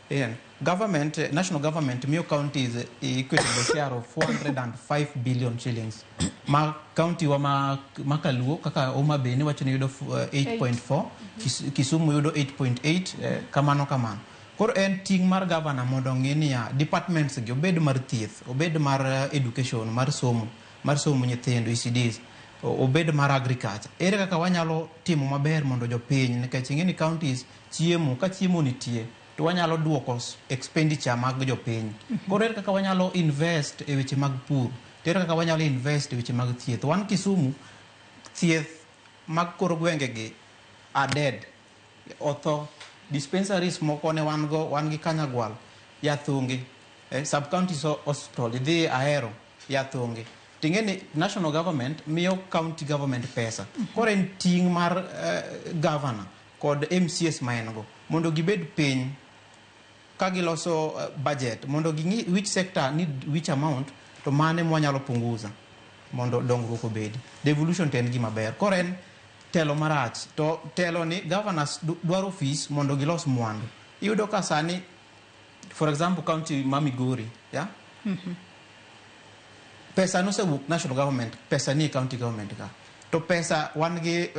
Ineno, government, national government miyo counties equitable share of 405 billion shillings. Ma county wa ma Kaluo kaka Homa Bay niwacho ni yudo 8.4, Kisumu yudo 8.8, kamano kamano. Koro en ting' mar governor mondo ong'i niya departments gi obed mar thieth, obed mar education, mar somo nyithindo ECDs, obed mar agriculture. Ere kaka wanyalo timo maber mondo jopiny nikech ing'e ni counties chiemo ka chiemo nitie to wanyalo duoko expenditure mag jopiny. Koro ere kaka wanyalo invest e weche mag pur, to ere kaka wanyalo invest e weche mag thieth. Wan Kisumu, thieth mag kor gwenge gi are dead, otho. Dispensaries moko ne wan go, wan gi Kanyagwal, yath onge. Sub county hospital idhi Ahero, yath onge. Ting'e ni national government miyo county government pesa. Koro en ting' mar governor kod MCAs ma en go mondo gibed piny ka giloso budget mondo ging'i which sector need which amount to mane mwanyalo punguza mondo dongruok obedi. Devolution to en gima ber. Koro en telo marach to telo ni governors dwaro ofis mondo gilos mwandu. Iyudo ka sani for example county ma Migori, yeah? Pesa nosewuok national government, pesa ni e county government ka. To pesa wan gi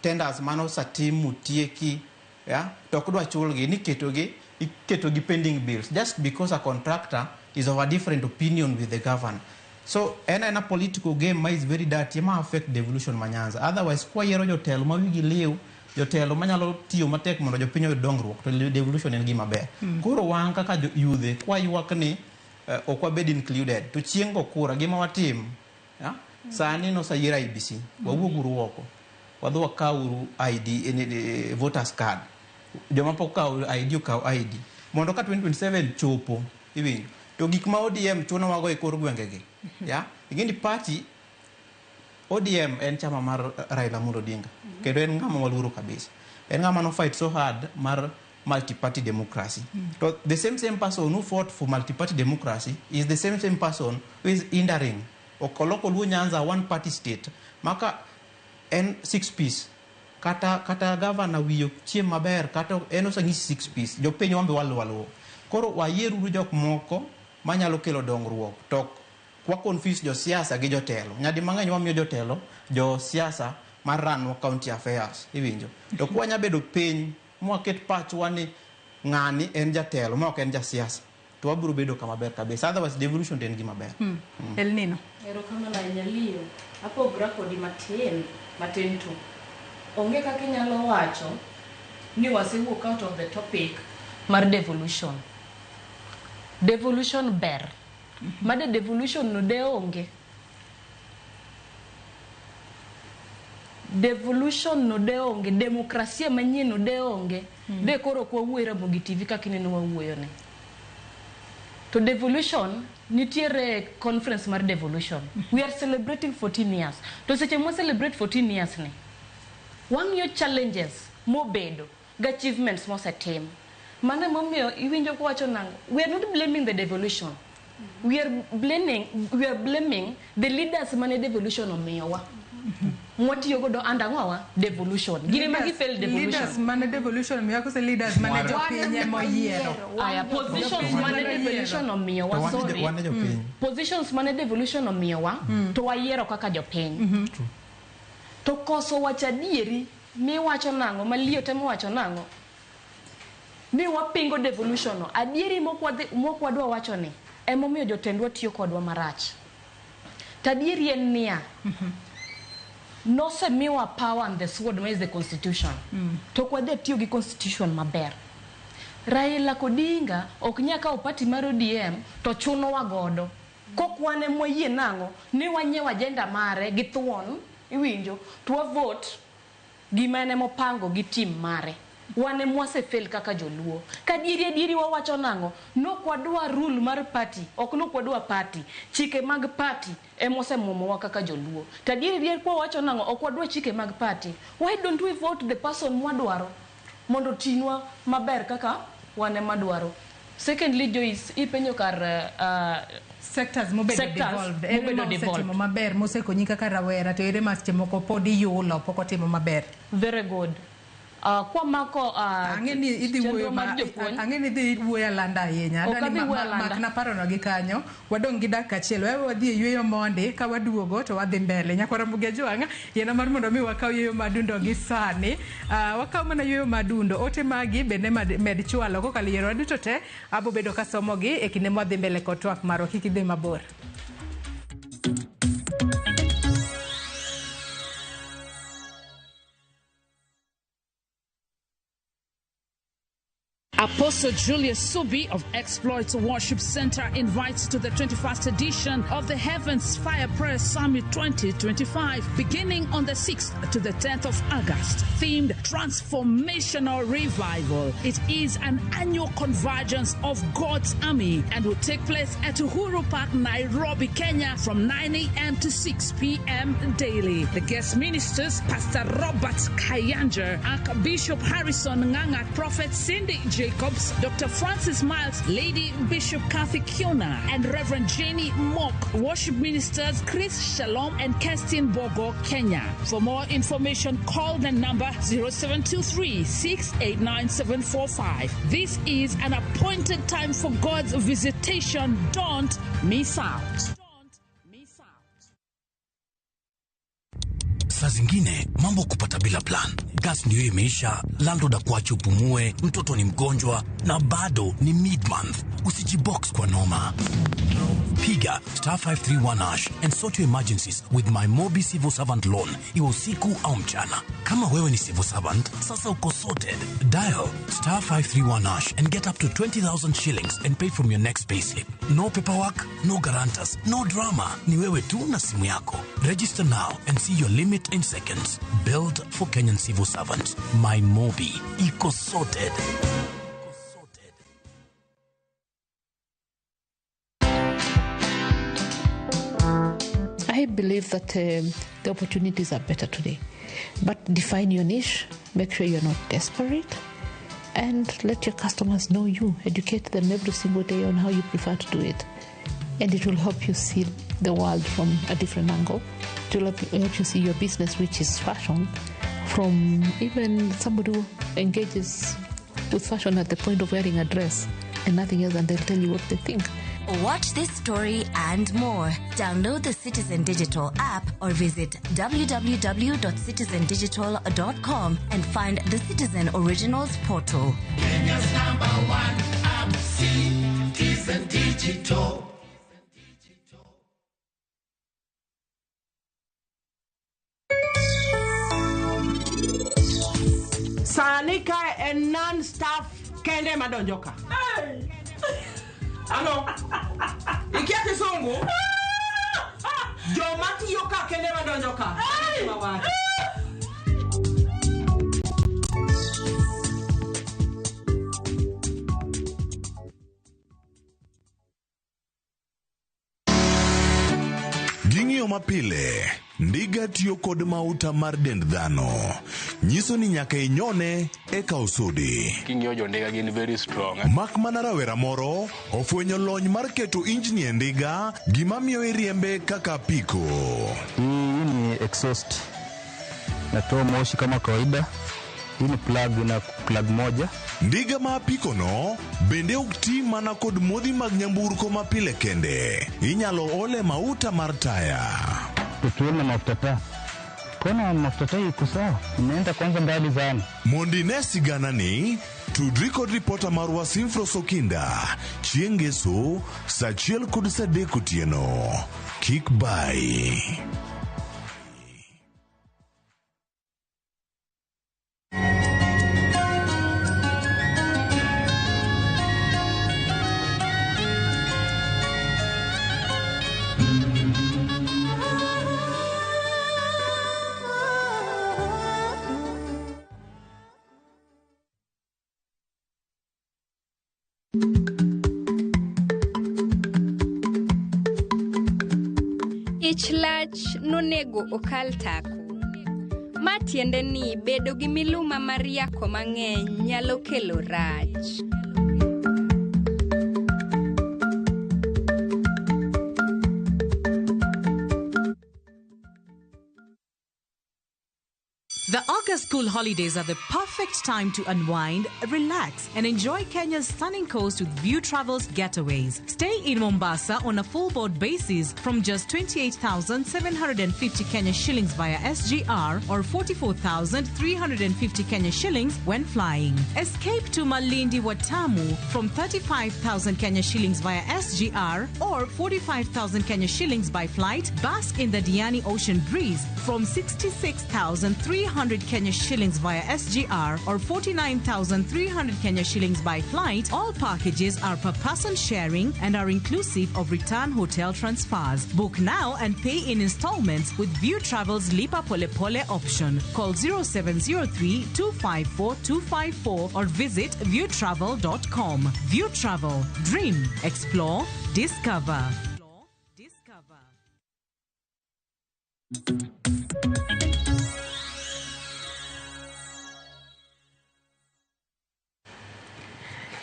tenders manosetim motieki, yeah? To ok dwa chulgi ni ketogi iketogi pending bills just because a contractor is of a different opinion with the governor. So en a political game ma is very dirty ma affect devolution ma Nyanza. Otherwise kwayiero jotelo ma wigi liw, jotelo manyalo tiyo matek mondo jopiny oyud dongruok to devolution en gima ber. Koro wan kaka yudhe kwaywak ni ok wabed included to chieng' go kura gima watim ya? Sani noseyier IEBC wawuog uru oko wadhi wakawuru ID voters card joma pok okawo ID okaw ID mondo ka 2027 chopo iwinjo to gik ma ODM chunowago e kor gwengegi ya ing'e ni party ODM en chama mar Raila Amolo Odinga kendo en ng'ama waluoro kabisa en ng'ama no fight so hard mar multi-party democracy to the same person who fought for multi-party democracy is the same person who is hindering ok oloko Luo Nyanza one party state maka en six piece Kata gavana wiyo chiem maber, kata en oseng'isi 6 piece, jopiny wambe waluwo. Koro wayieruru jok moko manyalo kelo dongruok, to kwa confuse josiasa gi jotelo. Nyadi mang'eny wamiyo jotelo josiasa mar ranwa county affairs, iwinjo. To kwa wanya bedo piny mwaket pachwa ni ng'ani en jatelo ma ok en jasiasa, to wabiro bedo kama ber kabisa. Otherwise devolution to en gima ber. El Nino. Erokamano ahinya Leo. Apogra kodi matin tu. Onge kaka inyalo wacho ni wasewuok out of the topic mar devolution. Devolution ber. Made devolution no de onge. Devolution no de onge, demokrasia manyien no de onge. De koro kwa wuoyo Ramogi TV kaka ineno wawuoyo ne. To devolution, nitiere conference mar devolution. We are celebrating 14 years. To seche mwa celebrate 14 years ni, wang'iyo challenges mobedo gi achievements mosetim. Mano emomiyo iwinjo kowacho nang'o? We are not blaming the devolution. We are blaming the leaders mane devolution omiyowa. Mwatiyo godo under ng'owa? Devolution. Gine magi fail devolution. Leaders mane devolution omiyowa kose leaders mane jopiny emoyiero? Aya, positions mane devolution omiyowa, sorry. Positions mane devolution omiyowa, to wayiero kaka jopiny. To koso wacho adieri, miwacho nang'o, ma Leo temo wacho nang'o? Ni wapingo devolution no. Adieri mokwadwa wacho ni, emomiyo jotendwa tiyo kodwa marach. To adieri en niya, nosemiwa power and the sword ma is the constitution. To ok wadhi tiyo gi constitution maber. Raila Odinga ok nyal kawo party mar ODM to chunowa godo. Kok wan ema wayie nang'o ni wanyiew agenda mare gi thuon, iwinjo, to wa vote gima en emopango gi team mare. Wan ema wasefail kaka joluo. Ka adieri wawacho nang'o, nok wadwa rule mar party, ok nok wadwa party. Chike mag party ema osemuomowa kaka joluo. To adieri kwa wacho nang'o, ok wadwa chike mag party. Why don't we vote the person mwadwaro mondo otinwa maber kaka wan ema dwaro? Secondly, Joyce, ipenjo kar sectors mobedo devolved. Ere ma osetimo maber mosekonyi kaka rawera, to ere ma seche moko pod iyulo pok otimo maber? Very good. Kwa mako ang'e ni idhi wuoyo alanda ahinya. Adwani makna parono gi kanyo, wadong' gi dakika achiel. Wewe wadhi e yueyo mondi, ka waduogo to wadhi mbele. Nyakwara Mbugi Ajwang', yiena mar mondo mi wakaw yueyo madundo gi sani. Wakaw mana yueyo madundo. Ote magi bende med chwalo kokalo yiero duto te, abo bedo kasomogi e kinde mwadhi mbele kod twak marwa. Kik idhi mabor. Apostle Julius Subi of Exploits Worship Center invites to the 21st edition of the Heavens Fire Prayer Summit 2025, beginning on the 6th to the 10th of August, themed Transformational Revival. It is an annual convergence of God's army and will take place at Uhuru Park, Nairobi, Kenya, from 9 a.m. to 6 p.m. daily. The guest ministers, Pastor Robert Kayanja, Archbishop Harrison Nganga, Prophet Cindy Jacobs, Dr. Francis Miles, Lady Bishop Kathy Kiona, and Reverend Jenny Mock. Worship ministers Chris Shalom and Kerstin Bogo, Kenya. For more information, call the number 0723 689 745. This is an appointed time for God's visitation. Don't miss out. Saa zingine mambo kupata bila plan. Gas ndio imeisha, landlord akuache upumue, mtoto ni mgonjwa na bado ni mid-month. Usijibox kwa noma. Piga star 531 hash and sort your emergencies with my Mobi Civil Servant Loan, iwe usiku au mchana. Kama wewe ni civil servant, sasa uko sorted. Dial star 531 hash and get up to 20,000 shillings and pay from your next payslip. No paperwork, no guarantors, no drama. Ni wewe tu na simu yako. Register now and see your limit in seconds. Build for Kenyan civil servants. My Mobi. Iko sorted. I believe that the opportunities are better today. But define your niche, make sure you're not desperate, and let your customers know you. Educate them every single day on how you prefer to do it. And it will help you see the world from a different angle. It will help you see your business, which is fashion, From even somebody who engages with fashion at the point of wearing a dress and nothing else, and they'll tell you what they think. Watch this story and more. Download the Citizen Digital app or visit www.citizendigital.com and find the Citizen Originals portal. Kenya's number one app, Citizen Digital. Sani kae en non staff kende madonjo ka. Ano? Ikia kisungu? Joma tiyo ka kende madonjo ka. Mawacho. Ging'iyo mapile, ndiga tiyo kod mauta mar dend dhano. Nyiso ni nyaka inyone eka osudi. King'iyo jo ndiga gin very strong. Mak mana rawera moro ofwenyo lony mar keto injini e ndiga, gima miyo iriembe kaka apiko. Hii ni exhaust. Natoa moshi kama kawaida. Hii ni plug na plug moja. Ndiga ma apiko no bende ok ti mana kod modhi mag nyamburko mapile kende. Inyalo ole mauta mar taya. Petroli na mafuta taa. Kona mafuta taa iko sawa. Imeenda kwanza mbali sana. Mondo ine sigana ni tudri kod ripota marwa Simfros Okinda chieng' ngeso saa 1:30 otieno. Kik bai. Ich lach nonego okal tako. Ma tiende ni bedo gi miluma mar yako mang'eny nyalo kelo rach. The August school holidays are the perfect time to unwind, relax, and enjoy Kenya's stunning coast with View Travels getaways. Stay in Mombasa on a full board basis from just 28,750 Kenya shillings via SGR or 44,350 Kenya shillings when flying. Escape to Malindi Watamu from 35,000 Kenya shillings via SGR or 45,000 Kenya shillings by flight. Bask in the Diani Ocean breeze from 66,300 Kenya shillings via SGR or 49,300 Kenya shillings by flight. All packages are per person sharing and are inclusive of return hotel transfers. Book now and pay in installments with View Travel's Lipa Pole Pole option. Call 0703 254 254 or visit viewtravel.com. View Travel. Dream, explore, discover.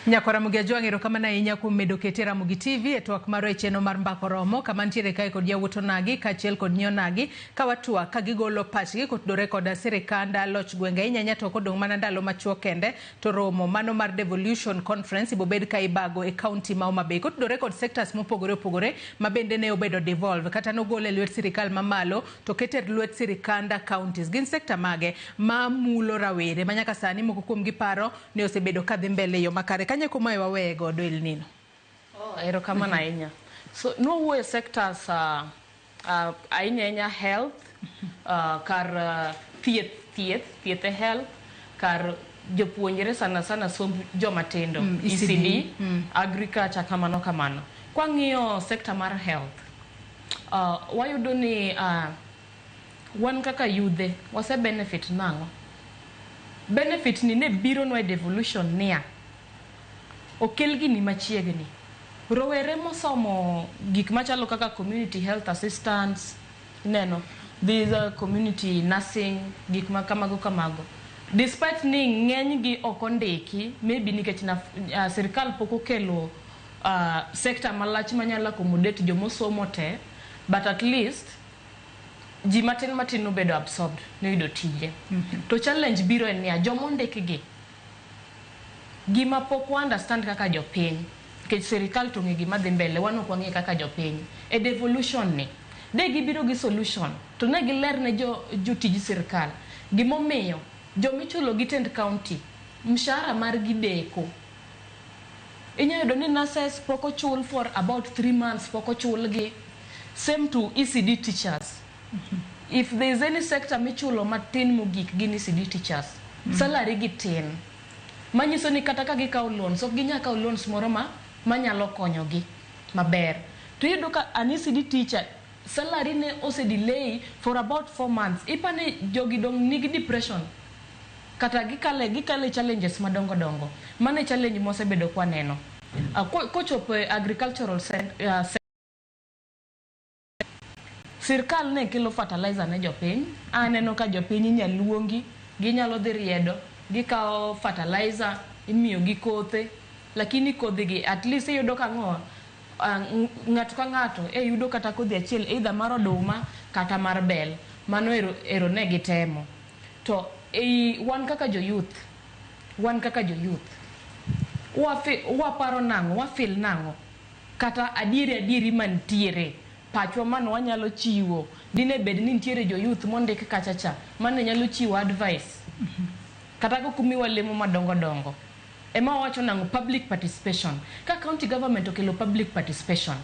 Nyakwa Ramogi Ajwang', erokamano ahinya kuom medo kete Ramogi TV e twak marwa e chenro mar Mbaka Oromo kama nitiere kae kod yawuot onagi kaachiel kod nyi onagi ka watwak ka gigolo pachgi kotudore koda sirikanda loch gwenge ahinya ahinya to ok odong' mana ndalo machuok kende to romo mano mar Devolution Conference ibobed ka ibago e kaunti ma Homa Bay kotudore kod sectors mopogore opogore ma bende ne obedo devolve kata nogol e lwet sirikal mamalo to ket e lwet sirikanda counties. Gin sekta mage ma mulo rawere ma nyaka sani moko kuom gi paro ni osebedo kadhi mbele e yo makare. Kanye kuma waweye godo El Nino. Oh, erokamano ahinya. So nwawuoyo sectors ahinya ahinya health, kar thieth e health, kar jopuonjre sana sana somb joma tindo, ECD, agriculture kamano kamano. Kwang'iyo sector mar health, wayudo ni wan kaka yudhe wase benefit nang'o? Benefit ni ne bironwa e devolution niya okel gini machiegni. Rowere mosomo gik machalo kaka community health assistants, ineno, these community nursing, gik ma kamago kamago. Despite ni ng'eny gi ok ondiki, maybe nikech sirikal pok okelo sector malach manyalo accommodate jomosomo te, but at least Ji matin matin nobedo absorbed, noyudo tije. To challenge biro en niya, jomondikgi, gima pok wa understand kaka jopiny, nikech sirikal to ong'e gima dhi mbele, wan ok wang'e kaka jopiny. E devolution ni, de gibiro gi solution, to ne giler ne jo jotij sirikal gimomiyo jomichulo gi tend county mshahara margi deko. Inya yudo ni nurses pok ochul for about 3 months, pok ochulgi. Same to ECD teachers. If there is any sector michulo matin mogik, gin ECD teachers. Salary gi tin. Manyiso ni kata ka gikawo loans, ok ginyal kawo loans moro ma manyalo konyogi maber. To iyudo ka an ECD teacher salary ne ose delay for about 4 months. Ipani jogi dong nigi depression. Kata gikale challenges madongo dongo. Mano e challenge mosebedo kwaneno. Kochopo e agricultural sirkal ne kelo fertilizer ne jopiny. Aneno ka jopiny inya luongi, ginyalo dhi riedo, gikawo fertilizer, imiyo gi kothe, lakini kodhi gi at least iyudo ka ng'o ng'ato ka ng'ato e yudo kata kodhi achiel, either mar oduma kata mar bel. Mano ero ne gitemo. To ei wan kaka jo youth, wan kaka jo youth waparo nang'o, wafeel nang'o, kata adieri mantiere pachwa mano wanyalo chiwo. Dine bed ni nitiere jo youth mondik kacha cha mane nyalo chiwo advice kata kokumiwa lemo madongo dongo. Ema wawacho nang'o? Public participation. Ka county government okelo public participation,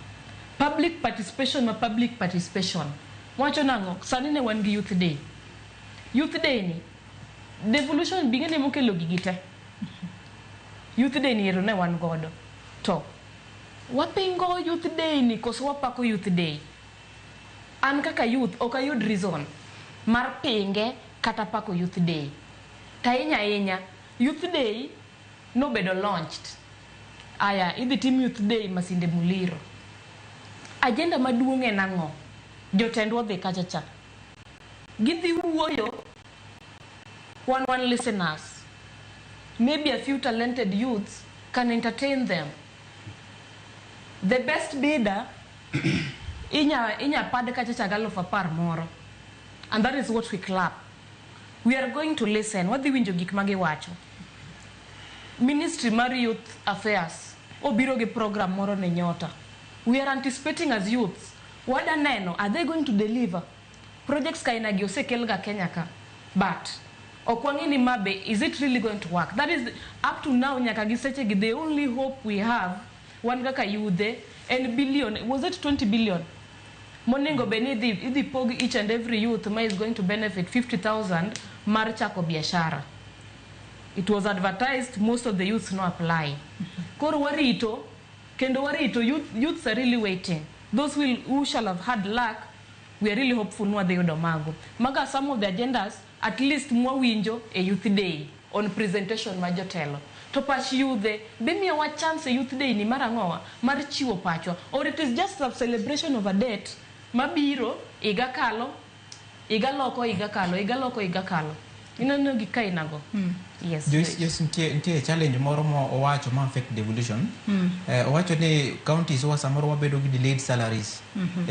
public participation ma public participation wacho nang'o? Sani ne wan gi youth day. Youth day ni devolution bing'e mokelo gigi te. Youth day ni ero ne wan godo, to wapingo youth day ni koso wapako youth day? An kaka youth ok ayud reason mar pinge kata pako youth day. To ahinya ahinya youth day nobedo launched. Aya, idhi tim youth day Masinde Muliro. Agenda maduong' en ang'o? Jotendwa odhi kacha cha, gidhi wuoyo, wan listeners. Maybe a few talented youths can entertain them. The best bidder inya pad kacha cha gi 10,000 moro, and that is what we clap. We are going to listen. Wadhi winjo gik ma giwacho. Ministry mar Youth Affairs obiro gi program moro ne Nyota. We are anticipating as youths. Wada neno, are they going to deliver? Projects kaina gi osekel ga Kenya ka, but ok wang'e ni mabe, is it really going to work? That is up to now, nyaka gi seche gi, the only hope we have wan kaka yudhe en billion, was it 20 billion monego bed ni idhi pog each and every youth ma is going to benefit 50,000 mar chako biashara. It was advertised, most of the youths no apply. Koro warito, kendo warito, youths are really waiting. Those who shall have had luck, we are really hopeful nwa dhi yudo mago. Maga some of the agendas, at least mwawinjo e youth day on presentation ma jotelo. To pach yudhe, be miyowa chance e youth day ni mar ang'owa, mar chiwo pachwa, or it is just a celebration of a date mabiro higa kalo, higa loko, higa kalo, higa loko, higa kalo. Ineno gik kainago. Yes. Joyce, Joyce, nitie challenge moro mo owacho ma affect devolution. Owacho ni counties wa samoro wabedo gi delayed salaries.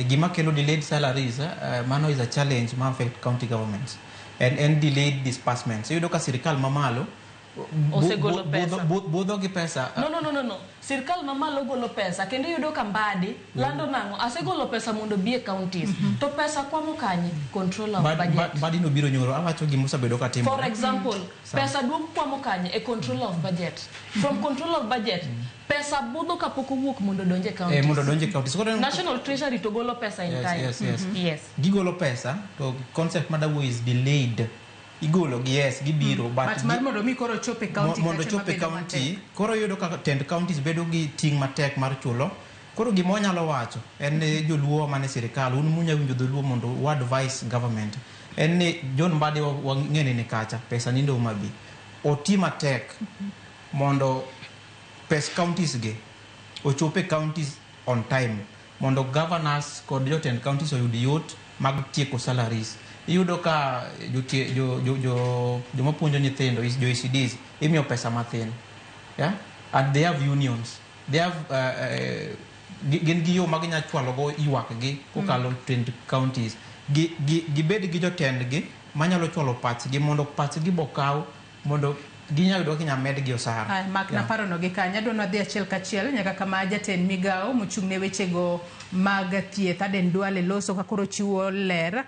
Gima kelo delayed salaries, mano is a challenge ma affect county governments. And delayed disbursements. Iyudo ka sirikal mamalo osegolo pesa. Budho gi pesa. No. Sirkal mamalo golo pesa, kendo iyudo ka Mbadi lando nang'o? Asegolo pesa mondo obi e counties. To pesa kwamo kanye? Control of budget. Mbadi no biro nyoro, awacho gima osebedo ka timore. For example, pesa duong kwamo kanye? E control of budget. From control of budget, pesa budho kapok owuok mondo odonj e counties. Mondo odonj e counties. Koro National Treasury to golo pesa in time. Yes. Yes. Gigolo pesa, to concept madawuoyo is delayed. Igolo gi, yes, gibiro, but But mar mondo mi koro chop e county mondo kacha chop e mabedo county, matek. Koro iyudo ka tend counties bedo gi ting' matek mar chulo. Koro gima wanyalo wacho en ni joluo mane sirikal, un munya winjo dholuo mondo wa advise government, en ni John Mbadi wang'ene ni kacha pesa nindo Homa Bay, oti matek mondo pes counties gi ochop e counties on time, mondo governors kod jotend counties oyud yot mag tieko salaries. Iyudo ka joma puonjo nyithindo, jo ECDs, imiyo pesa mathin. Yeah? And they have unions. They have, gin gi yo ma ginya chwalo go ywak gi kokalo tend counties. Gibed gi jotendgi manyalo chwalo pachgi mondo pachgi bokaw mondo ginyal yudo kaka inyalo medgi osara. Aya, mak na parono gi kanyo. Adwa nwadhi achiel kachiel nyaka kama jatend migawo mochung' ne wechego mag thieth Aden Duale loso ka koro chiwo ler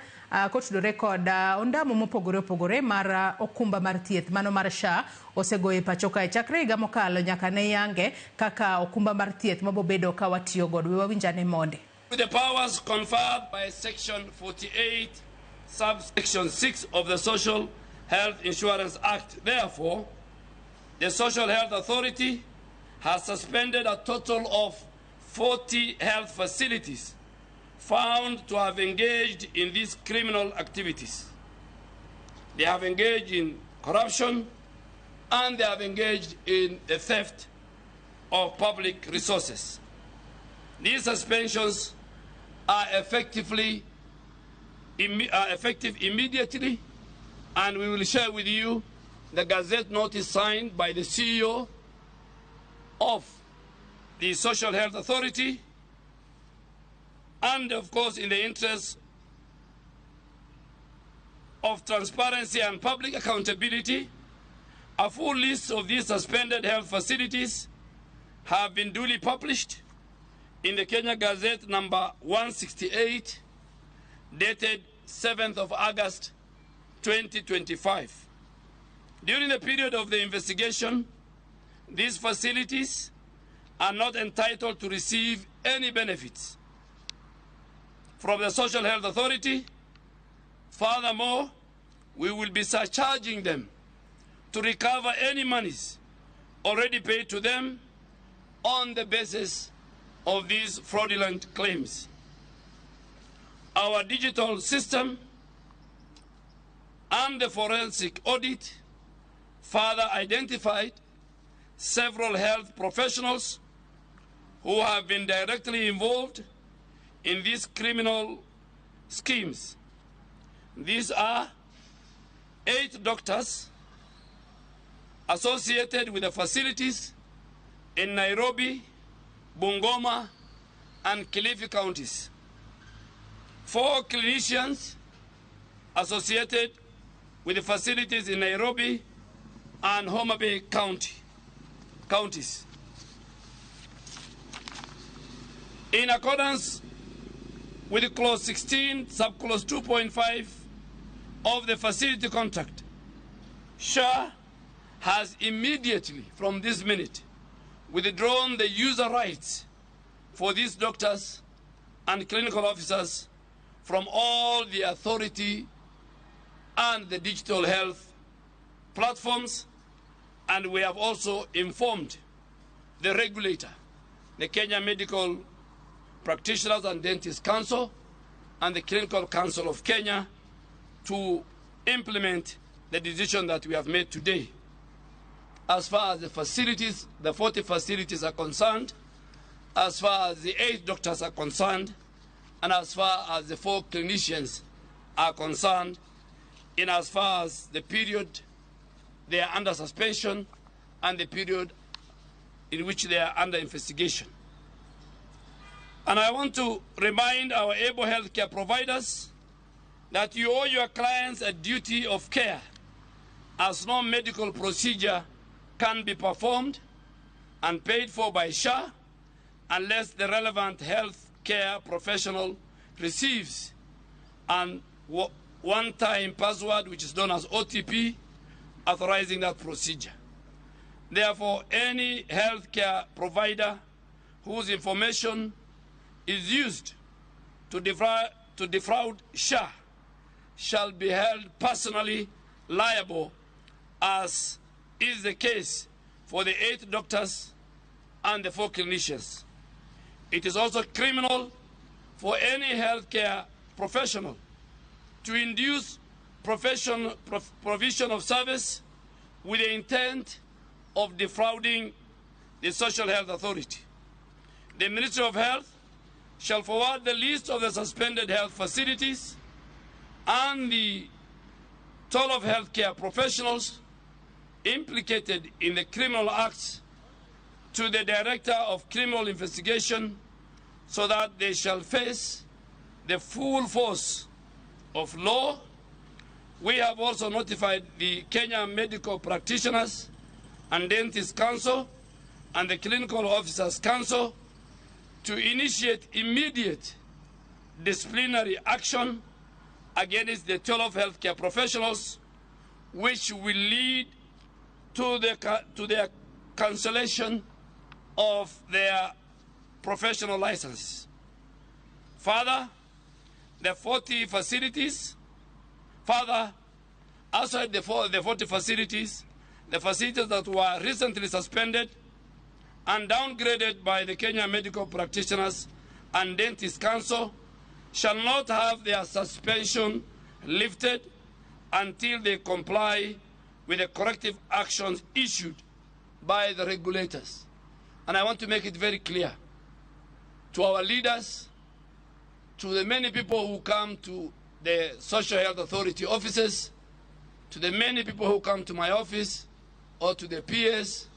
kotudore kod ondamo mopogore opogore mar okumba mar thieth mano mar SHA osegoyo e pacho kae chakre higa mokalo nyaka ne yange kaka okumba mar thieth mabobedo ka watiyo godo. We wawinj ane monde. With the powers conferred by Section 48, subsection 6 of the Social Health Insurance Act, therefore, the Social Health Authority has suspended a total of 40 health facilities found to have engaged in these criminal activities. They have engaged in corruption and they have engaged in the theft of public resources. These suspensions are effective immediately, and we will share with you the Gazette notice signed by the CEO of the Social Health Authority, and of course in the interest of transparency and public accountability, a full list of these suspended health facilities have been duly published in the Kenya Gazette number 168, dated 7th of August, 2025. During the period of the investigation, these facilities are not entitled to receive any benefits from the Social Health Authority. Furthermore, we will be surcharging them to recover any monies already paid to them on the basis of these fraudulent claims. Our digital system and the forensic audit further identified several health professionals who have been directly involved in these criminal schemes. These are 8 doctors associated with the facilities in Nairobi, Bungoma, and Kilifi counties. 4 clinicians associated with the facilities in Nairobi and Homa Bay counties. In accordance with Clause 16, Subclause 2.5 of the facility contract, SHA has immediately, from this minute, withdrawn the user rights for these doctors and clinical officers from all the authority and the digital health platforms, and we have also informed the regulator, the Kenya Medical Practitioners and Dentists Council and the Clinical Council of Kenya, to implement the decision that we have made today. As far as the facilities, the 40 facilities are concerned, as far as the 8 doctors are concerned, and as far as the 4 clinicians are concerned, in as far as the period they are under suspension and the period in which they are under investigation. And I want to remind our able healthcare providers that you owe your clients a duty of care, as no medical procedure can be performed and paid for by SHA unless the relevant health care professional receives an one-time password, which is known as OTP, authorizing that procedure. Therefore, any healthcare provider whose information is used to defraud SHA shall be held personally liable, as is the case for the 8 doctors and the 4 clinicians. It is also criminal for any healthcare professional to induce provision of service with the intent of defrauding the Social Health Authority. The Ministry of Health shall forward the list of the suspended health facilities and the toll of healthcare professionals implicated in the criminal acts to the Director of Criminal Investigation, so that they shall face the full force of law. We have also notified the Kenya Medical Practitioners and Dentists Council and the Clinical Officers Council to initiate immediate disciplinary action against the 12 healthcare professionals, which will lead to their cancellation of their professional licenses. Further, the 40 facilities, outside the 40 facilities, the facilities that were recently suspended and downgraded by the Kenya Medical Practitioners and Dentists Council shall not have their suspension lifted until they comply with the corrective actions issued by the regulators. And I want to make it very clear to our leaders, to the many people who come to the Social Health Authority offices, to the many people who come to my office, or to the PS,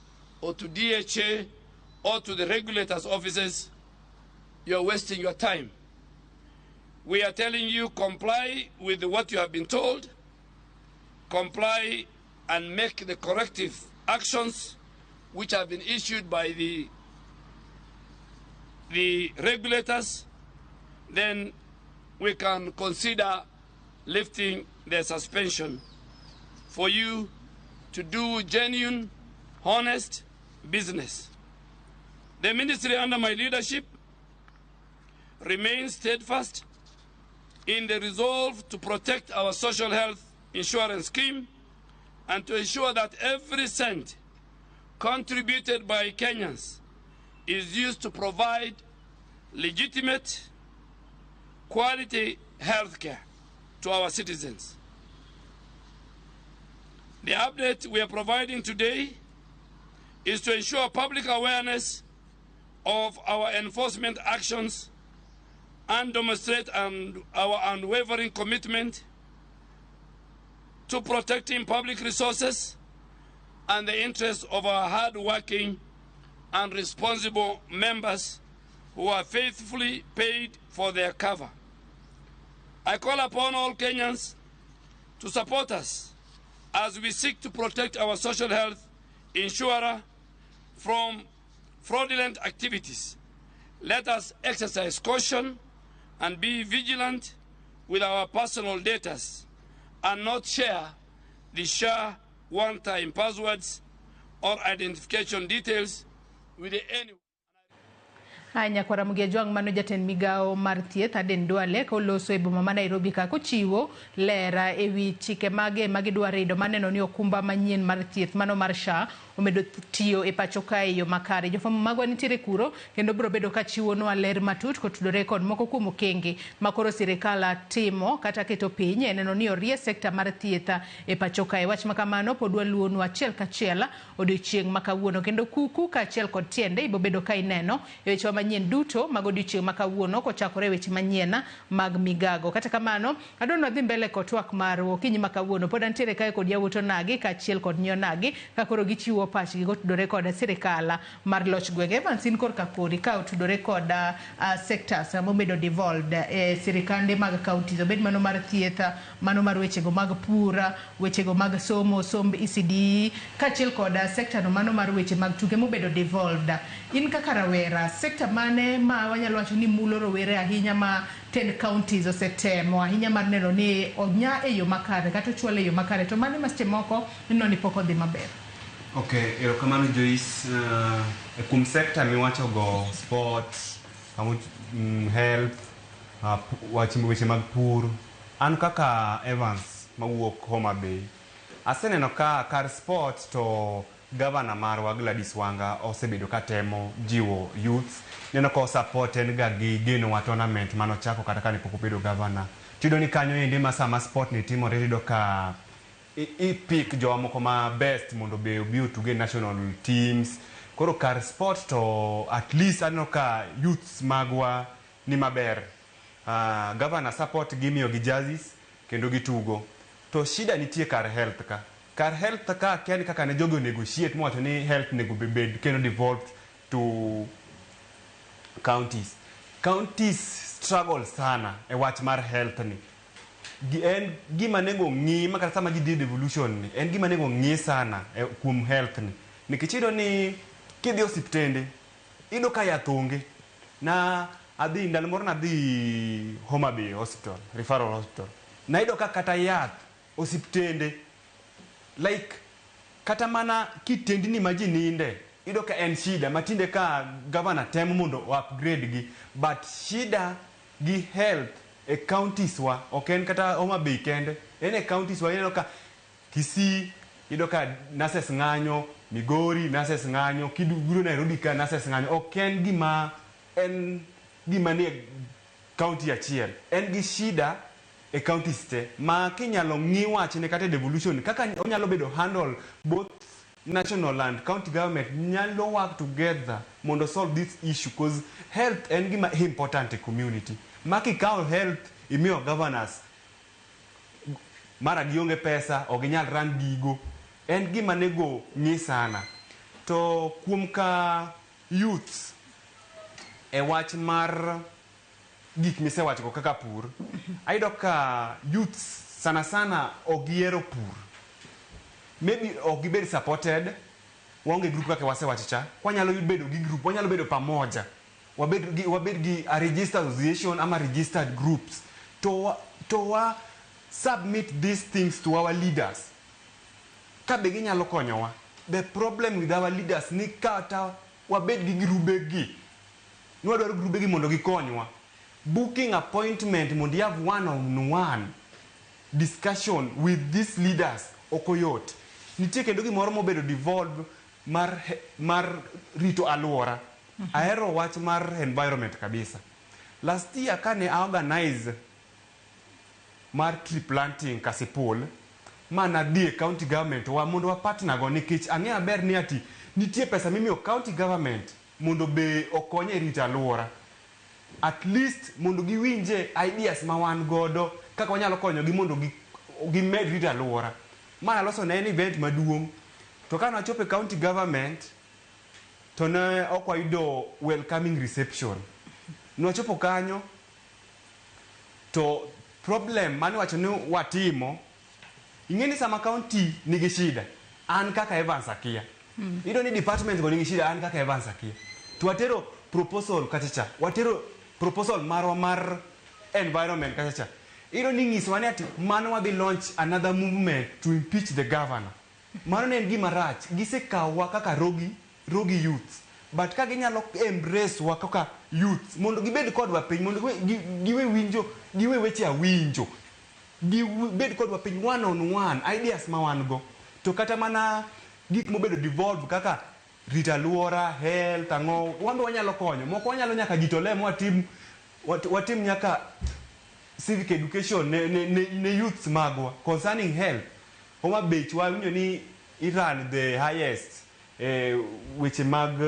or to DHA, or to the regulators' offices, you're wasting your time. We are telling you, comply with what you have been told, comply and make the corrective actions which have been issued by the regulators, then we can consider lifting the suspension for you to do genuine, honest business. The ministry under my leadership remains steadfast in the resolve to protect our social health insurance scheme and to ensure that every cent contributed by Kenyans is used to provide legitimate, quality health care to our citizens. The update we are providing today is to ensure public awareness of our enforcement actions and demonstrate our unwavering commitment to protecting public resources and the interests of our hard-working and responsible members who are faithfully paid for their cover. I call upon all Kenyans to support us as we seek to protect our social health insurer from fraudulent activities. Let us exercise caution and be vigilant with our personal data and not share the SHA one-time passwords or identification details with any. Nyakwara Mugejwang' mano jatend migawo mar thieth Aden Duale koloso e boma ma Nairobi ka kochiwo lera ewi chike mage magidwa rido maneno ni okumba manyien mar thieth mano mar SHA omedo tiyo e pacho kae e yo makare. Jofwambo magwa nitiere kuro kendo biro bedo ka chiwonwa ler matut kotudore kod moko kuom okenge ma koro sirikal timo kata keto piny e neno ni orie sekta mar thieth e pacho kae. Wach ma kamano pod waluwonu achiel kachiel odiochieng' ma kawuono kendo kuku kaachiel kod tiende ibobedo ka ineno e weche manyien duto mag odiochieng' ma kawuono kochakore e weche manyien mag migago. Kata kamano adwa wadhi mbele kod twak marwa okinyi ma kawuono. Pod antiere kae kod yawuot onagi kaachiel kod nyi onagi ka koro gichiwo pachgi kotudore kod sirikal mar loch gwenge. Evans, in korka kori ka otudore kod sectors mobedo devolved e sirikande mag counties, obed mano mar thieth, mano mar wechego mag pur, wechego mag somo, somb ECD, kaachiel kod sector no mano mar weche mag tuke mobedo devolved. In kaka rawera, sector mane ma wanyalo wacho ni mulo rowere ahinya ma 10 counties osetemo ahinya mar neno ni onya e yo makare kata ochwale e yo makare, to mane ma seche moko ineno ni pok odhi maber? Okay, erokamano Joyce. Kuom sector miwacho go sport, health, weche mag pur, an kaka Evans mawuok Homa Bay, aseneno ka kar sport to governor marwa Gladys Wanga osebedo katemo jiwo youths. Neno ka support en ga gi geno wa tournament manochako kata kane pok obedo governor. Tiyudo ni kanyo endi ma sama sport ni timore tiyudo ka i pick jowa moko ma best mondo be obi otuge national teams. Koro kar sport to at least aneno ka youths magwa ni maber. Governor support gimiyo gi jerseys kendo gitugo. To shida nitie kar health ka. Kar health ka akia ni kaka ne jogi onegotiate mowacho ni health onego bed kendo devolved to counties. Counties struggle sana e wach mar health ni. En gima nego ng'i ma kata sama ji dhi e devolution ni, en gima nego ng'i sana kuom health ni. Nikech iyudo ni kidhi e osiptende, iyudo ka yath onge. Na adhi ndalo moro nadhi Homa Bay Hospital, referral hospital. Nayudo ka kata yath osiptende like kata mana kitendni ma ji ninde iyudo ka en shida ma tinde ka governor temo mondo o upgrade gi but shida gi health e counties wa ok en kata Homa Bay kende en e counties wa ineno ka Kisii iyudo ka nurses ng'anyo Migori nurses ng'anyo kibiro Nairobi ka nurses ng'anyo ok en gima en gima nie county achiel en gi shida e counties te ma kinyalo ng'i wachne kata e devolution kaka onyalo bedo handle both national and county government nyalo work together mondo solve this issue cause health en gima important e community ma kikawo health imiyo governors mara gionge pesa ok ginyal run gigo en gima nego ng'i sana to kuom ka youths e wach mar gik misewachogo kaka pur ayudo ka youths sana sana ok gihero pur maybe ok gibed supported waonge group kaka wasewacho cha wanyalo bedo gi group wanyalo bedo pamoja wabed gi a registered association ama registered groups to wa submit these things to our leaders ka be ginyalo konyowa the problem with our leaders ni kata wabed gi grube gi ni wadwaro grube gi mondo gikonywa booking appointment mondo you have one on one discussion with these leaders ok oyot nitie kendo gimoro mobedo devolve mar rito alwora ahero wach mar environment kabisa last year kane a organize mar tree planting Kasipul ma nadhi e county government wa mondo wa partner go nikech ang'eyo maber ni ati nitie pesa mimiyo county government mondo be okony e rito alwora at least mondo giwinje ideas ma wan godo kaka wanyalo konyogi mondo gimed rito alwora ma naloso ne en event maduong' to ka nachopo e county government to ne ok wayudo welcoming reception nwachopo kanyo to problem mane wacho ni watimo ing'e ni sama county nigi shida an kaka Evans akia iyudo ni department go nigi shida an kaka Evans akia to watero proposal kacha cha watero proposal marwa mar environment kacha cha iyudo ni ng'isowa ni ati mano wadhi launch another movement to impeach the governor mano ne en gima rach gisekawowa kaka rogi youths but ka ginyalo embrace wa kaka youths mondo gibed kodwa piny mondo giwe winjo giwe weche awinjo gibed kodwa piny one on one ideas ma wan go to kata mana gik mobedo devolve kaka rito alwora health ang'o wan be wanyalo konyo moko wanyalo nyaka jitolea watim watim nyaka civic education ne youths magwa concerning health Homa Bay wawinjo ni iran the highest weche mag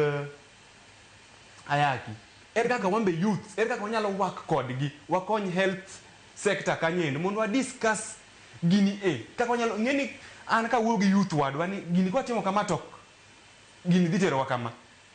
ayaki ere kaka wan be youths ere kaka wanyalo work kodgi wakony health sector kanyoendo mondo wa discuss gini e kaka wanyalo ng'e ni an kawuoyo gi youth wadwa ni gini kwatimo kama to gini dhi terowa kama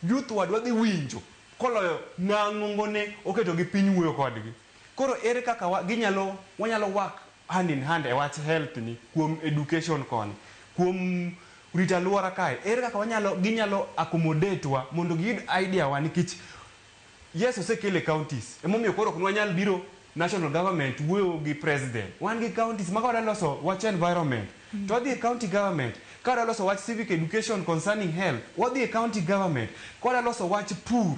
youth wadwa dhi winjo koloyo ng'ang'ongone oketo gi piny wuoyo kodgi koro ere kaka ginyalo wanyalo work hand in hand e wach health ni kuom education koni kuom rito alwora kae ere kaka wanyalo ginyalo accommodate wa mondo giyud idea wa nikech yes osekele counties emomiyo koro ok nwanyal biro national government wuoyo gi president wan gi counties ma ka wadwa loso wach environment to wadhi e county government ka wadwa loso wach civic education concerning health wadhi e county government ka wadwa loso wach pur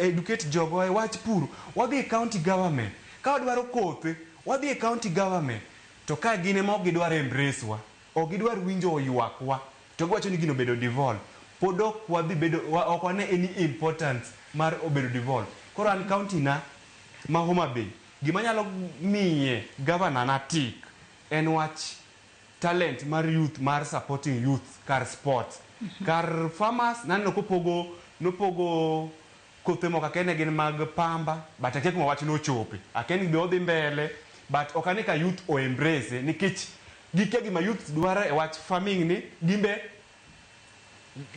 educate jogo e wach pur wadhi e county government ka wadwaro kothe wadhi e county government to ka gin ema ok gidwar embrace wa ok gidwar winjo ywakwa to giwacho ni gino obedo devolve pod ok wadhi bedo ok wane any importance mar obedo devolve koro an county na ma Homa Bay gima nyalo miye governor na tik en wach talent mar youth mar supporting youth kar sports kar farmers naneno kopogo nopogo kothe moko akia ne gin mag pamba but akia kuma wach nochope akia ni be odhi mbele but ok ane ka youth o embrace nikech gikia gima youth dwaro e wach farming ni gimbe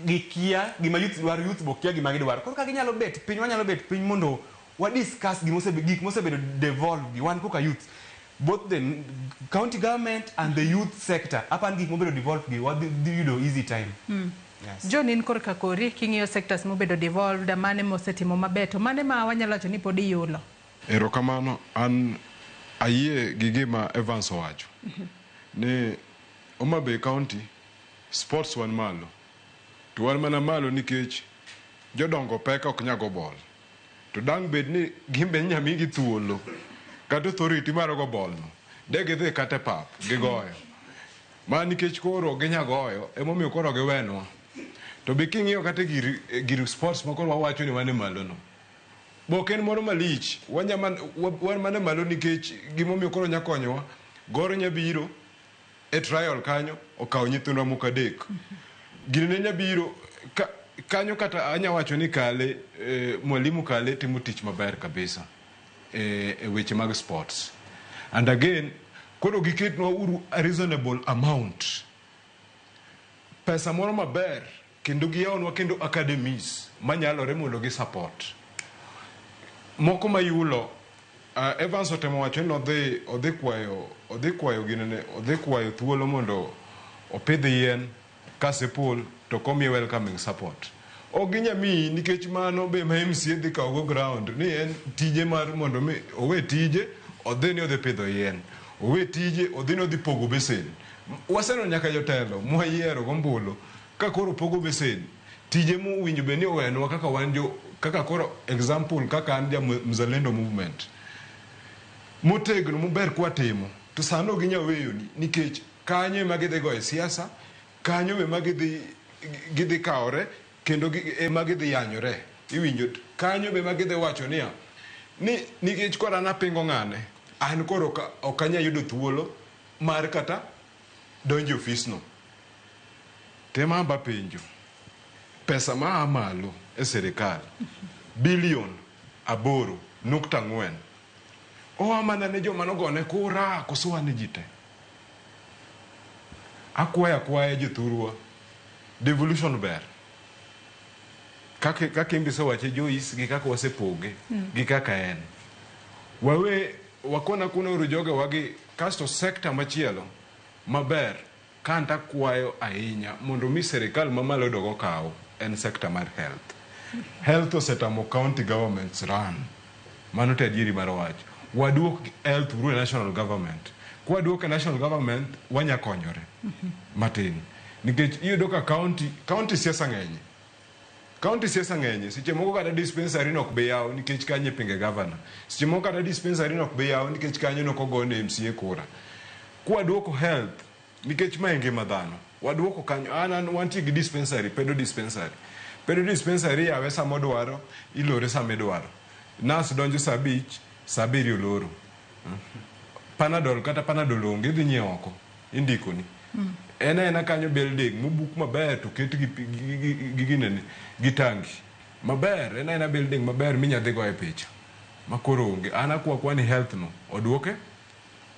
gikia gima youth dwaro youth bo kia gima gidwaro koro ka ginyalo bet piny wanyalo bet piny mondo wa discuss gik mosebedo devolve gi wan kaka youth Both the county government and the youth sector, apan gik mobedo devolved gi, wadhi dhi yudo easy time. Yes. John, in korka kori king'iyo sectors mobedo devolved, mane mosetimo maber to mane ma wanyalo wacho ni pod iyulo? Erokamano, an ayie gi gima Evans owacho ni Homa Bay County sports wan malo, to wan mana malo nikech jodongo pek ok nyal go ball, to dang' bed ni gin be inya migi thuolo kata authority mar go ball no, de gidhi kata e pap gigoyo ma nikech koro ginya goyo, emomiyo koro giwenwa. To be king'iyo kata gir sports ma koro wawacho ni wan e malo no, bok en moro malich, wan mana malo nikech gimomiyo koro nya konyowa Gor nya biro e trial kanyo okawo nyithindwa moko adek, gini ne nya biro kanyo kata anya wacho ni Kale, mwalimu Kale timo tich maber kabisa e weche mag sports. And again, koro giketnwa uru a reasonable amount, pesa moro maber, kendo giyawnwa kendo academies manyalore mondo gi support moko mayulo. Evans otemo wacho ni odhi kwayo ginene, odhi kwayo thuolo mondo opidh yien Kasipul, to komiye welcoming support ok ginya miyi, nikech mano be ma MCA dhi kawo go ground ni en tije mar mondo mi owe tije odhi ni odhi pidho yien, owe tije odhi ni odhi pogo besen. Waseneno nyaka jotelo mwayiero gombulu ka koro pogo besen, tije mowinjo bed ni owenwa kaka wan jo kaka koro example kaka an ja Mzalendo movement motegno maber kwatimo, to sano ok ginya weyoni nikech kanyo ema gidhi goye siasa, kanyo ema gidhi kawore kendo ema gidhi yanyore, iwinjo, kanyo be ema gidhi wacho niya ni nikech koro an apingo ng'ane, an koro ok anya yudo thuolo mar kata donjo e ofisno. Tema amba penjo, pesa ma a malo e sirikal bilion 8.4 oa mana ne joma nogone kura koso oa ne ji te? Akwayo akwaya jothurwa, devolution ber kaka imbe isewache Joyce, gi kaka wasepoge gi kaka en wawe wakona kuna uru jogewa gi kasto sector machielo maber kanta akwayo ahinya mondo mi sirikal mamalo dog okaw en sector mar health. Health osetamo county governments run, mano to adieri mar wacho. Waduok health uru e national government. Kwaduok e national government, wanya konyore matin, nikech iyudo ka county siasa ng'enye, county siasa ng'enye. Seche moko kata dispensary no ok be yaw nikech kanyo ipinge governor, seche moko kata dispensary no ok be yaw nikech kanyo nok ogone MCA kura. Kwaduoko health, nikech ma e ngima dhano, waduoko kanyo, an wantie gi dispensary, pedo dispensary, pedo dispensary yawe sama odwaro, ilore sama idwaro, nurse donjo saa 5, saa 7 oloro. Panadol, kata panadol onge, idhi nyiewo oko, indikoni. En aena kanyo building mobuk maber to ket gi ginene gi tangi maber, en aena building maber minya dhi goye picha ma koro onge. An akwa ni health no oduoke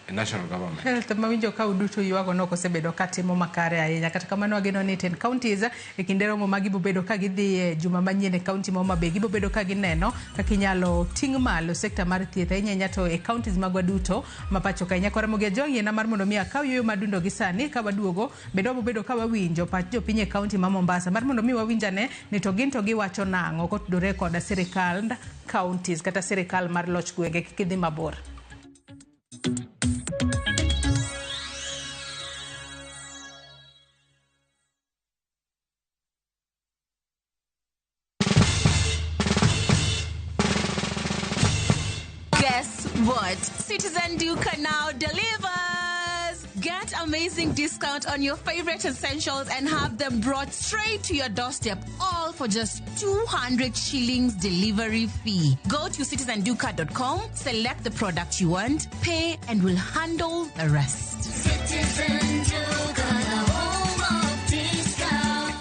e national government. Health mawinjo ka uduto ywago nok osebedo katimo makare ahinya. Kata kamano wageno ni 10 counties e kinde romo ma gibobedo ka gidhi e juma manyien e county ma Homa Bay, gibobedo ka gineno kaka inyalo ting' malo sekta mar thieth ahinya ahinya to e counties magwa duto ma pacho ka. Nyakwa Ramogi Ajwang' yiena mar mondo mi akaw yueyo madundo gi sani ka waduogo bende wabobedo ka wawinjo pach jopiny e county ma Mombasa mar mondo mi wawinj ane ni to gin to giwacho nang'o kotudore koda sirikand counties kata sirikal mar loch gwenge. Kik idhi mabor. Guess what? Citizen Duka now delivers! Get amazing discount on your favorite essentials and have them brought straight to your doorstep, all for just 200 shillings delivery fee. Go to citizenduka.com, select the product you want, pay, and we'll handle the rest. Citizen Duka, the home of discount.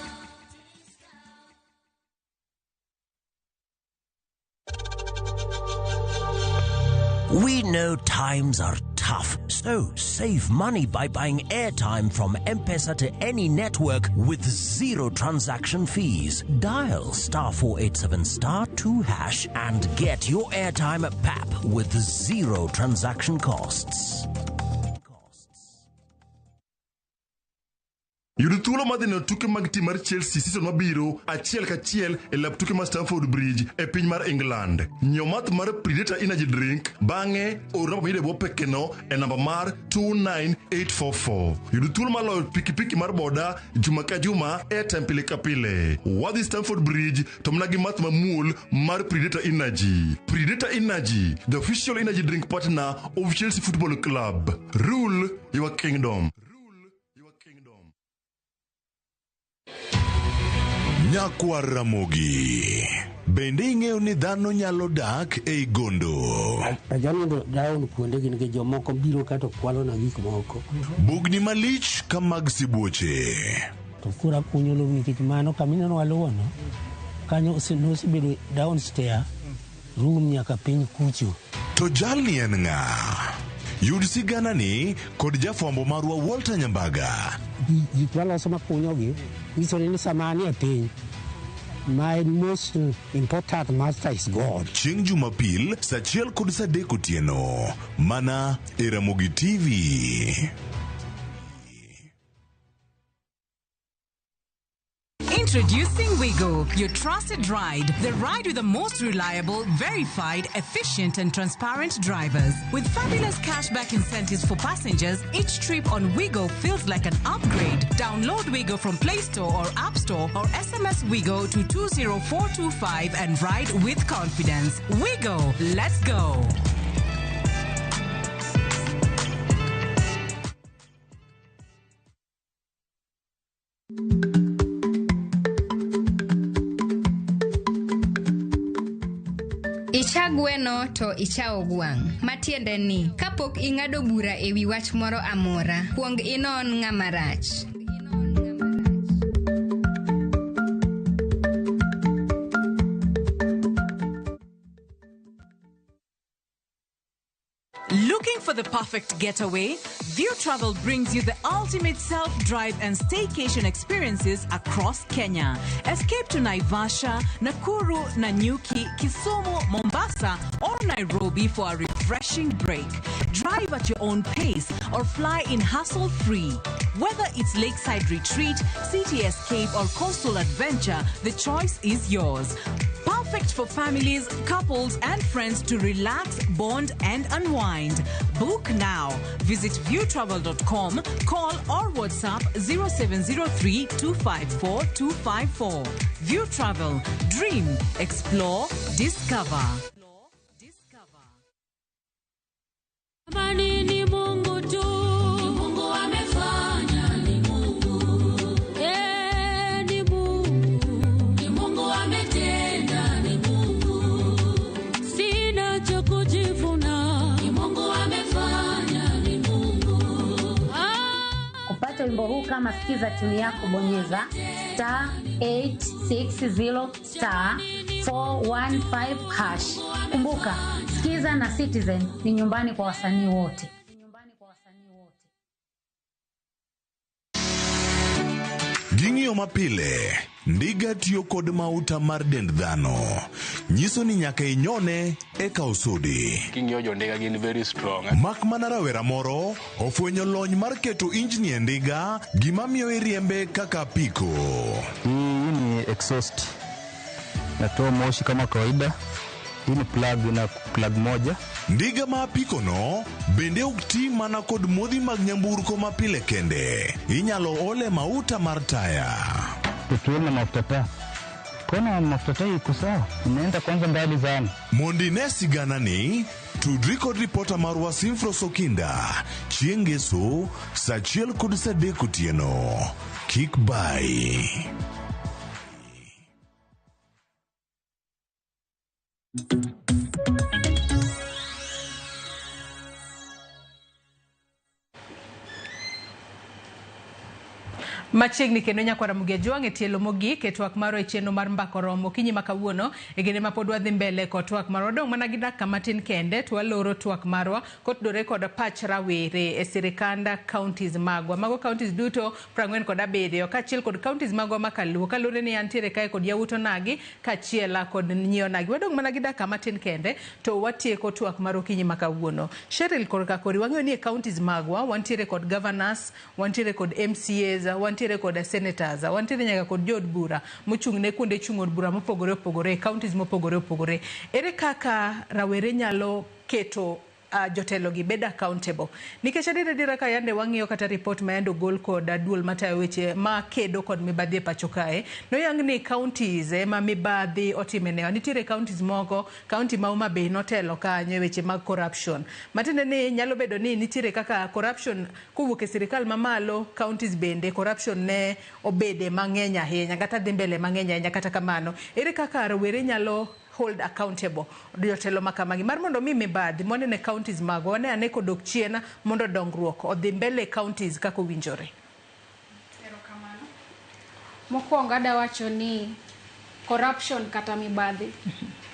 We know times are tough. tough. So save money by buying airtime from M-Pesa to any network with zero transaction fees. Dial star 487 star 2 hash and get your airtime at PAP with zero transaction costs. Yud thuolo mar dhi neno tuke mag tim mar Chelsea season mabiro achiel kachiel e lap tuke mar Stamford Bridge e piny mar England. Nyiew math mar Predator Energy Drink bang'e or namba miyudo e bwo pekeno e namba mar 29844. Yud thuolo mar loyo pikipiki mar boda juma ka juma airtime pile ka pile. Wadhi Stamford Bridge to mana gi math mamuol mar Predator Energy. Predator Energy, the official energy drink partner of Chelsea Football Club. Rule your kingdom. Nyakwar Ramogi, bende ing'eyo ni dhano nyalo dak ei gondo? Ajanindo down kuondegi nikech jomoko biro ka to kwalona gik moko. Bugni malich ka mag sibuoche. To koro akunyo lowo nikech mano kamineno waluwono, kanyo nosebedo downstairs room nyaka piny kucho. To jalni en ng'a? Yud siganani kod jafwambo marwa Walter Nyambaga. Gik maloso makunyogi nyiso ni sama anie piny, my most important master is God. Chieng' Jumapil saa achiel kod saa adek otieno mana e Ramogi TV. Introducing Wigo, your trusted ride. The ride with the most reliable, verified, efficient, and transparent drivers. With fabulous cashback incentives for passengers, each trip on Wigo feels like an upgrade. Download Wigo from Play Store or App Store or SMS Wigo to 20425 and ride with confidence. Wigo, let's go. Icha gweno to ichawo gwang'. Matiende ni, kapok ing'ado bura e wi wach moro amora, kuong inon ng'ama rach. Looking for the perfect getaway? View Travel brings you the ultimate self-drive and staycation experiences across Kenya. Escape to Naivasha, Nakuru, Nanyuki, Kisumu, Mombasa, or Nairobi for a refreshing break. Drive at your own pace or fly in hassle-free. Whether it's lakeside retreat, city escape, or coastal adventure, the choice is yours. Perfect for families, couples, and friends to relax, bond, and unwind. Book now. Visit viewtravel.com, call or WhatsApp 0703 254 254. View Travel. Dream, explore, discover. Amani ni Mungu tu. Ni Mungu amefanya, ni Mungu. Ni Mungu. Ni Mungu ametenda, ni Mungu. Sina cha kujivuna. Ni Mungu amefanya, ni Mungu. Kupata wimbo huu kama sikiza tuni yako, bonyeza star 860 star 415 hash. Kumbuka, Sikiza na Citizen ni nyumbani kwa wasanii wote. Ging'iyo mapile, ndiga tiyo kod mauta mar dend dhano. Nyiso ni nyaka inyone eka osudi. King'iyo jo ndiga gin very strong. Mak mana rawera moro ofwenyo lony mar keto injini e ndiga, gima miyo iriembe kaka apiko. Hii ni exhaust. Natoa moshi kama kawaida. Hii ni plug na plug moja. Ndiga ma apiko no bende ok ti mana kod modhi mag nyamburko mapile kende. Inyalo ole mauta mar taya. Petroli na mafuta taa. Kona mafuta taa iko sawa. Inaenda kwanza mbali sana. Mondo ine siganani, tudri kod ripota marwa Simfros Okinda chieng' Ngeso saa achiel kod saa adek otieno. Kik bai. Machiegni kendo nyakwara Mugia Jwang' e tielo mogik e twak marwa e chenro mar Mbaka Oromo okinyi ma kawuono e kinde ma pod wadhi mbele kod twak marwa. Wadong' mana gi dakika matin kende to waloro twak marwa kotudore kod pach rawere e sirikand counties magwa. Mago counties duto 47 kaachiel kod counties magwa ma kaluo kaluwore ni antiere kae kod yawuot onagi kaachiel kod nyi onagi. Wadong' mana gi dakika matin kende to watieko twak mar okinyi ma kawuono. Cheryl korka kori wang'eyo ni e counties magwa wantiere kod governors, wantiere kod MCAs, wantiere kod senators, wantiere nyaka kod jood bura mochung' ne kuonde chung' od bura mopogore opogore e counties mopogore opogore. Ere kaka rawere nyalo keto jotelo gi bed accountable? Nikech adier adiera ka yande wang'iyo kata report ma yande ogol kod duol matayo weche ma kedo kod mibadhi e pacho kae, noyang ni counties ema mibadhi otime newa. Nitiere counties moko, county ma Homa Bay notelo kanyo e weche mag corruption. Matiende ni nyalo bedo ni nitiere kaka corruption kowuok e sirikal mamalo, counties bende corruption ne obede mang'eny ahinya kata dhi mbele mang'eny ahinya. Kata kamano, ere kaka rowere nyalo hold accountable jotelo ma kamagi mar mondo mi mibadhi mwaneno e counties magwa wane ane kodok chien mondo dongruok odhi mbele e counties kaka owinjore? Erokamano. Mokwongo adawacho ni corruption kata mibadhi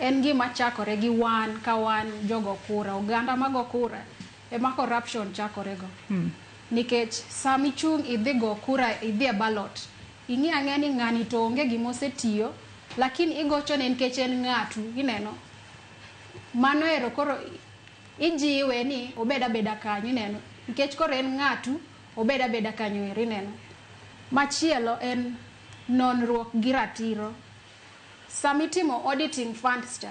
en gima chakore gi wan ka wan jogo kura, oganda mago kura ema corruption chakore go. Nikech sama ichung' idhi go kura, idhi e ballot, ing'e ang'eya ni ng'ani to onge gima osetiyo, lakini igochone nikech en ng'atu, ineno. Mano ero koro ijiwe ni obed abeda kanyo, ineno. Nikech koro en ng'atu, obed abeda kanyo ero, ineno. Machielo en nonruok gi ratiro. Sama itimo auditing funds cha,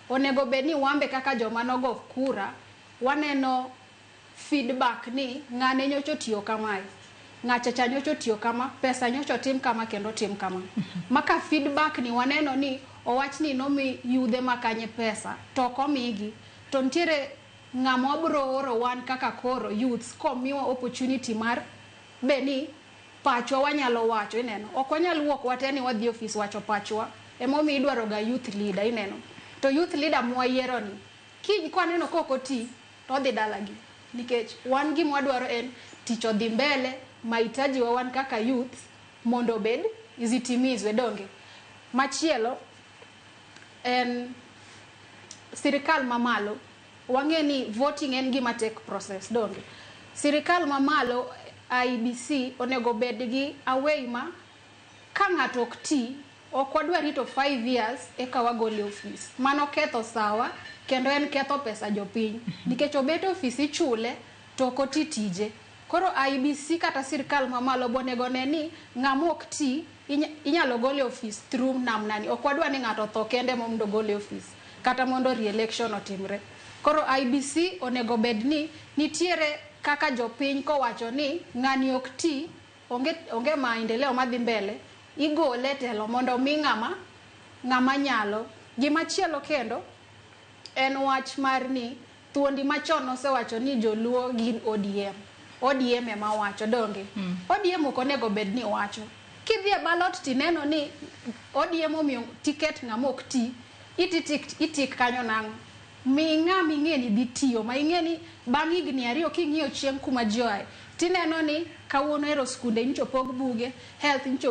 onego bed ni wambe kaka joma nogo kura, waneno feedback ni ng'ane nyocha otiyo kamae, ng'acha cha nyocha otiyo kama, pesa nyocha otim kama kendo otim kama. Maka feedback ni waneno ni owach ni nomi yudhe makanye pesa, to ok omigi, to nitiere ng'ama wabro oro wan kaka koro youths komiwa opportunity mar be ni pachwa wanyalo wacho, ineno. Ok wanyal wuok wate ni wadhi ofis wacho pachwa, emomiyo idwaro ga youth leader, ineno. To youth leader mwayiero ni, kiny kwaneno ka ok oti, to odhi dalagi. Nikech wan gima wadwaro en tich odhi mbele, mahitaji wa wan kaka youth mondo obed zitimizwe, donge. Machielo en sirikal mamalo. Wang'e ni voting en gima take process, donge. Sirikal mamalo IEBC onego bed gi away ma ka ng'ato ok ti, ok wadwa rito 5 years eka wagole ofis. Mano ketho sawa kendo en ketho pesa jopiny. Nikech obet e ofis ichule to ok oti tije. Koro IEBC kata sirikal mamalo bonego ne ni ng'ama ok ti inyalo gole ofis through namna ni. Ok wadwa ni ng'ato otho kende mondo gole ofis kata mondo re-election otimre. Koro IEBC onego bed ni nitiere kaka jopiny kowacho ni ng'ani ok ti, onge maendeleo madhi mbele, igole telo mondo mi ng'ama nyalo. Gimachielo kendo en wach mar ni thuondi machon nosewacho ni joluo gin ODM. ODM ema wacho, donge? ODM ok onego bed ni wacho. Kidhi e ballot tineno ni ODM omiyo ticket ng'ama ok ti, itik kanyo nang'o? Mi ng'ama ing'e ni dhi tiyo, ma ing'e ni bang' higni 2 king'iyo chieng' kuma ji oae, tineno ni kawuono ero skunde nyocha opog buge, health nyocha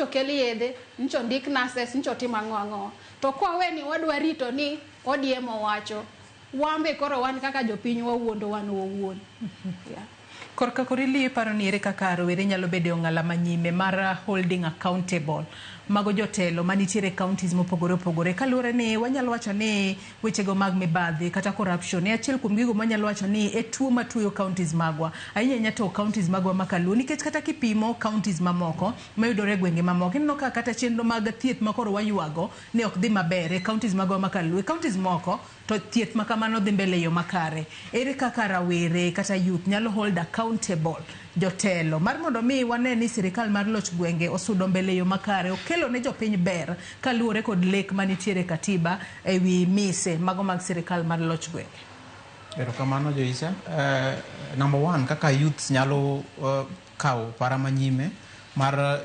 okel yedhe, nyocha ondik nurses, nyocha otim ang'o ang'o. To kwawe ni wadwa rito ni ODM owacho, wambe koro wan kaka jopiny wawuondo wan wawuon. Yeah. Korka kori iparo ni ere kaka rowere nyalo bedo e ong'ala manyime mar holding accountable mago jotelo manitiere counties mopogore opogore, kaluwore ni wanyalo wacho ni wechego mag mibadhi kata corruption e achiel kuom gigo manyalo wacho ni e tuo matuoyo counties magwa, ahinya ahinya to counties magwa makaluo, nikech kata kipimo counties mamoko mayudore e gwenge mamoko ineno ka kata chenro mag thieth makoro waywago ne ok dhi maber e counties magwa makaluo. E counties moko to thieth makamano dhi mbele e yo makare. Ere kaka rawere kata youth nyalo hold accountable jotelo mar mondo mi wane ni sirikal mar loch gwenge osudo mbele e yo makare, okelo ne jopiny ber kaluwore kod lek manitiere katiba ewi mise mago mag sirikal mar loch gwenge? Erokamano Joisa. Number one, kaka youths nyalo kawo para manyime mar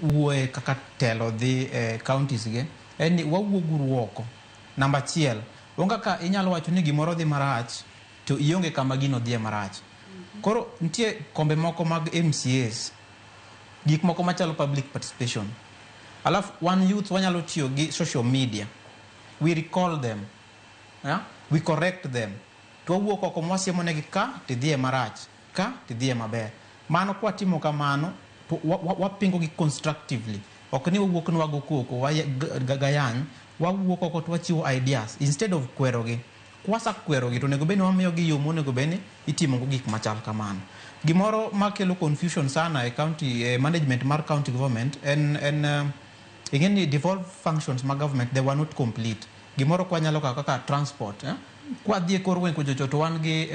wuoye kaka telo dhi e counties gi, en ni wawuog oko. Namba achiel, onge kaka inyalo wacho ni gimoro dhi marach to ionge kama gino dhiye marach. Koro nitie kombe moko mag MCAs Gik moko machalo public participation. Alafu wan youth wanyalo tiyo gi social media. We recall them. Yeah? We correct them. To wawuok oko mwasiemo negi ka tidhiye marach, ka tidhiye maber. Mano kwatimo kamano to wapingo gi constructively. Ok ni wawuok ni wago koko, gayany, wawuok oko to wachiwo ideas instead of kwerogi. Kwasakwerogi to onego bed ni wamiyogi yo monego bed ni itimogo gik machal kamano. Gimoro makelo confusion sana e county e management mar county government en ing'e ni devolved functions mag government, they were not complete. Gimoro kwanyalo kawo kaka transport, eh? Kwadhi e kor gweng' kuchocho to wan gi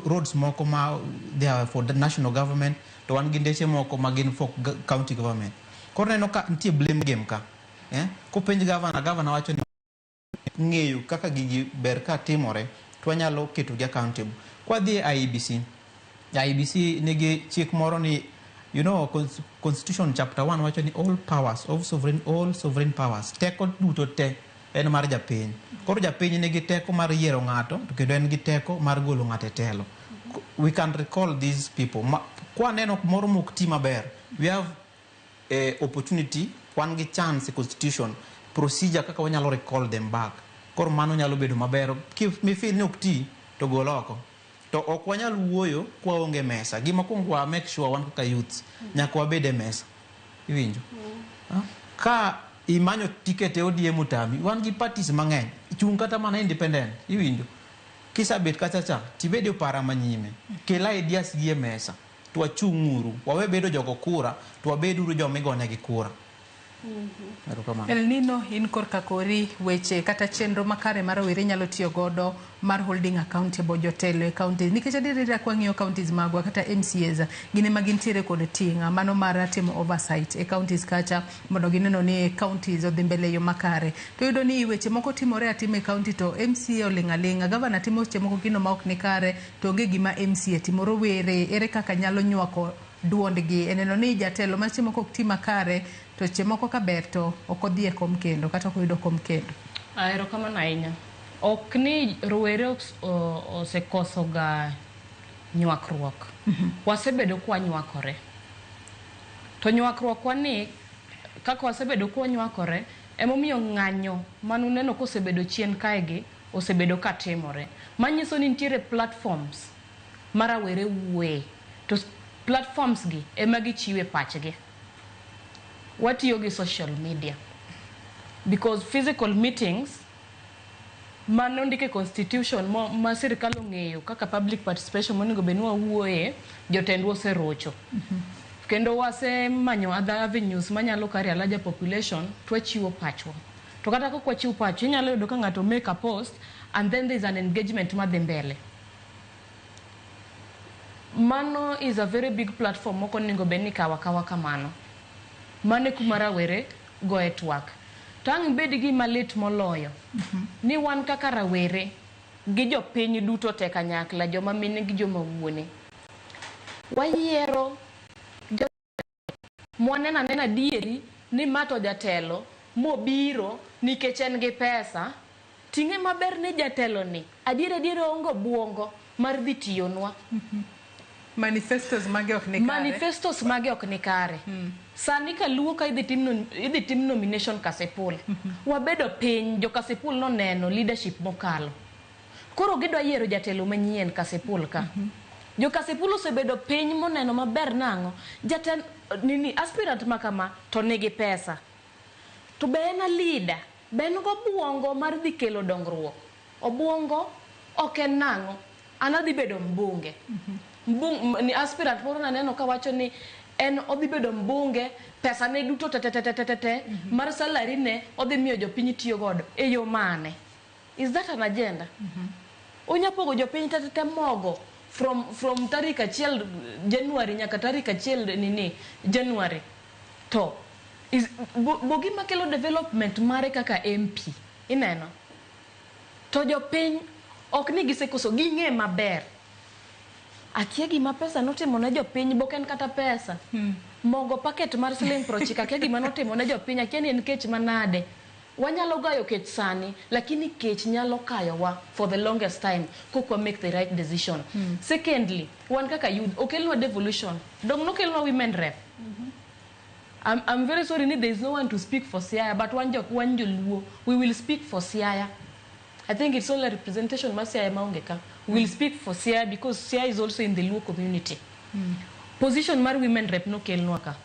roads moko ma they are for the national government, to wan gi ndeche moko ma gin for county government. Koro neno ka nitie blame game ka. Eh? Kopenj governor, governor wacho ni ng'eyo kaka gigi ber ka timore to wanyalo ketogi accountable. Kwadhi e IEBC, IEBC nigi chik moro ni Constitution chapter 1 wacho ni all powers of sovereign, all sovereign powers, teko duto te en mar japiny. Koro japiny nigi teko mar yiero ng'ato to kendo en gi teko mar golo ng'ato e telo. We can recall these people. Kwaneno moro mok ti maber, we have opportunity, wan gi chance e constitution procedure kaka wanyalo recall them back. Koro mano nyalo bedo maber. Mi feel ni ok ti to gol oko. To ok wanyal wuoyo kwaonge mesa. Gima kuongo wa make sure wan kaka youths nyaka wabed e mesa. Iwinjo? Ah? Ka imanyo ticket e ODM otami, wan gi parties mang'eny. Chung kata mana independent. Iwinjo? Kisabet kacha cha, tibed e opara manyime. Kel ideas gi e mesa. To wachung' uru. Wawe bedo jogo kura, to wabed uru joma igonegi kura. Erokamano. El Nino, in korka kori weche kata chenro makare mar rowere nyalo tiyo godo mar holding accountable jotelo e counties, nikech adier ka wang'iyo counties magwa kata MCAs, gin ema gintiere kod ting' mano mar timo oversight e counties kacha mondo gineno ni counties odhi mbele e yo makare. To iyudo ni weche moko timore atima e county to MCA oling' aling'a, governor timo weche moko gino ma ok ni kare to onge gima MCA timo. Rowere ere kaka nyalo nywako duondgi e neno ni jatelo ma seche moko ok ti makare to seche moko ka ber to ok odhi e kom kendo kata ok oyudo kom kendo? Erokamano ahinya. Ok ni rowere osekoso ga nywakruok. Wasebedo kwanywakore. To nywakruok wa ni kaka wasebedo kwanywakore emomiyo ng'anyo manuneno kosebedo chien kae gi osebedo katimore. Manyiso ni nitiere platforms ma rawere wuoye. To platforms gi ema gichiwe pachgi. Watiyo gi social media. Because physical meetings mano ndike constitution ma sirikal ong'eyo kaka public participation monego bed ni wawuoye, jotendwa oserocho. Kendo wasemanyo other avenues manyalo carry a larger population to wachiwo pachwa. To kata kok wachiw pachwa, inyalo yudo ka ng'ato make a post and then there is an engagement madhi mbele. Mano is a very big platform mok onego bed ni ikawo akawa kamano. Mano e kuma rawere goye twak. To ang' ibed gima lit moloyo ni wan kaka rawere gi jopiny duto te kanyakla, joma mine gi joma wuone, wayiero jo mwaneno anena adieri ni ma to jatelo mobiro nikech en gi pesa. Ting'e maber ni jatelo ni adier adier oonge obuongo mar dhi tiyonwa. Manifestos mage ok ni kare. Manifestos mage ok ni kare. Sani kaluo ka idhi tim nomination Kasipul. Wabedo piny, jo Kasipul noneno leadership mokalo. Koro gidwa yiero jatelo manyien Kasipul ka. Jo Kasipul osebedo piny moneno maber nang'o. Jaten nini aspirant ma kama to nigi pesa. To be en a leader? Be en gobuongo mar dhi kelo dongruok? Obuongo ok en nang'o? An adhi bedo mbunge. Ni aspirant moro naneno kawacho ni en odhi bedo mbunge, pesa ne duto te te te te te te mar salary ne odhi miyo jopiny tiyo godo e yo mane? Is that an agenda? Onya pogo jopiny te te te mogo from tarik 1 January nyaka tarik 1 nini January. To is bo gima kelo development mare kaka MP ineno. To jopiny ok ni gisekoso, ging'e maber. Akia gima pesa notimo ne jopiny, bok en kata pesa. Mogo packet mar siling 90, akia gima notimo ne jopiny, akia ni en kech manade. Wanyalo gayo kech sani, lakini kech nyalo kayowa for the longest time kok wa make the right decision. Secondly, wan kaka youth, okelnwa devolution. Dong nokelnwa women rep. I'm very sorry ni there is no one to speak for Siaya, but wan jok wan joluo, we will speak for Siaya. I think it's only a representation mar Siaya maonge ka. We will speak for Siaya because Siaya is also in the Luo community. Position mar women rep nokelnwa ka.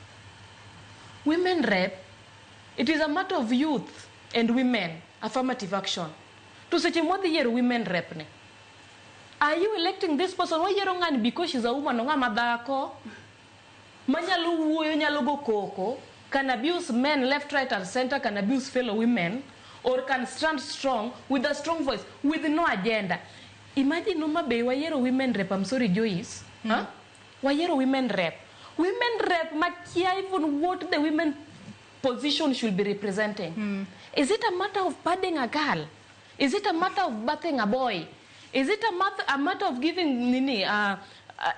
Women rep, it is a matter of youth and women, affirmative action. To seche mwadhi yiero women rep ne, are you electing this person? Wayiero ng'ani because she's a woman, ng'ama dhako manyalo wuoyo, nyalo go koko, can abuse men left, right and center, can abuse fellow women, or can stand strong with a strong voice, with no agenda. Imagine Homa Bay wayiero women rep, I'm sorry Joyce, huh? Wayiero women rep. Women rep makia even what the women position should be representing. Is it a matter of padding a girl? Is it a matter of bathing a boy? Is it a matter of giving nini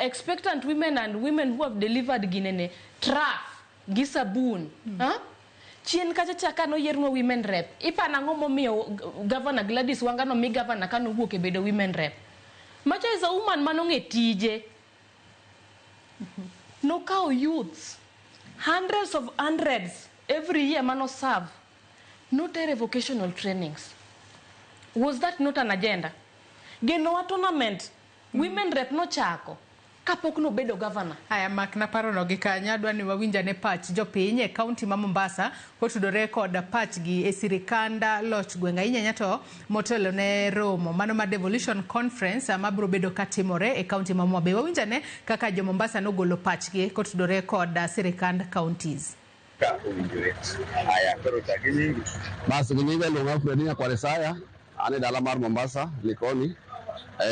expectant women and women who have delivered ginene trough gi sabun? Huh? Chien kacha chaka no yiernwa women rep. Ipana ang'o momiyo Governor Gladys Wanga no mi governor kano wuok e bedo women rep? Macha is a woman manong'e tije. Nokawo youths, hundreds of hundreds every year mano serve. Notere vocational trainings. Was that not an agenda? Genowa tournament, women rep nochako kapok nobedo governor. Haya, mak na parono gi kanyo, adwa ni wawinjane pach jopiny e kaunti ma Mombasa kotudore kod pachgi e sirikand loch gweng' ahinya to motelo ne romo mano ma Devolution Conference mabiro bedo katimore e kaunti ma Homa Bay. Wawinjane kaka jo Mombasa nogolo pachgi kotudore kod sirikand counties. Ka owinjore. Aya, koro chak gi nyingi. Bas gi nyinga iluonga Fred Nyakwar Isaya, an e dala mar Mombasa, Likoni.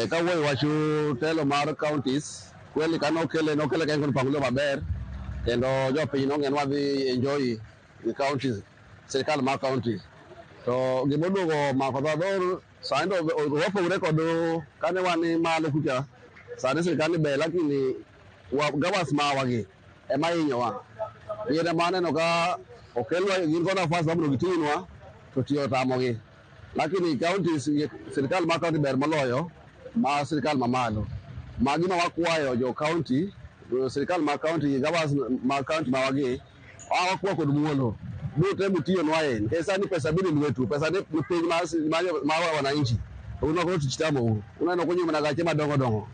Kawuoyo wach telo mar counties, kweli kanokele nokele ka en kod mpangilio maber kendo jopiny nong'e ni wadhi enjoy gi counties, sirikal mar county. To gimoduogo mako dho dhor sani to wapogore kod kane wan malo kucha, sani sirikal ni ber lakini governors mawagi ema hinyowa. Gin ema aneno ka okelwa gin kod nafas mar mondo gitinwa to tiyo otamogi. Lakini counties, sirikal mar county ber moloyo ma sirikal mamalo. Magi ma wakwayo jo county, sirikal mar county, governors mar county mawagi, wakwa kod muolo. Bute mutiyonwa en. Nikech sani pesa biro e lwetu, pesa ni piny mar wananchi. Un koro tich tamou. Uneno kunyiewo mana gache madongo dongo.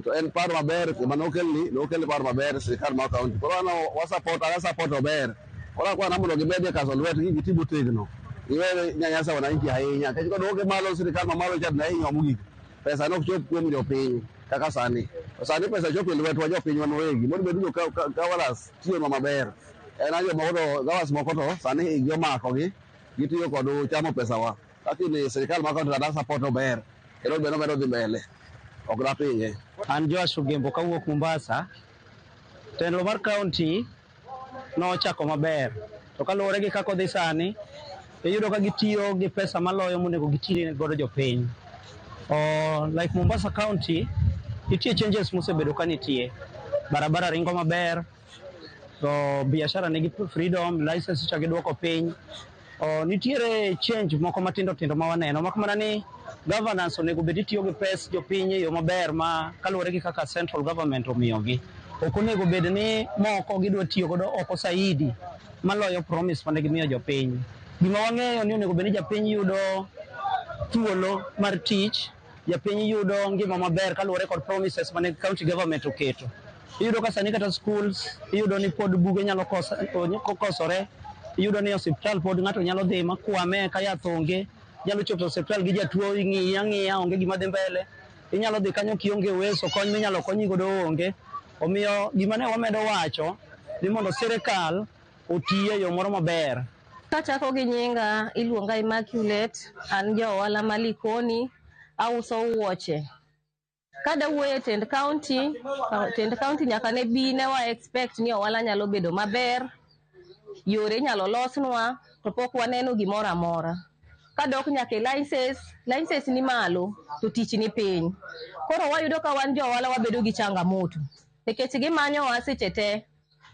To en paro maber manokelni, nokel paro maber sirikal mar county. Koro an wa support ober. Koro akwana mondo gimedie kaso lwetgi giti motegno. Giwe nyanyasa wananchi ahinya. Nikech koduoke malo sirikal mamalo cha ne hinyowa mogik. Pesa nok chop kuom jopiny kaka sani. To sani pesa chopo e lwetwa jopiny wan wawegi. Mondo bed ni governors tiyonwa maber. En jomoko to governors moko to sani igi omakogi gitiyo kod chamo pesawa. Lakini sirikal mar county to support ober. Kendo be nomedo dhi mbele. Ok dapinge. An Joash Ogembo kawuok Mombasa. Telo mar county nochako maber. To kaluwore gi kaka odhi sani, iyudo ka gitiyo gi pesa maloyo monego giti godo jopiny. Like Mombasa County, nitie changes mosebedo ka nitie. Barabara ringo maber, to biashara nigi freedom, license cha giduoko piny. Nitiere change moko matindo tindo ma waneno, mak mana ni governance onego bed ni tiyo gi pes jopiny e yo maber ma kaluwore gi kaka central government omiyogi. Ok onego bed ni moko gidwa tiyo godo oko saidi maloyo promise mane gimiyo jopiny. Gima wang'eyo ni onego bed ni japiny yudo thuolo mar tich, japiny yudo ngima maber kaluwore kod promises mane county government oketo. Iyudo ka sani kata schools, iyudo ni pod buge nyalo kosore, iyudo ni osiptal pod ng'ato nyalo dhi makwame ka yath onge, nyalo chopo e osiptal gi jatuo ing'iye ang'iya onge gima dhi mbele. Inyalo dhi kanyo kionge uwezo, kony minyalo konyi godo onge. Omiyo gima ne wamedo wacho ni mondo sirikal oti e yo moro maber. Kachako gi nyinga iluonga Immaculate, an ja ohala ma Likoni, auso wuoche. Kada wuoyo e tend county nyaka ne bi ne wa expect ni ohala nyalo bedo maber, yore inyalo losnwa, to pok waneno gimoro amora. Kadok nyaka e license ni malo to tich ni piny. Koro wayudo ka wan jo ohala wabedo gi changamoto nikech gimanyowa seche te.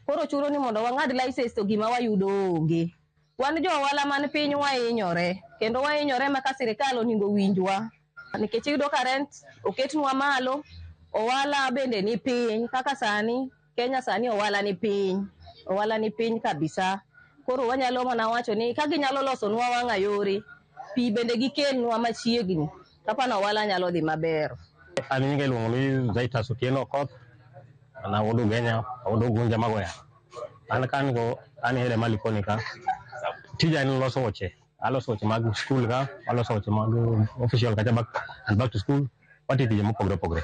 Koro chuno ni mondo wang'ad license to gima wayudo onge. Wan jo ohala man piny wahinyore, kendo wahinyore ma ka sirikal onego winjwa. Nikech iyudo ka rent oketnwa malo, ohala bende ni piny, kaka sani Kenya sani ohala ni piny. Ohala ni piny kabisa. Koro wanyalo mana wacho ni ka ginyalo losonwa wang'a yore, pi bende gikelnwa machiegni, kapano ohala nyalo dhi maber. An nyinga iluongo ni Zaitas Otieno Okoth, an awuod Ugenya, awuod Ugunja Magoya. An ka an go, an e area ma Likoni ka. Tija en loso wuoche. Aloso wuoche mag skul ka, aloso wuoche mag official kacha back and back to school. Watiyo tije mopogore opogore.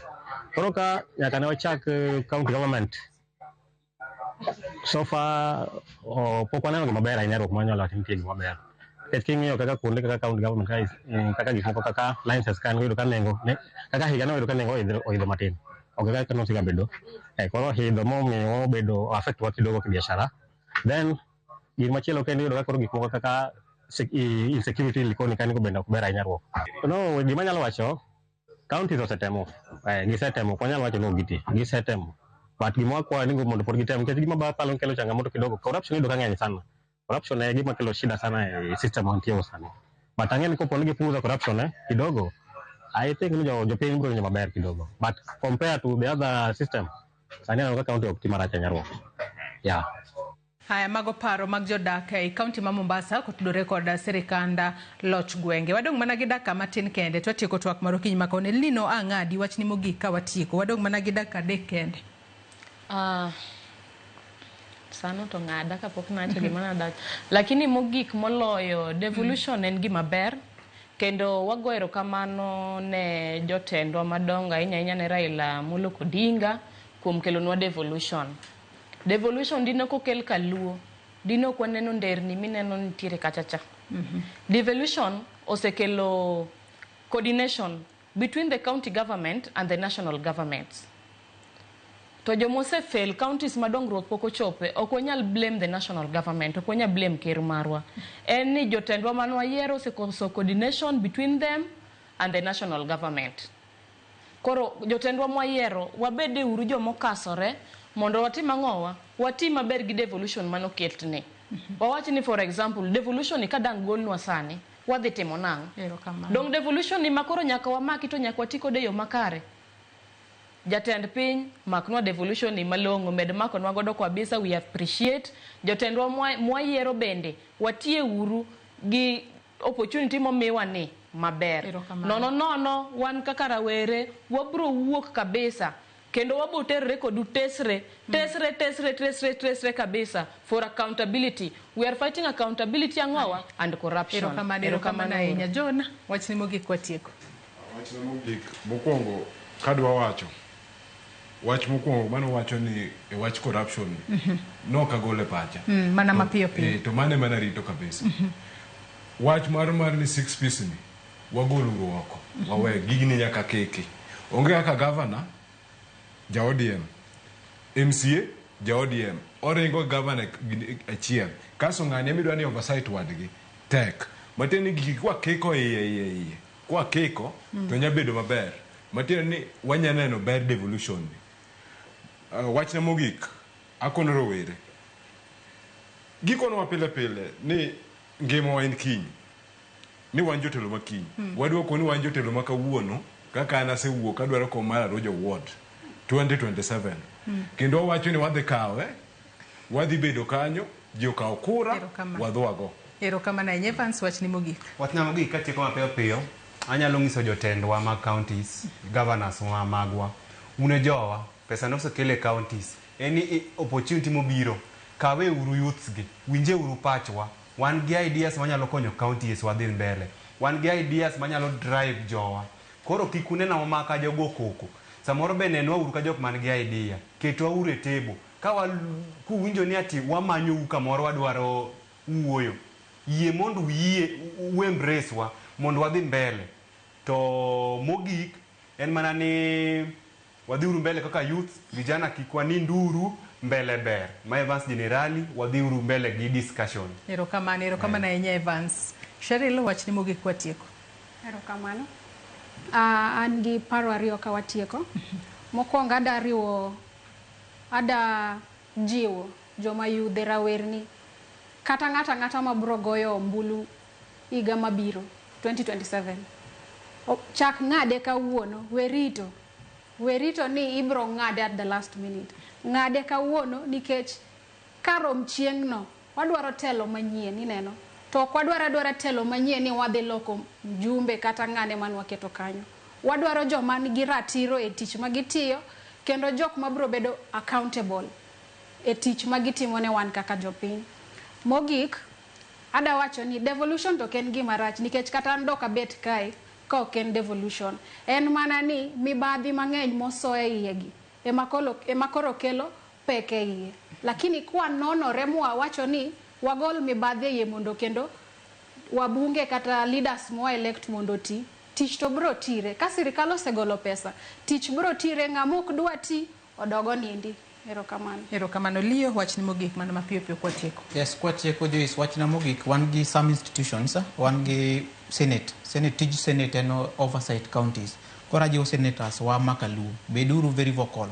Koro ka nyaka ne wachak county government, so far pok waneno gima ber ahinya ruok manyalo wacho ni nitie gima ber. Nikech king'iyo kaka kuonde kaka county government ka, kaka gik moko kaka licenses ka iyudo ka nengo, kaka higa no iyudo ka nengo oidho matin. Ok kaka nosega bedo. Koro idho momiyo obedo affect wa kidogo kibiashara. Then gima chielo kendo iyudo ka koro gik moko kaka insecurity Likoni kanyo bende ok ber ahinya ruok. No, gima anyalo wacho, counties osetemo, gisetemo, ok wanyal wacho ni ok giti, gisetemo. But gima wakwayo ni mondo pod gitem, nikech gima palo kelo changamoto kidogo, corruption iyudo ka ng'eny sana. Corruption e gima kelo shida sana e system mantie sani. But ang'e ni kopo ni gipunguza corruption kidogo, I think ni jopiny biro winjo maber kidogo. But compare to the other system, sani aneno ka county ok ti marach ahinya ruok. Yeah. Haya, mago paro mag jodak e kaunti ma Mombasa kotudore kod sirikand loch gwenge. Wadong' mana gi dakika matin kende to watieko twak mar okinyi ma kawuono. Elnino ang'adi wachni mogik ka watieko. Wadong' mana gi dakika 3 kende. Sano to ng'ada kapok nawacho gima nadwa. Lakini mogik moloyo, devolution en gima ber kendo wago erokamano ne jotendwa madongo ahinya ahinya ne Raila Amolo Odinga kuom kelonwa devolution. Devolution dine kokel kaluo, dine ok waneno nderni mineno nitiere kacha cha. Devolution osekelo coordination between the county government and the national governments. To jomose fail counties ma dongruok pok ochope, ok wanyal blame the national government, ok wanyal blame ker marwa. En ni jotendwa mane wayiero osekoso coordination between them and the national government. Koro jotendwa mwayiero, wabede uru jomokasore mondo watim ang'owa, wati maber gi devolution manoketni. Wawach ni for example, devolution ni kadang' golnwa sani, wadhi timo nang'o? Erokamano. Dong devolution ni makoro nyaka wamaki to nyaka wati kode e yo makare. Jatend piny maknwa devolution ni malong'o, med makonwa godo kabisa, we appreciate. Jotendwa mwayiero bende watie uru gi opportunity momiwa ni maber. Erokamano. Nono nono wan kaka rawere wabro wuok kabisa kendo wabo terre kodu tesre tesre tesre tesre tesre kabisa for accountability. We are fighting accountability ang'owa and corruption. Erokamano, erokamano ahinya. John, wachni mogik watieko. Wachna mogik mokwongo kadwa wacho wach mokwongo mano wacho ni e wach corruption ni nok agole pacha. Mana mapiyo piyo. To mane mana rito kabisa. Wach mar ni six piece ni wagol uru oko. Wawe gigni nyaka keki. Onge kaka governor ja ODM, MCA ja ODM, oringo governor achiel. Kaso ng'ani emidwa ni oversight wadgi tek. Matiende ni gigi kwakiko iye iye iye. Kwakiko to nya bedo maber. Matiende ni wanya neno ber devolution ni. Wachna mogik akono rowere. Gikonwa pile pile ni ngimawa en kiny. Ni wan jotelo ma kiny. Wadwoko ni wan jotelo ma kawuono kaka an asewuok adwaro kom mar Arujo Ward 2027. Kendo wawacho ni wadhi kawe, wadhi bedo kanyo, ji okaw kura, Erokamano. wadhwago. Erokamano ahinya. Evans, wachni mogik. Wachna mogik katieko mapiyo piyo, anyalo nyiso jotendwa mag counties, governors wa magwa, un e jowa, pesa nosekel e counties, en ni opportunity mobiro, kawe uru youths gi, winje uru pachwa, wan gi ideas manyalo konyo counties wadhi mbele, wan gi ideas manyalo drive jowa. Koro kik unena maka jogo koko. Samoro be nenwa uru ka jok man gi idea, ketwa uru e table. Ka wa kuwinjo ni ati wamanyou kamoro wadwaro wuoyo, yie mondo uyie u embrace wa mondo wadhi mbele. To mogik en mana ni wadhiuru mbele kaka youth, vijana kik waninduru, mbele ber. Ma Evans Generali, wadhiuru mbele gi discussion. Erokamano, erokamano ahinya Evans. Cheryl, wachni mogik watieko. Erokamano. An gi paro ariyo ka watieko. Mokwongo ada riwo, ada jiwo joma yudhe rawerni kata ng'ato ang'ata mabro goyo ombulu higa mabiro 2027. Chak ng'ade kawuono, we rito. We rito ni ibro ng'ade at the last minute. Ng'ade kawuono nikech Karom chieng'no, wadwaro telo manyien, ineno. To ok wadwar adwara telo manyien ni wadhi loko mjumbe kata ng'ane man waketo kanyo. Wadwaro joma nigi ratiro e tich ma gitiyo, kendo jok mabiro bedo accountable e tich ma gitimo ne wan kaka jopiny. Mogik, ada wacho ni devolution to ok en gima rach nikech kata an dok abet kae ka ok en devolution. En mana ni mibadhi mang'eny moso e iye gi ema koro kelo pek e iye. Lakini kwa nonore mwawacho ni wagol mibadhi e iye mondo kendo wabunge kata leaders mwa elect mondo oti, tich to biro tire. Ka sirikal osegolo pesa, tich biro tire, ng'ama ok dwa ti odogo nindi. Erokamano. Erokamano. Leo, wachni mogik mana mapiyo piyo kwatieko. Yes, kwatieko Joyce, wachna mogik, wan gi some institutions, wan gi Senate. Senate, tij Senate en oversight counties. Koro ajiwo senators wa makaluo, beduru very vocal.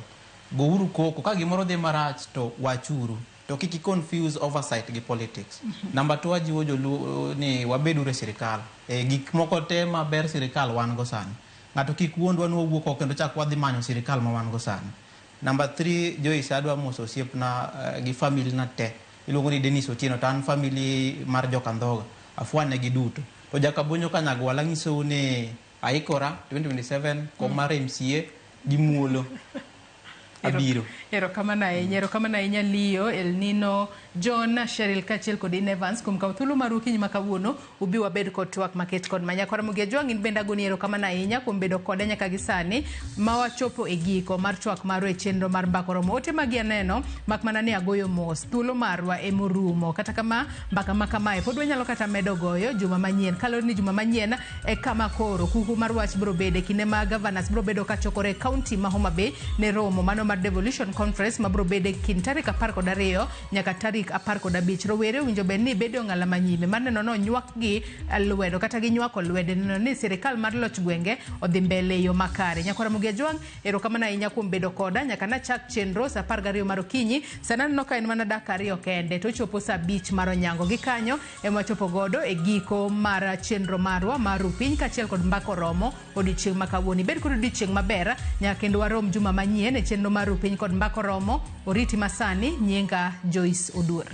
Gouru koko, ka gimoro dhi marach to wachuru. To kik i confuse oversight gi politics. Number 2, ajiwo joluo ni wabeduru e sirikal. Gik moko te maber sirikal wan go sani. Ng'ato kik wuondwa ni wawuok oko kendo chak wadhi manyo sirikal ma wan go sani. Number 3, Joyce, adwa moso osiepna gi family na te. Iluongo ni Dennis Otieno, to an family mar Jokandhoga. Afwane gi duto. To Jakabonyo Kanyagwal anyisou ni aikora 2027 kom mar MCA gi muolo. Abiro. Erokamano ahinya, erokamano ahinya Leo, Elnino, John, Cheryl kaachiel kod In Evans kuom kawo thuolo maru okinyi ma kawuono ubi wabed kod twak maket kod ma. Nyakwara Mugia Jwang' in bende agoni erokamano ahinya kuom bedo koda nyaka gi sani ma wachopo e giko mar twak marwa e chenro mar Mbaka Oromo. Ote magi aneno mak mana ni agoyo mos, thuolo marwa emorumo. Kata kama mbaka ma kamae pod wanyalo kata medo goyo juma manyien. Kaluwore ni juma manyien e kama koro kuku mar wach biro bede kinde ma governors biro bedo kachokore e kaunti ma Homa Bay ne romo mano mar Devolution Conference ma biro bede kind tarik 12 nyaka tarik 15. Rowere owinjo bed ni bedo ng'ala manyime mar neno ni onywakgi lwedo kata ginywako lwedo neno ni sirikal mar loch gwenge odhi mbele e yo makare. Nyakwara Mugia Jwang', erokamano ahinya kuom bedo koda nyaka nachak chenro saa 12 mar okinyi. Sani aneno ka en mana dakika 2 kende to ochopo saa 5 mar onyango. Gi kanyo ema wachopo godo e giko mar chenro marwa mar Rupiny kaachiel kod Mbaka Oromo odiochieng' ma kawuono. Ibed kod odiochieng' maber nyaka kendo warom juma manyien e chenro mar Rupiny kod Mbaka Oromo. Oriti masani, nyinga Joyce Oduor.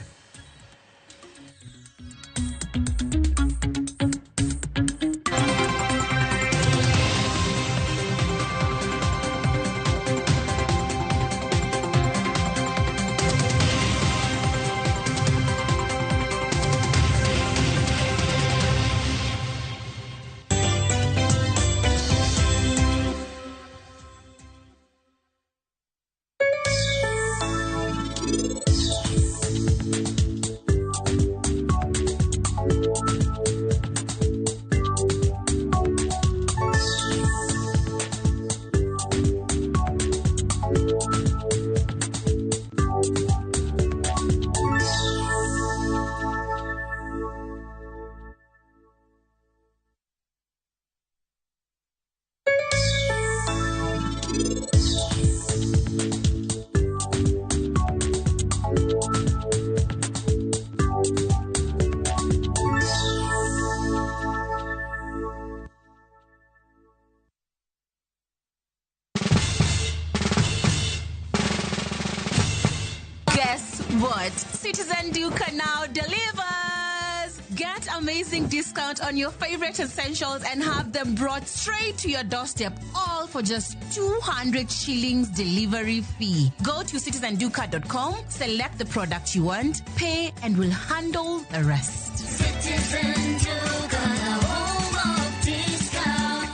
What? Citizen Duka now delivers! Get amazing discount on your favorite essentials and have them brought straight to your doorstep, all for just 200 shillings delivery fee. Go to citizenduka.com, select the product you want, pay, and we'll handle the rest. Citizen Duka, the home of discount.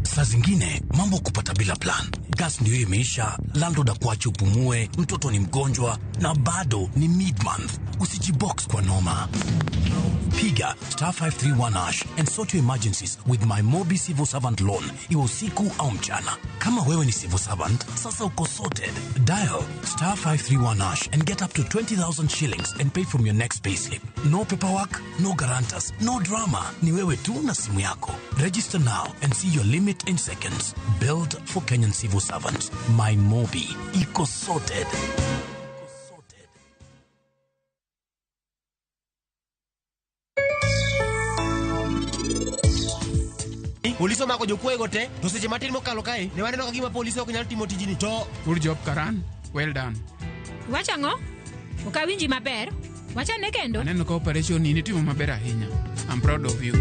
Saa zingine mambo kupata bila plan. Gas ndio imeisha, landlord akuache upumue, mtoto ni mgonjwa na bado ni mid-month. Usijibox kwa noma. Piga star 531 hash and sort your emergencies with my Mobi Civil Servant Loan, iwe usiku au mchana. Kama wewe ni civil servant, sasa uko sorted. Dial star 531 hash and get up to 20,000 shillings and pay from your next payslip. No paperwork, no guarantors, no drama. Ni wewe tu na simu yako. Register now and see your limit in seconds. Build for Kenyan civil servants. My Mobi. Iko sorted. Polise omako jokuoyego te, to seche matin mokalo kae, ne waneno ka gima polise ok nyal timo tijni. To Good job, Karan. Well done. Iwacho ang'o? Ok awinji maber. Wachane kendo. Aneno ka operation ni nitimo maber ahinya. I'm proud of you.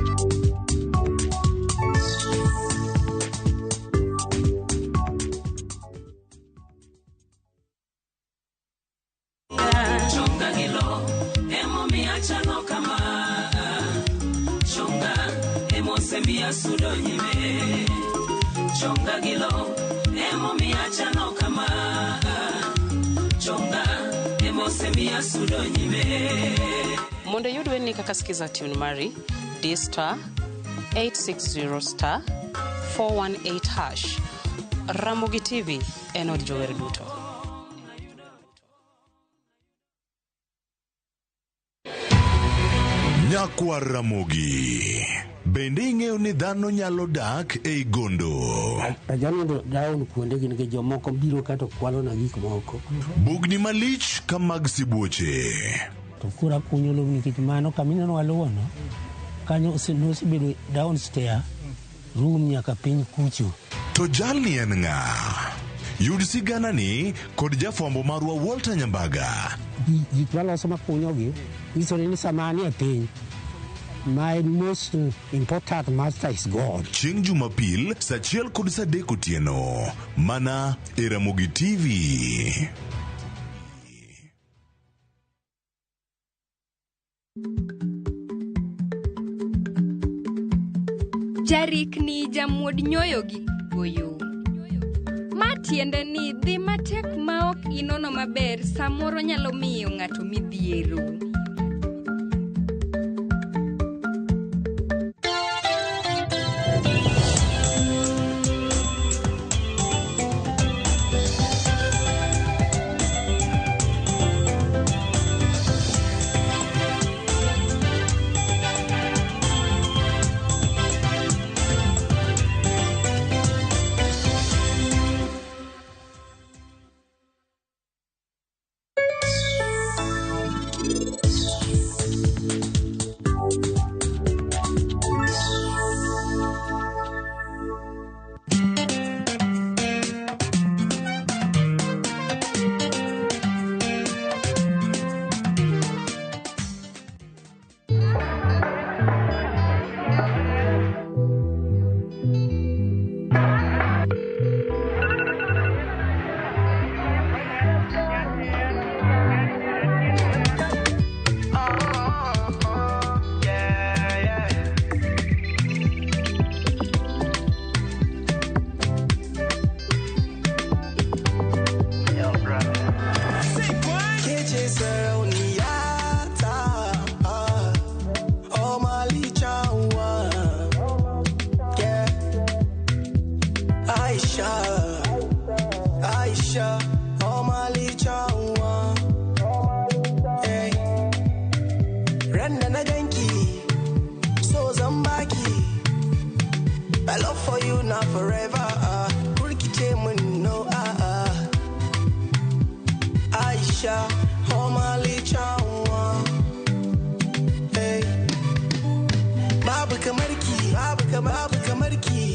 Chonga gi lo emomiyo achalo kama. Chonga emosemiya sudo nyime. Chonga gi lo emomiyo achalo kama. Chonga emosemiya sudo nyime. Mondo iyud wendni kaka Skiza tune mari, di star 860 star 418 hash. Ramogi TV en od jower duto. Nyakwar Ramogi. Bende ing'eyo ni dhano nyalo dak ei gondo? Ajanindo down kuondegi nikech jomoko biro kato kwalona gik moko. Bugni malich ka mag sibuoche. To koro akunyo lowo nikech mano kamineno waluwono, kanyo nosebedo downstairs room nyaka piny kucho. To jalni en ng'a? Yud siganani kod jafwambo marwa Walter Nyambaga. Gik maloso makunyogi nyiso ni sama anie piny, my most important master is God. Chieng' Jumapil sa achiel kod sa adek otieno. Mana e Ramogi TV. Jarikni jamuod nyoyo gi goyo. Ma tiende ni dhi matek ma ok inono maber samoro nyalo miyo ng'ato midhiero. Ke ce sarauniya ta, oh malichawa, yeah. Aisha, Aisha, oh malichawa, hey. Ran da na ganki, so zan baki. I love for you now forever. Kurkice mun no ah ah. Aisha, oh malichawa, hey. Babu kamar ki, babu kamar, babu kamar ki.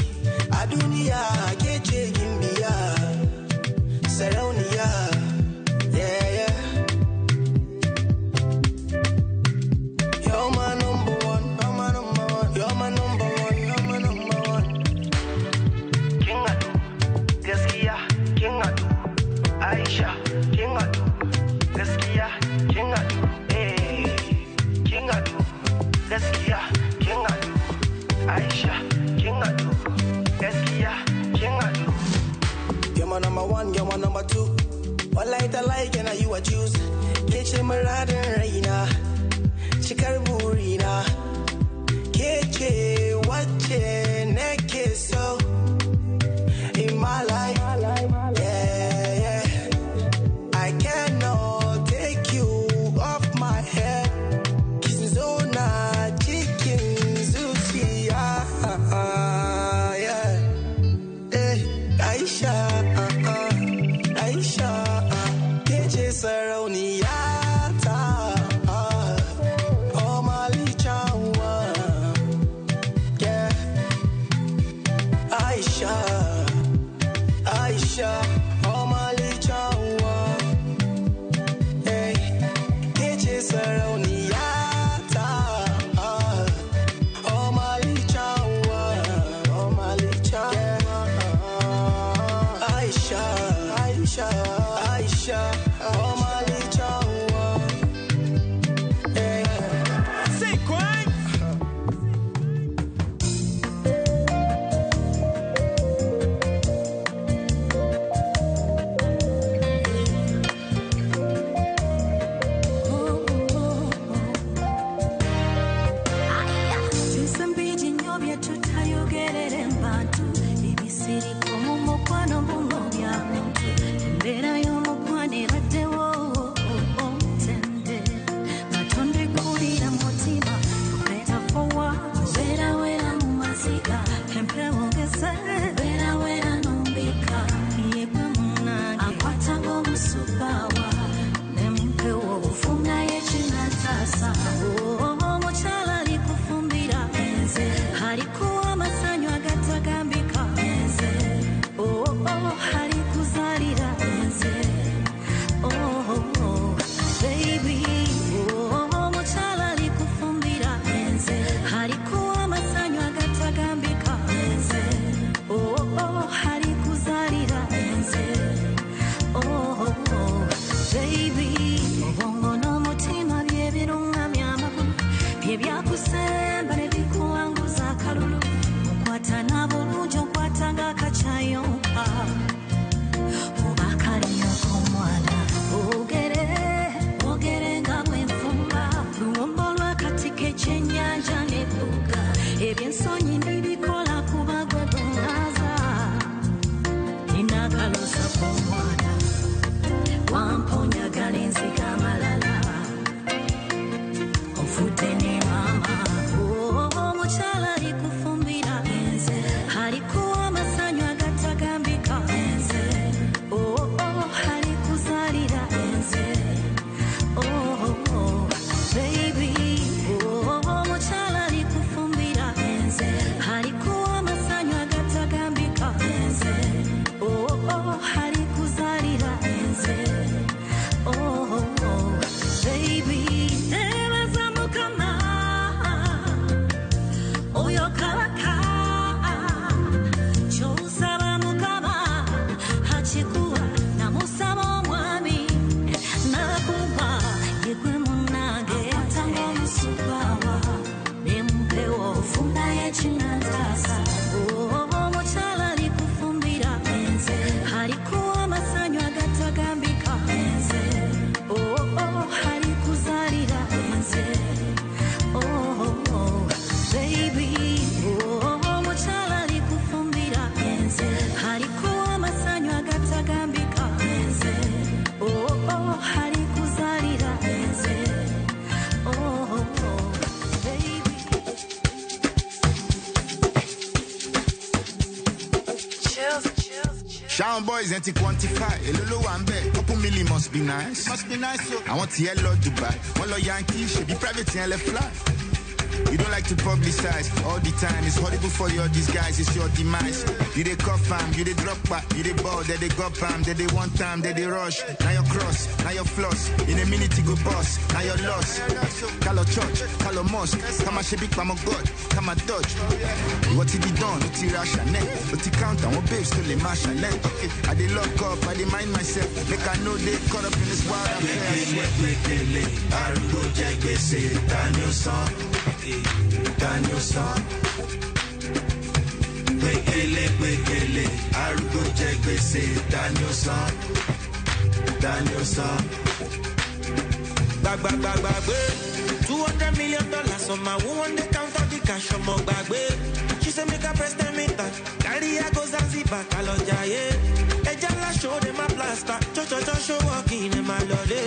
A duniya ke ce gimbiya, sarauniya, yeah yeah. You're my number one, you're my number one, you're my number one, you're my number one. Kin haɗu, gaskiya kin haɗu, Aisha kin haɗu, gaskiya kin haɗu, eh kin haɗu, gaskiya kin haɗu, Aisha kin haɗu, gaskiya kin haɗu. You're my number one, you're my number two. Wallahi tallahi kana you a choose. Ke ce muradin raina, cikar burina. Ke ce wacce nake so in my life. Yeah, yeah. I cannot take you off my head. Kin zo na cikin zuciya. Yeah. Eh, Aisha, Aisha, ke ce sarauniya ta, oh malichawa, yeah. Ṣáwọn boys yẹn ti quantify. Èló ló wà ń bẹ̀? Couple million must be nice. Must be nice o. Àwọn tiẹ̀ lọ Dubai, wọ́n lọ Yankee, ṣèbí private yẹn lẹ fly. You don't like to publicize all the time. It's horrible for your disguise, it's your demise. You dey cuff am, you dey drop back, you dey ball, they dey go am, they dey one time, they dey rush. Now your cross, now your floss. In a minute you go bust, now your loss. Call a church, call a mosque. Come a shebi, come a god, come a dodge. What it be done? What it rush and what it count and what babes to the mash and let. I dey lock up, I dey mind myself. Make I know they caught up in this wild affair. Gbẹ̀gẹ̀lẹ̀ arúgbó jẹ gbèsè, ta ni ó san? Ta ni ó san? Gbẹ̀gẹ̀lẹ̀ gbẹ̀gẹ̀lẹ̀ arúgbó jẹ gbèsè, ta ni ó san? Ta ni ó san? Gbàgbàgbàgbàgbé $200 million on my one dey count all the cash ọmọ gbàgbé. She say make I press ten meter, carry her go Zanzibar, ká lọ jayé. Ẹja ńlá show dem a plaster, chọ́chọ́chọ́ show walking ẹ̀ máa lọlé.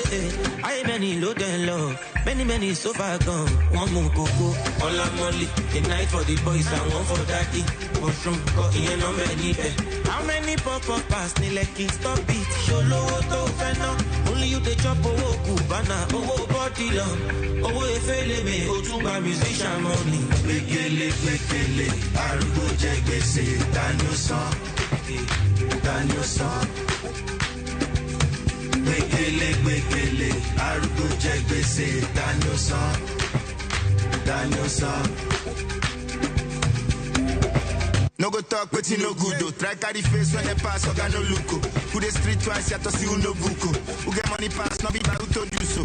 Ayé many ló dẹ̀ lọ, many many so far gone. Wọ́n mú kókó, ọ̀la mọ́lì, a night for the boys and one for daddy. Mushroom kọ ìyẹn náà bẹ̀ níbẹ̀. How many pop-up pass ní Lekki? Stop it, ṣolówó tó fẹ́ ná. Only you dey chop owó Cubana, owó bọ́dì lọ. Owó efelebe, o tún gba musician money. Gbẹ̀gẹ̀lẹ̀ gbẹ̀gẹ̀lẹ̀ arúgbó jẹ gbèsè, ta ni ó san? Ta ni ó san? Gbẹ̀gẹ̀lẹ̀ gbẹ̀gẹ̀lẹ̀ arúgbó jẹ gbèsè, ta ni ó san? Ta ni ó san? No go talk, wetin no good o. Try carry face when they pass, oga no look o. Who dey street twice, yàtọ̀ sí who no book o. Who get money pass, no be by who told you so.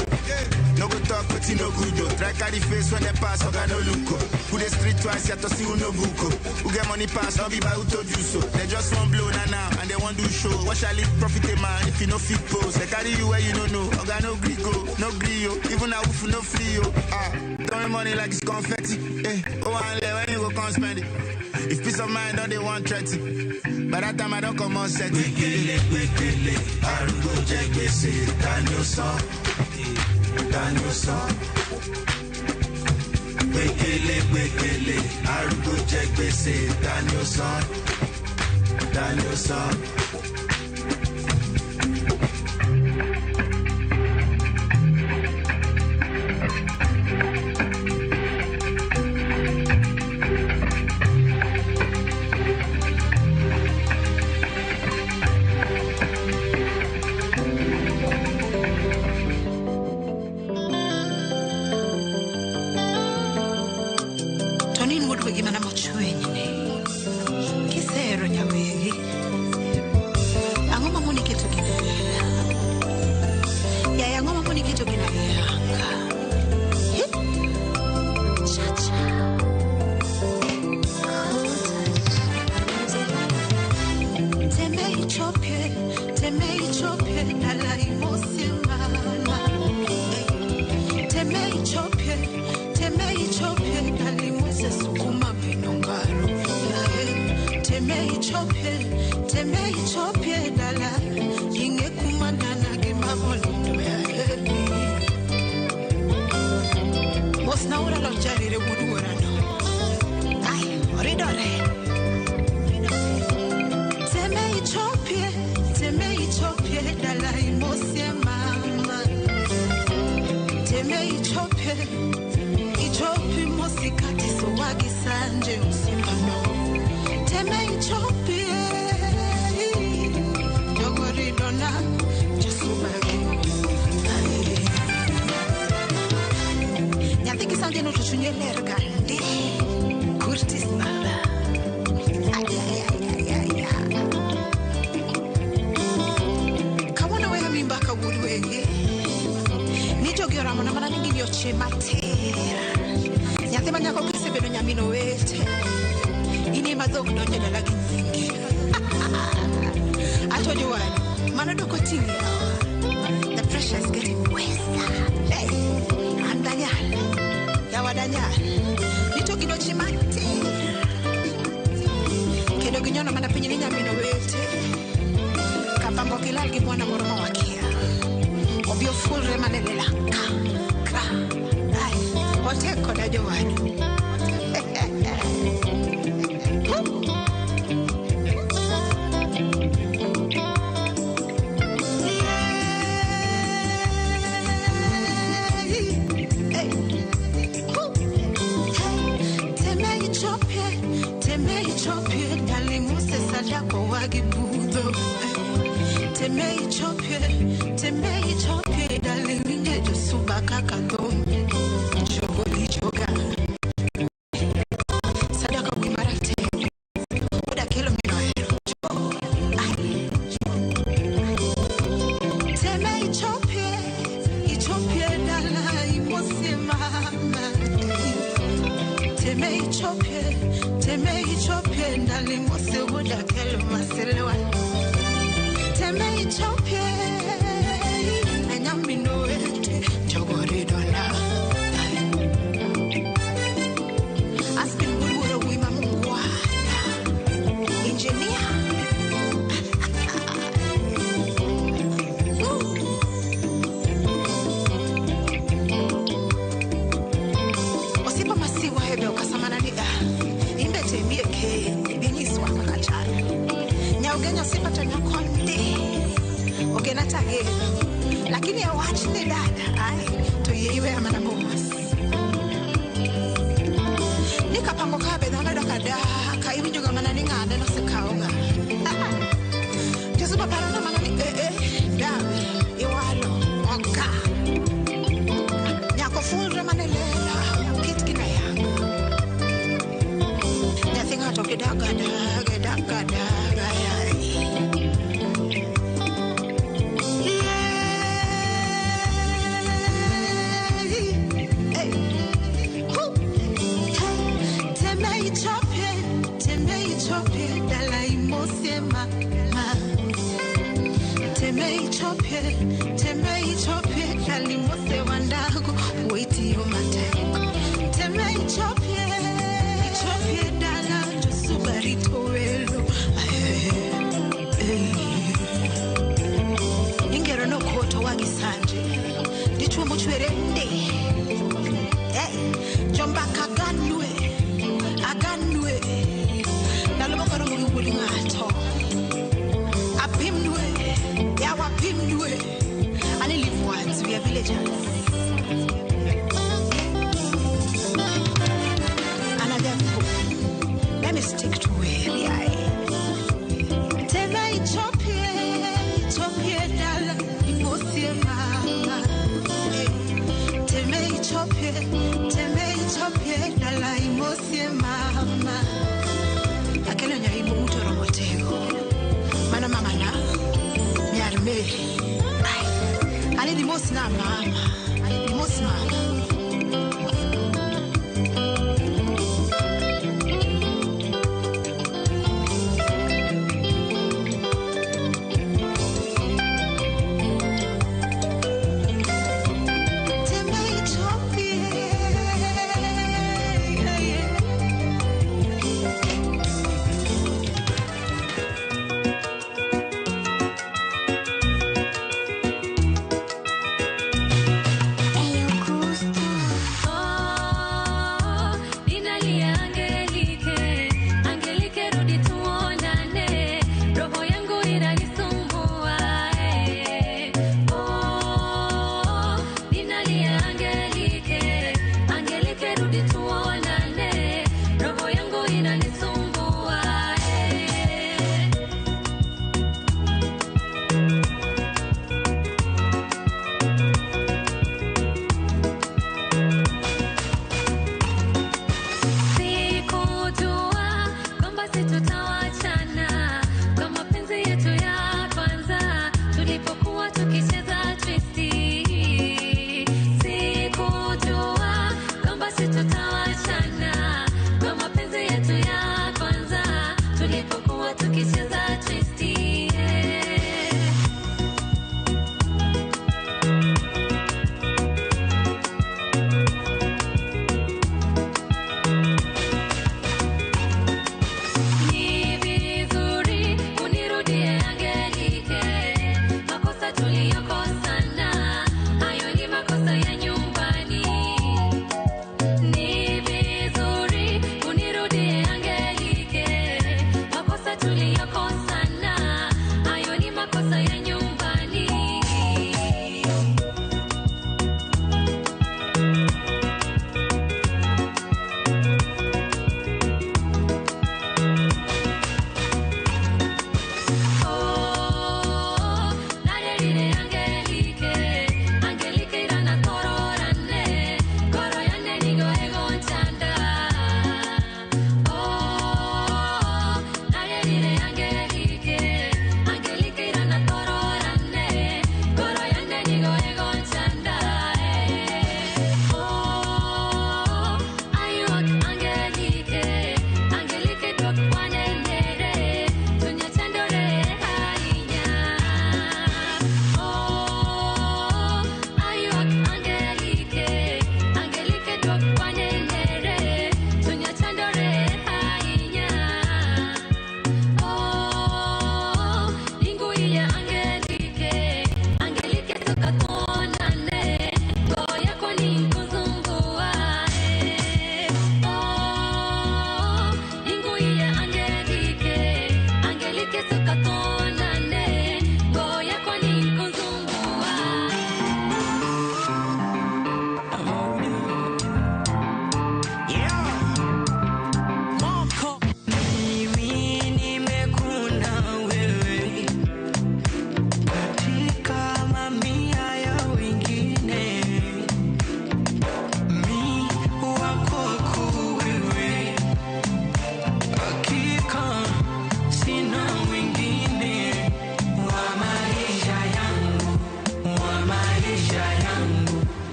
No go talk, wetin no good o. Try carry face when they pass, oga no look o. Who dey street twice, yàtọ̀ sí who no book o. Who get money pass, no be by who told you so. They just wan blow na now, and they wan do show. What shall it profit a man if you no fit post? They carry you where you no know. Oga no gree go, no gree yo. Even a wolf no free yo. Ah, throwing money like it's confetti. Eh, oh and when you go come spend it. If peace of mind don't they want threaten. By that time I don't come on set. Gbẹ̀gẹ̀lẹ̀ gbẹ̀gẹ̀lẹ̀ arúgbó jẹ gbèsè, ta ni ó san? Ta ni ó san? Gbẹ̀gẹ̀lẹ̀ gbẹ̀gẹ̀lẹ̀ arúgbó jẹ gbèsè, ta ni ó san? Ta ni ó san? The pressure is getting worse. Hey, I'm Daniel. Yawa Daniel. Nito gino chimate. Kendo ginyono mana piny ni nyamino wete. Kapango kilal gi mwana moro ma wakia. Obi ofulre manelela. Ka, ka. Ai, otek koda jowadu. gi budho. Teme ichopie, teme ichopie, dale winje josuba kaka dhom. Jogo gi joga. Sadaka wi marateng'. Oda kelo mino hero. Teme ichopie, ichopie dala imosie mama. Teme ichopie, teme ichopie, dala imose oda kelo maselewa. Teme ichopie, anyamino ete jogore dola. Aspin bulworo wima mungwana. Engineer. Osipa masiwa hebe ukasamana ni imbete mieke binyiswa kakachara. Nyaugenya osipa tanyakonde. Ogena tage. Lakini ya wachne dada. Ai, to yeiwe amana bomas. Nikapango kabe dhana dakada. Kaiwinjoga mana ni ng'ane nosekaoga. Josuba parona mana ni dawe iwalo oka. Nyako fulre mane lela kit gina yanga. Nyathi ng'ato kidaga daga daga daga yai. Teme ichopie, teme ichopie, dala imosie mama. Teme ichopie, teme ichopie, dala imose wandago, waiti yo mateko. Teme ichopie, ichopie dala josubarito welo. Ingero no koto wagisanje, dichwo mochwere nde. Jombaka ganwe. Aganwe ndalo moko romo gi wuod ng'ato apimnwe yawa apimnwe ani live once we are villagers anadhafu let me stick to where I tena ichopie ichopie dala imosie mama teme ichopie teme ichopie dala imosie mama akelo nyaibu mtu romotego mana mama na nyar Mary ai ani di mos na mama